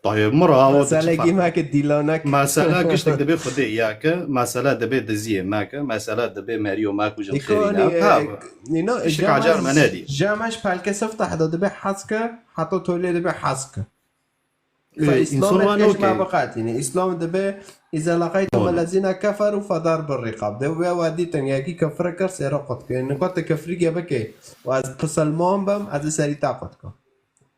Tayê mira, mesele gî mek dîlanek. Mesele giştek dibe xudê ya ke, mesele dibe diziyê me ke, mesele dibe meriyo me ku jin xêrî ne. Tiştek acar me nedî. Jameş pelke sifta heda dibe hes ke, heta tolê dibe hes ke. Fe Îslamê têj me biqetîne. Îslam dibe, "Îza leqeytum ellezîne keferû fedarbir rîqab." De we we dîtin, yekî kefre kir, sêre qut kir. Nika tu kefrîgê bike, û ez pisilman bim, ez ê serî te qut kim.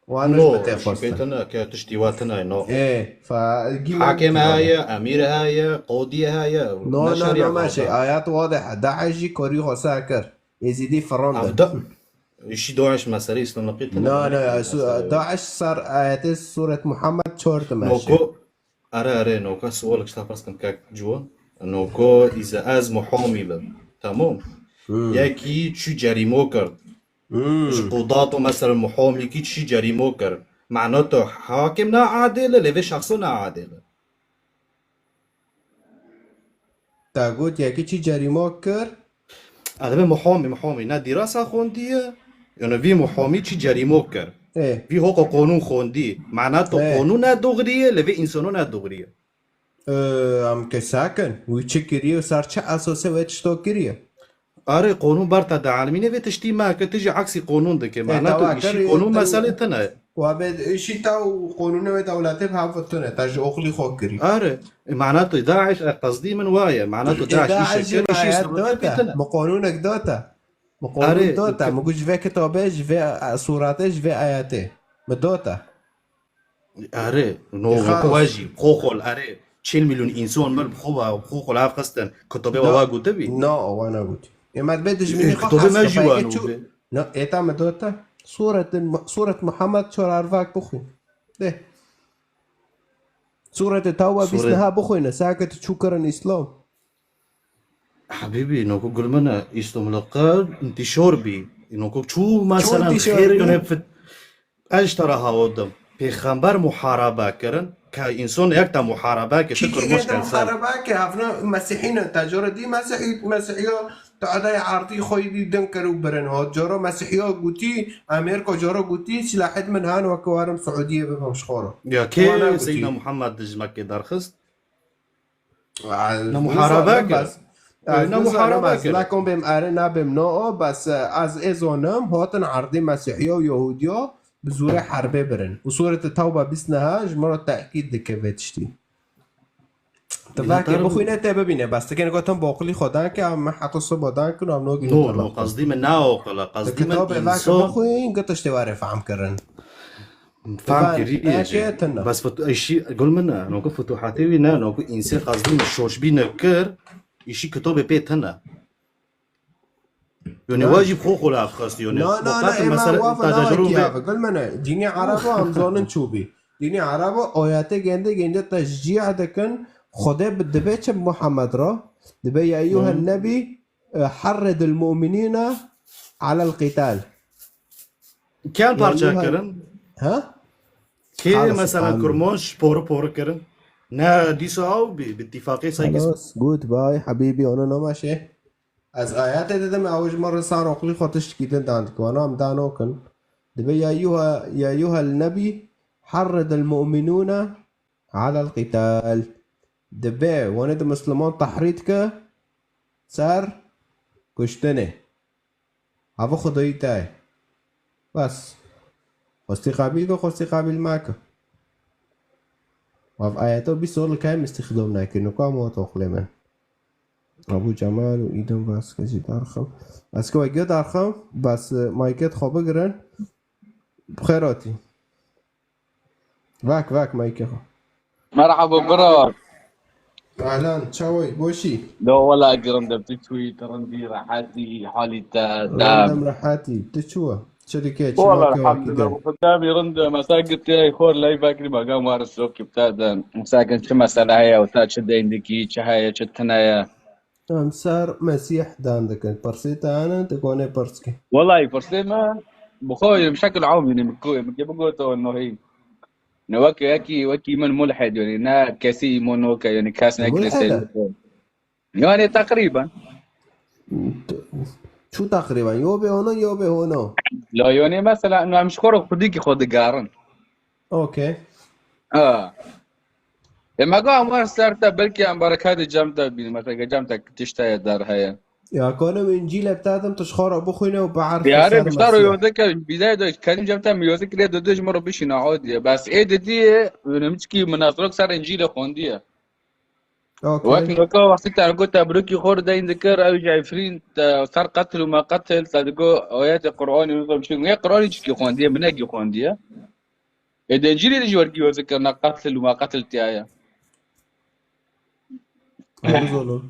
Wan ji bi tê xwestin. Pêtine ke tiştî we tine, no. Ê, fe gî Hakime heye, emîr heye, qodî heye. No, no, no, meşe, ayet wadih e. Daeş jî korî xwe se kir. Êzîdî firandin. Ev da-, Îşî Daeş meselê îslamlixî tine. Na, na, ya, su-, Daeş ser ayetê Suret Muhammed çor dimeşe. Noko, erê, erê, noka sual kişta pirs kim kek ciwan. Noko îze ez muhamî bim. Tamam. Hmm. Yekî çi cerîmo kir. Hmm. Ji qudato mesela muhamî kî çi cerîmo kir. Mana to hakim na adil e, lê vê şexso na adil e. Te got yekî çi cerîmo kir? Ademê muhamî, muhamî, ne dîrasa xwendiye, yani vî muhamî çi cerîmo kir? Ê. Vî hoqa qonûn xwendî. Mana to qonûn ne doğrî ye, lê vê însano ne doğrî ye. Ê, em ke sakin. Wî çi kiriye û ser çi esasê wê tişto kiriye? Arê, qonûn ber te dielmîne vê tiştî me ke, tu jî eksî qonûn dike. Mana tu îşî qonûn meselê tine. Wa bê îşî te û qonûnê wê dewletê bi hev tune. Te ji oxlî xwe kirî. Arê, e, mana tu Daeş, e, qezdî min wa ye. Mana tu Daeş îşe kir, îşî îslamê pê tine. Mi qonûnek da te. Mi qonûn da te. Mi got ji vê kitabê, ji vê, e, sûretê, ji vê ayetê. Mi da te. Erê, no, weke we jî, xo xol, erê, çil milyon însan mir bi xwe, bi xwe xol hev xistin. Kitobê we wa gotibî? Na, wa negotî. Ê me dibê dijminî xwe hes kir. Kitobê me jî wa nû bê. Na, ê ta me dota. Sûret, Sûret Muhammed çar ervak bixwîn. De. Sûretê Tewbe bîst neha bixwîne. Sake tu çû kirin Îslam. Hebîbî, noko gul min e, îslamlixî intîşor bî. Noko çû mesela xêr yone fit. Ez ji te re hawa dim. Pêxember muharebe kirin, ke însan yek te muharebe ke, tu kirmuş ken ser. Muharebe ke, hevna Mesîhî ne, te cara dî Mesîhî, Mesîhiya te edayê erdî xwe yî dî din kir û birin. Hat cara Mesîhiya gotî, Amerîka cara gotî, silahê min han weke werim Siûdiyê bibim ji xwe re. Ya kê Seyyidina Muhammed di ji Mekkê derxist? Ne muharebe kir. Ne muharebe kir. Lakin bêm erê nabêm no, bes, e, ez ê zonim, hatin erdê Mesîhiya û Yehudiya bi zûrê herbê birin. Û Sûretê Tewbe bîst neha ji min re tekîd dike vê tiştî. Tu belkê bixwîne tê bibîne, bes tu kêne gotin boqilî xwe dan ke, em heta siba dan kin, em nogî. No, no, qezdî min ne oqil e, qezdî min însan. Bixwîn, gi tiştê were fehm kirin. Fam kirî ye jî. Bes fut-, îşî gul min e. Noko futuhatê wî ne, noko însê qezdî min şoşbî nekir, îşî kitobê pê tine. Yanî, wa jî bi xwe xwe li hev xist, yanî. Na, na, na, qet ê me mesele wava tecrûbe nayekî ava. Gul mene, dînê Erebo em zanin çû bî. Dînê Erebo ayetê gende gende teşcî dikin, Xwedê bi dibe çi bi Muhammed re? Dibe ya eyyuhen nebî, e, harridil mu'minîne alel qîtal. Ken parça kirin? Ha? Kê mesela kurmanc pori pori kirin? Ne dîsa ew bi, bi ittifaqê say kes. Xelas, goodbye, hebîbî, ona namaşe. Ez ayetê didim, ew ji min re sar oxlî xwe tiştkî din dan dikin. Wana em danokin. Dibe ya eyyuha, ya eyyuhel nebî, harridil mu'minûne alel qîtal. Dibe, wana di Misliman tehrîd ke ser kuştinê. Hava Xwedayî te ye. Bes. Xwestî qebîl ke, xwestî qebîl meke. Ev ayeta bîst sor li kayê min îstîxdam nekir. Nika em wat oxlê min. Abu Cemal û Îdem Vaske jî derxim. Ez ke we giya derxim, bes, e, mayket xwe bigirin. Bi xêr hatî. Vak, vak, mayke xwe. Merhaba, bira. Ehlen, çawê, boşî? Do wela girin de, tu çûyî, tu rindî, rehetî, halî te, Rindem rehetî. Tu çû? Çi dike? Çi Wela nake, elhamdulillah, wekî de? Xwedemî rinde, mesela gitiyay xor ley vekirî, magam war sok kipte de. Mesela kin çi mesele heye, û ta çi deyn dikî, çi heye, çi tine ye. Em ser Mesîh dan dikin. Pirsê te hene, tu konê pirs ke. Wela pirsê me, bi xwe yê şekil am yînî min ku, min ke bigoto nohî. Ne wek, wekî, wekî min mulhid, yanî ne kesî îmon noke, yanî kes ne Mulhid e? Kiliseyê. Yani teqrîben. Çû teqrîben, yo bê hono, yo bê hono. La yani mesela, em ji xwe re xwedîkî xwe digerin. Okey. Ha. E, me got, em wer ser te, belkî em bereketê cem te bînin, mesela cem te tişt heye, der heye. Ya, kono Încîl hepta dim, tu ji xwe re bixwîne û bi erfê Diyare ser bişta ro Mesîh. Yode ke bîdayê de kedim cem te miyozik lê dide ji min re bişîne, o diye. Bes ê didiye, önemli ki min ez rok ser Încîlê xwendiye. Okey. Wek nika wextî te got te birokî xwe re deyn dikir, ew ji Efrîn te ser qetil û me qetil, te digo ayetê Qur'anê wî xwe bişîn. Yê Qur'anê çikî xwendiye, binekî xwendiye. Ê di Încîlê de jî wergî wê zikirina qetil û me qetil tiya ye. Ew zolo.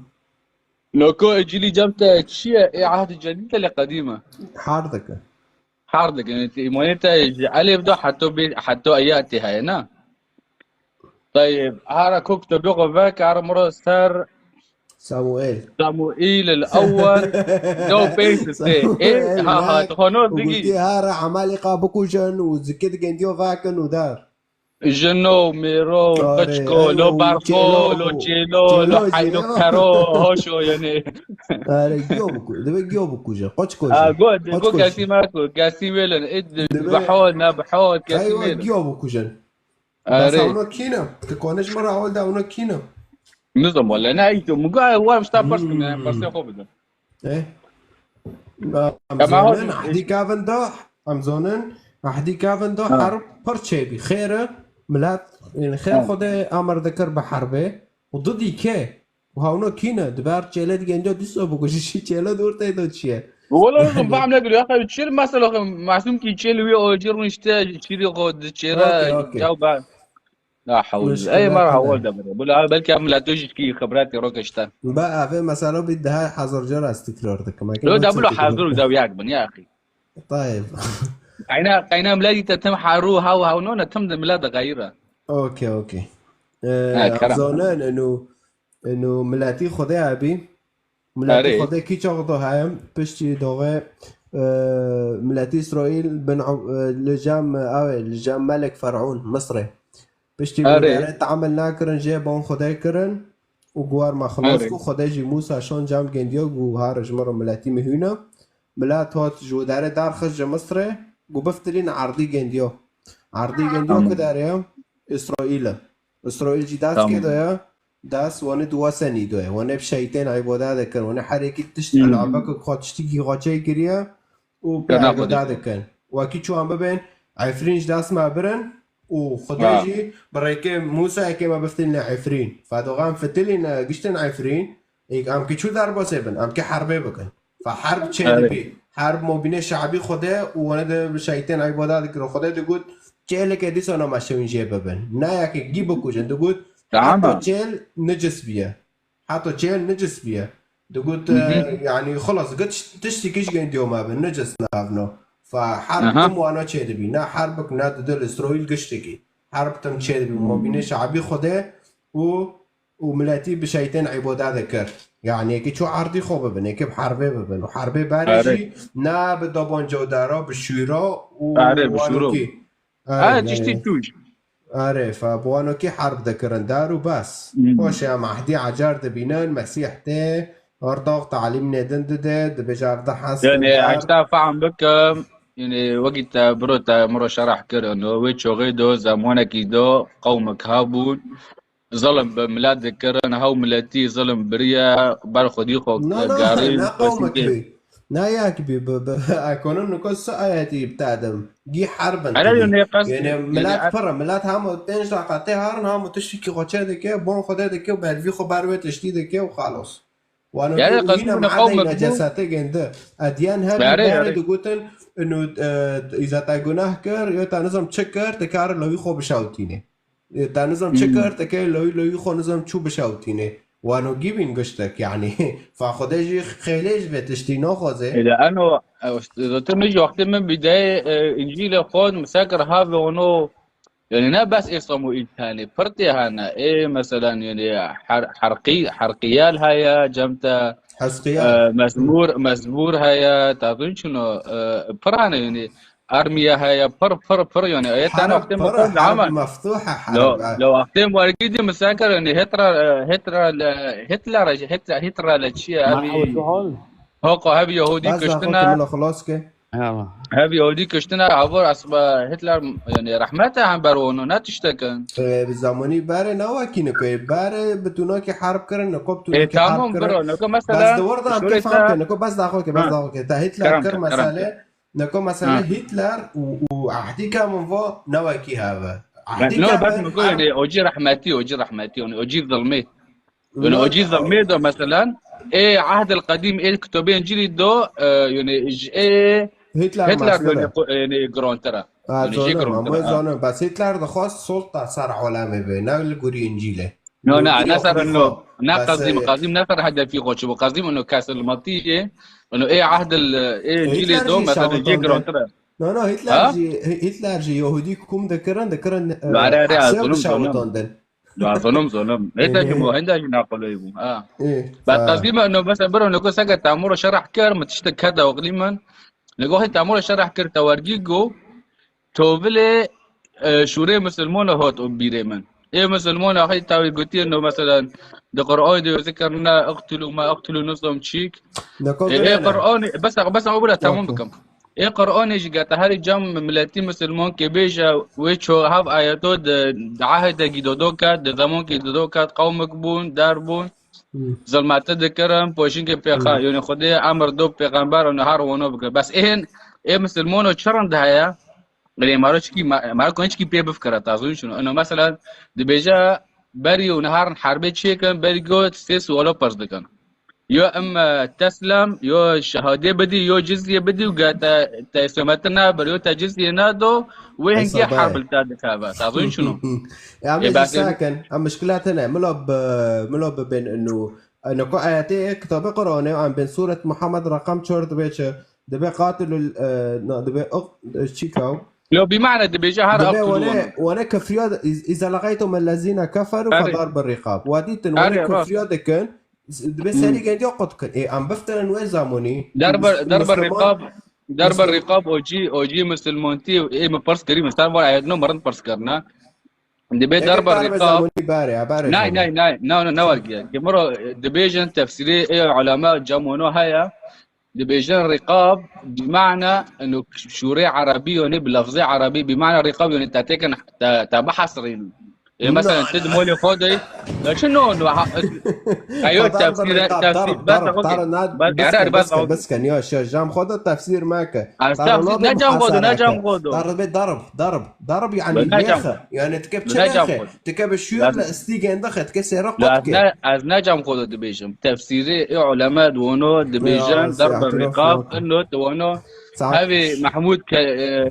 Noko Încîlî cem te çi ye? Ê Ehdî Cedîd e lê qedîm e? Her dike. Her dike. Yani te îmanê te ji elif de heta bê, heta eya tê heye, ne? Tayeb, hara kok te doxo vek, hara miro ser Samuel. Samuel el Ewwel, do pênc sê. Ê, Samuel ha, ha, vek, tu xwe nos û digî. Gotiye, hara Emalîqa bikujin û zikê di gendiyo vekin û der. Jino, mêro, Are, qıçko, ay, lo o berxo, çêlo, lo çêlo, lo çêlo, heylo çêlo. Kero, hoşo yani. Are, giyo biku-, dibe giyo bikuje, qoç koje. Ha, go, qoç go, koje. Kesî meko, kesî wêlen, id, Dibe, bihol, ne bihol, kesî aywa, wêlen. Giyo bikujin. Bes Are. Ewno kîne? Ti kone ji min re hewal de ewno kîne? Nizam wele, ne, ey tu, min go, war, sta pers kim, yani, Hmm. Persê xo bidin. Eh. Em Em zonin, hol- ehdî kevin de, em zonin, ehdî kevin de Ha. Herb pir çêbî. Xêr e, milet, yani xêr Ha. Xwedê emir dikir bi herbê. Û du dîke, û hewno kîne, diber çêlê digendiyo dîso bikujî, çêlê di orteyê de çi ye? Wala, oğlum, fam ne gülüyor? Ya, çil mesela, masum ki çil, wî o çil işte, çili xo, çira, Okey, okey. Ya ben. La hawle. Ey, mara hawal de bire. Bu la belki em la tu jî ki xibretê ro kişte. Ba, ave mesela bir daha hazır cara istikrar dikim. Lo da bu hazır da yak bin ya, axî. Tayyib. Qayna, qayna mladi te tim haru haw haw no, ne tim de mlad gayra. Okey, okey. Ee, Ha, kerem. Zonen enu, enu mileti Xwedê abi. Mileti Erê. Xwedê kî çax do heye, piştî doxê, e, mileti Îsraîl bin, e, li cem, e, ew ê, li cem Melik Fer'ûn, Misrê. Piştî Erê. Wî dere teamil nakirin, jê ban Xwedê kirin û guwar me xilas Erê. Ku Xwedê jî Mûsa şan cem gendiyo, ku har ji min re miletî min hûne. Milet hat ji wî dere derxist ji Misrê, ku biftilîn erdî gendiyo. Erdî gendiyo Tamam. Ku dere ye? Îsraîl e. Îsraîl jî dest Tamam. Kê de ye? Dest wane di Wesenî de ye. Wane bi şeytên îbade dikin. Wane her yekî tişt Hmm. Elabeke xwe tiştikî xwe çêkiriye û bi Kana xwe îbade dikin. Wekî çiwan bibên, Efrîn ji dest me birin û Xwedê Ha. Jî bi rêkê Mûsa yekê me biftilîne Efrîn. Fedoxan fitilîne giştin Efrîn, êk em ki çû derbasê bin, em ki herbê bikin. Fe herb çê Erê. Dibî. Herb mobînê şe'bî Xwedê û wane de bi şeytên îbade dikirin. Xwedê digot, çêleke dîsa nama şewîn jê bibin. Ne yekê gî bikujin. Digot, Tamam. Heta çêl nicis biye. Heta çêl nicis biye. Digot, e, yanî, xilas, git tiştekî ji gendiyo me bin, necis navno. Fa herb tim wano çêdibî. Ne herbik, ne didil Îsraîl giştekî. Herb tim çêdibî. Mobînê şe'bî Xwedê û, û miletî bi şeytên îbade dikir. Yanî, yekî çû erdî xwe bibin, yekî bi herbê bibin. Û herbê berê jî ne bi daban cewdara, bi şûra û Erê, bi şûro. wanokî. Erê, Ha, tiştî yani, tûj. Erê, fa bi wanokî herb dikirin dar û bes. Hmm. Paşê em ehdî ecar dibînin, Mesîh tê, her dax talîmnê din dide, dibêje ev de hes Yani, dar. Heta fehm bikim, yani, wekî te biro te miro şerh kirin, wê çoxê do, zemanekî do, qewmek hebûn, zilim bi milet dikirin, hew miletî zilim biriye, ber xwedî xwe Na, na, gerîn, na qewmek bî. Na yek bî, bi, bi, ekonin niko si ayetî bitadim. Gî herbin Hele tibî. Yanî milet pir e, milet hemo pênc deqa tê herin, hemo tiştekî xwe çê dike, bon xwe dê dike û bervî xwe ber wê tiştî dike û xalos. Wano Yani, tu qasdî wîna min qewmek bû. Necesete gende. Ediyen hebî Erê, berê erê. Digotin, inu, e, îza te gunah kir, yo te nizam çi kir, te kar lo wî xwe bişewtîne. E, te nizam çi Hmm. kir, te kê loyî loyî xwe nizam çû bişewtîne. Wano gîbîn giştek, yanî. Fa Xwedê jî xêlê ji vê tiştî naxwaze. Êde eno, e, zaten min ji wextê min bidayê, e, Încîlê xwe, misakir have ono, yani ne bes ê Samuîl tenê, pir tê hene. Ê, meselen, yani, her-, herqî-, herqiyel heye, cemte, Hezqiyel. e, mezmûr, mezmûr heye, tazin çino, e, pir hene, yani, Armiye heye, pir, pir, pir, yani, ayet tane Herb, wextê pir, mexwest herb ama meftuhe, lo, herb, e. Lo wextê wergî dî misakir, yani, Hitler, e, Hitler, le, Hitler, Hitler, Hitler le çi ye? Ma Abi, ew sual. Hoko hev Yahudî Bas da kiştine. Xwe mila xilas ke. Eyvallah. Hev Yahudî kiştine, havor asba Hitler, yani, rahmete hem ber onu, ne tiştekin. E, bi zamanî bere ne wekî niko, e, bere bi tunakî herb kirin, niko bi E, tunakî tamam, herb kirin. Bro, niko mesela, Bas da wor da şöyle kê fam ke, niko bas da xwe ke, bas Ha. da xwe ke. Ta Hitler Kerem kir ke, kerem mesele, ke. Niko mesela Ha. Hitler û, û ehdîka min va ne wekî heve. Ben, Ehdîka no, bas min niko, yani, ocî rahmetî, ocî rahmetî, yani, ocî zilmê. Yani, No, ocî zilmê de, meselen, ê Ehdil Qedîm, ê kitabê Încîlî de, e, yani, ji ê Hitler Hitler, mesele. Yani, qu-, yani, girantir e. Ha, Yani, jê zanim, girantir ama e. Zanim. Bas Hitler dixwast sulta ser alemê be, ne li gorî Încîlê. No, Li ne, gorî ne ser xwî no, xwe. Ne Bas, Qezîm, e, Qezîm ne ser hedefî xwe çi bû. Qezîm ino kesilmatî ye. Ino ê ehdil, ê Încîlê Hitler do, jî mesela, jê şewitandin. Girantir e. No, no, Hitler Ha? jî, Hitler jî Yahudî kum dikirin, dikirin, e, Are, are, hesê zonim, zonim. Şewitandin. Ya, zonim, zonim. Hêta jî Ê. Mo, hênda jî naqoloyî bû. Ha. Ê, Bas ha. Qezîm ino, mesela, biro, niko seke tamuro şerh kir, mi tiştek keda oxlî min. Niko hê tamuro şerh kir, tewergî go, Tovilê, e, şûrê misilmana hat û bîrê min. Ê misilmana heyta wî gotiye no, meselen, di Qur'anê de zikir ne, "Iqtulu ma iqtulu", nizam çîk. Nako E, ê bêne. Qur'anê, bes, bes, ew bira tamam Okey. bikim. Ê Qur'anê jî gete herî cem miletî misilman ke bêje wê ço hev ayeto di, di ehedekî dodo ket, di zemankî dodo ket, qewmik bûn, der bûn. Hmm. Zilmete dikirin, poşinkê pêxa-, Hmm. yani Xwedê emir do pêxember û her wano bikir. Bes ên, ê misilmano çi rind heye? Lê maro çikî, ma-, maro konê çikî pê bifikire, tazûn şino. Ino mesela dibêje berî û niharin herbê çêkin, berî go sê sualo pirs dikin. Yo em, e, teslem, yo şehadê bidî, yo cizye bidî û ge te, te îslamete naber, yo te cizye nado, wê hingê Hesaba. herb li te dikeve. Tazûn şino. Ya Ê, me bes sakin, em mişkilat hene. Milo bi, milo bibên inu. Niko ayetê kitabê Qur'anê em bên Suret Muhammed reqem çar dibê çi? Dibê qatilul, e, na, dibê iq-, e, çîka? Lo bi mane dibêje her Dibê aqtulu wane, wane. wane kifriya, iz-, iza laqaytum ellezine keferu Erê. fedar bir riqab. Wa dîtin wane Erê, rast. kifriya dikin, z-, dibê Hmm. serî gendiya qut kin. Ê, em biftirin wê zamonî. Derber, Mis-, derber Misliman, riqab, derber Mislim- riqab ocî, ocî misilmantî, ê, mi pirs kirî, mi ser var ayet no, mi rind pirs kirine. Dibê Eke derber tarbe riqab. Zamonî bare, ya bare Nay, zamonî. nay, nay. Na, na, na wergiye. Ki miro, e, dibêjin tefsîrê ê ulema cem wano heye. Dibêjin riqab, bi mane, eno şûrê erebî, yani bi lafzê erebî, bi mane riqab, yani te têkin, te, te bihesrîn. E, Na. mesela, ti di molê xwe de, ya çi no, no, ha, e, eyo Darb tefsîre, riqab, tefsîr, darb, bes darb, xwe darb, ke, na, bes, bes, erê, bes, bes, bes, bes, ya, şa, cem xwe de tefsîr meke. Ez Darb tefsîr, ne ne cam xwe do, ne muhasara cam ke. xwe do. Darbe darb, darb. Darb yani Ne cam lexe. xwe do. Yani tike Ne cam biçelexe. xwe do. Tike bi şûr Laz- le istî gendaxe, tike sêra La qot ez ke. ne, ez ne cam xwe do dibêjim. Tefsîrê ê ulema di wano Ya, dibêjin, ez darbe ihtiraf riqab, nakim. ino di wano. Saet. Hevê Mehmûd ke, e,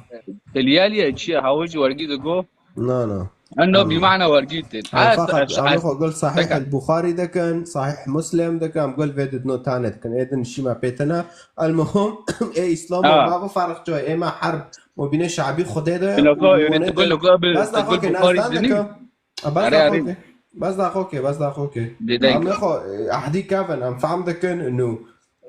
Telyaliye çi ye, hawij wergî digo. Na, na. Eno bi mana wergîtin. Em feqet em xwe gul Sahih el-Buxarî dikin, Sahih Muslim dikin, em gul vê di no tane dikin. Ê din şîma pêtine. El-muhim, ê Îslam Ha. ma bu farq çoy. Ê ma herb mubîne şabî Xwedê de. Ino ko, û yani wone tu de. Gul, gul, Bes da tu gul xwe ke Buxarî nas dan dinî? dikin. Bes Are, da are. Xwe ke. Bes da xwe ke, bes da xwe ke. Didek. Em xwe, e, ehdî kevin, em fam dikin, inu,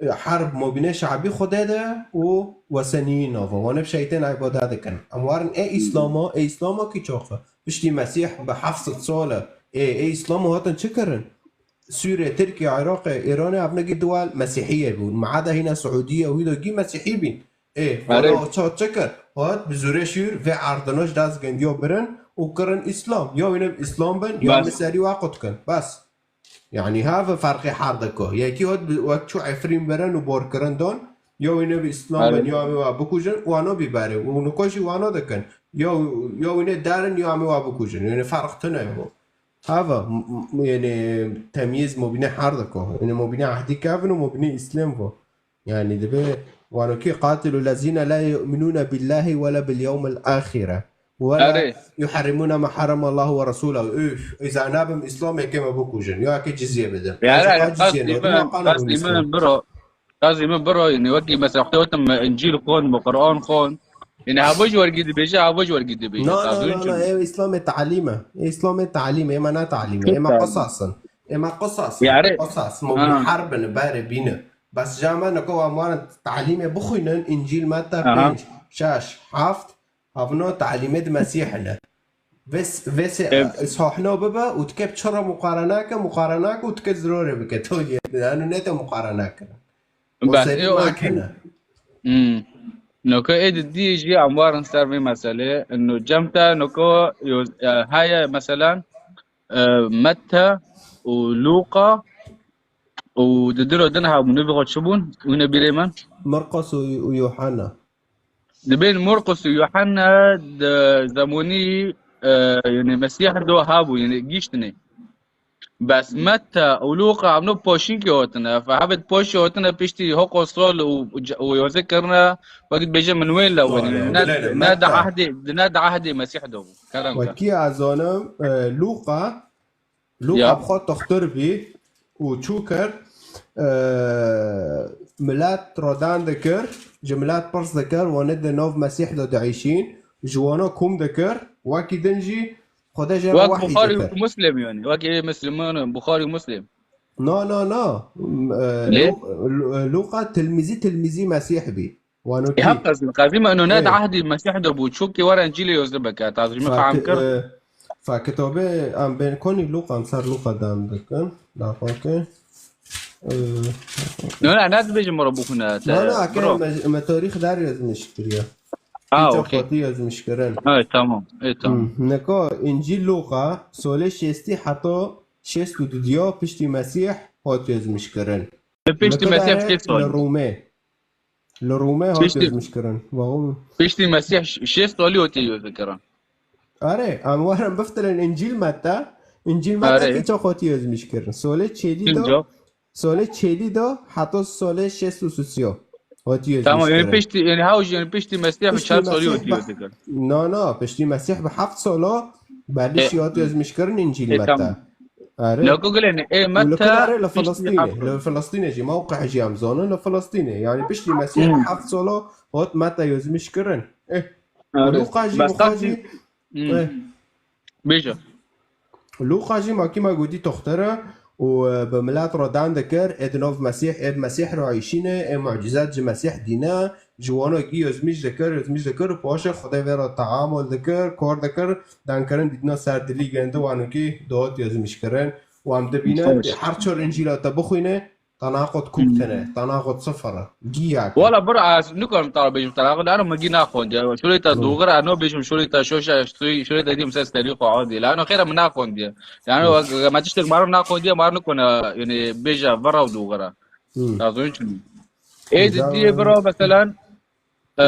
e, herb mubîne şabî Xwedê de û wesenî nava. Wane bi şeytên îbada dikin. Em warin ê Îslama, ê Îslama ki çoxe. Piştî Mesîh bi heft sed sal e. Ê, ê Îslama hatin çi kirin? Sûrê, Tirkiye, Iraqê, Îranê, ev negî duwal Mesîhiyê bûn. Meada hîna Siûdiye û hîdo gî Mesîhî bîn. Ê, Erê. Valla o çawa çi kir? Hat bi zûrê şûr vê erdinoş dest gendiyo birin û kirin Îslam. Ya wîne bi Îslam bin, ya Bes. bi serî we qut kin. Bes. Yani ha ve ferqê her diko. Yekî hat bi, wek çû Efrîn birin û bor kirin don. Ya wîne bi Îslam bin, Erê. ya wî we bikujin, wano bî berê. Û niko jî wano dikin. Ya, ya wîne derin, ya wî we bikujin. Yani ferq tune bu. Hava, m-, m-, yani temyiz mobîne her diko. Yani mobîne ehdî kevin û mobîne Îslam bu. Yani dibe wano ki qatilu lezine la yu'minuna billahi ve la bil yevmil ahire. Ve la Erê. yuharrimuna ma harrama Allahu ve rasuluhu. Üf, îza nabim Îslamê ke me bikujin. Ya ke cizye bidin. Ya, Qazî ya, cizye qasdî ne? min, Dima qana qasdî Îslam. min biro. Qasdî min biro, yani wekî mesela wextê gotim me Încîl xwend, me Quran xwend. Yani hava ji wergî dibêje, hava ji wergî dibêje. Na, na, Tazîn na, çi? na, ev Îslamê talîm e. Ê Îslamê talîm e, êma ne talîm e. Êma Tabii. qisas in. Êma qisas in. Yani, Qisas. Mobî ha. herbin, berê bîne. Bes cama niko wan warin talîmê bixwînin, Încîl, Metta, Aha. pênc, şeş, heft, havno talîmê di Mesîh ne. Vês, vêsê Ev- sahno bibe û dike çira muqarene ke, muqarene ke û dike zirorê bike. Toliyê, enu nete muqarene kirin. O Bes, serî e, o makine. Hmm. Noko ê di dî jî em warin ser vê meselê. Eno cem te noko yo, e, heye meselan, e, Metta û Luqa û di diro din hebûn. Nû bi xwe çi bûn? Wîne bîrê min. Marqos û, û Yuhanna. Dibên Marqos û Yuhanna di zemonî, e, yani Mesîh do hebû, yani giştine. Bes Metta û Luqa evno paşînkê hatine. Fe hebet paşî hatine piştî hoko sol û, û yoze kirine, wekî bêje min wê le Vay, wenî. Ne, bilene, ne de Metta. ahdê, ne de ahdê Mesîh de bû. Kerem ke. Wekî ez zanim, e, Luqa, Luqa Ya. bi xwe toxtir bî û çû kir, e, milet radan dikir, ji milet pirs dikir, wane di nav Mesîh de diîşîn, ji wana kom dikir, wekî din jî Xwedê jê re Wek wehî Buxarî dikir. û Muslim yani. Wek ê Musliman, Buxarî û Muslim. Na, na, na. M-, e, Lê? Lu-, Lu-, Luqa tilmîzî, tilmîzî Mesîh bî. Wano E, kî? hep qezî, qezî me eno ne Ê. de ehdî Mesîh de bû. Çûkî were Încîlê yoze bike. Tazî min Fak-, feham kir. e, fa kitabê em bên konî Luqa, em ser Luqa dem bikin. Daxwake. E, No, ne, ne dibêjim bro bixwîne. Te, Na, na, ake bro. me, me tarîx der yazmiş kiriye. Ha, Hiç okey. Xwetî yazmiş kirin. Ha, tamam. E, tamam. Hmm. Neka Încîl Luqa solê şêstî heta şêst û dudiya piştî Mesîh hat yazmiş kirin. Piştî Neka Mesîh dere şêst li salî. Rûmê. Li Rûmê hat Piştî, yazmiş kirin. Vahu. piştî Mesîh ş-, şêst salî hatiye yazê kirin. Are, em warin biftirin Încîl Metta. Încîl Metta Are. kî çax hatiye yazmiş kirin? Solê çêlî de. Kinca? Solê çêlî de heta solê şêst û sisiyo. Hatiye Tamam, yazmiş yani kirin. piştî, yani haw jî, yani piştî Mesîh bi Piştî çar salî Mesîh hatiye bi, yazê kirin. na, na, piştî Mesîh bi heft sala E, belişî hatiye yazmiş kirin Încîl e, Metta. tamam. Are. Leko gilên, ê Û li Metta kul are li piştî Filistînê. heft Li Filistînê jî mewqih jî em zanin li Filistînê. Yani piştî Mesîh Hmm. heft sala hat Metta yazmiş kirin. Eh. Are. Luqa jî, Bes Luqa taktî-, jî, Hmm. eh. Bêje. Luqa jî makî me gotî toxtire û, e, bi milet re dan dikir, ê di nav Mesîh, ê bi Mesîh re îşîne, ê mucizat ji Mesîh dîne, ji wana gî yazmiş dikir, yazmiş dikir, paşê Xwedê vê re teamul dikir, kar dikir, dankirin dîtina ser dilî gende wanokî dot yazmiş kirin. Û em dibîne, Xweş. her çar Încîla te bixwîne, Tanaqut kûk Hmm. tine, tanaqut sifir. Giyak. Wala bira ez nikarim te bêjim tanaqut, ano min gî naxwendiye. Şolê te Hmm. doğru, ano bêjim şolê te şoşa, şolê te dîm ses terî xwe adî. Lano xêra min naxwendiye. Yani Hmm. me tiştek maro naxwendiye, maro nikone, yani bêje vera û doğru. Hmm. Tazon çi? Ê di Güzel. diye bira, meselan, Ee,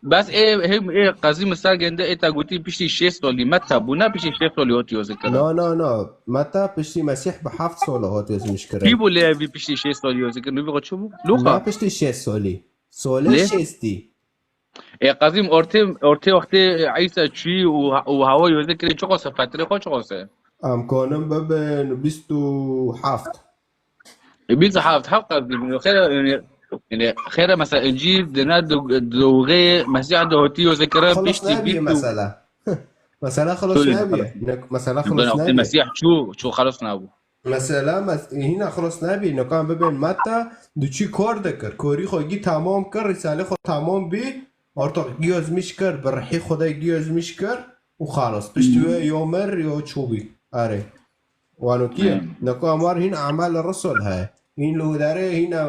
Bes ê, hê, ê qezî min ser gende ê te gotî piştî şêst solî Metta bû, ne piştî şêst solî hot yoze kirin. No, no, no. Metta piştî Mesîh bi heft sala hot yozmiş kirin. Kî bû lê evî piştî şêst solî yoze kirin? Nû bi çi bû? Luqa. Na piştî şêst solî. Solê Lê? şêstî. Ê Qazîm, ortê, ortê wextê Îsa çûyî û, û hewa yozê kirê çiqas e, fetrê xwe çiqas e? Em kanin bibin bîst û heft. Ê, bîst û heft, heft Qazîm. Xêre, yani, yani, xêre mesela Încîl di ne do-, dowgê Mesîh de hotî yozê kirin, Xelas piştî nabiye bîst û mesela. Mesela xelas Sorry, nabiye. xelas. Ne-, mesela Bi xelas wextê nabiye. Mesîh çû, çû xelas nabû. Mesela mes-, hîna xilas nebî, nikan bibên Meta, diçî kor dikir. Korî xwe gî tamam kir, rîsalê xwe tamam bî, ortoq gî yozmîş kir, bi rihî Xwedê gî yozmîş kir û xalas. Piştî wê yo mir, yo çûbî. Erê. Wano kî ye? Hmm. Nika mar hîn amel Resul heye. Hîn li wî derê hîn, e,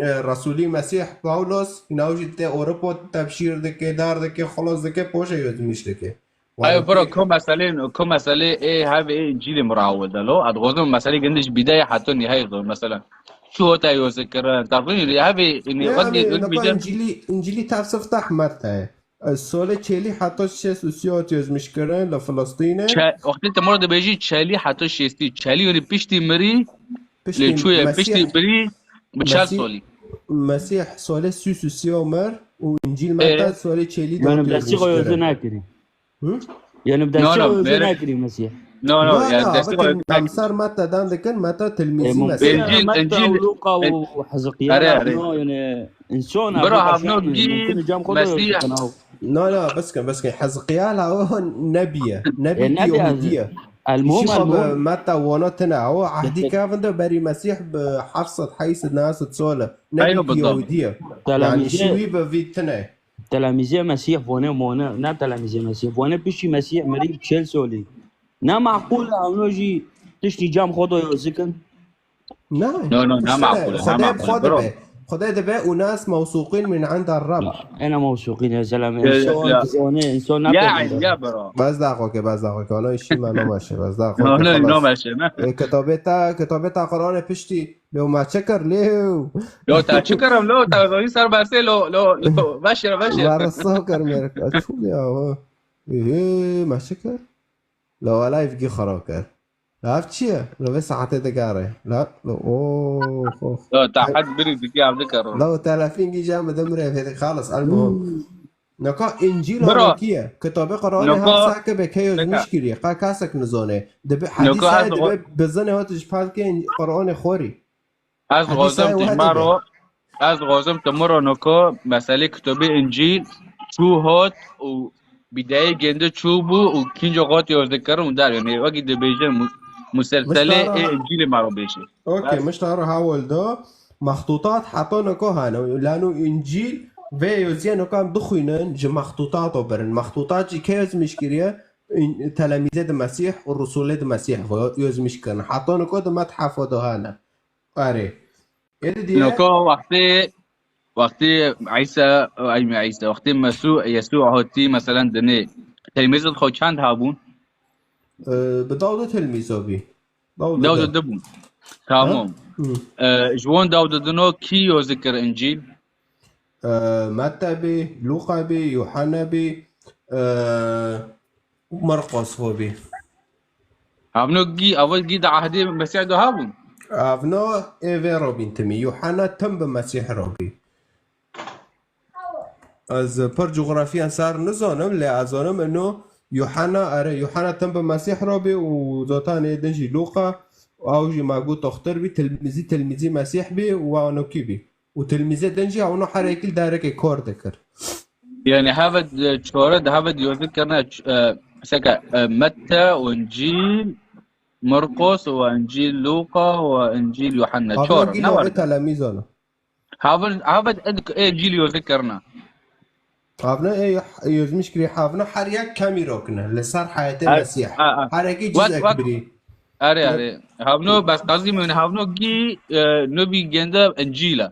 e, Resulî Mesîh Pawlos, hîn ew jî tê Ewropa tebşîr dike, dar dike, xelas dike, poşe yozmîş dike. Ayo bro, ko meselê, ko meselê ê hevê ê Încîlê min re hewil de lo. Ez dixwazim meselê gindî ji bîdayê heta nîhayê zor. Mesela, çi hota yozê kirin, tevî hevê, yani, Ne, wek, abi, wek naka bîdem. İncil'i, İncil'i tefsir tahmet he. E, sole çeli hatta şeş usiya tezmiş kirin la Filistine. Çe-, wextê te mora dibêjî çelî heta şêstî. Çelî, yani, piştî mirî, Piştî lê çûye, Mesîh, piştî birî, bi çar Mesîh, solî. Mesîh sole sus usiya mir û İncil Meta sole çeli Yani, de destî tezmiş xwe yozê kirin. Nakirî. Hı? Yani, bi No, destî no, yozê mere- nakirî Mesîh. No, no, Na, yani na, destî xwe bikin, nakirî. Em ser Meta dan dikin, Meta E, tilmîzî mumkin Mesîh. e, Încîl, Meta Încîl, û Luqa û Hezekiya Hare, hare. no, yani, însan Bro, hevno gî mumkin cam xwe de Mesîh. yozê kanaw. Na, na, biskin, biskin. Hezekiya la o nebiye. E, Nebi nebi Yahudi ye. Elmom, Şî xwe bi elmom. Meta wana tine. O ahdî kevin de berî Mesîh bi heft sed, heyt sed, neh sed sole. Nebi Yahudi ye. Yani, Telamîzê- şî wî bi vî tine. Telemîzê Mesîh vone mone, ne telemîzê Mesîh. Vone piştî Mesîh mirî çel solî. Ne maqûl e, ewno jî tiştî cem xwe do yo zikin. Ne. No, no, ne Piştine, maqûl e, ne Xwedê bi maqûl e, xwe bro. dibe. Xwedê dibe, unas mewsûqîn min enda Rab. Ena mewsûqîn ya zelame. Ya, Însan ya. dizane, însan Ya, nape ya, bro. Bes da xwe ke, bes da xwe ke. Wala işî me namaşe, bes da xwe No, ke, no, xelas. no, meşe, ne? E, kitabê ta, kitabê ta Qur'anê piştî. Leo me çi kir, leo? Yo, te çi kirim, lo, te zanî ser bersê, lo, lo, lo, veşêre, veşêre. Me risa kir, mêrik. A, çû ya, ha. Ê, me çi kir? La, wala evgî xera kir. La, ev çi ye? La, vê saetê digere. La, la, oh, oh. Yo, te hed birî dikî ev dikero. La, o telefîn gî cem de mirê vê xalas, el muhim. Hmm. Neka Încîl Bro. hana kî ye? Kitabê Qur'anê Neka her seke be ke Neka. yozmîş kiriye. Qa kasek nizane. Dibe Neka hedîse ez dibe bizane hat ji palkê Qur'anê xorî. Ez Hedîse dixwazim tu ji wahid me be. ro, ez dixwazim tu min ro niko meselê kitobê Încîl çû hot û bîdayê gêndî çû bû û kînco qat yozde kirin û dar, yani wekî dibêjin mu-, muselselê Miştara ê Încîlê me ro bêjin. Okey, Bes. miştara hawil da. Mextûtat heta niko hene. Lano Încîl vê yoziye niko em dixwînin ji mextûtato birin. Mextûtat jî ke yozmîş kiriye? În-, telemîzê di Mesîh û Rusulê di Mesîh ve yozmîş kirin. Heta niko di methafa de hene. Erê. Êdî diye. Noko wextê, wextê Îsa, ay Îsa, wextê Mesû, Yesû hatî, meselen, dinê. Tilmîzên xwe çend hebûn? Ee, bi dawde tilmîza bî. Dawde Dawde de. de bûn. Tamam. Ha? Hı. Ee, ji wan dawde dino kî yo zikir Încîl? Ee, Metta bî, Luqa bî, Yuhanna bî, ee, Marqos xwe bî. Havno gî, ava gî di ahdê Mesîh de habûn? Havno ê vê re bîn timî. Yuhanna tim bi Mesîh re bî. Ez pir cografiyan sar nizanim, lê ez zanim ino Yuhanna, erê, Yuhanna tim bi Mesîh re bî û zaten ê din jî Luqa, ew jî me got doxtir bî, tilmîzî, tilmîzî Mesîh bî û anokî bî. Û tilmîzê din jî ewno her yekî li darekê kar dikir. Yani heved, e, çore de heved yozî kirine, ç-, e, seke, e, Mette û Încîl Marqos û Încîl Luqa û Încîl Yuhanna. Havno Çore, gîlo ne var? e telemîzan e. Havil, haved ed-, e, Încîl yozî kirine. Havno ê yozmiş kirî havno her yek kemî rokine li ser heyetê Ez, Mesîh. a, a. Her yekî Wek, cizek wek, birî. Erê, erê. Havno bes qazî min havno gî, e, nobî gende Încîl e.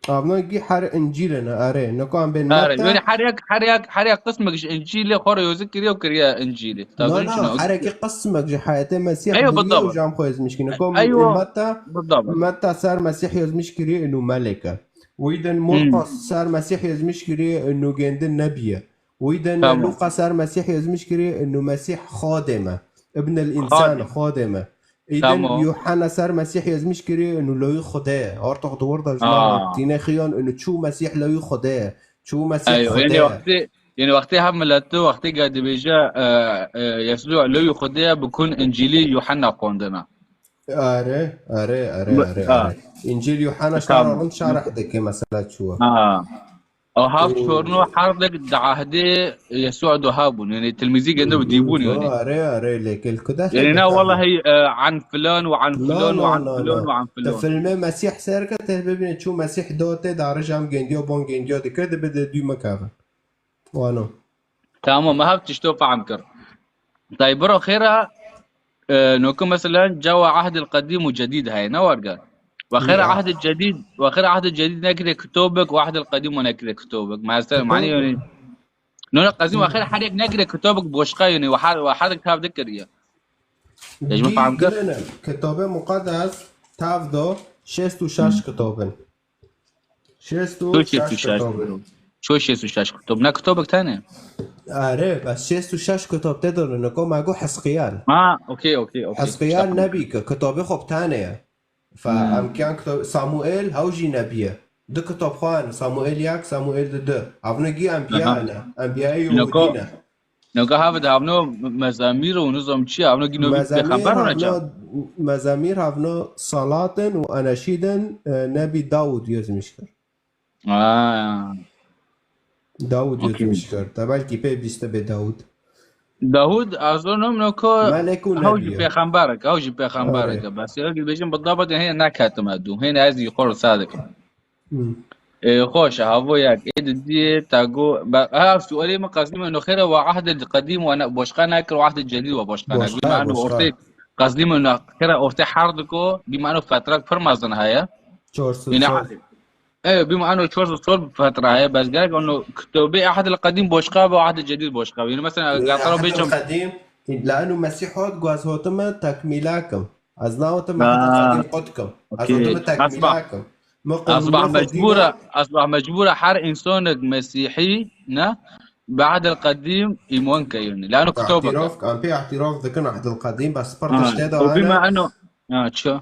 Havno gî her Încîl ne, erê. Niko em bên Erê. Metta. Yani her yek, her yek, her yek qismek ji Încîlê xwe re yozî kiriye û kiriye Încîlê. Na, Tabii na, çi ne? her yekî qismek ji heyetê Mesîh Eywa, biriye û bidaba. cam xwe yozmiş kirî. Niko Eywa, Metta, bidaba. Metta ser Mesîh yozmiş kirî inu meleke. Wî din Hmm. Marqos ser Mesîh yozmiş kirî inu gende nebiye. Wî din Tamam. Luqa ser Mesîh yozmiş kirî inu Mesîh xadê me. Ibn el Însan Xadê. xadê me. Îdin Tamam. Yuhanna ser Mesîh yozmiş kirî inu loyî Xwedê ye. Artık di wir de ji Aa. me tîne xiyan inu çû Mesîh loyî Xwedê ye. Çû Mesîh Xwedê ye. Wextê, yani wextê hev milet tu, wextê ga dibêje, e, e, Yesû lewî Xwedê ye, bikun Încîlî Yuhanna xwendina. Are, are, are, are, are. Încîl Yuhanna şara rind şarih dike mesela çû. Ha. O hav çorno her dek di ahdê Yesû do habûn. Yani tilmîzî gende bi dîbûn yani. Are, are, lê kel kuda. Yani na wallahi, e, an filan ve an filan ve an filan ve an filan. Te filmê Mesîh ser ke te bibîne çû Mesîh do te darij am gendiyo bon gendiyo dike dibe de dû mekave. Wano. Tamam, me hev tişto fehm kir. Tay biro xêra, e, noku mesela cawa ahdil qedîm û cedîd heye, ne warga? Ve xêra ahdil cedîd, ve xêra ahdil cedîd nekire kitobek, ve ahdil qedîm ve nekire kitobek. Mesela, mani yani, no, ne qezîm ve xêra her yek nekire kitobek boşqa yani, ve her, ve her yek tav dikiriye. Te ji min fehm kir? Kitabê Muqeddes tav do şêst û şeş kitobin. Şêst û şeş kitobin. Ço şêst û şeş kitob? Ne kitobek tane? Are, bes şêst û şeş kitob te done, niko me got Hizqiyal. Ha, okey, okey, okey. Hizqiyal nebî ki, kitobê xwe bi tane ye. Fe em kiyan kitob, Samuel, hew jî nebî ye. Du kitob xwe hene, Samuel yek, Samuel di du. Evne gî enbiya ne. Enbiyayê Yehudî ne. Noga havi de havno mezamîr û nizam çi ye? Havno gîno vî pêxember havno çi? Mezamîr havno salatin û eneşîdin, e, Nebî Dawud yazmış kir. Ha. Dawud yazmış kir. Te belkî pê bîste bê Dawud. Dawud, ez zonom noko hew jî pêxemberek, hew jî pêxemberek. Bes ya ki bêjin bi dabat hê neketime dû. Hê ez jî xor sadikim. Ê, xweş, havo yek. Ê di diyê te got, be-, ha, sualê min qezî min nexêre wa ahdê qedîm wa ne-, boşqa nekir, wa ahdê cedîd wa boşqa nekir. Boşqa, bî mano boşqa. Ortê qezî min nexêre ortê her diko, bî mano fetrek pir mezin heye. Çar sed sal. Ê, bî mano çar sed sal fetre heye, bes gerek ono kitobê ahdê qedîm boşqa be, ahdê cedîd boşqa be. Yani mesela, gatara bêçim. Ahdê qedîm, lanu Mesîh hot, guaz hotime tekmîla kim. Ez nawetim me qedîm qut kim. Ez wetime tekmîla kim. Asbah mecbûr e, asbah mecbûr e her însanek mesîhî ne bi ahdil qedîm îman ke yani. Lano kitobek e. Em pê îtiraf, em pê îtiraf dikin ahdil qedîm, bes pir tiştê de hene.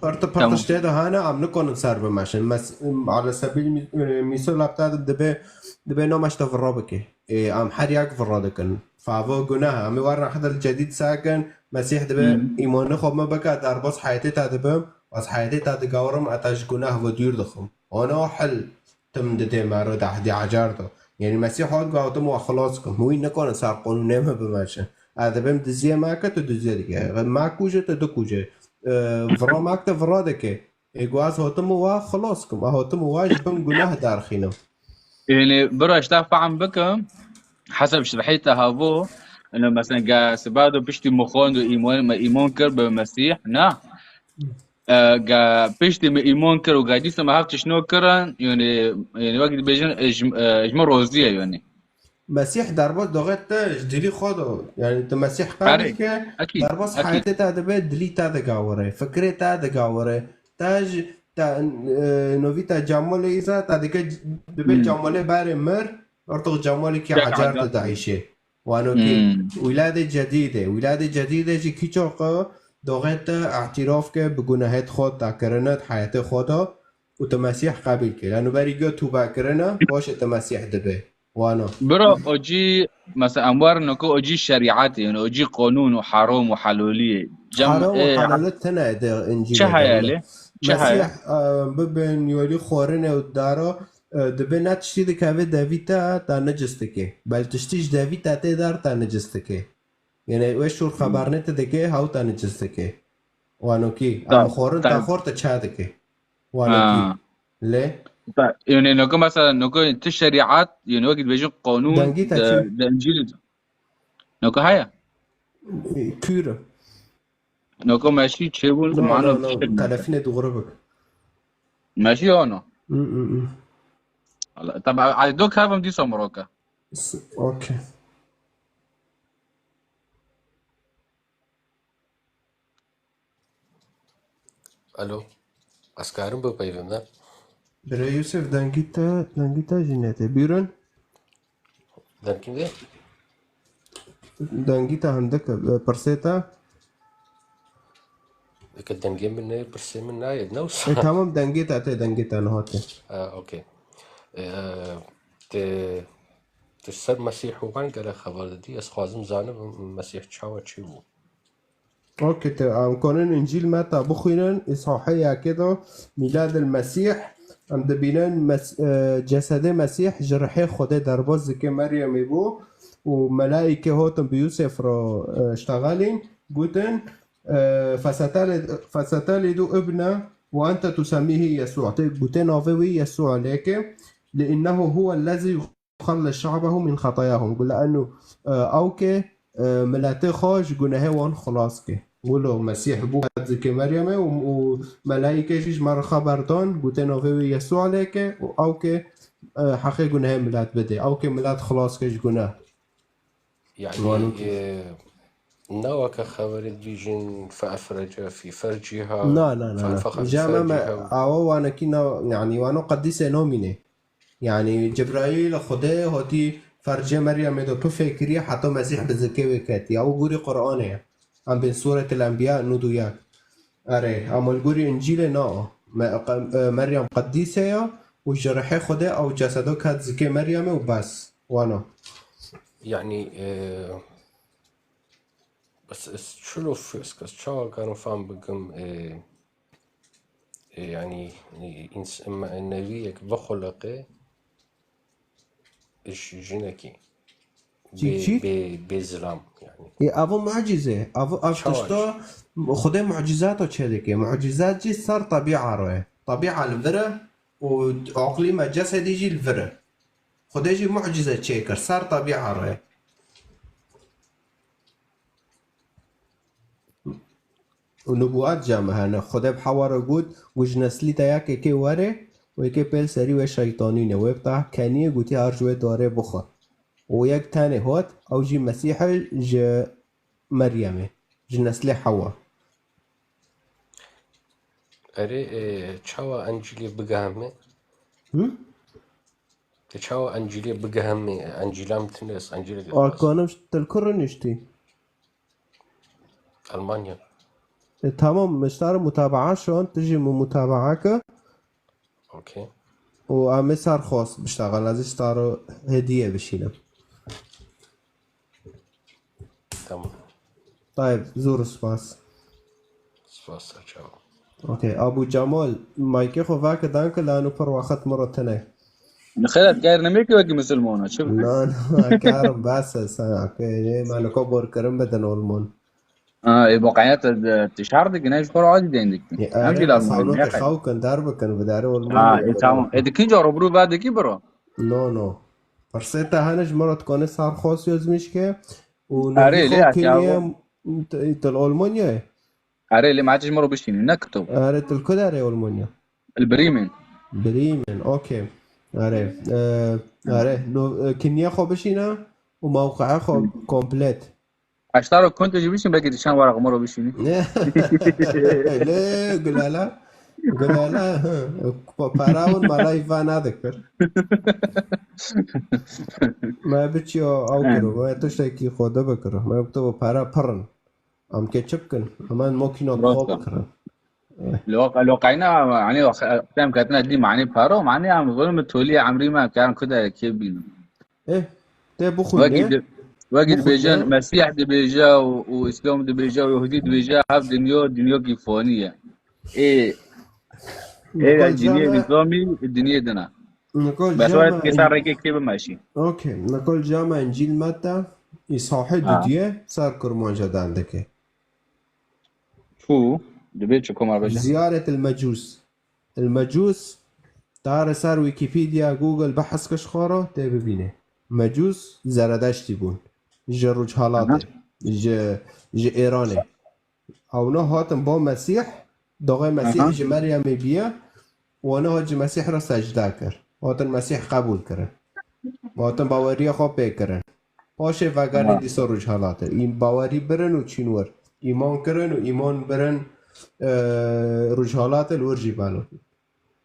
Pir, pir tiştê de hene, em nikonin ser bimeşin. Mes-, ala sebîl mî-, mîsal heta dibe, dibe nameşte vira bike. Ê, em her yek vira dikin. Favo gunah. Em ê werin ahdil cedîd sakin. Mesîh dibe, îmanê xwe me bike, derbas heyetê te dibim. Ez heyetê te digawirim, ez te ji gunah ve dûr dixim. Ona hil tim didê me re de ehdî ecar do. Yani Mesîh hat gawtim we xilas kim. Wî nikane ser qonûnê me bimeşin. Ez dibim diziyê me ke tu diziyê dike. Me kuje tu dikuje. Ee, vira me ke tu vira dike. Ê, got, ez hatim û we xilas kim. Ez hatim û we ji bin gunah derxînim. Yani, bira, ji te fehm bikim, heseb şerhê te havo, yani, mesela, ga sibado piştî min xwend û îman, me îman kir bi Mesîh, ne? E, ga piştî min îman kir û ga dîsa me hev tişt nû kirin, yani, yani, wek dibêjin, e, ji, e, ji min rozî ye, yani. Mesîh derbas doxê te ji dilî xwe de. Yani tu Mesîh qebîl ke, derbas heyetê te dibe, dilî te digawire, fikrê te digawire. Te ji, te, e, novî te camolê îza, te dike, dibe camolê berê mir, ortox camolê ki ecar te daîşê. Wano ki, wîladê cedîdê. Wîladê cedîdê jî kî çok doxê te îtiraf ke bi gunehê xwe te kirine, heyetê xwe de û tu Mesîh qebîl ke. Lano berî go tûbe kirine, paşê tu Mesîh dibe. Wano. Bira, o cî, mesela, em werin ku o cî şerîet e, yani o cî qanûn û heram û helolî ye. Cem, heram û e, helolî tine de Încîlê. Çi heye lê? Çi heye? Mesîh, e, bibin yolî xorine û dara, e, dibe ne tiştî dikeve devî te, te necis dike. Bel tiştî ji devî te tê der, te necis dike. Yani wê şûr xeber ne te dike, hew te necis dike. Wano kî, em xorin te xor te çi dike. Wano kî. Lê? Yani noko mesela, noko tu şerîet, yani wekî dibêjin qanûn, dengî te de, çi? De Încîlê. Noko heye? Kûr e. Noko meşî çêbûn, no, mano no, no, tiştek nake. Telefînê dûre bik. Meşî ya no? Mm, mm, mm. Allah, tabi, ay, do kavim dîsa miroka. S-, okey. Alo. Ez karim bipeyvim, ne? Birê Yusuf, dengî te, dengî te jî netê. Buyurun. Dengî te? Dengî te hindik e, pirsê te? Eke dengê min ne, pirsê min nayê, ne wisa? E, tamam, dengê te tê, dengê te niha tê. Ha, okey. E, Tu, tu ser Mesîh û wan gelek xeber didî. Ez xwazim zanibim Mesîh çawa çi bû. Okey, te em konin Încîl Meta bixwînin, îsahê yekê de mîladil Mesîh, em dibînin mes, e, cesedê Mesîh ji rihê Xwedê derbas dike Meryemê bû û melaîke hotin bi Yûsef re, e, ştexelîn, gotin, e, "Fesetelid-, fesetelidu ibne ve ente tusemmihi Yesû." Te gote navê wî Yesû lêke, "Li innehu huwe lezî yuxellis şa'behu min xetayahum." Gu le enu, e, ew ke, e, miletê xwe ji gunehê wan xilas ke. Wilo Mesîh bû qed zikê Meryemê û, û melaîke jî ji me re xeber dan, gote navê wî Yesû lêke û ew ke, e, heqê gunehê milet bide. Ew ke milet xilas ke ji guneh. Yani, e, ne weke xeberê dibêjin fe efrece fî ferciha, Na, na, na, na. Jeme me awa wanekî na, yani wano qedîsê nomîne. Yani Cebraîl Xwedê hotî fercê Meryemê de pifê kiriye heta Mesîh bi zikê wê ketiye. Ew gurî Qur'anê ye. Em bên Sûretil Enbiya nod û yek. Erê, ama li gorî Încîlê na. Me, qe, e, Meryem qedîse ya û ji rihê Xwedê ew cesedo ket zikê Meryemê û bes. Wano. Yani, e, bes ez çilo fes kes çawa karim fam bikim, e, e, yani, e, ins, me, neviyek vexuliqe ji jinekî. Çi, bê, çi? Bê, bê zilam yani. Ê, evo mucize. Evo, ev tişta Xwedê mucizata çêdike. Mucizat jî ser tebîa re ye. Tebîa li vir e û aqlî me cesedî jî li vir e. Xwedê jî mucize çêkir ser tebîa re ye. Û nubuwet jî me hene. Xwedê bi Hewa re got, got, "Ji neslî te yekekê were û yekê pêl serî wê şeytanîne." Wê bi te keniyê gotî, "Her ji wê darê bixwe." Û yek tenê hat, ew jî Mesîh e ji Meryemê, ji neslê Hewa. Erê, e, çawa Encîlê bigehime? Hı? Te çawa Encîlê bigehime? Encîla min tune, ez Encîlê dixwazim. Arkanim, tu li ku rûniştî? Almanya. E, tamam, min ji te re mutabaa şand, tu jî min mutabaa ke. Okey. Û em ê ser xwest biştexin, ez ê ji te re hediye bişînim. Tamam. Tayeb, zor spas. Spas, çawa. Okey, Abu Cemal, maykê xwe veke danke, lano pir wexet min re tune. Xêr, ez kar nemê ki wekî misilmana, çi bike? Na, na, karim bes e, sen, okey, ê, me niko borkirin bidin olmon. Ha, ê, baqaya te, te şer dikin, ev ji xwe re adî deyin dikin. Ê, em jî lazim, xew kin, der bikin, bi derê olmon. Ha, ê, tamam. Ê, di kinca rûbirû ve dikî biro? No, no. Pirsê te hene ji me re dikane ser xwest yozmîş ke û Erê, lê, ya, kiniye, te, te li Olmanyayê? Erê, lê ma ji me re bişînî, ne kito. Erê, tu li ku derê Olmanya? Li Bremen. Bremen, okey. Erê, e, erê, no, e, kiniye xwe bişîne û mewqeya xwe komplet. Eştaro konto jî bişîn, belkî tu çend were xwe me re bişînî. Lê, gulala, gulala, pa-, para hûn malay va nadikir. Me biçiyo ew kiro, me tiştekî xwe de bikiro. Me bi to para pirin. Em ke çi bikin? Hemen makîna bi xwe bikirin. Lo, lo qayna, yani, tem ketine dî mani paro, mani em zulm tolî emrî me, karin kude kê bînin. Eh, te bixwîne. Wekî di-, wekî dibêjin, Mesîh dibêje û, û Îslam dibêje û Yehûdî dibêje, hev dinya, dinyakî fanî ye. Ê, ê, dinyê Îslamî, dinyê din e. Bes wê kêsa rêkê kê bimeşî. Okey. Nikol cama Încîl Meta, îsahê dudiye, ser Kurmanca dan dike. Çû, dibê çi koma bêje? Ziyaret el Mecûs. El Mecûs, tare ser Wikipedia, Google, behs ke ji xwe re, tê bibîne. Mecûs, Zeredeştî bûn. Ji Rojhelatê, ji, ji Êranê. Ewna hatin ba Mesîh, doxê Mesîh ji Meryemê bîye, wana hat ji Mesîh re secde kir. Hatin Mesîh qebûl kirin. Hatin baweriya xwe pê kirin. Paşê vegerîn dîsa Rojhelatê. Î-, bawerî birin û çîn wir. Îman kirin û îman birin, e, Rojhelatê li wir jî beno.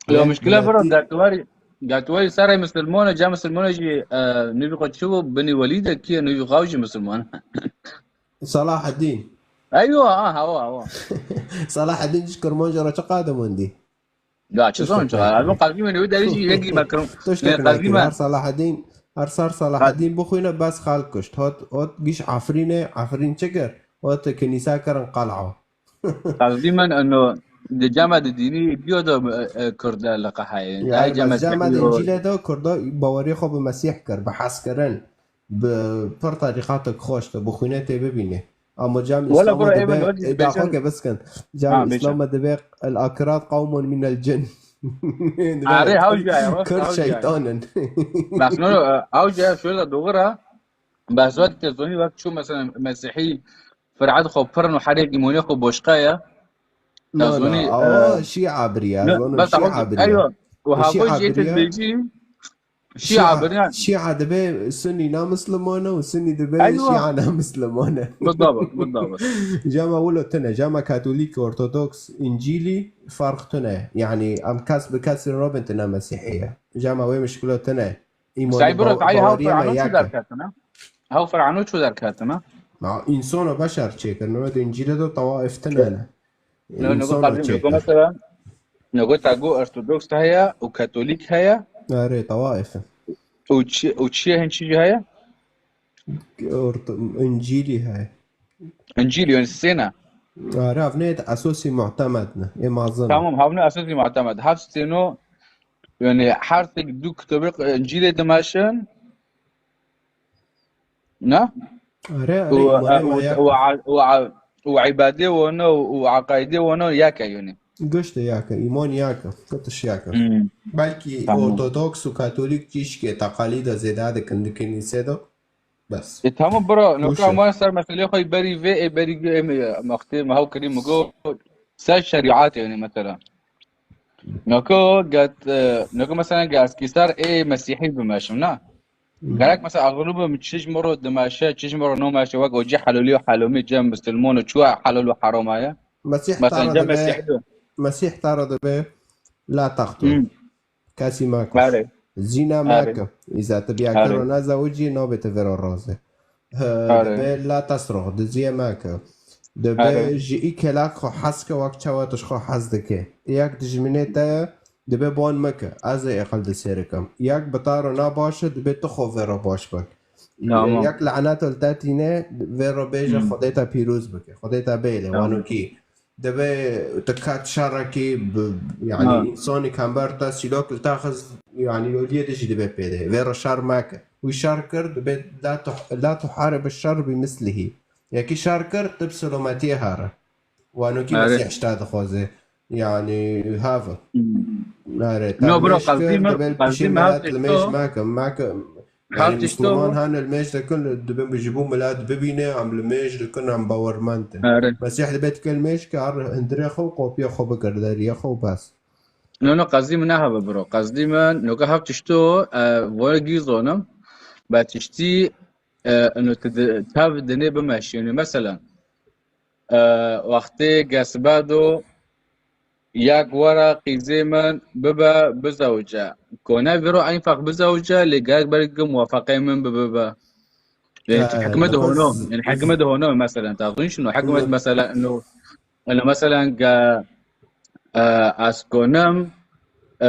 Ya mişkile bira, gatwarî, gatwarî serê misilmane, ca misilmane jî, e, nûvî xwe çi bû, binî Welîd e, kî ye nûvî xwe jî misilman? Salaheddîn. Eywa, ha, hewa, hewa. Salaheddîn ji Kirmanca re çi qade mendî? Ya çi zon çi? Abi qazî me ne derî jî yekî me kirin. Tiştek qazî me. Her Salahedîn, her sar Salahedîn bixwîne bes xalk kuşt. Hot, hot giş Efrînê, Efrîn çi kir? Hot kinîsa kirin qel'a. Qazî me eno di cama di dînî biyo de, e, e, Kurda li qehayê. Ya, bes cama di Încîlê de Kurda bawerî xwe bi Mesîh kir, bi hez kirin. Bi pir terîqatek xweş de, bixwîne tê bibînê. Ama cam Îslamê dibe, ê, daxo ke biskin. Cam Îslamê dibe, "El-akirat qawmun minel cin." Are, haw jî aye, Kir şeytan in. Bas, no, no, haw jî aye, şöyle doğru ha. Bas, wek te zonî, wek çû mesela Mesîhî fir'ad xwe pirin û herê îmonê xwe boşqa ye. No, no, zonî, awa e, Şîa biriye, no, zonim bas, Şîa biriye. Eywa, û havo jê te dibêjî, Şîa, Şîa biriyan. Şîa dibe Sunî na Mislimane û Sunî dibe Şîa na Mislimane. Bidabit, bidabit. Cama wilo tune, cama Katolîk, Ortodoks, Încîlî farq tune. Yani em kes bi kes rabin tune Mesîhiye. Cama wê mişkilo tune. Îmanî Say bro, ba-, ay haw bawerî me Fer'ano çu yek e. Derketine? Haw Fer'ano çu derketine? Ma, însano beşer çêkirine, wê di Încîlê de tawaif tune ne. No, no, Însano qazî, no, çêkir. Mesela, no, ta go Ortodoks heye û Katolîk heye. Erê, tawaif e. Û çi, û çi ye hin çi jî heye? Orto-, Încîlî heye. Încîlî, yani sê ne? Erê, ev ne esosî muhtemed ne. Ê mazin. Tamam, havne esosî muhtemed. Hevsê no, yani her tek du kitabê Încîlê dimeşin. Ne? Erê, erê, û, îmanê û, me yek û, e. Û, û, û îbadê wana û, û eqaydê wana yek e yani. Giştî yek e, îman yek e, ketiş yek e. Hmm. Belkî Tamam. Ortodoks û Katolîk cîşkê teqalîda zêde dikin di kinîsê de. Bes. E, tamam bro, Wişe. Noka ma ser meselê xwe berî vê, e, berî vê, em, e, mextê me hew kirî mi go ser şerîat yani mesela. Noka get, e, noka mesela ge ez kî ser ê Mesîhî bimeşim, ne? Gerek mesela axlû bim çi ji min re dimeşe, çi ji min re nomeşe, wek o cî helolî û helomî cem misilmon û çuwa helol û heroma ye? Mesîh Mesela tara cem dibe, Mesîhî de. Mesîh tara dibe, "La taqtul." Hmm. Kesî mekir. Erê. Zîna Erê. Meke. Îza tu biyakir Erê. Û nezewicî, nabê tu vêro razê. He, Erê. Dibe la tesruq, diziyê meke. Dibe Erê. Ji î kelak xwe hez ke wek çawa tu ji xwe hez dike. Yek dijminê te ye, dibe ban meke. Ez ê aqil di sêr kim. Yek bi taro nabaş e, dibe tu xwe vêro baş bik. Tamam. Yek lanet li te tîne, vêro bêje Hmm. Xwedê te pîroz bike. Xwedê te bêle, Tamam. Wanokî. Dibe tu ket şerekî bi, yani Ha. Însanî hember te sîlok li te xist, yani li aliyê de jî dibe pêde. Vê re şer meke. Wî şer kir, dibe la tu, la tu hare bi şer bi mislihî. Yekî şer kir, tu bi selametiyê here. Wanokî Erê. Mesîh ji te dixwaze. Yani hava. Hmm. Erê, te No, bro, mêj kir, qazî me, dibe li qazî pişê me milet li mêj meke, meke. Her Yani tişto Misliman hene li mêj dikin, dibin ji bo milet bibîne, em li mêj dikin, em bawermend in. Erê. Mesîh dibe dike li mêj ke her hundirê xwe û kopiyê xwe bikir, deriyê xwe û bes. No, no, qasdî min ne hebe biro. Qasdî min, noka hev tişto, e, voye gî zonim. Be tiştî, e, ino tu di, tev dinê bimeşî. Yani, mesela, e, wextê gesbe do, yek were qîzê min bibe bizewice. Kone viro enfaq bizewice, lê gerek belkî muwafaqê min bibe be. Yani, Ha, hikmet nefes hono, yani, hikmet hono, mesela, ta zûn şino, hikmet, Nef- mesela, ino, ino, mesela, ge, e, ez konim, e,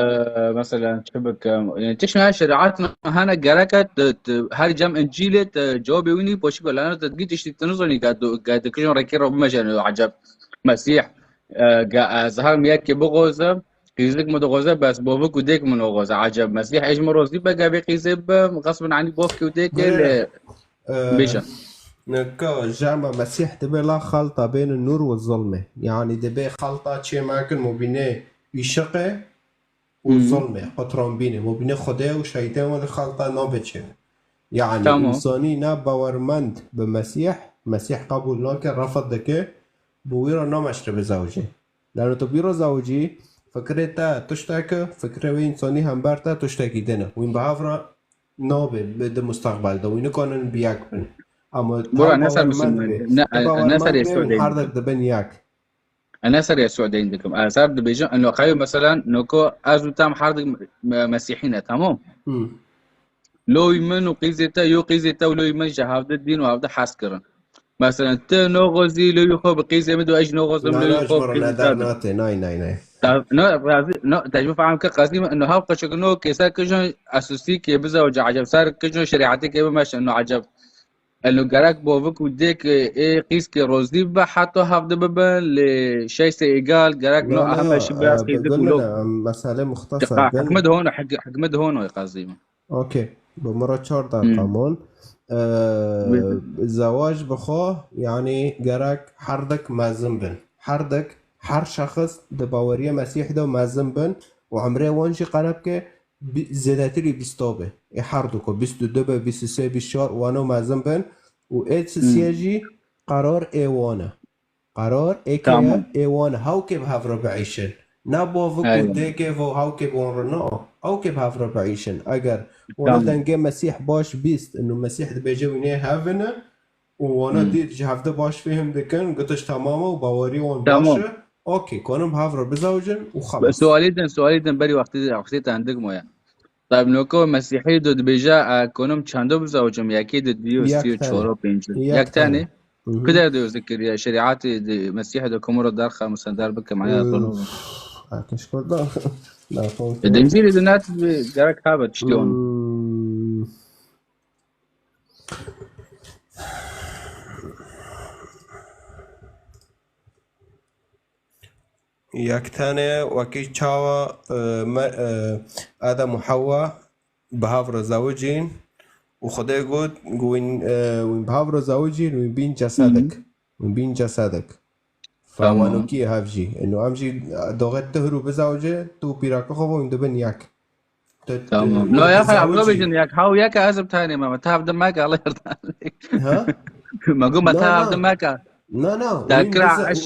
mesela, çi bikim? Yani, tişt ne şeriat hene gereke, tu, tu, her cem Încîlê, tu, cevabê wî nî poşî belana, tu, gît tiştî tu nizonî, ge, tu, ge, tu kijon rekê ro bimeşe, yani, acep, Mesîh, e, ge, ez her yekê bixozim, qîzlik min dixoze, bes bovik û dêk min oxoze. Acep, Mesîh ê ji min rozî be, ge vê qîzê be, qesbin anî bovkê û dêkê Bire, lê e, bêje. Nika jama Mesîh dibe la xelta bêne nûr û zilmê. Yani dibe xelta çê mekin mubînê îşiqê û Hı. zilmê, qutranbînê. Mubînê Xwedê û şeytê wê li xelta nabe çê. Yani Tamam. Însanî ne bawermend bi Mesîh, Mesîh qebûl nake, refet dike, bi wî re nameşre bi zewcê. Lano tu bîro zewicî, fikrê te tiştek e, fikrê wê însanî hember te tiştekî din e. Wîn bi hev re nabe bi di mustaqbel de. Wî nikanin bi yek bin. Ama Bura ne ser misilman, ne, ne ser Yesû deyin her dikim. Dek dibin yek. Ne ser Yesû deyin dikim. Ez her dibêjim, eno xeyo mesela, noko ez û tam her dik me-, mesîhî ne, tamam? Hı. Loy min û qîzê te, yo qîzê te û loy min ji hevde dîn û hevde hez kirin. Mesela, ti noxozî loy xwe bi qîzê min de, ez jî noxozim loy xwe bi qîzê te de. Nate, nay, nay, nay. No, razî, no, te ji min fehm kir, qasî min, no, hev qeçik no, kêser kijon, esûsî kê bize û eceb ser kijon, şerîetê kê bimeşe, no, eceb. Eno gerek bavik û dêk ê qîz kê rozî bibe, heta hevdi bibin, lê şeş sê êgal, gerek no, no, no, eheme şi biraz e, qîzik û lok. Mesele muxtesar. Hikmet hono, hik-, hikmet hono, qasî min. Okey. Bi min re çar deqa man. Ee, zewac bi xwe, yanî gerek her dek mezin bin. Her dek, her şexs di baweriya Mesîh de mezin bin û emrê wan jî qere bike bi-, zêdetirî bîsta be. Ê her du ku bîst û du be, bîst û sê, bîst û çar, wano mezin bin û ê sisiye jî qerar ê wan e. Qerar êke ye, ê wan hewkê bi hev re biîşin. Ne bavik û dêkê vo hewkê bi wan re, na. Hewkê bi hev re biîşin. Eger wana dengê Mesîh baş bîst, û Mesîh dibêje wî nê hevin e, û wana dît ji hevde baş fêhm dikin, gutiş temam e û bawerî wan baş e, okey, konin bi hev re bizewicin û xelas. Sualî din, sualî din, berî wextî, wextî te hindik moye. Tabi noko Mesîhî do dibêje, e, konim çendo bizawicim, yekê, du, duyê, sî û çor û pêncî. Yek tenê. Ku der do zikiriye, şerîatê di Mesîhê de komo ro derxe, mesela der bike, mane ya sonu. Üf, Erkeş Kurdan. E, Dencîrê de net gerek habe tiştê onu. Hmm. Yek tenê wekî çawa, e, me-, e, Adem û Hewa bi hev re zewicîn û Xwedê got, wîn, e, wîn bi hev re zewicîn, wîn bîn cesedek. Wîn bîn cesedek. Tamam. Fewanokî hev jî. Eno em jî doxê tu hiro bizewice, tu pîraka xwe wîn dibin yek. Tamam. No ya xay abla bejin yak haw yak ez bi tane ma tav de maka Allah yardım. Ha? Ma gu ma tav de maka. Na na. Ta kira aş.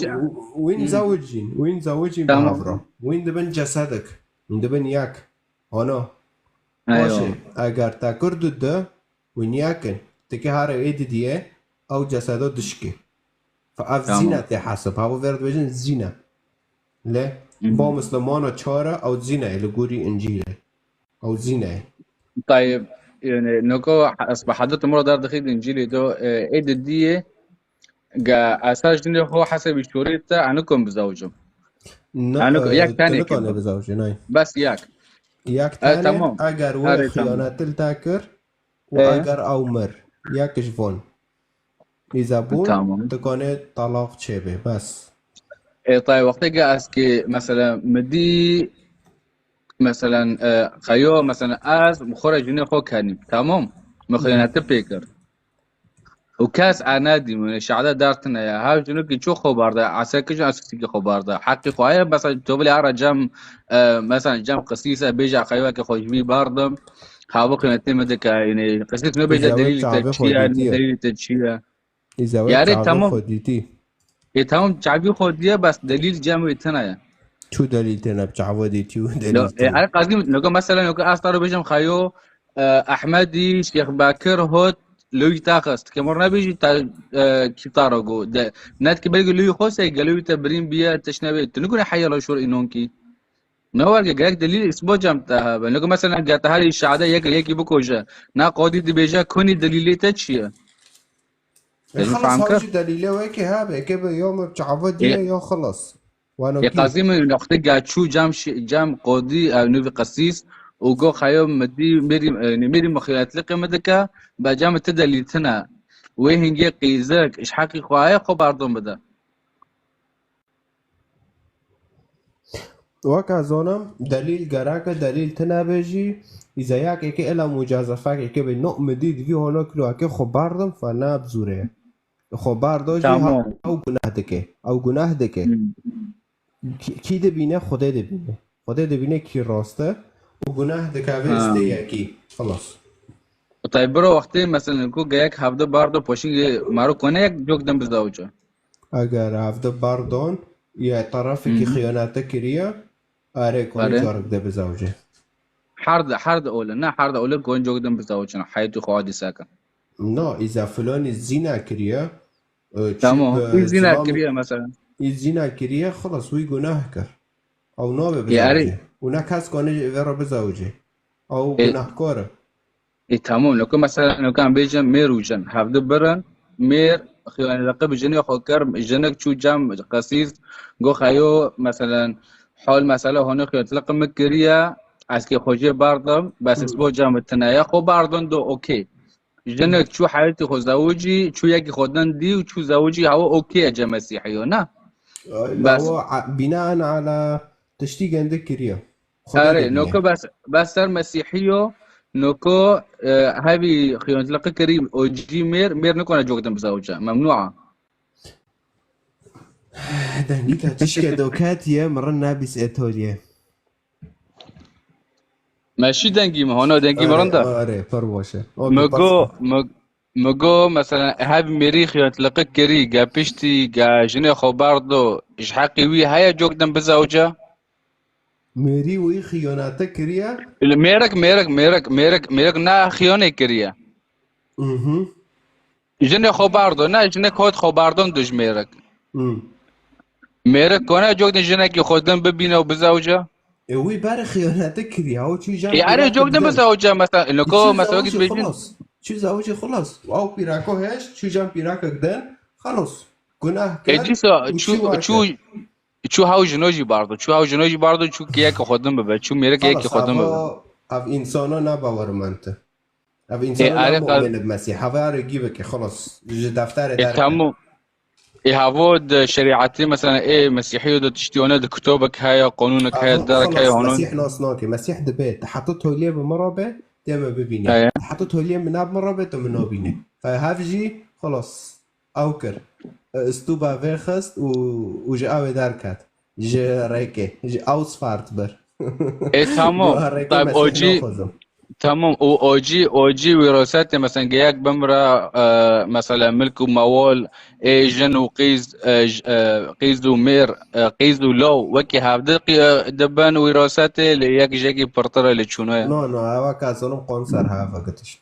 Win zawicin, win zawicin bi havra. Win dibin cesedek. Win dibin yak. Ana. Baş e. Eger ta kir du de win yakin. Tiki hare ê didiye ew cesedo dişki. Fa ev zîna tê hesib. Havo ver dibêjin zîna. Le, ba Mislimana çar e, ew zîna ye li gorî Încîlê. Ew zîna ye. Tayeb, yani, noko ez bi Hezretî Murad dar dixî di Încîlê do, e, ê di diyê, ge esa jinê xwe hesebî şorî te, anikom bizawicim. Anikom, yek tenê kim. Bes yek. Yek tenê, eger we xiyanetil te kir, û eger ew mir, yek ji von. Îzabûn, tamam, dikanê talaq çêbê, bes. E, tay wextê ge ez ki, mesela, mi dî, mesela, e, xeyo, mesela, ez bi xwe re jinê xwe kenîm, tamam? Mi xiyanetî pê kir. Û kes e nedî, min şehada dertine ya. Her jinokî ço xwe barda, ese ki jin ese ki xwe barda. Heqî xwe ye, mesela, to bilê ara cem, e, mesela, cem qisîse, bêje xeyo ki xwe ji vî bardim. Havo xiyanetî mi dike, yani, qisîs mi bêje delîl te çi ye, delîl te çi ye? Yarê tamam. Ê, tamam, çavî xwe diye, bes delîl cem wê tine ye. Çu delîl tine, çawa dîtî û delîl tine. Ay qazî, noko mesela, noko ez taro bêjim xeyo, e, Ehmedî, Şêx Bekir, hot, lewî te xist. Kemor nebêjî te, e, kî taro go. De, net ki belki lewî xwe se, gelo wî te birîn biye, tişt nebê. Tu nigune heyala şor înon kî. Ne werge, gerek delîl îsbat cem te hebe. Niko mesela, ge te herî şade yek li yekî bikoje. Na qadî dibêje, konî delîlê te çi ye? E, xelas, haw jî delîlê wekî hebe. Eke be ya me çava diye ya xelas. Wano kî? Qazî min wextê ge çû cem şi-, cem qadî, ew nûvî qesîs, û go xeyo mi dî mêrî, e, mêrî mixîyetliqê mi dike, be cem ti delîl tine. Wê hingê qîzik, ji heqî xwe ye, xwe berdon bide. Wek ez zanim, delîl gerek e, delîl tine be jî, îza yek êkê ela mucazefek êkê be, no, mi dî di vî holo kilo êkê xwe berdim, fe ne bi zûrê ye. Xwe berdo jî, ha, ew guneh dike. Ew guneh dike. Kî, kî dibîne? Xwedê dibîne. Xwedê dibîne kî rast e. Û guneh dikeve istê yekî. Xelas. Tay biro wextê, mesela, ku geyek hevde bardo poşîngê mero kone yek cok dem bizda uca. Eger hevde bardon, ya tarafekî xiyanete kiriye, are kone carek de bizawce. Her de, her de ole, ne her de ole kon cok dem bizawce, hayatî xwe hadîse ke. Na, îza filanî zîna kiriye, e, tamam, î zîna kiriye mesela. Î zîna kiriye, xelas, wî gunah kir. Ew nabe bizawce. Û ne kes kane ji vê re bizawce. Ew gunahkar e. E, tamam, loko mesela, loko em bêjin mêr û jin hevdi birin, mêr xiyanetliqî bi jinê xwe kir, jinik çû cem qesîs, go xeyo, mesela, Hol mesela hona xiyonetlik min kiriye, ez kê xwe jê berdim, bes ez bo cem tine ya xwe berdin do okey. Jinek çû heyetî xwe zewicî, çû yekî xwe din dî û çû zewicî hewa okey e cem Mesîhiyo, ne? Bes. Lawo a- binaen ala tiştî gendik kiriye. Xwedê Erê, dibîne. Noko bes, bes ser Mesîhiyo, noko e, hevî xiyonetlik kirî û cî mêr, mêr nikone cok din bizewice. Memnû a. Dengî te tişke doketiye, min rin nabîs êtoriye. Me şî dengî mi, hona dengî mi rin de. Are, pir baş e. Okey, Mi pas- go, mi, mi go, mesela, hev mêrî xiyonetliqi kirî, ge piştî, ge jinê xwe berdo, ji heqî wî heye cok din bizewice? Mêrî wî xiyonete kiriye? Mêrik, mêrik, mêrik, mêrik, mêrik ne xiyonê kiriye. Mhm. Jinê xwe bardo, ne jinek hot xwe bardon du ji mêrik. Hmm. Mêrik kone cok din jinekî xwe din bibîne û bizewce. E wî berê xiyonete kiriye, ew çû jan Ê, erê pîrakek cok din din. Bizewce, mesela, E, loko, çû mesela, wekî zewicî dibêjin. Xilas. Çû zewicî xilas. Ew pîrako hêşt, çû jan pîrakek din. Xelos. Gunah kir. E, dîsa, û çû, çû wa çû, kir. Çû hew jino jî bardo, çû hew jino jî bardo, çû ki yek xwe din bibe, çû mêrik yekî Xelas, xwe din bibe. Ava, ev însana ne bawermend e. Ev Ê, însana erê ne qaz- mu'min bi Mesîh. Hava arê gî bike, xelas. Ji defterê Ê, derke. Tamam. Ê, havo di şerîetê, mesela, ê, Mesîhî de tiştî wana di kitobek heye, qanûnek heye, Havo, derek heye, xelas, hano. Mesîh nas nake. Mesîh dibe, te heta toliyê bi min re be, tê me bibîne. Heye. Te heta toliyê min ne bi min re be, tu min nabîne. Fe hev jî, xelas. Ew kir. Stûba vê xist û, û ji ew ê derket. Ji rêkê. Ji Ausfahrt bir. Ê, tamam. Tab, o cî, tamam. Û o cî, o cî wîrasetê, mesela, geyek bimre, e, mesela, milk û mewal, ê, jin û qîz, e, j-, e, qîz û mêr, e, qîz û law, wekî hevdî qî-, e, dibin wîrasetê, lê yek jekî pirtir e, lê çûnoye. No, no, ewa ka zonim qon ser hava gitiş.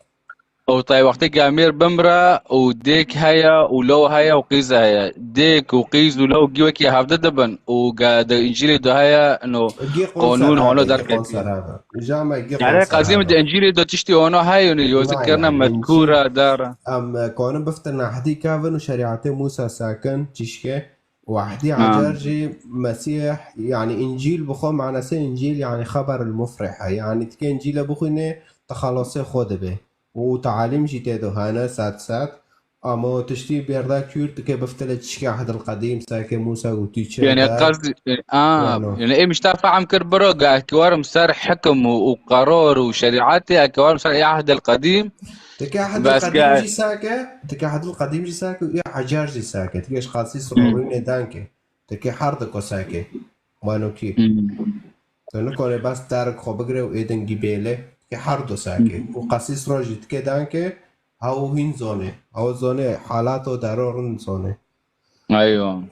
Û tay wextê ke mêr bimre û dêk heye û law heye û qîz heye. Dêk û qîz û law gî wekî hevde dibin û ge di Încîlê de heye, no, Gî qon qanûn ser hano hebe, gî derketiye. Qon ser hebe. Jame gî qon Yare ser qezî min hebe. Di Încîlê de tiştî ono heye, no, yozik kirine Încîl medkûra dara. Em, e, konin biftin ehdî kevin û şerîetê Mûsa sekin, çişke. Û ehdî Ha. Ecer jî Mesîh, yanî Încîl bi xwe manasê Încîl, yanî xeber el mufrih e. Yanî tikê Încîle bixwîne, te xelasê xwe dibe. û tealîm jî tê de hene sed sed. Ama tiştî bêrde kûr dike biftile çişkê Ehdil Qedîm, serkê Mûsa û tu çi Yani de. Qaz, a, Wano. Yani em işte fehm kir biro, ga ki warim ser hikm û, û qerar û şerîetê, ki warim ser Ehdil Qedîm. Dike Ehdil Qedîm jî sake, dike Ehdil Qedîm jî sake û ya Ecer jî sake. Dike ji qasî Hmm. sirorînê danke. Dike her diko sake. Wano kî. Hmm. Tu nikare bes derek xwe bigire û ê dingî bêle, ke her du seke. Û qesîs rojî dike danke, hew hîn zone. Hew zone, halato dero rind zone. Eywa.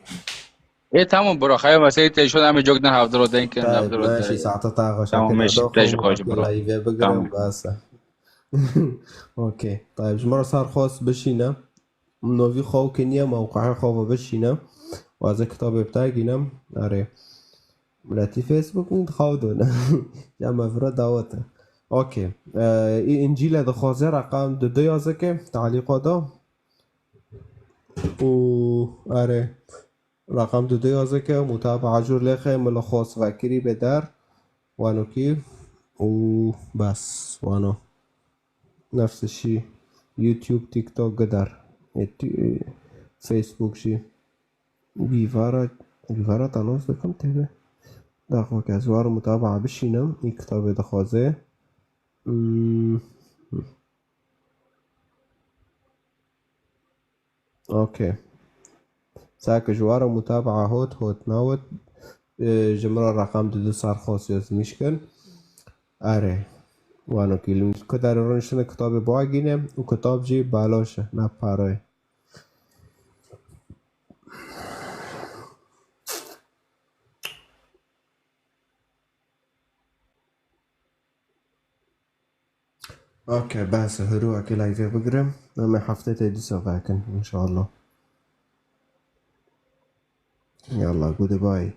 Ê, tamam, bro, xeya meseyê te şo, em ê cok din hevdiro denk, Tayyip, hevdiro meşî, denk. Saeta ta xweş. Tamam, meşî, te ji xweş, bro. Live bigirim, Tamam. Bas e. Okey. Tayyip, ji me re sar xwest bişîne. Novî xew ke niye, mewqehê xwe ve bişîne. Waze kitabê bi te gîne. Erê. Miletî Facebook min xew done. Ya me vira dawet e. Okey. Ee, î Încîle dixwaze reqam du du yazike, talîqa da. Û erê. Reqam du du yazike, mutabaa jûr lêxe, min li xwest vekirî bê der. Wano kî. Û bes. Wano. Nefs şî YouTube, TikTok gidar. E, tu-, e, Facebook jî. Gîvara, gîvara te nas dikim têbe. Daxo ke ez war mutabaa bişînim, î kitabê dixwaze. Hmm. Okey. Sake ji wara mutabaa hot, hot nawit, e, ji min re reqam di du sar xwest yazmîş kin. Erê. Wano kî li ku derê rin şine kitabê biagîne û kitab jî baloş e, ne pare ye. Ok, bes, hûrû eke live bigirim. Em ê heftê tê dîsa vekin, inşallah. Yallah, goodbye.